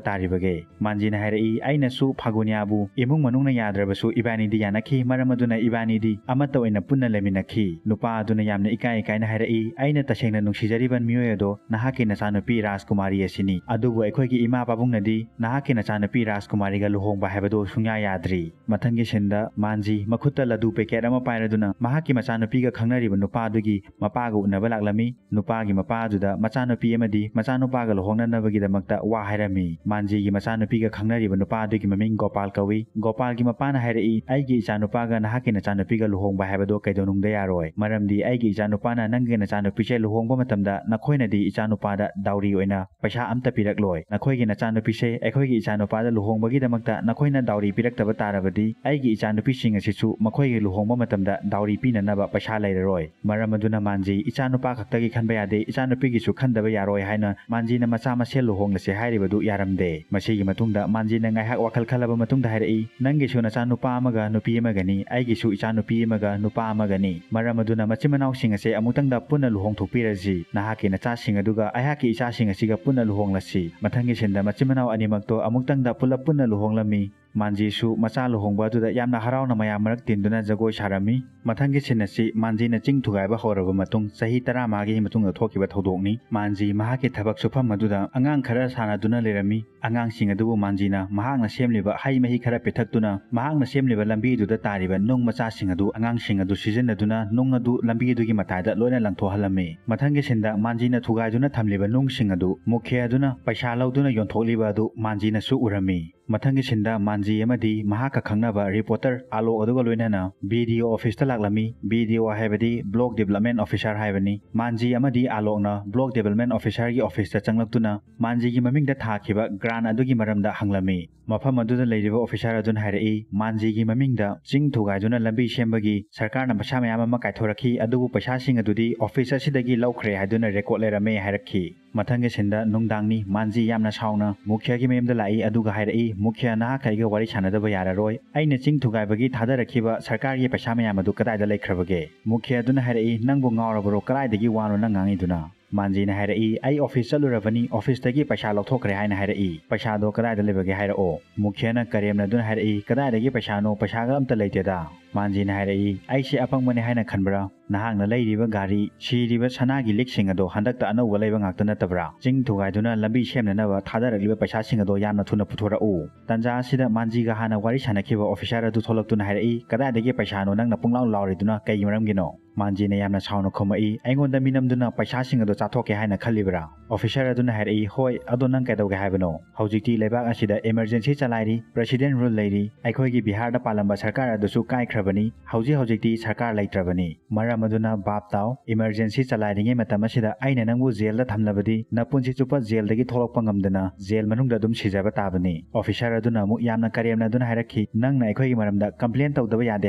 ꯇꯥꯔꯤꯕꯒꯦ?" ꯃꯥꯟꯖꯤꯅ ꯍꯥꯏꯔꯛꯏ, "ꯑꯩꯅꯁꯨ ꯐꯥꯒꯨꯅꯤꯌꯥꯕꯨ ꯏꯃꯨꯡ ꯃꯅꯨꯡꯅ ꯌꯥꯗ꯭ꯔꯕꯁꯨ ꯏꯕꯥꯅꯤꯗꯤ ꯌꯥꯅꯈꯤ꯫ ꯃꯔꯝ ꯑꯗꯨꯅ ꯏꯕꯥꯅꯤꯗꯤ ꯑꯃꯠꯇ ꯑꯣꯏꯅ ꯄꯨꯟꯅ ꯂꯩꯃꯤꯟꯅꯈꯤ꯫" ꯅꯨꯄꯥ ꯑꯗꯨꯅ ꯌꯥꯝꯅ ꯏꯀꯥꯏ ꯏꯀꯥꯏꯅ ꯍꯥꯏꯔꯛꯏ, "ꯑꯩꯅ ꯇꯁꯦꯡꯅ ꯅꯨꯡꯁꯤꯖꯔꯤꯕ ꯃꯤꯑꯣꯏ ꯑꯗꯣ ꯅꯍꯥꯛꯀꯤ ꯅꯆꯥꯅꯨꯄꯤ ꯔꯥꯖꯀꯨꯃꯥꯔꯤ ꯑꯁꯤꯅꯤ꯫ ꯑꯗꯨꯕꯨ ꯑꯩꯈꯣꯏꯒꯤ ꯏꯃꯥ ꯄꯥꯕꯨꯡꯅꯗꯤ ꯅꯍꯥꯛꯀꯤ ꯅꯆꯥꯅꯨꯄꯤ ꯔꯥꯖꯀꯨꯃꯥꯔꯤꯒ ꯂꯨꯍꯣꯡꯕ ꯍꯥꯏꯕꯗꯨ ꯁꯨꯡꯌꯥ ꯌꯥꯗ꯭ꯔꯤ꯫" ꯃꯊꯪꯒꯤ ꯁꯤꯟꯗ ꯃꯥꯟꯖꯤ ꯃꯈꯨꯠꯇ ꯂꯗꯨ ꯄꯦꯀꯦꯠ ꯑꯃ ꯄꯥꯏꯔꯗꯨꯅ ꯃꯍꯥꯛꯀꯤ ꯃꯆꯥꯅꯨꯄꯤꯒ ꯈꯪꯅꯔꯤꯕ ꯅꯨꯄꯥꯗꯨꯒꯤ ꯃꯄꯥꯒ ꯎꯅꯕ ꯂꯥꯛꯂꯝꯃꯤ꯫ ꯅꯨꯄꯥꯒꯤ ꯃꯄꯥ ꯑꯗꯨꯗ ꯃꯆꯥꯅꯨꯄꯤ ꯑꯃꯗꯤ ꯃꯆꯥꯅꯨꯄꯥꯒ ꯂꯨꯍꯣꯡꯅꯅꯕꯒꯤꯗꯃꯛꯇ ꯋꯥ ꯍꯥꯏꯔꯝꯃꯤ꯫ ꯃꯥꯟꯖꯤꯒꯤ ꯃꯆꯥꯅꯨꯄꯤꯒ ꯈꯪꯅꯔꯤꯕ ꯅꯨꯄꯥ ꯑꯗꯨꯒꯤ ꯃꯃꯤꯡ ꯒꯣꯄꯥꯜ ꯀꯧꯏ꯫ ꯒꯣꯄꯥꯜꯒꯤ ꯃꯄꯥꯅ ꯍꯥꯏꯔꯛꯏ, "ꯑꯩꯒꯤ ꯏꯆꯥꯅꯨꯄꯥꯒ ꯅꯍꯥꯛꯀꯤ ꯅꯆꯥꯅꯨꯄꯤꯒ ꯂꯨꯍꯣꯡꯕ ꯍꯥꯏꯕꯗꯣ ꯀꯩꯗꯧꯅꯨꯡꯗ ꯌꯥꯔꯣꯏ꯫ ꯃꯔꯝꯗꯤ ꯑꯩꯒꯤ ꯏꯆꯥꯅꯨꯄꯥꯅ ꯅꯪꯒꯤ ꯅꯆꯥꯅꯨꯄꯤꯁꯦ ꯂꯨꯍꯣꯡꯕ ꯃꯇꯝꯗ ꯅꯈꯣꯏꯅꯗꯤ ꯏꯆꯥꯅꯨꯄꯥꯗ ꯗꯥꯎꯔꯤ ꯑꯣꯏꯅ ꯄꯩꯁꯥ ꯑꯝꯇ ꯄꯤꯔꯛꯂꯣꯏ꯫ ꯅꯈꯣꯏꯒꯤ ꯅꯆꯥꯅꯨꯄꯤꯁꯦ ꯑꯩꯈꯣꯏꯒꯤ ꯏꯆꯥꯅꯨꯄꯥꯗ ꯂꯨꯍꯣꯡꯕꯒꯤꯗꯃꯛꯇ ꯅꯈꯣꯏꯅ ꯗꯥꯎꯔꯤ ꯄꯤꯔꯛꯇꯕ ꯇꯥꯔꯕꯗꯤ ꯑꯩꯒꯤ ꯏꯆꯥꯅꯨꯄꯤꯁꯤꯡ ꯑꯁꯤꯁꯨ ꯃꯈꯣꯏꯒꯤ ꯂꯨꯍꯣꯡꯕ ꯃꯇꯝꯗ ꯗꯥꯎꯔꯤ ꯄꯤꯅꯅꯕ ꯄꯩꯁꯥ ꯂꯩꯔꯔꯣꯏ꯫ ꯃꯔꯝ ꯑꯗꯨꯅ ꯃꯥꯟꯖꯤ ꯏꯆꯥꯅꯨꯄꯥ ꯈꯛꯇꯒꯤ ꯈꯟꯕ ꯌꯥꯗꯦ, ꯏꯆꯥꯅꯨꯄꯤꯒꯤꯁꯨ ꯈꯟꯗꯕ ꯌꯥꯔꯣꯏ" ꯍꯥꯏꯅ ꯃꯥꯟꯖꯤꯅ ꯃꯆꯥ ꯃꯁꯦꯜ ꯂꯨꯍꯣꯡꯂꯁꯦ ꯍꯥꯏꯔꯤꯕꯗꯨ ꯌꯥꯔꯝꯗꯦ꯫ ꯃꯁꯤꯒꯤ ꯃꯇꯨꯡꯗ ꯃꯥꯟꯖꯤꯅ ꯉꯥꯏꯍꯥꯛ ꯋꯥꯈꯜ ꯈꯜꯂꯕ ꯃꯇꯨꯡꯗ ꯍꯥꯏꯔꯛꯏ, "ꯅꯪꯒꯤꯁꯨ ꯅꯆꯥꯅꯨꯄꯥ ꯑꯃꯒ ꯅꯨꯄꯤ ꯑꯃꯒꯅꯤ, ꯑꯩꯒꯤꯁꯨ ꯏꯆꯥꯅꯨꯄꯤ ꯑꯃꯒ ꯅꯨꯄꯥ ꯑꯃꯒꯅꯤ꯫ ꯃꯔꯝ ꯑꯗꯨꯅ ꯃꯆꯤꯟ ꯃꯅꯥꯎꯁꯤꯡ ꯑꯁꯦ ꯑꯃꯨꯛꯇꯪꯗ ꯄꯨꯟꯅ ꯂꯨꯍꯣꯡꯊꯣꯛꯄꯤꯔꯁꯤ꯫ ꯅꯍꯥꯛꯀꯤ ꯅꯆꯥꯁꯤꯡ ꯑꯗꯨꯒ ꯑꯩꯍꯥꯛꯀꯤ ꯏꯆꯥꯁꯤꯡ ꯑꯁꯤꯒ ꯄꯨꯟꯅ ꯂꯨꯍꯣꯡꯂꯁꯤ꯫" ꯃꯊꯪꯒꯤ ꯁꯤꯟꯗ ꯃꯆꯤꯟ ꯃꯅꯥꯎ ꯑꯅꯤꯃꯛꯇꯣ ꯑꯃꯨꯛꯇꯪꯗ ꯄꯨꯂꯞ ꯄꯨꯟꯅ ꯂꯨꯍꯣꯡꯂꯝꯃꯤ꯫ ꯃꯥꯟꯖꯤꯁꯨ ꯃꯆꯥ ꯂꯨꯍꯣꯡꯕ ꯑꯗꯨꯗ ꯌꯥꯝꯅ ꯍꯔꯥꯎꯅ ꯃꯌꯥꯝ ꯃꯔꯛ ꯇꯤꯟꯗꯨꯅ ꯖꯒꯣꯏ ꯁꯥꯔꯝꯃꯤ꯫ ꯃꯊꯪꯒꯤ ꯁꯤꯟ ꯑꯁꯤ ꯃꯥꯟꯖꯤꯅ ꯆꯤꯡ ꯊꯨꯒꯥꯏꯕ ꯍꯧꯔꯕ ꯃꯇꯨꯡ ꯆꯍꯤ ꯇꯔꯥꯃꯉꯥꯒꯤ ꯃꯇꯨꯡꯗ ꯊꯣꯛꯈꯤꯕ ꯊꯧꯗꯣꯛꯅꯤ꯫ ꯃꯥꯟꯖꯤ ꯃꯍꯥꯛꯀꯤ ꯊꯕꯛ ꯁꯨꯐꯝ ꯑꯗꯨꯗ ꯑꯉꯥꯡ ꯈꯔ ꯁꯥꯟꯅꯗꯨꯅ ꯂꯩꯔꯝꯃꯤ꯫ ꯑꯉꯥꯡꯁꯤꯡ ꯑꯗꯨꯕꯨ ꯃꯥꯟꯖꯤꯅ ꯃꯍꯥꯛꯅ ꯁꯦꯝꯂꯤꯕ ꯍꯩ ꯃꯍꯤ ꯈꯔ ꯄꯤꯊꯛꯇꯨꯅ ꯃꯍꯥꯛꯅ ꯁꯦꯝꯂꯤꯕ ꯂꯝꯕꯤꯗꯨꯗ ꯇꯥꯔꯤꯕ ꯅꯨꯡ ꯃꯆꯥꯁꯤꯡ ꯑꯗꯨ ꯑꯉꯥꯡꯁꯤꯡ ꯑꯗꯨ ꯁꯤꯖꯤꯟꯅꯗꯨꯅ ꯅꯨꯡ ꯑꯗꯨ ꯂꯝꯕꯤ ꯑꯗꯨꯒꯤ ꯃꯇꯥꯏꯗ ꯂꯣꯏꯅ ꯂꯪꯊꯣꯛꯍꯜꯂꯝꯃꯤ꯫ ꯃꯊꯪꯒꯤ ꯁꯤꯟꯗ ꯃꯥꯟꯖꯤꯅ ꯊꯨꯒꯥꯏꯗꯨꯅ ꯊꯝꯂꯤꯕ ꯅꯨꯡꯁꯤꯡ ꯑꯗꯨ ꯃꯨꯈꯤꯌꯥ ꯑꯗꯨꯅ ꯄꯩꯁꯥ ꯂꯧꯗꯨꯅ ꯌꯣꯟꯊꯣꯛꯂꯤꯕ ꯑꯗꯨ ꯃꯥꯟꯖꯤꯅꯁꯨ ꯎꯔꯝꯃꯤ꯫ ꯃꯊꯪꯒꯤ ꯁꯤꯟꯗ ꯃꯥꯟꯖꯤ ꯑꯃꯗꯤ ꯃꯍꯥꯛꯀ ꯈꯪꯅꯕ ꯔꯤꯄꯣꯔꯇꯔ ꯑꯥꯂꯣꯛ ꯑꯗꯨꯒ ꯂꯣꯏꯅꯅ ꯕꯤ ꯗꯤ ꯑꯣ ꯑꯣꯐꯤꯁꯇ ꯂꯥꯛꯂꯝꯃꯤ꯫ ꯕꯤ ꯗꯤ ꯑꯣ ꯍꯥꯏꯕꯗꯤ ꯕ꯭ꯂꯣꯛ ꯗꯤꯕꯂꯞꯃꯦꯟ ꯑꯣꯐꯤꯁꯥꯔ ꯍꯥꯏꯕꯅꯤ꯫ ꯃꯥꯟꯖꯤ ꯑꯃꯗꯤ ꯑꯥꯂꯣꯛꯅ ꯕ꯭ꯂꯣꯛ ꯗꯤꯕꯂꯞꯃꯦꯟ ꯑꯣꯐꯤꯁꯥꯔꯒꯤ ꯑꯣꯐꯤꯁꯇ ꯆꯪꯂꯛꯇꯨꯅ ꯃꯥꯟꯖꯤꯒꯤ ꯃꯃꯤꯡꯗ ꯊꯥꯈꯤꯕ ꯒ꯭ꯔꯥꯟ ꯑꯗꯨꯒꯤ ꯃꯔꯝꯗ ꯍꯪꯂꯝꯃꯤ꯫ ꯃꯐꯝ ꯑꯗꯨꯗ ꯂꯩꯔꯤꯕ ꯑꯣꯐꯤꯁꯥꯔ ꯑꯗꯨꯅ ꯍꯥꯏꯔꯛꯏ, ꯃꯥꯟꯖꯤꯒꯤ ꯃꯃꯤꯡꯗ ꯆꯤꯡ ꯊꯨꯒꯥꯏꯗꯨꯅ ꯂꯝꯕꯤ ꯁꯦꯝꯕꯒꯤ ꯁꯔꯀꯥꯔꯅ ꯄꯩꯁꯥ ꯃꯌꯥꯝ ꯑꯃ ꯀꯥꯏꯊꯣꯔꯛꯈꯤ, ꯑꯗꯨꯕꯨ ꯄꯩꯁꯥꯁꯤꯡ ꯑꯗꯨꯗꯤ ꯑꯣꯐꯤꯁ ꯑꯁꯤꯗꯒꯤ ꯂꯧꯈ꯭ꯔꯦ ꯍꯥꯏꯗꯨꯅ ꯔꯦꯀꯣꯔꯗ ꯂꯩꯔꯝꯃꯦ ꯍꯥꯏꯔꯛꯈꯤ꯫ ꯃꯊꯪꯒꯤ ꯁꯤꯟꯗ ꯅꯨꯡꯗꯥꯡꯅꯤ꯫ ꯃꯥꯟꯖꯤ ꯌꯥꯝꯅ ꯁꯥꯎꯅ ꯃꯨꯈꯤꯌꯥꯒꯤ ꯃꯌꯨꯝꯗ ꯂꯥꯛꯏ, ꯑꯗꯨꯒ ꯍꯥꯏꯔꯛꯏ, "ꯃꯨꯈꯤꯌꯥ, ꯅꯍꯥꯛꯀ ꯑꯩꯒ ꯋꯥꯔꯤ ꯁꯥꯟꯅꯗꯕ ꯌꯥꯔꯔꯣꯏ꯫ ꯑꯩꯅ ꯆꯤꯡ ꯊꯨꯒꯥꯏꯕꯒꯤ ꯊꯥꯗꯔꯛꯈꯤꯕ ꯁꯔꯀꯥꯔꯒꯤ ꯄꯩꯁꯥ ꯃꯌꯥꯝ ꯑꯗꯨ ꯀꯗꯥꯏꯗ ꯂꯩꯈ꯭ꯔꯕꯒꯦ?" ꯃꯨꯈꯤꯌꯥ ꯑꯗꯨꯅ ꯍꯥꯏꯔꯛꯏ, "ꯅꯪꯕꯨ ꯉꯥꯎꯔꯕꯔꯣ? ꯀꯗꯥꯏꯗꯒꯤ ꯋꯥꯅꯣ ꯅꯪ ꯉꯥꯡꯉꯤꯗꯨꯅ?" ꯃꯥꯟꯖꯤꯅ ꯍꯥꯏꯔꯛꯏ, "ꯑꯩ ꯑꯣꯐꯤꯁ ꯆꯠꯂꯨꯔꯕꯅꯤ, ꯑꯣꯐꯤꯁꯇꯒꯤ ꯄꯩꯁꯥ ꯂꯧꯊꯣꯛꯈ꯭ꯔꯦ ꯍꯥꯏꯅ ꯍꯥꯏꯔꯛꯏ꯫ ꯄꯩꯁꯥꯗꯣ ꯀꯗꯥꯏꯗ ꯂꯩꯕꯒꯦ ꯍꯥꯏꯔꯛꯑꯣ?" ꯃꯨꯈꯤꯌꯥꯅ ꯀꯔꯦꯝꯅꯗꯨꯅ ꯍꯥꯏꯔꯛꯏ, "ꯀꯗꯥꯏꯗꯒꯤ ꯄꯩꯁꯥꯅꯣ? ꯄꯩꯁꯥꯒ ꯑꯝꯇ ꯂꯩꯇꯦꯗ꯫" ꯃꯥꯟꯖꯤꯅ ꯍꯥꯏꯔꯛꯏ, "ꯑꯩꯁꯦ ꯑꯄꯪꯕꯅꯦ ꯍꯥꯏꯅ ꯈꯟꯕ꯭ꯔꯥ? ꯅꯍꯥꯛꯅ ꯂꯩꯔꯤꯕ ꯒꯥꯔꯤ, ꯁꯤꯔꯤꯕ ꯁꯅꯥꯒꯤ ꯂꯤꯛꯁꯤꯡ ꯑꯗꯣ ꯍꯟꯗꯛꯇ ꯑꯅꯧꯕ ꯂꯩꯕ ꯉꯥꯛꯇ ꯅꯠꯇꯕ꯭ꯔꯥ? ꯆꯤꯡ ꯊꯨꯒꯥꯏꯗꯨꯅ ꯂꯝꯕꯤ ꯁꯦꯝꯅꯅꯕ ꯊꯥꯗꯔꯛꯂꯤꯕ ꯄꯩꯁꯥꯁꯤꯡ ꯑꯗꯣ ꯌꯥꯝꯅ ꯊꯨꯅ ꯄꯨꯊꯣꯔꯛꯎ꯫" ꯇꯟꯖꯥ ꯑꯁꯤꯗ ꯃꯥꯟꯖꯤꯒ ꯍꯥꯟꯅ ꯋꯥꯔꯤ ꯁꯥꯟꯅꯈꯤꯕ ꯑꯣꯐꯤꯁꯥꯔ ꯑꯗꯨ ꯊꯣꯛꯂꯛꯇꯨꯅ ꯍꯥꯏꯔꯛꯏ, "ꯀꯗꯥꯏꯗꯒꯤ ꯄꯩꯁꯥꯅꯣ ꯅꯪꯅ ꯄꯨꯡꯂꯥꯎ ꯂꯥꯎꯔꯤꯗꯨꯅ? ꯀꯩꯒꯤ ꯃꯔꯝꯒꯤꯅꯣ?" ꯃꯥꯟꯖꯤꯅ ꯌꯥꯝꯅ ꯁꯥꯎꯅ ꯈꯨꯝꯃꯛꯏ, "ꯑꯩꯉꯣꯟꯗ ꯃꯤꯅꯝꯗꯨꯅ ꯄꯩꯁꯥꯁꯤꯡ ꯑꯗꯣ ꯆꯥꯊꯣꯛꯀꯦ ꯍꯥꯏꯅ ꯈꯜꯂꯤꯕ꯭ꯔꯥ?" ꯑꯣꯐꯤꯁꯥꯔ ꯑꯗꯨꯅ ꯍꯥꯏꯔꯛꯏ, "ꯍꯣꯏ, ꯑꯗꯣ ꯅꯪ ꯀꯩꯗꯧꯒꯦ ꯍꯥꯏꯕꯅꯣ? ꯍꯧꯖꯤꯛꯇꯤ ꯂꯩꯕꯥꯛ ꯑꯁꯤꯗ ꯏꯃꯔꯖꯦꯟꯁꯤ ꯆꯂꯥꯏꯔꯤ, ꯄ꯭ꯔꯦꯁꯤꯗꯦꯟ ꯔꯨꯜ ꯂꯩꯔꯤ, ꯑꯩꯈꯣꯏꯒꯤ ꯕꯤꯍꯥꯔꯗ ꯄꯥꯜꯂꯝꯕ ꯁꯔꯀꯥꯔ ꯑꯗꯨꯁꯨ ꯀꯥꯏꯈ꯭ꯔꯕꯅꯤ, ꯍꯧꯖꯤꯛ ꯍꯧꯖꯤꯛꯇꯤ ꯁꯔꯀꯥꯔ ꯂꯩꯇ꯭ꯔꯕꯅꯤ꯫ ꯃꯔꯝ ꯑꯗꯨꯅ ꯚꯥꯞ ꯇꯥꯎ, ꯏꯃꯔꯖꯦꯟꯁꯤ ꯆꯂꯥꯏꯔꯤꯉꯩ ꯃꯇꯝ ꯑꯁꯤꯗ ꯑꯩꯅ ꯅꯪꯕꯨ ꯖꯦꯜꯗ ꯊꯝꯂꯕꯗꯤ ꯅꯄꯨꯟꯁꯤ ꯆꯨꯞꯄ ꯖꯦꯜꯗꯒꯤ ꯊꯣꯛꯂꯛꯄ ꯉꯝꯗꯅ ꯖꯦꯜ ꯃꯅꯨꯡꯗ ꯑꯗꯨꯝ ꯁꯤꯖꯕ ꯇꯥꯕꯅꯤ꯫" ꯑꯣꯐꯤꯁꯥꯔ ꯑꯗꯨꯅ ꯑꯃꯨꯛ ꯌꯥꯝꯅ ꯀꯔꯦꯝꯅꯗꯨꯅ ꯍꯥꯏꯔꯛꯈꯤ, "ꯅꯪꯅ ꯑꯩꯈꯣꯏꯒꯤ ꯃꯔꯝꯗ ꯀꯝꯄ꯭ꯂꯦꯟ ꯇꯧꯗꯕ ꯌꯥꯗꯦ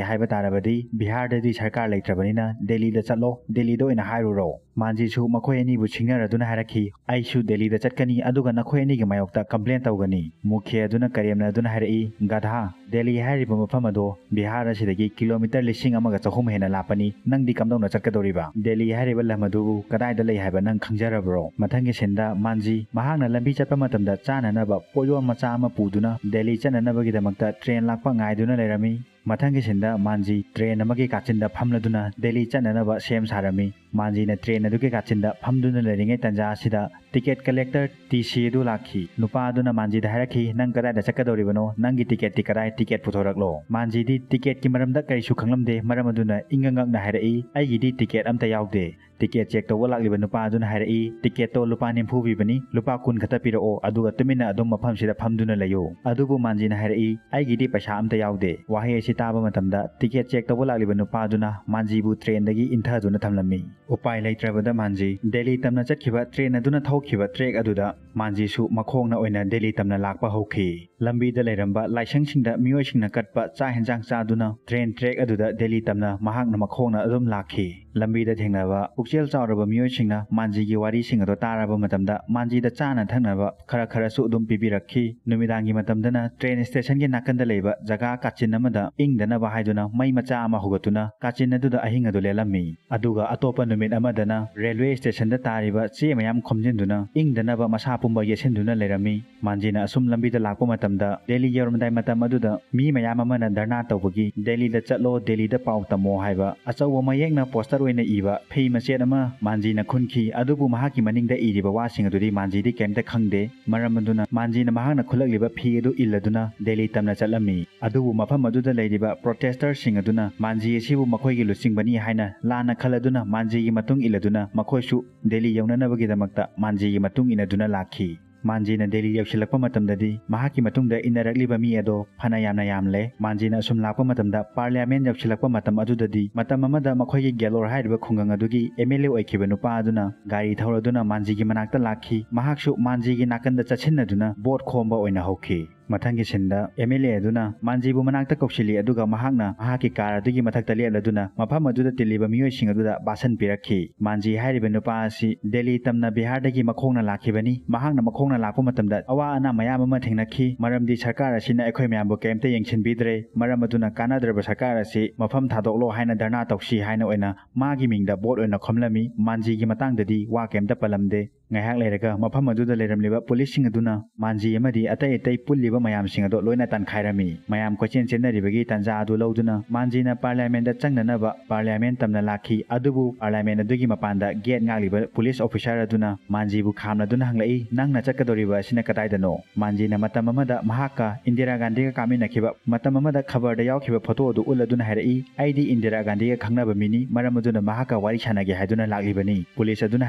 ꯍꯥꯏꯕ ꯇꯥꯔꯕꯗꯤ ꯕꯤꯍꯥꯔꯗꯗꯤ ꯁꯔꯀꯥꯔ ꯂꯩꯇ꯭ꯔꯕꯅꯤꯅ ꯗꯦꯜꯂꯤꯗ ꯆꯠꯂꯣ, ꯗꯦꯜꯂꯤꯗ ꯑꯣꯏꯅ ꯍꯥꯏꯔꯨꯔꯣ꯫ ꯃꯥꯟꯖꯤꯁꯨ ꯃꯈꯣꯏ ꯑꯅꯤꯕꯨ ꯁꯤꯡꯅꯔꯗꯨꯅ ꯍꯥꯏꯔꯛꯈꯤ, "ꯑꯩꯁꯨ ꯗꯦꯜꯂꯤꯗ ꯆꯠꯀꯅꯤ, ꯑꯗꯨꯒ ꯅꯈꯣꯏ ꯑꯅꯤꯒꯤ ꯃꯥꯌꯣꯛꯇ ꯀꯝꯄ꯭ꯂꯦꯟ ꯇꯧꯒꯅꯤ꯫" ꯃꯨꯈꯤꯌꯥ ꯑꯗꯨꯅ ꯀꯔꯦꯝꯅꯗꯨꯅ ꯍꯥꯏꯔꯛꯏ, "ꯒꯙꯥ, ꯗꯦꯜꯂꯤ ꯍꯥꯏꯔꯤꯕ ꯃꯐꯝ ꯑꯗꯣ ꯕꯤꯍꯥꯔ ꯑꯁꯤꯗꯒꯤ ꯀꯤꯂꯣꯃꯤꯇꯔ ꯂꯤꯁꯤꯡ ꯑꯃꯒ ꯆꯍꯨꯝ ꯍꯦꯟꯅ ꯂꯥꯞꯄꯅꯤ꯫ ꯅꯪꯗꯤ ꯀꯝꯗꯧꯅ ꯆꯠꯀꯗꯧꯔꯤꯕ? ꯗꯦꯜꯂꯤ ꯍꯥꯏꯔꯤꯕ ꯂꯝ ꯑꯗꯨꯕꯨ ꯀꯗꯥꯏꯗ ꯂꯩ ꯍꯥꯏꯕ ꯅꯪ ꯈꯪꯖꯔꯕ꯭ꯔꯣ? ꯃꯊꯪꯒꯤ ꯁꯤꯟꯗ ꯃꯥꯟꯖꯤ ꯃꯍꯥꯛꯅ ꯂꯝꯕꯤ ꯆꯠꯄ ꯃꯇꯝꯗ ꯆꯥꯅꯅꯕ ꯄꯣꯠꯌꯣꯝ ꯃꯆꯥ ꯑꯃ ꯄꯨꯗꯨꯅ ꯗꯦꯜꯂꯤ ꯆꯠꯅꯅꯕꯒꯤꯗꯃꯛꯇ ꯇ꯭ꯔꯦꯟ ꯂꯥꯛꯄ ꯉꯥꯏꯗꯨꯅ ꯂꯩꯔꯝꯃꯤ꯫ ꯃꯊꯪꯒꯤ ꯁꯤꯟꯗ ꯃꯥꯟꯖꯤ ꯇ꯭ꯔꯦꯟ ꯑꯃꯒꯤ ꯀꯥꯆꯤꯟꯗ ꯐꯝꯂꯗꯨꯅ ꯗꯦꯜꯂꯤ ꯆꯠꯅꯅꯕ ꯁꯦꯝ ꯁꯥꯔꯝꯃꯤ꯫ ꯃꯥꯟꯖꯤꯅ ꯇ꯭ꯔꯦꯟ ꯑꯗꯨꯒꯤ ꯀꯥꯆꯤꯟꯗ ꯐꯝꯗꯨꯅ ꯂꯩꯔꯤꯉꯩ ꯇꯟꯖꯥ ꯑꯁꯤꯗ ꯇꯤꯀꯦꯠ ꯀꯂꯦꯛꯇꯔ ꯇꯤ ꯁꯤ ꯑꯗꯨ ꯂꯥꯛꯈꯤ꯫ ꯅꯨꯄꯥ ꯑꯗꯨꯅ ꯃꯥꯟꯖꯤꯗ ꯍꯥꯏꯔꯛꯈꯤ, "ꯅꯪ ꯀꯗꯥꯏꯗ ꯆꯠꯀꯗꯧꯔꯤꯕꯅꯣ? ꯅꯪꯒꯤ ꯇꯤꯀꯦꯠꯇꯤ ꯀꯗꯥꯏ? ꯇꯤꯀꯦꯠ ꯄꯨꯊꯣꯔꯛꯂꯣ꯫" ꯃꯥꯟꯖꯤꯗꯤ ꯇꯤꯀꯦꯠꯀꯤ ꯃꯔꯝꯗ ꯀꯔꯤꯁꯨ ꯈꯪꯂꯝꯗꯦ, ꯃꯔꯝ ꯑꯗꯨꯅ ꯏꯪꯉ ꯉꯛꯅ ꯍꯥꯏꯔꯛꯏ, "ꯑꯩꯒꯤꯗꯤ ꯇꯤꯀꯦꯠ ꯑꯝꯇ ꯌꯥꯎꯗꯦ꯫" ꯇꯤꯀꯦꯠ ꯆꯦꯛ ꯇꯧꯕ ꯂꯥꯛꯂꯤꯕ ꯅꯨꯄꯥ ꯑꯗꯨꯅ ꯍꯥꯏꯔꯛꯏ, "ꯇꯤꯀꯦꯠꯇꯣ ꯂꯨꯄꯥ ꯅꯤꯐꯨ ꯄꯤꯕꯅꯤ, ꯂꯨꯄꯥ ꯀꯨꯟ ꯈꯛꯇ ꯄꯤꯔꯛꯑꯣ, ꯑꯗꯨꯒ ꯇꯨꯃꯤꯟꯅ ꯑꯗꯨꯝ ꯃꯐꯝꯁꯤꯗ ꯐꯝꯗꯨꯅ ꯂꯩꯌꯨ꯫" ꯑꯗꯨꯕꯨ ꯃꯥꯟꯖꯤꯅ ꯍꯥꯏꯔꯛꯏ, "ꯑꯩꯒꯤꯗꯤ ꯄꯩꯁꯥ ꯑꯝꯇ ꯌꯥꯎꯗꯦ꯫" ꯋꯥꯍꯩ ꯑꯁꯤ ꯇꯥꯕ ꯃꯇꯝꯗ ꯇꯤꯀꯦꯠ ꯆꯦꯛ ꯇꯧꯕ ꯂꯥꯛꯂꯤꯕ ꯅꯨꯄꯥ ꯑꯗꯨꯅ ꯃꯥꯟꯖꯤꯕꯨ ꯇ꯭ꯔꯦꯟꯗꯒꯤ ꯏꯟꯊꯗꯨꯅ ꯊꯝꯂꯝꯃꯤ꯫ ꯎꯄꯥꯏ ꯂꯩꯇ꯭ꯔꯕꯗ ꯃꯥꯟꯖꯤ ꯗꯦꯜꯂꯤ ꯇꯝꯅ ꯆꯠꯈꯤꯕ ꯇ꯭ꯔꯦꯟ ꯑꯗꯨꯅ ꯊꯧꯈꯤꯕ ꯇ꯭ꯔꯦꯛ ꯑꯗꯨꯗ ꯃꯥꯟꯖꯤꯁꯨ ꯃꯈꯣꯡꯅ ꯑꯣꯏꯅ ꯗꯦꯜꯂꯤ ꯇꯝꯅ ꯂꯥꯛꯄ ꯍꯧꯈꯤ꯫ ꯂꯝꯕꯤꯗ ꯂꯩꯔꯝꯕ ꯂꯥꯏꯁꯪꯁꯤꯡꯗ ꯃꯤꯑꯣꯏꯁꯤꯡꯅ ꯀꯠꯄ ꯆꯥꯛ ꯍꯦꯟꯖꯥꯡ ꯆꯥꯗꯨꯅ ꯇ꯭ꯔꯦꯟ ꯇ꯭ꯔꯦꯛ ꯑꯗꯨꯗ ꯗꯦꯜꯂꯤ ꯇꯝꯅ ꯃꯍꯥꯛꯅ ꯃꯈꯣꯡꯅ ꯑꯗꯨꯝ ꯂꯥꯛꯈꯤ꯫ ꯂꯝꯕꯤꯗ ꯊꯦꯡꯅꯕ ꯄꯨꯛꯆꯦꯜ ꯆꯥꯎꯔꯕ ꯃꯤꯑꯣꯏꯁꯤꯡꯅ ꯃꯥꯟꯖꯤꯒꯤ ꯋꯥꯔꯤꯁꯤꯡ ꯑꯗꯨ ꯇꯥꯔꯕ ꯃꯇꯝꯗ ꯃꯥꯟꯖꯤꯗ ꯆꯥꯅ ꯊꯛꯅꯕ ꯈꯔ ꯈꯔꯁꯨ ꯑꯗꯨꯝ ꯄꯤꯕꯤꯔꯛꯈꯤ꯫ ꯅꯨꯃꯤꯗꯥꯡꯒꯤ ꯃꯇꯝꯗꯅ ꯇ꯭ꯔꯦꯟ ꯁ꯭ꯇꯦꯁꯟꯒꯤ ꯅꯥꯀꯟꯗ ꯂꯩꯕ ꯖꯒꯥ ꯀꯥꯆꯤꯟ ꯑꯃꯗ ꯏꯪꯗꯅꯕ ꯍꯥꯏꯗꯨꯅ ꯃꯩ ꯃꯆꯥ ꯑꯃ ꯍꯧꯒꯠꯇꯨꯅ ꯀꯥꯆꯤꯟ ꯑꯗꯨꯗ ꯑꯍꯤꯡ ꯑꯗꯨ ꯂꯦꯜꯂꯝꯃꯤ꯫ ꯑꯗꯨꯒ ꯑꯇꯣꯞꯄ ꯅꯨꯃꯤꯠ ꯑꯃꯗꯅ ꯔꯦꯜꯋꯦ ꯁ꯭ꯇꯦꯁꯟꯗ ꯇꯥꯔꯤꯕ ꯆꯦ ꯃꯌꯥꯝ ꯈꯣꯝꯖꯤꯟꯗꯨꯅ ꯏꯪꯗꯅꯕ ꯃꯁꯥ ꯄꯨꯝꯕ ꯌꯦꯠꯁꯤꯟꯗꯨꯅ ꯂꯩꯔꯝꯃꯤ꯫ ꯃꯥꯟꯖꯤꯅ ꯑꯁꯨꯝ ꯂꯝꯕꯤꯗ ꯂꯥꯛꯄ ꯃꯇꯝꯗ ꯗꯦꯜꯂꯤ ꯌꯧꯔꯝꯗꯥꯏ ꯃꯇꯝ ꯑꯗꯨꯗ ꯃꯤ ꯃꯌꯥꯝ ꯑꯃꯅ ꯙꯔꯅꯥ ꯇꯧꯕꯒꯤ "ꯗꯦꯜꯂꯤꯗ ꯆꯠꯂꯣ, ꯗꯦꯜꯂꯤꯗ ꯄꯥꯎ ꯇꯝꯃꯣ" ꯍꯥꯏꯕ ꯑꯆꯧꯕ ꯃꯌꯦꯛꯅ ꯄꯣꯁꯇꯔ ꯑꯣꯏꯅ ꯏꯕ ꯐꯤ ꯃꯆꯦꯠ ꯑꯃ ꯃꯥꯟꯖꯤꯅ ꯈꯨꯟꯈꯤ꯫ ꯑꯗꯨꯕꯨ ꯃꯍꯥꯛꯀꯤ ꯃꯅꯤꯡꯗ ꯏꯔꯤꯕ ꯋꯥꯁꯤꯡ ꯑꯗꯨꯗꯤ ꯃꯥꯟꯖꯤꯗꯤ ꯀꯩꯝꯇ ꯈꯪꯗꯦ꯫ ꯃꯔꯝ ꯑꯗꯨꯅ ꯃꯥꯟꯖꯤꯅ ꯃꯍꯥꯛꯅ ꯈꯨꯠꯂꯛꯂꯤꯕ ꯐꯤ ꯑꯗꯨ ꯏꯜꯂꯗꯨꯅ ꯗꯦꯜꯂꯤ ꯇꯝꯅ ꯆꯠꯂꯝꯃꯤ꯫ ꯑꯗꯨꯕꯨ ꯃꯐꯝ ꯑꯗꯨꯗ ꯂꯩꯔꯤꯕ ꯄ꯭ꯔꯣꯇꯦꯁꯇꯔꯁꯤꯡ ꯑꯗꯨꯅ ꯃꯥꯟꯖꯤ ꯑꯁꯤꯕꯨ ꯃꯈꯣꯏꯒꯤ ꯂꯨꯆꯤꯡꯕꯅꯤ ꯍꯥꯏꯅ ꯂꯥꯟꯅ ꯈꯜꯂꯗꯨꯅ ꯃꯥꯟꯖꯤꯒꯤ ꯃꯇꯨꯡ ꯏꯜꯂꯗꯨꯅ ꯃꯈꯣꯏꯁꯨ ꯗꯦꯜꯂꯤ ꯌꯧꯅꯅꯕꯒꯤꯗꯃꯛꯇ ꯃꯥꯟꯖꯤꯒꯤ ꯃꯇꯨꯡ ꯏꯟꯅꯗꯨꯅ ꯂꯥꯛꯈꯤ꯫ ꯃꯥꯟꯖꯤꯅ ꯗꯦꯜꯂꯤ ꯌꯧꯁꯤꯜꯂꯛꯄ ꯃꯇꯝꯗꯗꯤ ꯃꯍꯥꯛꯀꯤ ꯃꯇꯨꯡꯗ ꯏꯟꯅꯔꯛꯂꯤꯕ ꯃꯤ ꯑꯗꯣ ꯐꯅ ꯌꯥꯝꯅ ꯌꯥꯝꯂꯦ꯫ ꯃꯥꯟꯖꯤꯅ ꯑꯁꯨꯝ ꯂꯥꯛꯄ ꯃꯇꯝꯗ ꯄꯥꯔꯂꯤꯌꯥꯃꯦꯟ ꯌꯧꯁꯤꯜꯂꯛꯄ ꯃꯇꯝ ꯑꯗꯨꯗꯗꯤ ꯃꯇꯝ ꯑꯃꯗ ꯃꯈꯣꯏꯒꯤ ꯒꯦꯂꯣꯔ ꯍꯥꯏꯔꯤꯕ ꯈꯨꯡꯒꯪ ꯑꯗꯨꯒꯤ ꯑꯦꯝ ꯑꯦꯜ ꯑꯦ ꯑꯣꯏꯈꯤꯕ ꯅꯨꯄꯥ ꯑꯗꯨꯅ ꯒꯥꯔꯤ ꯊꯧꯔꯗꯨꯅ ꯃꯥꯟꯖꯤꯒꯤ ꯃꯅꯥꯛꯇ ꯂꯥꯛꯈꯤ꯫ ꯃꯍꯥꯛꯁꯨ ꯃꯥꯟꯖꯤꯒꯤ ꯅꯥꯀꯟꯗ ꯆꯠꯁꯤꯟꯅꯗꯨꯅ ꯚꯣꯠ ꯈꯣꯝꯕ ꯑꯣꯏꯅ ꯍꯧꯈꯤ꯫ ꯃꯊꯪꯒꯤ ꯁꯤꯟꯗ ꯑꯦꯝ ꯑꯦꯜ ꯑꯦ ꯑꯗꯨꯅ ꯃꯥꯟꯖꯤꯕꯨ ꯃꯅꯥꯛꯇ ꯀꯧꯁꯤꯜꯂꯤ, ꯑꯗꯨꯒ ꯃꯍꯥꯛꯅ ꯃꯍꯥꯛꯀꯤ ꯀꯥꯔ ꯑꯗꯨꯒꯤ ꯃꯊꯛꯇ ꯂꯦꯞꯂꯗꯨꯅ ꯃꯐꯝ ꯑꯗꯨꯗ ꯇꯤꯜꯂꯤꯕ ꯃꯤꯑꯣꯏꯁꯤꯡ ꯑꯗꯨꯗ ꯚꯥꯁꯟ ꯄꯤꯔꯛꯈꯤ꯫ ꯃꯥꯟꯖꯤ ꯍꯥꯏꯔꯤꯕ ꯅꯨꯄꯥ ꯑꯁꯤ ꯗꯦꯜꯂꯤ ꯇꯝꯅ ꯕꯤꯍꯥꯔꯗꯒꯤ ꯃꯈꯣꯡꯅ ꯂꯥꯛꯈꯤꯕꯅꯤ꯫ ꯃꯍꯥꯛꯅ ꯃꯈꯣꯡꯅ ꯂꯥꯛꯄ ꯃꯇꯝꯗ ꯑꯋꯥ ꯑꯅꯥ ꯃꯌꯥꯝ ꯑꯃ ꯊꯦꯡꯅꯈꯤ, ꯃꯔꯝꯗꯤ ꯁꯔꯀꯥꯔ ꯑꯁꯤꯅ ꯑꯩꯈꯣꯏ ꯃꯌꯥꯝꯕꯨ ꯀꯔꯤꯝꯇ ꯌꯦꯡꯁꯤꯟꯕꯤꯗ꯭ꯔꯦ꯫ ꯃꯔꯝ ꯑꯗꯨꯅ ꯀꯥꯟꯅꯗ꯭ꯔꯕ ꯁꯔꯀꯥꯔ ꯑꯁꯤ ꯃꯐꯝ ꯊꯥꯗꯣꯛꯂꯣ ꯍꯥꯏꯅ ꯙꯔꯅꯥ ꯇꯧꯁꯤ ꯍꯥꯏꯅ ꯑꯣꯏꯅ ꯃꯥꯒꯤ ꯃꯤꯡꯗ ꯚꯣꯠ ꯑꯣꯏꯅ ꯈꯣꯝꯂꯝꯃꯤ꯫ ꯃꯥꯟꯖꯤꯒꯤ ꯃꯇꯥꯡꯗꯗꯤ ꯋꯥ ꯀꯔꯤꯝꯇ ꯄꯜꯂꯝꯗꯦ꯫ ꯉꯥꯏꯍꯥꯛ ꯂꯩꯔꯒ ꯃꯐꯝ ꯑꯗꯨꯗ ꯂꯩꯔꯝꯂꯤꯕ ꯄꯨꯂꯤꯁꯁꯤꯡ ꯑꯗꯨꯅ ꯃꯥꯟꯖꯤ ꯑꯃꯗꯤ ꯑꯇꯩ ꯑꯇꯩ ꯄꯨꯜꯂꯤꯕ ꯃꯌꯥꯝꯁꯤꯡ ꯑꯗꯨ ꯂꯣꯏꯅ ꯇꯥꯟꯈꯥꯏꯔꯝꯃꯤ꯫ ꯃꯌꯥꯝ ꯀꯣꯏꯆꯦꯟ ꯆꯦꯟꯅꯔꯤꯕꯒꯤ ꯇꯥꯟꯖꯥ ꯑꯗꯨ ꯂꯧꯗꯨꯅ ꯃꯥꯟꯖꯤꯅ ꯄꯥꯔꯂꯤꯌꯥꯃꯦꯟꯗ ꯆꯪꯅꯅꯕ ꯄꯥꯔꯂꯤꯌꯥꯃꯦꯟ ꯇꯝꯅ ꯂꯥꯛꯈꯤ꯫ ꯑꯗꯨꯕꯨ ꯄꯥꯔꯂꯤꯌꯥꯃꯦꯟ ꯑꯗꯨꯒꯤ ꯃꯄꯥꯟꯗ ꯒꯦꯠ ꯉꯥꯛꯂꯤꯕ ꯄꯨꯂꯤꯁ ꯑꯣꯐꯤꯁꯥꯔ ꯑꯗꯨꯅ ꯃꯥꯟꯖꯤꯕꯨ ꯈꯥꯝꯂꯗꯨꯅ ꯍꯪꯂꯛꯏ, "ꯅꯪꯅ ꯆꯠꯀꯗꯧꯔꯤꯕ ꯑꯁꯤꯅ ꯀꯗꯥꯏꯗꯅꯣ?" ꯃꯥꯟꯖꯤꯅ ꯃꯇꯝ ꯑꯃꯗ ꯃꯍꯥꯛꯀ ꯏꯟꯗꯤꯔꯥ ꯒꯥꯟꯙꯤꯒ ꯀꯥꯃꯤꯟꯅꯈꯤꯕ ꯃꯇꯝ ꯑꯃꯗ ꯈꯕꯔꯗ ꯌꯥꯎꯈꯤꯕ ꯐꯣꯇꯣ ꯑꯗꯨ ꯎꯠꯂꯗꯨꯅ ꯍꯥꯏꯔꯛꯏ, "ꯑꯩꯗꯤ ꯏꯟꯗꯤꯔꯥ ꯒꯥꯟꯙꯤꯒ ꯈꯪꯅꯕ ꯃꯤꯅꯤ, ꯃꯔꯝ ꯑꯗꯨꯅ ꯃꯍꯥꯛꯀ ꯋꯥꯔꯤ ꯁꯥꯟꯅꯒꯦ ꯍꯥꯏꯗꯨꯅ ꯂꯥꯛꯂꯤꯕꯅꯤ꯫" ꯄꯨꯂꯤꯁ ꯑꯗꯨꯅ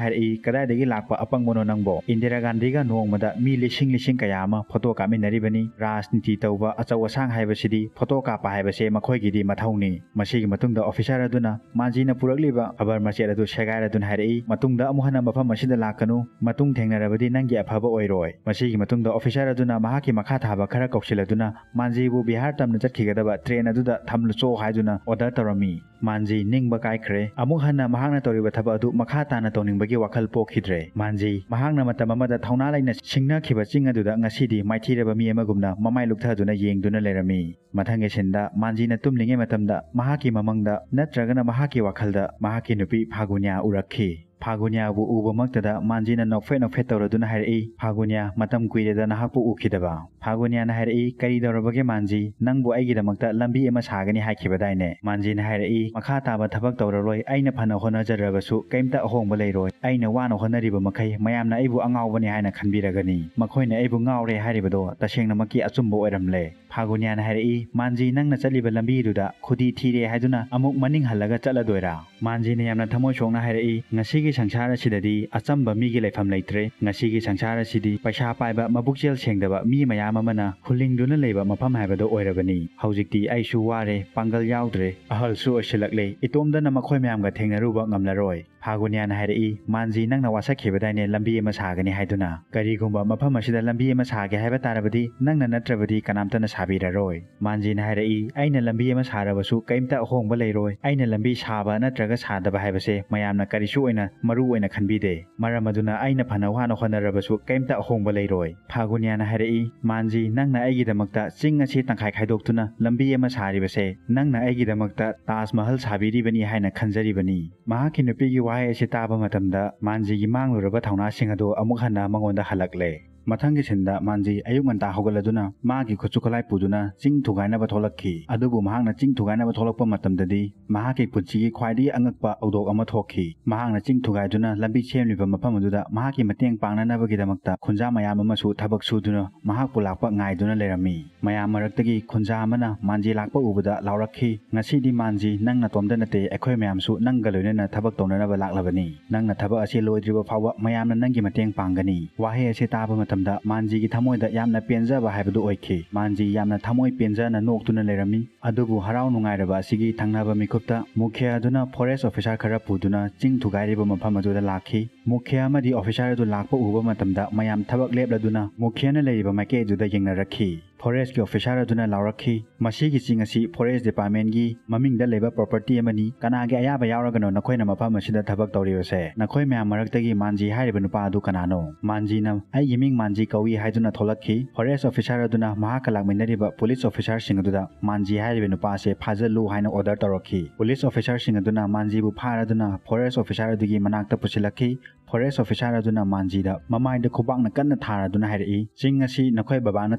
ꯍꯥꯏꯔꯛꯏ, "ꯀꯗꯥꯏꯗꯒꯤ ꯂꯥꯛꯄ ꯑꯄꯪꯕꯅꯣ ꯅꯪꯕꯣ? ꯏꯟꯗꯤꯔꯥ ꯒꯥꯟꯙꯤꯒ ꯅꯣꯡꯃꯗ ꯃꯤ ꯂꯤꯁꯤꯡ ꯂꯤꯁꯤꯡ ꯀꯌꯥ ꯑꯃ ꯐꯣꯇꯣ ꯀꯥꯞꯃꯤꯟꯅꯔꯤꯕꯅꯤ꯫ ꯔꯥꯖꯅꯤꯇꯤ ꯇꯧꯕ ꯑꯆꯧ ꯑꯁꯥꯡ ꯍꯥꯏꯕꯁꯤꯗꯤ ꯐꯣꯇꯣ ꯀꯥꯞꯄ ꯍꯥꯏꯕꯁꯦ ꯃꯈꯣꯏꯒꯤꯗꯤ ꯃꯊꯧꯅꯤ꯫" ꯃꯁꯤꯒꯤ ꯃꯇꯨꯡꯗ ꯑꯣꯐꯤꯁꯥꯔ ꯑꯗꯨꯅ ꯃꯥꯟꯖꯤꯅ ꯄꯨꯔꯛꯂꯤꯕ ꯈꯕꯔ ꯃꯆꯦꯠ ꯑꯗꯨ ꯁꯦꯒꯥꯏꯔꯗꯨꯅ ꯍꯥꯏꯔꯛꯏ, "ꯃꯇꯨꯡꯗ ꯑꯃꯨꯛ ꯍꯟꯅ ꯃꯐꯝ ꯑꯁꯤꯗ ꯂꯥꯛꯀꯅꯨ, ꯃꯇꯨꯡ ꯊꯦꯡꯅꯔꯕꯗꯤ ꯅꯪꯒꯤ ꯑꯐꯕ ꯑꯣꯏꯔꯣꯏ꯫" ꯃꯁꯤꯒꯤ ꯃꯇꯨꯡꯗ ꯑꯣꯐꯤꯁꯥꯔ ꯑꯗꯨꯅ ꯃꯍꯥꯛꯀꯤ ꯃꯈꯥ ꯊꯥꯕ ꯈꯔ ꯀꯧꯁꯤꯜꯂꯗꯨꯅ ꯃꯥꯟꯖꯤꯕꯨ ꯕꯤꯍꯥꯔ ꯇꯝꯅ ꯆꯠꯈꯤꯒꯗꯕ ꯇ꯭ꯔꯦꯟ ꯑꯗꯨꯗ ꯊꯝꯂꯨꯆꯣ ꯍꯥꯏꯗꯨꯅ ꯑꯣꯔꯗꯔ ꯇꯧꯔꯝꯃꯤ꯫ ꯃꯥꯟꯖꯤ ꯅꯤꯡꯕ ꯀꯥꯏꯈ꯭ꯔꯦ꯫ ꯑꯃꯨꯛ ꯍꯟꯅ ꯃꯍꯥꯛꯅ ꯇꯧꯔꯤꯕ ꯊꯕꯛ ꯑꯗꯨ ꯃꯈꯥ ꯇꯥꯅ ꯇꯧꯅꯤꯡꯕꯒꯤ ꯋꯥꯈꯜ ꯄꯣꯛꯈꯤꯗ꯭ꯔꯦ꯫ ꯃꯥꯟꯖꯤ ꯃꯍꯥꯛꯅ ꯃꯇꯝ ꯑꯃꯗ ꯊꯧꯅꯥ ꯂꯩꯅ ꯁꯤꯡꯅꯈꯤꯕ ꯆꯤꯡ ꯑꯗꯨꯗ ꯉꯁꯤꯗꯤ ꯃꯥꯏꯊꯤꯔꯕ ꯃꯤ ꯑꯃꯒꯨꯝꯅ ꯃꯃꯥꯏ ꯂꯨꯞꯊꯗꯨꯅ ꯌꯦꯡꯗꯨꯅ ꯂꯩꯔꯝꯃꯤ꯫ ꯃꯊꯪꯒꯤ ꯁꯤꯟꯗ ꯃꯥꯟꯖꯤꯅ ꯇꯨꯝꯂꯤꯉꯩ ꯃꯇꯝꯗ ꯃꯍꯥꯛꯀꯤ ꯃꯃꯪꯗ ꯅꯠꯇ꯭ꯔꯒꯅ ꯃꯍꯥꯛꯀꯤ ꯋꯥꯈꯜꯗ ꯃꯍꯥꯛꯀꯤ ꯅꯨꯄꯤ ꯐꯥꯒꯨꯅ꯭ꯌꯥ ꯎꯔꯛꯈꯤ꯫ ꯐꯥꯒꯨꯅ꯭ꯌꯥꯕꯨ ꯎꯕꯃꯛꯇꯗ ꯃꯥꯟꯖꯤꯅ ꯅꯣꯛꯐꯦꯠ ꯅꯣꯛꯐꯦꯠ ꯇꯧꯔꯗꯨꯅ ꯍꯥꯏꯔꯛꯏ, "ꯐꯥꯒꯨꯅ꯭ꯌꯥ, ꯃꯇꯝ ꯀꯨꯏꯔꯦꯗ ꯅꯍꯥꯛꯄꯨ ꯎꯈꯤꯗꯕ꯫" ꯐꯥꯒꯨꯅ꯭ꯌꯥꯅ ꯍꯥꯏꯔꯛꯏ, "ꯀꯔꯤ ꯇꯧꯔꯕꯒꯦ ꯃꯥꯟꯖꯤ? ꯅꯪꯕꯨ ꯑꯩꯒꯤꯗꯃꯛꯇ ꯂꯝꯕꯤ ꯑꯃ ꯁꯥꯒꯅꯤ ꯍꯥꯏꯈꯤꯕꯗꯥꯏꯅꯦ?" ꯃꯥꯟꯖꯤꯅ ꯍꯥꯏꯔꯛꯏ, "ꯃꯈꯥ ꯇꯥꯕ ꯊꯕꯛ ꯇꯧꯔꯔꯣꯏ꯫ ꯑꯩꯅ ꯐꯅ ꯍꯣꯠꯅꯖꯔꯕꯁꯨ ꯀꯩꯝꯇ ꯑꯍꯣꯡꯕ ꯂꯩꯔꯣꯏ꯫ ꯑꯩꯅ ꯋꯥꯅ ꯍꯣꯠꯅꯔꯤꯕ ꯃꯈꯩ ꯃꯌꯥꯝꯅ ꯑꯩꯕꯨ ꯑꯉꯥꯎꯕꯅꯤ ꯍꯥꯏꯅ ꯈꯟꯕꯤꯔꯒꯅꯤ꯫ ꯃꯈꯣꯏꯅ ꯑꯩꯕꯨ ꯉꯥꯎꯔꯦ ꯍꯥꯏꯔꯤꯕꯗꯣ ꯇꯁꯦꯡꯅꯃꯛꯀꯤ ꯑꯆꯨꯝꯕ ꯑꯣꯏꯔꯝꯂꯦ꯫" ꯐꯥꯒꯨꯅ꯭ꯌꯥꯅ ꯍꯥꯏꯔꯛꯏ, "ꯃꯥꯟꯖꯤ, ꯅꯪꯅ ꯆꯠꯂꯤꯕ ꯂꯝꯕꯤꯗꯨꯗ ꯈꯨꯗꯤ ꯊꯤꯔꯦ ꯍꯥꯏꯗꯨꯅ ꯑꯃꯨꯛ ꯃꯅꯤꯡ ꯍꯜꯂꯒ ꯆꯠꯂꯗꯣꯏꯔꯥ?" ꯃꯥꯟꯖꯤꯅ ꯌꯥꯝꯅ ꯊꯃꯣꯏ ꯁꯣꯛꯅ ꯍꯥꯏꯔꯛꯏ, "ꯉꯁꯤꯒꯤ ꯁꯪꯁꯥꯔ ꯑꯁꯤꯗꯗꯤ ꯑꯆꯝꯕ ꯃꯤꯒꯤ ꯂꯩꯐꯝ ꯂꯩꯇ꯭ꯔꯦ꯫ ꯉꯁꯤꯒꯤ ꯁꯪꯁꯥꯔ ꯑꯁꯤꯗꯤ ꯄꯩꯁꯥ ꯄꯥꯏꯕ, ꯃꯕꯨꯛꯆꯦꯜ ꯁꯦꯡꯗꯕ ꯃꯤ ꯃꯌꯥꯝ ꯑꯃꯅ ꯍꯨꯜꯂꯤꯡꯗꯨꯅ ꯂꯩꯕ ꯃꯐꯝ ꯍꯥꯏꯕꯗꯣ ꯑꯣꯏꯔꯕꯅꯤ꯫ ꯍꯧꯖꯤꯛꯇꯤ ꯑꯩꯁꯨ ꯋꯥꯔꯦ, ꯄꯥꯡꯒꯜ ꯌꯥꯎꯗ꯭ꯔꯦ, ꯑꯍꯜꯁꯨ ꯑꯣꯏꯁꯤꯜꯂꯛꯂꯦ, ꯏꯇꯣꯝꯗꯅ ꯃꯈꯣꯏ ꯃꯌꯥꯝꯒ ꯊꯦꯡꯅꯔꯨꯕ ꯉꯝꯂꯔꯣꯏ꯫" ꯐꯥꯒꯨꯅꯤꯌꯥꯅ ꯍꯥꯏꯔꯛꯏ, "ꯃꯥꯟꯖꯤ, ꯅꯪꯅ ꯋꯥꯁꯛꯈꯤꯕꯗꯥꯏꯅꯦ ꯂꯝꯕꯤ ꯑꯃ ꯁꯥꯒꯅꯤ ꯍꯥꯏꯗꯨꯅ? ꯀꯔꯤꯒꯨꯝꯕ ꯃꯐꯝ ꯑꯁꯤꯗ ꯂꯝꯕꯤ ꯑꯃ ꯁꯥꯒꯦ ꯍꯥꯏꯕ ꯇꯥꯔꯕꯗꯤ ꯅꯪꯅ ꯅꯠꯇ꯭ꯔꯕꯗꯤ ꯀꯅꯥꯝꯇꯅ ꯁꯥꯕꯤꯔꯔꯣꯏ꯫" ꯃꯥꯟꯖꯤꯅ ꯍꯥꯏꯔꯛꯏ, "ꯑꯩꯅ ꯂꯝꯕꯤ ꯑꯃ ꯁꯥꯔꯕꯁꯨ ꯀꯩꯝꯇ ꯑꯍꯣꯡꯕ ꯂꯩꯔꯣꯏ꯫ ꯑꯩꯅ ꯂꯝꯕꯤ ꯁꯥꯕ ꯅꯠꯇ꯭ꯔꯒ ꯁꯥꯗꯕ ꯍꯥꯏꯕꯁꯦ ꯃꯌꯥꯝꯅ ꯀꯔꯤꯁꯨ ꯑꯣꯏꯅ ꯃꯔꯨ ꯑꯣꯏꯅ ꯈꯟꯕꯤꯗꯦ꯫ ꯃꯔꯝ ꯑꯗꯨꯅ ꯑꯩꯅ ꯐꯅ ꯋꯥꯅ ꯍꯣꯠꯅꯔꯕꯁꯨ ꯀꯩꯝꯇ ꯑꯍꯣꯡꯕ ꯂꯩꯔꯣꯏ꯫" ꯐꯥꯒꯨꯅꯤꯌꯥꯅ ꯍꯥꯏꯔꯛꯏ, "ꯃꯥꯟꯖꯤ, ꯅꯪꯅ ꯑꯩꯒꯤꯗꯃꯛꯇ ꯆꯤꯡ ꯑꯁꯤ ꯇꯪꯈꯥꯏ ꯈꯥꯏꯗꯣꯛꯇꯨꯅ ꯂꯝꯕꯤ ꯑꯃ ꯁꯥꯔꯤꯕꯁꯦ ꯅꯪꯅ ꯑꯩꯒꯤꯗꯃꯛꯇ ꯇꯥꯖ ꯃꯍꯜ ꯁꯥꯕꯤꯔꯤꯕꯅꯤ ꯍꯥꯏꯅ ꯈꯟꯖꯔꯤꯕꯅꯤ꯫" ꯃꯍꯥꯛꯀꯤ ꯅꯨꯄꯤꯒꯤ ꯋꯥꯍꯩ ꯑꯁꯤ ꯇꯥꯕ ꯃꯇꯝꯗ ꯃꯥꯟꯖꯤꯒꯤ ꯃꯥꯡꯂꯨꯔꯕ ꯊꯧꯅꯥꯁꯤꯡ ꯑꯗꯨ ꯑꯃꯨꯛ ꯍꯟꯅ ꯃꯉꯣꯟꯗ ꯍꯜꯂꯛꯂꯦ꯫ ꯃꯊꯪꯒꯤ ꯁꯤꯟꯗ ꯃꯥꯟꯖꯤ ꯑꯌꯨꯛ ꯉꯟꯇꯥ ꯍꯧꯒꯠꯂꯗꯨꯅ ꯃꯥꯒꯤ ꯈꯨꯠꯁꯨ ꯈꯨꯠꯂꯥꯏ ꯄꯨꯗꯨꯅ ꯆꯤꯡ ꯊꯨꯒꯥꯏꯅꯕ ꯊꯣꯛꯂꯛꯈꯤ꯫ ꯑꯗꯨꯕꯨ ꯃꯍꯥꯛꯅ ꯆꯤꯡ ꯊꯨꯒꯥꯏꯅꯕ ꯊꯣꯛꯂꯛꯄ ꯃꯇꯝꯗꯗꯤ ꯃꯍꯥꯛꯀꯤ ꯄꯨꯟꯁꯤꯒꯤ ꯈ꯭ꯋꯥꯏꯗꯒꯤ ꯑꯉꯛꯄ ꯊꯧꯗꯣꯛ ꯑꯃ ꯊꯣꯛꯈꯤ꯫ ꯃꯍꯥꯛꯅ ꯆꯤꯡ ꯊꯨꯒꯥꯏꯗꯨꯅ ꯂꯝꯕꯤ ꯁꯦꯝꯂꯤꯕ ꯃꯐꯝ ꯑꯗꯨꯗ ꯃꯍꯥꯛꯀꯤ ꯃꯇꯦꯡ ꯄꯥꯡꯅꯅꯕꯒꯤꯗꯃꯛꯇ ꯈꯨꯟꯖꯥ ꯃꯌꯥꯝ ꯑꯃꯁꯨ ꯊꯕꯛ ꯁꯨꯗꯨꯅ ꯃꯍꯥꯛꯄꯨ ꯂꯥꯛꯄ ꯉꯥꯏꯗꯨꯅ ꯂꯩꯔꯝꯃꯤ꯫ ꯃꯌꯥꯝ ꯃꯔꯛꯇꯒꯤ ꯈꯨꯟꯖꯥ ꯑꯃꯅ ꯃꯥꯟꯖꯤ ꯂꯥꯛꯄ ꯎꯕꯗ ꯂꯥꯎꯔꯛꯈꯤ, "ꯉꯁꯤꯗꯤ ꯃꯥꯟꯖꯤ, ꯅꯪ ꯅꯇꯣꯝꯇ ꯅꯠꯇꯦ, ꯑꯩꯈꯣꯏ ꯃꯌꯥꯝꯁꯨ ꯅꯪꯒ ꯂꯣꯏꯅꯅ ꯊꯕꯛ ꯇꯧꯅꯅꯕ ꯂꯥꯛꯂꯕꯅꯤ꯫ ꯅꯪꯅ ꯊꯕꯛ ꯑꯁꯤ ꯂꯣꯏꯗ꯭ꯔꯤꯕ ꯐꯥꯎꯕ ꯃꯌꯥꯝꯅ ꯅꯪꯒꯤ ꯃꯇꯦꯡ ꯄꯥꯡꯒꯅꯤ꯫" ꯋꯥꯍꯩ ꯑꯁꯤ ꯇꯥꯕ ꯃꯇꯝꯗ ꯃꯥꯟꯖꯤꯒꯤ ꯊꯃꯣꯏꯗ ꯌꯥꯝꯅ ꯄꯦꯟꯖꯕ ꯍꯥꯏꯕꯗꯨ ꯑꯣꯏꯈꯤ꯫ ꯃꯥꯟꯖꯤ ꯌꯥꯝꯅ ꯊꯃꯣꯏ ꯄꯦꯟꯖꯅ ꯅꯣꯛꯇꯨꯅ ꯂꯩꯔꯝꯃꯤ꯫ ꯑꯗꯨꯕꯨ ꯍꯔꯥꯎ ꯅꯨꯡꯉꯥꯏꯔꯕ ꯑꯁꯤꯒꯤ ꯊꯪꯅꯕ ꯃꯤꯀꯨꯞꯇ ꯃꯨꯈꯤꯌꯥ ꯑꯗꯨꯅ ꯐꯣꯔꯦꯁ ꯑꯣꯐꯤꯁꯥꯔ ꯈꯔ ꯄꯨꯗꯨꯅ ꯆꯤꯡ ꯊꯨꯒꯥꯏꯔꯤꯕ ꯃꯐꯝ ꯑꯗꯨꯗ ꯂꯥꯛꯈꯤ꯫ ꯃꯨꯈꯤꯌꯥ ꯑꯃꯗꯤ ꯑꯣꯐꯤꯁꯥꯔ ꯑꯗꯨ ꯂꯥꯛꯄ ꯎꯕ ꯃꯇꯝꯗ ꯃꯌꯥꯝ ꯊꯕꯛ ꯂꯦꯞꯂꯗꯨꯅ ꯃꯨꯈꯤꯌꯥꯅ ꯂꯩꯔꯤꯕ ꯃꯥꯏꯀꯩ ꯑꯗꯨꯗ ꯌꯦꯡꯅꯔꯛꯈꯤ꯫ ꯐꯣꯔꯦꯁꯀꯤ ꯑꯣꯐꯤꯁꯥꯔ ꯑꯗꯨꯅ ꯂꯥꯎꯔꯛꯈꯤ, "ꯃꯁꯤꯒꯤ ꯆꯤꯡ ꯑꯁꯤ ꯐꯣꯔꯦꯁ ꯗꯤꯄꯥꯔꯠꯃꯦꯟꯒꯤ ꯃꯃꯤꯡꯗ ꯂꯩꯕ ꯄ꯭ꯔꯣꯄꯔꯇꯤ ꯑꯃꯅꯤ꯫ ꯀꯅꯥꯒꯤ ꯑꯌꯥꯕ ꯌꯥꯎꯔꯒꯅꯣ ꯅꯈꯣꯏꯅ ꯃꯐꯝ ꯑꯁꯤꯗ ꯊꯕꯛ ꯇꯧꯔꯤꯕꯁꯦ? ꯅꯈꯣꯏ ꯃꯌꯥꯝ ꯃꯔꯛꯇꯒꯤ ꯃꯥꯟꯖꯤ ꯍꯥꯏꯔꯤꯕ ꯅꯨꯄꯥ ꯑꯗꯨ ꯀꯅꯥꯅꯣ?" ꯃꯥꯟꯖꯤꯅ, "ꯑꯩꯒꯤ ꯃꯤꯡ ꯃꯥꯟꯖꯤ ꯀꯧꯏ" ꯍꯥꯏꯗꯨꯅ ꯊꯣꯛꯂꯛꯈꯤ꯫ ꯐꯣꯔꯦꯁ ꯑꯣꯐꯤꯁꯥꯔ ꯑꯗꯨꯅ ꯃꯍꯥꯛꯀ ꯂꯥꯛꯃꯤꯟꯅꯔꯤꯕ ꯄꯨꯂꯤꯁ ꯑꯣꯐꯤꯁꯥꯔꯁꯤꯡ ꯑꯗꯨꯗ ꯃꯥꯟꯖꯤ ꯍꯥꯏꯔꯤꯕ ꯅꯨꯄꯥ ꯑꯁꯤ ꯐꯥꯖꯤꯜꯂꯨ ꯍꯥꯏꯅ ꯑꯣꯔꯗꯔ ꯇꯧꯔꯛꯈꯤ꯫ ꯄꯨꯂꯤꯁ ꯑꯣꯐꯤꯁꯥꯔꯁꯤꯡ ꯑꯗꯨꯅ ꯃꯥꯟꯖꯤꯕꯨ ꯐꯥꯔꯗꯨꯅ ꯐꯣꯔꯦꯁ ꯑꯣꯐꯤꯁꯥꯔ ꯑꯗꯨꯒꯤ ꯃꯅꯥꯛꯇ ꯄꯨꯁꯤꯜꯂꯛꯈꯤ꯫ ꯐꯣꯔꯦꯁ ꯑꯣꯐꯤꯁꯥꯔ ꯑꯗꯨꯅ ꯃꯥꯟꯖꯤꯗ ꯃꯃꯥꯏꯗ ꯈꯨꯕꯥꯛꯅ ꯀꯟꯅ ꯊꯥꯔꯗꯨꯅ ꯍꯥꯏꯔꯛꯏ, "ꯆꯤꯡ ꯑꯁꯤ ꯅꯈꯣꯏ ꯕꯕꯥꯅ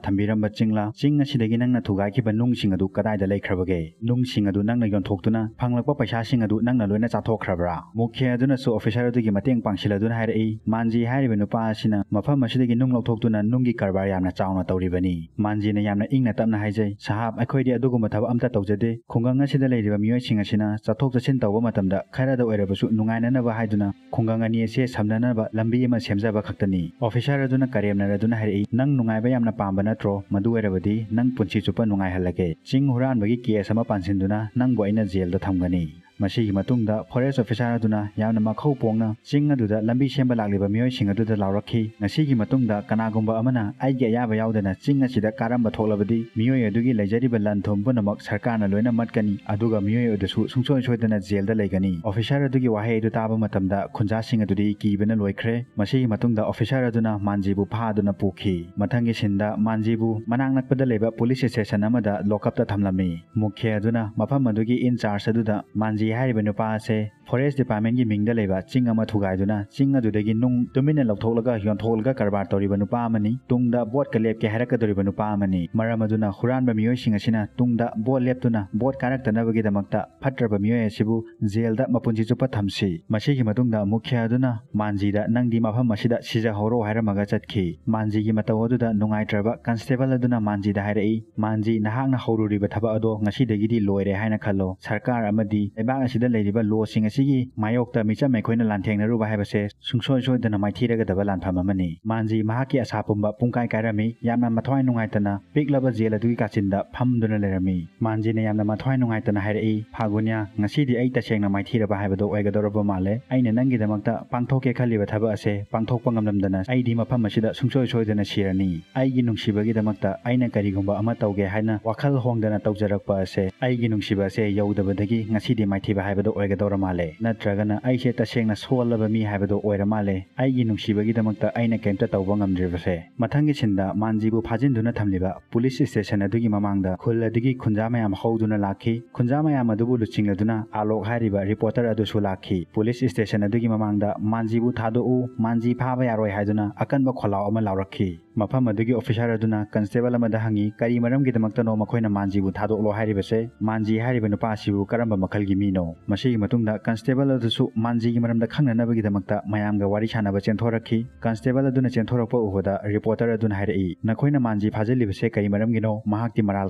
ꯊꯝꯕꯤꯔꯝꯕ ꯆꯤꯡꯂꯥ? ꯆꯤꯡ ꯑꯁꯤꯗꯒꯤ ꯅꯪꯅ ꯊꯨꯒꯥꯏꯈꯤꯕ ꯅꯨꯡꯁꯤꯡ ꯑꯗꯨ ꯀꯗꯥꯏꯗ ꯂꯩꯈ꯭ꯔꯕꯒꯦ? ꯅꯨꯡꯁꯤꯡ ꯑꯗꯨ ꯅꯪꯅ ꯌꯣꯟꯊꯣꯛꯇꯨꯅ ꯐꯪꯂꯛꯄ ꯄꯩꯁꯥꯁꯤꯡ ꯑꯗꯨ ꯅꯪꯅ ꯂꯣꯏꯅ ꯆꯥꯊꯣꯛꯈ꯭ꯔꯕ꯭ꯔꯥ?" ꯃꯨꯈꯤꯌꯥ ꯑꯗꯨꯅꯁꯨ ꯑꯣꯐꯤꯁꯥꯔ ꯑꯗꯨꯒꯤ ꯃꯇꯦꯡ ꯄꯥꯡꯁꯤꯜꯂꯗꯨꯅ ꯍꯥꯏꯔꯛꯏ, "ꯃꯥꯟꯖꯤ ꯍꯥꯏꯔꯤꯕ ꯅꯨꯄꯥ ꯑꯁꯤꯅ ꯃꯐꯝ ꯑꯁꯤꯗꯒꯤ ꯅꯨꯡ ꯂꯧꯊꯣꯛꯇꯨꯅ ꯅꯨꯡꯒꯤ ꯀꯔꯕꯥꯔ ꯌꯥꯝꯅ ꯆꯥꯎꯅ ꯇꯧꯔꯤꯕꯅꯤ꯫" ꯃꯥꯟꯖꯤꯅ ꯌꯥꯝꯅ ꯏꯪꯅ ꯇꯞꯅ ꯍꯥꯏꯖꯩ, "ꯁꯍꯥꯕ, ꯑꯩꯈꯣꯏꯗꯤ ꯑꯗꯨꯒꯨꯝꯕ ꯊꯕꯛ ꯑꯝꯇ ꯇꯧꯖꯗꯦ꯫ ꯈꯨꯡꯒꯪ ꯑꯁꯤꯗ ꯂꯩꯔꯤꯕ ꯃꯤꯑꯣꯏꯁꯤꯡ ꯑꯁꯤꯅ ꯆꯠꯊꯣꯛ ꯆꯠꯁꯤꯟ ꯇꯧꯕ ꯃꯇꯝꯗ ꯈꯔꯗ ꯑꯣꯏꯔꯕꯁꯨ ꯅꯨꯡꯉꯥꯏꯅꯅꯕ ꯍꯥꯏꯗꯨꯅ ꯈꯨꯡꯒꯪ ꯑꯅꯤ ꯑꯁꯤ ꯁꯝꯅꯅꯕ ꯂꯝꯕꯤ ꯑꯃ ꯁꯦꯝꯖꯕ ꯈꯛꯇꯅꯤ꯫" ꯑꯣꯐꯤꯁꯥꯔ ꯑꯗꯨꯅ ꯀꯔꯦꯝꯅꯔꯗꯨꯅ ꯍꯥꯏꯔꯛꯏ, "ꯅꯪ ꯅꯨꯡꯉꯥꯏꯕ ꯌꯥꯝꯅ ꯄꯥꯝꯕ ꯅꯠꯇ꯭ꯔꯣ? ꯃꯗꯨ ꯑꯣꯏꯔꯕꯗꯤ ꯅꯪ ꯄꯨꯟꯁꯤ ꯆꯨꯞꯄ ꯅꯨꯡꯉꯥꯏꯍꯜꯂꯒꯦ꯫ ꯆꯤꯡ ꯍꯨꯔꯥꯟꯕꯒꯤ ꯀꯦꯁ ꯑꯃ ꯄꯥꯟꯁꯤꯟꯗꯨꯅ ꯅꯪꯕꯨ ꯑꯩꯅ ꯖꯦꯜꯗ ꯊꯝꯒꯅꯤ꯫" ꯃꯁꯤꯒꯤ ꯃꯇꯨꯡꯗ forest officer ꯑꯗꯨꯅ ꯌꯥꯝꯅ ꯃꯈꯧ ꯄꯣꯡꯅ ꯆꯤꯡ ꯑꯗꯨꯗ ꯂꯝꯕꯤ ꯁꯦꯝꯕ ꯂꯥꯛꯂꯤꯕ ꯃꯤꯑꯣꯏꯁꯤꯡ ꯑꯗꯨꯗ ꯂꯥꯎꯔꯛꯈꯤ, "ꯉꯁꯤꯒꯤ ꯃꯇꯨꯡꯗ ꯀꯅꯥꯒꯨꯝꯕ ꯑꯃꯅ ꯑꯩꯒꯤ ꯑꯌꯥꯕ ꯌꯥꯎꯗꯅ ꯆꯤꯡ ꯑꯁꯤꯗ ꯀꯥꯔꯝꯕ ꯊꯣꯛꯂꯕꯗꯤ ꯃꯤꯑꯣꯏ ꯑꯗꯨꯒꯤ ꯂꯩꯖꯔꯤꯕ ꯂꯟ ꯊꯨꯝ ꯄꯨꯝꯅꯃꯛ ꯁꯔꯀꯥꯔꯅ ꯂꯣꯏꯅ ꯃꯠꯀꯅꯤ, ꯑꯗꯨꯒ ꯃꯤꯑꯣꯏ ꯑꯗꯨꯁꯨ ꯁꯨꯡꯁꯣꯏ ꯁꯣꯏꯗꯅ ꯖꯦꯜꯗ ꯂꯩꯒꯅꯤ꯫" Officer ꯑꯗꯨꯒꯤ ꯋꯥꯍꯩ ꯑꯗꯨ ꯇꯥꯕ ꯃꯇꯝꯗ ꯈꯨꯟꯖꯥꯁꯤꯡ ꯑꯗꯨꯗꯤ ꯀꯤꯕꯅ ꯂꯣꯏꯈ꯭ꯔꯦ꯫ ꯃꯁꯤꯒꯤ ꯃꯇꯨꯡꯗ officer ꯑꯗꯨꯅ ꯃꯥꯟꯖꯤꯕꯨ ꯐꯥꯗꯨꯅ ꯄꯨꯈꯤ꯫ ꯃꯊꯪꯒꯤ ꯁꯤꯟꯗ ꯃꯥꯟꯖꯤꯕꯨ ꯃꯅꯥꯛ ꯅꯛꯄꯗ ꯂꯩꯕ police station ꯑꯃꯗ ꯂꯣꯀꯞꯇ ꯊꯝꯂꯝꯃꯤ꯫ ꯃꯨꯈ꯭ꯌ ꯑꯗꯨꯅ ꯃꯐꯝ ꯑꯗꯨꯒꯤ in charge ꯑꯗꯨꯗ ꯃꯥꯟꯖꯤ ꯍꯥꯏꯔꯤꯕ ꯅꯨꯄꯥ ꯑꯁꯦ forest departmentꯀꯤ ꯃꯤꯡꯗ ꯂꯩꯕ ꯆꯤꯡ ꯑꯃ ꯊꯨꯒꯥꯏꯗꯨꯅ ꯆꯤꯡ ꯑꯗꯨꯗꯒꯤ ꯅꯨꯡ ꯇꯨꯃꯤꯟꯅ ꯂꯧꯊꯣꯛꯂꯒ ꯌꯣꯟꯊꯣꯛꯂꯒ ꯀꯔꯕꯥꯔ ꯇꯧꯔꯤꯕ ꯅꯨꯄꯥ ꯑꯃꯅꯤ꯫ ꯇꯨꯡꯗ voteꯀ ꯂꯦꯞꯀꯦ ꯍꯥꯏꯔꯛꯀꯗꯧꯔꯤꯕ ꯅꯨꯄꯥ ꯑꯃꯅꯤ꯫ ꯃꯔꯝ ꯑꯗꯨꯅ ꯍꯨꯔꯥꯟꯕ ꯃꯤꯑꯣꯏꯁꯤꯡ ꯑꯁꯤꯅ ꯇꯨꯡꯗ vote ꯂꯦꯞꯇꯨꯅ vote ꯀꯥꯔꯛꯇꯅꯕꯒꯤꯗꯃꯛꯇ ꯐꯠꯇ꯭ꯔꯕ ꯃꯤꯑꯣꯏ ꯑꯁꯤꯕꯨ ꯖꯦꯜꯗ ꯃꯄꯨꯟꯁꯤ ꯆꯨꯞꯄ ꯊꯝꯁꯤ꯫ ꯃꯁꯤꯒꯤ ꯃꯇꯨꯡꯗ ꯃꯨꯈ꯭ꯌ ꯑꯗꯨꯅ ꯃꯥꯟꯖꯤꯗ, "ꯅꯪꯗꯤ ꯃꯐꯝ ꯑꯁꯤꯗ ꯁꯤꯖꯍꯧꯔꯣ" ꯍꯥꯏꯔꯝꯃꯒ ꯆꯠꯈꯤ꯫ ꯃꯥꯟꯖꯤꯒꯤ ꯃꯇꯧ ꯑꯗꯨꯗ ꯅꯨꯡꯉꯥꯏꯇ꯭ꯔꯕ constable ꯑꯗꯨꯅ ꯃꯥꯟꯖꯤꯗ ꯍꯥꯏꯔꯛꯏ, "ꯃꯥꯟꯖꯤ, ꯅꯍꯥꯛꯅ ꯍꯧꯔꯨꯔꯤꯕ ꯊꯕꯛ ꯑꯗꯣ ꯉꯁꯤꯗꯒꯤꯗꯤ ꯂꯣꯏꯔꯦ ꯍꯥꯏꯅ ꯈꯜꯂꯣ꯫ ꯁꯔꯀꯥꯔ ꯑꯃꯗꯤ ꯂꯩꯕꯥꯛ ꯑꯁꯤꯗ ꯂꯩꯔꯤꯕ lawꯁꯤꯡ ꯑꯁꯤꯒꯤ ꯃꯥꯌꯣꯛꯇ ꯃꯤꯆꯝ ꯑꯩꯈꯣꯏꯅ ꯂꯥꯟꯊꯦꯡꯅꯔꯨꯕ ꯍꯥꯏꯕꯁꯦ ꯁꯨꯡꯁꯣꯏ ꯁꯣꯏꯗꯅ ꯃꯥꯏꯊꯤꯔꯒꯗꯕ ꯂꯥꯟꯐꯝ ꯑꯃꯅꯤ꯫" ꯃꯥꯟꯖꯤ ꯃꯍꯥꯛꯀꯤ ꯑꯁꯥ ꯄꯨꯝꯕ ꯄꯨꯡꯀꯥꯏ ꯀꯥꯏꯔꯝꯃꯤ꯫ ꯌꯥꯝꯅ ꯃꯊ꯭ꯋꯥꯏ ꯅꯨꯡꯉꯥꯏꯇꯅ ꯄꯤꯛꯂꯕ ꯖꯦꯜ ꯑꯗꯨꯒꯤ ꯀꯥꯆꯤꯟꯗ ꯐꯝꯗꯨꯅ ꯂꯩꯔꯝꯃꯤ꯫ ꯃꯥꯟꯖꯤꯅ ꯌꯥꯝꯅ ꯃꯊ꯭ꯋꯥꯏ ꯅꯨꯡꯉꯥꯏꯇꯅ ꯍꯥꯏꯔꯛꯏ, "ꯐꯥꯒꯨꯅ꯭ꯌꯥ, ꯉꯁꯤꯗꯤ ꯑꯩ ꯇꯁꯦꯡꯅ ꯃꯥꯏꯊꯤꯔꯕ ꯍꯥꯏꯕꯗꯣ ꯑꯣꯏꯒꯗꯧꯔꯕ ꯃꯥꯜꯂꯦ꯫ ꯑꯩꯅ ꯅꯪꯒꯤꯗꯃꯛꯇ ꯄꯥꯡꯊꯣꯛꯀꯦ ꯈꯜꯂꯤꯕ ꯊꯕꯛ ꯑꯁꯦ ꯄꯥꯡꯊꯣꯛꯄ ꯉꯝꯂꯝꯗꯅ ꯑꯩꯗꯤ ꯃꯐꯝ ꯑꯁꯤꯗ ꯁꯨꯡꯁꯣꯏ ꯁꯣꯏꯗꯅ ꯁꯤꯔꯅꯤ꯫ ꯑꯩꯒꯤ ꯅꯨꯡꯁꯤꯕꯒꯤꯗꯃꯛꯇ ꯑꯩꯅ ꯀꯔꯤꯒꯨꯝꯕ ꯑꯃ ꯇꯧꯒꯦ ꯍꯥꯏꯅ ꯋꯥꯈꯜ ꯍꯣꯡꯗꯅ ꯇꯧꯖꯔꯛꯄ ꯑꯁꯦ ꯑꯩꯒꯤ ꯅꯨꯡꯁꯤꯕ ꯑꯁꯦ ꯌꯧꯗꯕꯗꯒꯤ ꯉꯁꯤꯗꯤ ꯃꯥꯏꯊꯤꯕ ꯍꯥꯏꯕꯗꯣ ꯑꯣꯏꯒꯗꯧꯔ ꯃꯥꯜꯂꯦ꯫ ꯅꯠꯇ꯭ꯔꯒꯅ ꯑꯩꯁꯦ ꯇꯁꯦꯡꯅ ꯁꯣꯜꯂꯕ ꯃꯤ ꯍꯥꯏꯕꯗꯣ ꯑꯣꯏꯔ ꯃꯥꯜꯂꯦ꯫ ꯑꯩꯒꯤ ꯅꯨꯡꯁꯤꯕꯒꯤꯗꯃꯛꯇ ꯑꯩꯅ ꯀꯩꯝꯇ ꯇꯧꯕ ꯉꯝꯗ꯭ꯔꯤꯕꯁꯦ꯫" ꯃꯊꯪꯒꯤ ꯁꯤꯟꯗ ꯃꯥꯟꯖꯤꯕꯨ ꯐꯥꯖꯤꯟꯗꯨꯅ ꯊꯝꯂꯤꯕ police station ꯑꯗꯨꯒꯤ ꯃꯃꯥꯡꯗ ꯈꯨꯜ ꯑꯗꯨꯒꯤ ꯈꯨꯟꯖꯥ ꯃꯌꯥꯝ ꯍꯧꯗꯨꯅ ꯂꯥꯛꯈꯤ꯫ ꯈꯨꯟꯖꯥ ꯃꯌꯥꯝ ꯑꯗꯨꯕꯨ ꯂꯨꯆꯤꯡꯂꯗꯨꯅ ꯑꯥꯂꯣꯛ ꯍꯥꯏꯔꯤꯕ reporter ꯑꯗꯨꯁꯨ ꯂꯥꯛꯈꯤ꯫ Police station ꯑꯗꯨꯒꯤ ꯃꯃꯥꯡꯗ, "ꯃꯥꯟꯖꯤꯕꯨ ꯊꯥꯗꯣꯛꯎ, ꯃꯥꯟꯖꯤ ꯐꯥꯕ ꯌꯥꯔꯣꯏ" ꯍꯥꯏꯗꯨꯅ ꯑꯀꯟꯕ ꯈꯣꯜꯂꯥꯎ ꯑꯃ ꯂꯥꯎꯔꯛꯈꯤ꯫ ꯃꯐꯝ ꯑꯗꯨꯒꯤ officer ꯑꯗꯨꯅ constable ꯑꯃꯗ ꯍꯪꯉꯤ, "ꯀꯔꯤ ꯃꯔꯝꯒꯤꯗꯃꯛꯇꯅꯣ ꯃꯈꯣꯏꯅ ꯃꯥꯟꯖꯤꯕꯨ ꯊꯥꯗꯣꯛꯂꯣ ꯍꯥꯏꯔꯤꯕꯁꯦ? ꯃꯥꯟꯖꯤ ꯍꯥꯏꯔꯤꯕ ꯅꯨꯄꯥ ꯑꯁꯤꯕꯨ ꯀꯔꯝꯕ ꯃꯈꯜꯒꯤ ꯃꯤꯅꯣ?" ꯃꯁꯤꯒꯤ ꯃꯇꯨꯡꯗ constable ꯑꯗꯨꯁꯨ ꯃꯥꯟꯖꯤꯒꯤ ꯃꯔꯝꯗ ꯈꯪꯅꯅꯕꯒꯤꯗꯃꯛꯇ ꯃꯌꯥꯝꯒ ꯋꯥꯔꯤ ꯁꯥꯟꯅꯕ ꯆꯦꯟꯊꯣꯔꯛꯈꯤ꯫ Constable ꯑꯗꯨꯅ ꯆꯦꯟꯊꯣꯔꯛꯄ ꯎꯕꯗ reporter ꯑꯗꯨꯅ ꯍꯥꯏꯔꯛꯏ, "ꯅꯈꯣꯏꯅ ꯃꯥꯟꯖꯤ ꯐꯥꯖꯤꯜꯂꯤꯕꯁꯦ ꯀꯔꯤ ꯃꯔꯝꯒꯤꯅꯣ? ꯃꯍꯥꯛꯇꯤ ꯃꯔꯥꯜ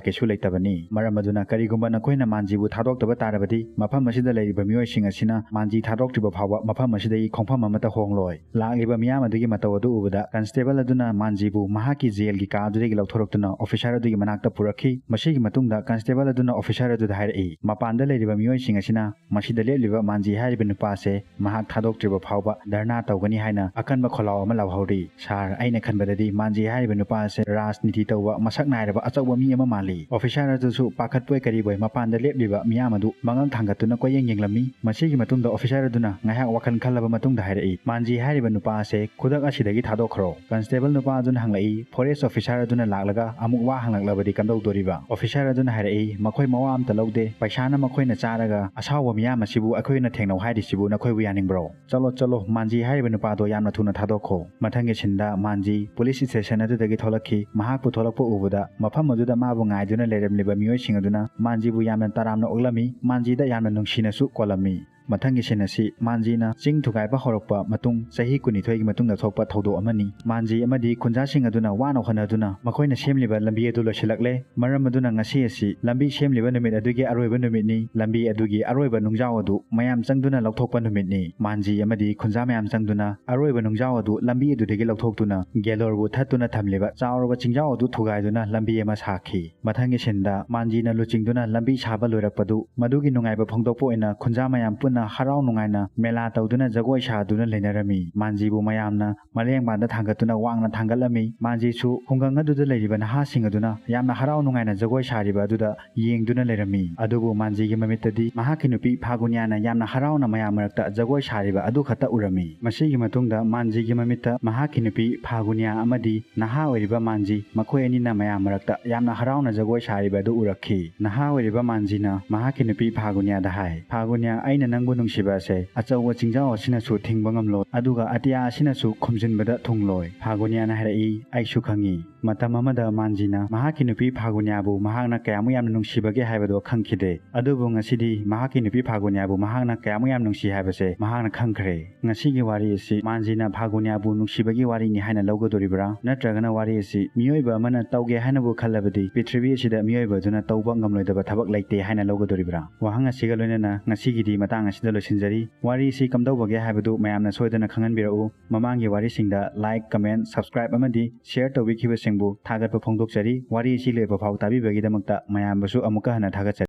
ꯀꯩꯁꯨ ꯂꯩꯇꯕꯅꯤ꯫ ꯃꯔꯝ ꯑꯗꯨꯅ ꯀꯔꯤꯒꯨꯝꯕ ꯅꯈꯣꯏꯅ ꯃꯥꯟꯖꯤꯕꯨ ꯊꯥꯗꯣꯛꯇꯕ ꯇꯥꯔꯕꯗꯤ ꯃꯐꯝ ꯑꯁꯤꯗ ꯂꯩꯔꯤꯕ ꯃꯤꯑꯣꯏꯁꯤꯡ ꯑꯁꯤꯅ ꯃꯥꯟꯖꯤ ꯊꯥꯗꯣꯛꯇ꯭ꯔꯤꯕ ꯐꯥꯎꯕ ꯃꯐꯝ ꯑꯁꯤꯗꯒꯤ ꯈꯣꯡꯐꯝ ꯑꯃꯠꯇ ꯍꯣꯡꯂꯣꯏ꯫" ꯂꯥꯛꯂꯤꯕ ꯃꯤꯌꯥꯝ ꯑꯗꯨꯒꯤ ꯃꯇꯧ ꯑꯗꯨ ꯎꯕꯗ constable ꯑꯗꯨꯅ ꯃꯥꯟꯖꯤꯕꯨ ꯃꯍꯥꯛꯀꯤ ꯖꯦꯜꯒꯤ ꯀꯥ ꯑꯗꯨꯗꯒꯤ ꯂꯧꯊꯣꯔꯛꯇꯨꯅ ꯑꯣꯐꯤꯁꯥꯔ ꯑꯗꯨꯒꯤ ꯃꯅꯥꯛꯇ ꯄꯨꯔꯛꯈꯤ꯫ ꯃꯁꯤꯒꯤ ꯃꯇꯨꯡꯗ ꯀꯟꯁꯇꯦꯕꯜ ꯑꯗꯨꯅ ꯑꯣꯐꯤꯁꯥꯔ ꯑꯗꯨꯗ ꯍꯥꯏꯔꯛꯏ, ꯃꯄꯥꯟꯗ ꯂꯩꯔꯤꯕ ꯃꯤꯑꯣꯏꯁꯤꯡ ꯑꯁꯤꯅ ꯃꯁꯤꯗ ꯂꯦꯞꯂꯤꯕ ꯃꯥꯟꯖꯤ ꯍꯥꯏꯔꯤꯕ ꯅꯨꯄꯥꯁꯦ ꯃꯍꯥꯛ ꯊꯥꯗꯣꯛꯇ꯭ꯔꯤꯕ ꯐꯥꯎꯕ ꯙꯔꯅꯥ ꯇꯧꯒꯅꯤ ꯍꯥꯏꯅ ꯑꯀꯟꯕ ꯈꯣꯜꯂꯥꯎ ꯑꯃ ꯂꯥꯎꯍꯧꯔꯤ꯫ "ꯁꯥꯔ, ꯑꯩꯅ ꯈꯟꯕꯗꯗꯤ ꯃꯥꯟꯖꯤ ꯍꯥꯏꯔꯤꯕ ꯅꯨꯄꯥ ꯑꯁꯦ ꯔꯥꯖꯅꯤꯇꯤ ꯇꯧꯕ ꯃꯁꯛ ꯅꯥꯏꯔꯕ ꯑꯆꯧꯕ ꯃꯤ ꯑꯃ ꯃꯥꯜꯂꯤ꯫" ꯑꯣꯐꯤꯁꯥꯔ ꯑꯗꯨꯁꯨ ꯄꯥꯈꯠꯄꯣꯏ ꯀꯔꯤꯕꯣꯏ ꯃꯄꯥꯟꯗ ꯂꯦꯞꯂꯤꯕ ꯃꯤꯌꯥꯝ ꯑꯗꯨ ꯃꯉꯛ ꯊꯥꯡꯒꯠꯇꯨꯅ ꯀꯣꯏꯌꯦꯡ ꯌꯦꯡꯂꯝꯃꯤ꯫ ꯃꯁꯤꯒꯤ ꯃꯇꯨꯡꯗ ꯑꯣꯐꯤꯁꯥꯔ ꯑꯗꯨꯅ ꯉꯥꯏꯍꯥꯛ ꯋꯥꯈꯜ ꯈꯜꯂꯕ ꯃꯇꯨꯡꯗ ꯍꯥꯏꯔꯛꯏ, "ꯃꯥꯟꯖꯤ ꯍꯥꯏꯔꯤꯕ ꯅꯨꯄꯥ ꯑꯁꯦ ꯈꯨꯗꯛ ꯑꯁꯤꯗꯒꯤ ꯊꯥꯗꯣꯛꯈ꯭ꯔꯣ꯫" ꯀꯟꯁꯇꯦꯕꯜ ꯅꯨꯄꯥ ꯑꯗꯨꯅ ꯍꯪꯂꯛꯏ, "ꯐꯣꯔꯦꯁ ꯑꯣꯐꯤꯁꯥꯔ ꯑꯗꯨꯅ ꯂꯥꯛꯂꯒ ꯑꯃꯨꯛ ꯋꯥ ꯍꯪꯂꯛꯂꯕꯗꯤ ꯀꯝꯗꯧꯗꯣꯔꯤꯕ?" ꯑꯣꯐꯤꯁꯥꯔ ꯑꯗꯨꯅ ꯍꯥꯏꯔꯛꯏ, "ꯃꯈꯣꯏ ꯃꯋꯥ ꯑꯝꯇ ꯂꯧꯗꯦ꯫ ꯄꯩꯁꯥꯅ ꯃꯈꯣꯏꯅ ꯆꯥꯔꯒ ꯑꯁꯥꯎꯕ ꯃꯤꯌꯥꯝ ꯑꯁꯤꯕꯨ ꯑꯩꯈꯣꯏꯅ ꯊꯦꯡꯅꯧ ꯍꯥꯏꯔꯤꯁꯤꯕꯨ ꯅꯈꯣꯏꯕꯨ ꯌꯥꯅꯤꯡꯕ꯭ꯔꯣ? ꯆꯠꯂꯣ, ꯆꯠꯂꯣ, ꯃꯥꯟꯖꯤ ꯍꯥꯏꯔꯤꯕ ꯅꯨꯄꯥꯗꯣ ꯌꯥꯝꯅ ꯊꯨꯅ ꯊꯥꯗꯣꯛꯈꯣ꯫" ꯃꯊꯪꯒꯤ ꯁꯤꯟꯗ ꯃꯥꯟꯖꯤ ꯄꯨꯂꯤꯁ ꯁ꯭ꯇꯦꯁꯟ ꯑꯗꯨꯗꯒꯤ ꯊꯣꯛꯂꯛꯈꯤ꯫ ꯃꯍꯥꯛꯄꯨ ꯊꯣꯛꯂꯛꯄ ꯎꯕꯗ ꯃꯐꯝ ꯑꯗꯨꯗ ꯃꯥꯕꯨ ꯉꯥꯏꯗꯨꯅ ꯂꯩꯔꯝꯂꯤꯕ ꯃꯤꯑꯣꯏꯁꯤꯡ ꯑꯗꯨꯅ ꯃꯥꯟꯖꯤꯕꯨ ꯌꯥꯝꯅ ꯇꯔꯥꯝꯅ ꯑꯣꯛꯂꯝꯃꯤ꯫ ꯃꯥꯟꯖꯤꯗ ꯌꯥꯝꯅ ꯅꯨꯡꯁꯤꯅꯁꯨ ꯀꯣꯜꯂꯝꯃꯤ꯫ ꯃꯊꯪꯒꯤ ꯁꯤꯟ ꯑꯁꯤ ꯃꯥꯟꯖꯤꯅ ꯆꯤꯡ ꯊꯨꯒꯥꯏꯕ ꯍꯧꯔꯛꯄ ꯃꯇꯨꯡ ꯆꯍꯤ ꯀꯨꯟꯅꯤꯊꯣꯏꯒꯤ ꯃꯇꯨꯡꯗ ꯊꯣꯛꯄ ꯊꯧꯗꯣꯛ ꯑꯃꯅꯤ꯫ ꯃꯥꯟꯖꯤ ꯑꯃꯗꯤ ꯈꯨꯟꯖꯥꯁꯤꯡ ꯑꯗꯨꯅ ꯋꯥꯅ ꯍꯣꯠꯅꯗꯨꯅ ꯃꯈꯣꯏꯅ ꯁꯦꯝꯂꯤꯕ ꯂꯝꯕꯤ ꯑꯗꯨ ꯂꯣꯏꯁꯤꯜꯂꯛꯂꯦ꯫ ꯃꯔꯝ ꯑꯗꯨꯅ ꯉꯁꯤ ꯑꯁꯤ ꯂꯝꯕꯤ ꯁꯦꯝꯂꯤꯕ ꯅꯨꯃꯤꯠ ꯑꯗꯨꯒꯤ ꯑꯔꯣꯏꯕ ꯅꯨꯃꯤꯠꯅꯤ꯫ ꯂꯝꯕꯤ ꯑꯗꯨꯒꯤ ꯑꯔꯣꯏꯕ ꯅꯨꯡꯖꯥꯎ ꯑꯗꯨ ꯃꯌꯥꯝ ꯆꯪꯗꯨꯅ ꯂꯧꯊꯣꯛꯄ ꯅꯨꯃꯤꯠꯅꯤ꯫ ꯃꯥꯟꯖꯤ ꯑꯃꯗꯤ ꯈꯨꯟꯖꯥ ꯃꯌꯥꯝ ꯆꯪꯗꯨꯅ ꯑꯔꯣꯏꯕ ꯅꯨꯡꯖꯥꯎ ꯑꯗꯨ ꯂꯝꯕꯤ ꯑꯗꯨꯗꯒꯤ ꯂꯧꯊꯣꯛꯇꯨꯅ ꯒꯦꯂꯣꯔꯕꯨ ꯊꯠꯇꯨꯅ ꯊꯝꯂꯤꯕ ꯆꯥꯎꯔꯕ ꯆꯤꯡꯖꯥꯎ ꯑꯗꯨ ꯊꯨꯒꯥꯏꯗꯨꯅ ꯂꯝꯕꯤ ꯑꯃ ꯁꯥꯈꯤ꯫ ꯃꯊꯪꯒꯤ ꯁꯤꯟꯗ ꯃꯥꯟꯖꯤꯅ ꯂꯨꯆꯤꯡꯗꯨꯅ ꯂꯝꯕꯤ ꯁꯥꯕ ꯂꯣꯏꯔꯛꯄꯗꯨ ꯃꯗꯨꯒꯤ ꯅꯨꯡꯉꯥꯏꯕ ꯐꯣꯡꯗꯣꯛꯄ ꯑꯣꯏꯅ ꯈꯨꯟꯖꯥ ꯃꯌꯥꯝ ꯄꯨꯟꯅ ꯍꯔꯥꯎ ꯅꯨꯡꯉꯥꯏꯅ ꯃꯦꯂꯥ ꯇꯧꯗꯨꯅ ꯖꯒꯣꯏ ꯁꯥꯗꯨꯅ ꯂꯩꯅꯔꯝꯃꯤ꯫ ꯃꯥꯟꯖꯤꯕꯨ ꯃꯌꯥꯝꯅ ꯃꯂꯦꯡꯕꯥꯟꯗ ꯊꯥꯡꯒꯠꯇꯨꯅ ꯋꯥꯡꯅ ꯊꯥꯡꯒꯠꯂꯝꯃꯤ꯫ ꯃꯥꯟꯖꯤꯁꯨ ꯈꯨꯡꯒꯪ ꯑꯗꯨꯗ ꯂꯩꯔꯤꯕ ꯅꯍꯥꯁꯤꯡ ꯑꯗꯨꯅ ꯌꯥꯝꯅ ꯍꯔꯥꯎ ꯅꯨꯡꯉꯥꯏꯅ ꯖꯒꯣꯏ ꯁꯥꯔꯤꯕ ꯑꯗꯨꯗ ꯌꯦꯡꯗꯨꯅ ꯂꯩꯔꯝꯃꯤ꯫ ꯑꯗꯨꯕꯨ ꯃꯥꯟꯖꯤꯒꯤ ꯃꯃꯤꯠꯇꯗꯤ ꯃꯍꯥꯛꯀꯤ ꯅꯨꯄꯤ ꯐꯥꯒꯨꯅꯤꯌꯥꯅ ꯌꯥꯝꯅ ꯍꯔꯥꯎꯅ ꯃꯌꯥꯝ ꯃꯔꯛꯇ ꯖꯒꯣꯏ ꯁꯥꯔꯤꯕ ꯑꯗꯨ ꯈꯛꯇ ꯎꯔꯝꯃꯤ꯫ ꯃꯁꯤꯒꯤ ꯃꯇꯨꯡꯗ ꯃꯥꯟꯖꯤꯒꯤ ꯃꯃꯤꯠꯇ ꯃꯍꯥꯛꯀꯤ ꯅꯨꯄꯤ ꯐꯥꯒꯨꯅꯤꯌꯥ ꯑꯃꯗꯤ ꯅꯍꯥ ꯑꯣꯏꯔꯤꯕ ꯃꯥꯟꯖꯤ ꯃꯈꯣꯏ ꯑꯅꯤꯅ ꯃꯌꯥꯝ ꯃꯔꯛꯇ ꯌꯥꯝꯅ ꯍꯔꯥꯎꯅ ꯖꯒꯣꯏ ꯁꯥꯔꯤꯕ ꯑꯗꯨ ꯎꯔꯛꯈꯤ꯫ ꯅꯍꯥ ꯑꯣꯏꯔꯤꯕ ꯃꯥꯟꯖꯤꯅ ꯃꯍꯥꯛꯀꯤ ꯅꯨꯄꯤ ꯐꯥꯒꯨꯅꯤꯌꯥꯗ ꯍꯥꯏ, "ꯐꯥꯒꯨꯅꯤꯌꯥ, ꯑꯩꯅ ꯅꯪꯕꯨ ꯅꯨꯡꯁꯤꯕ ꯑꯁꯦ ꯑꯆꯧꯕ ꯆꯤꯡꯖꯥꯎ ꯑꯁꯤꯅꯁꯨ ꯊꯤꯡꯕ ꯉꯝꯂꯣꯏ, ꯑꯗꯨꯒ ꯑꯇꯤꯌꯥ ꯑꯁꯤꯅꯁꯨ ꯈꯨꯝꯖꯤꯟꯕꯗ ꯊꯨꯡꯂꯣꯏ꯫" ꯐꯥꯒꯨꯅꯤꯌꯥꯅ ꯍꯥꯏꯔꯛꯏ, "ꯑꯩꯁꯨ ꯈꯪꯏ꯫ ꯃꯇꯝ ꯑꯃꯗ ꯃꯥꯟꯖꯤꯅ ꯃꯍꯥꯛꯀꯤ ꯅꯨꯄꯤ ꯐꯥꯒꯨꯅ꯭ꯌꯥꯕꯨ ꯃꯍꯥꯛꯅ ꯀꯌꯥꯃꯨꯛ ꯌꯥꯝꯅ ꯅꯨꯡꯁꯤꯕꯒꯦ ꯍꯥꯏꯕꯗꯣ ꯈꯪꯈꯤꯗꯦ꯫ ꯑꯗꯨꯕꯨ ꯉꯁꯤꯗꯤ ꯃꯍꯥꯛꯀꯤ ꯅꯨꯄꯤ ꯐꯥꯒꯨꯅ꯭ꯌꯥꯕꯨ ꯃꯍꯥꯛꯅ ꯀꯌꯥꯃꯨꯛ ꯌꯥꯝ ꯅꯨꯡꯁꯤ ꯍꯥꯏꯕꯁꯦ ꯃꯍꯥꯛꯅ ꯈꯪꯈ꯭ꯔꯦ꯫ ꯉꯁꯤꯒꯤ ꯋꯥꯔꯤ ꯑꯁꯤ ꯃꯥꯟꯖꯤꯅ ꯐꯥꯒꯨꯅ꯭ꯌꯥꯕꯨ ꯅꯨꯡꯁꯤꯕꯒꯤ ꯋꯥꯔꯤꯅꯤ ꯍꯥꯏꯅ ꯂꯧꯒꯗꯣꯔꯤꯕ꯭ꯔꯥ? ꯅꯠꯇ꯭ꯔꯒꯅ ꯋꯥꯔꯤ ꯑꯁꯤ ꯃꯤꯑꯣꯏꯕ ꯑꯃꯅ ꯇꯧꯒꯦ ꯍꯥꯏꯅꯕꯨ ꯈꯜꯂꯕꯗꯤ ꯄ꯭ꯔꯤꯊꯤꯕꯤ ꯑꯁꯤꯗ ꯃꯤꯑꯣꯏꯕ ꯑꯗꯨꯅ ꯇꯧꯕ ꯉꯝꯂꯣꯏꯗꯕ ꯊꯕꯛ ꯂꯩꯇꯦ ꯍꯥꯏꯅ ꯂꯧꯒꯗꯣꯔꯤꯕ꯭ꯔꯥ? ꯋꯥꯍꯪ ꯑꯁꯤꯒ ꯂꯣꯏꯅꯅ ꯉꯁꯤꯒꯤꯗꯤ ꯃꯇꯥꯡ ꯑꯁꯤꯗ ꯂꯣꯏꯁꯤꯟꯖꯔꯤ꯫ ꯋꯥꯔꯤ ꯑꯁꯤ ꯀꯝꯗꯧꯕꯒꯦ ꯍꯥꯏꯕꯗꯨ ꯃꯌꯥꯝꯅ ꯁꯣꯏꯗꯅ ꯈꯪꯍꯟꯕꯤꯔꯛꯎ꯫ ꯃꯃꯥꯡꯒꯤ ꯋꯥꯔꯤꯁꯤꯡꯗ like, comment, subscribe ꯑꯃꯗꯤ share ꯇꯧꯕꯤꯈꯤꯕꯁꯤꯡꯕꯨ ꯊꯥꯒꯠꯄ ꯐꯣꯡꯗꯣꯛꯆꯔꯤ꯫ ꯋꯥꯔꯤ ꯑꯁꯤ ꯂꯣꯏꯕ ꯐꯥꯎ ꯇꯥꯕꯤꯕꯒꯤꯗꯃꯛꯇ ꯃꯌꯥꯝꯕꯨꯁꯨ ꯑꯃꯨꯛꯀ ꯍꯟꯅ ꯊꯥꯒꯠꯆꯔꯤ꯫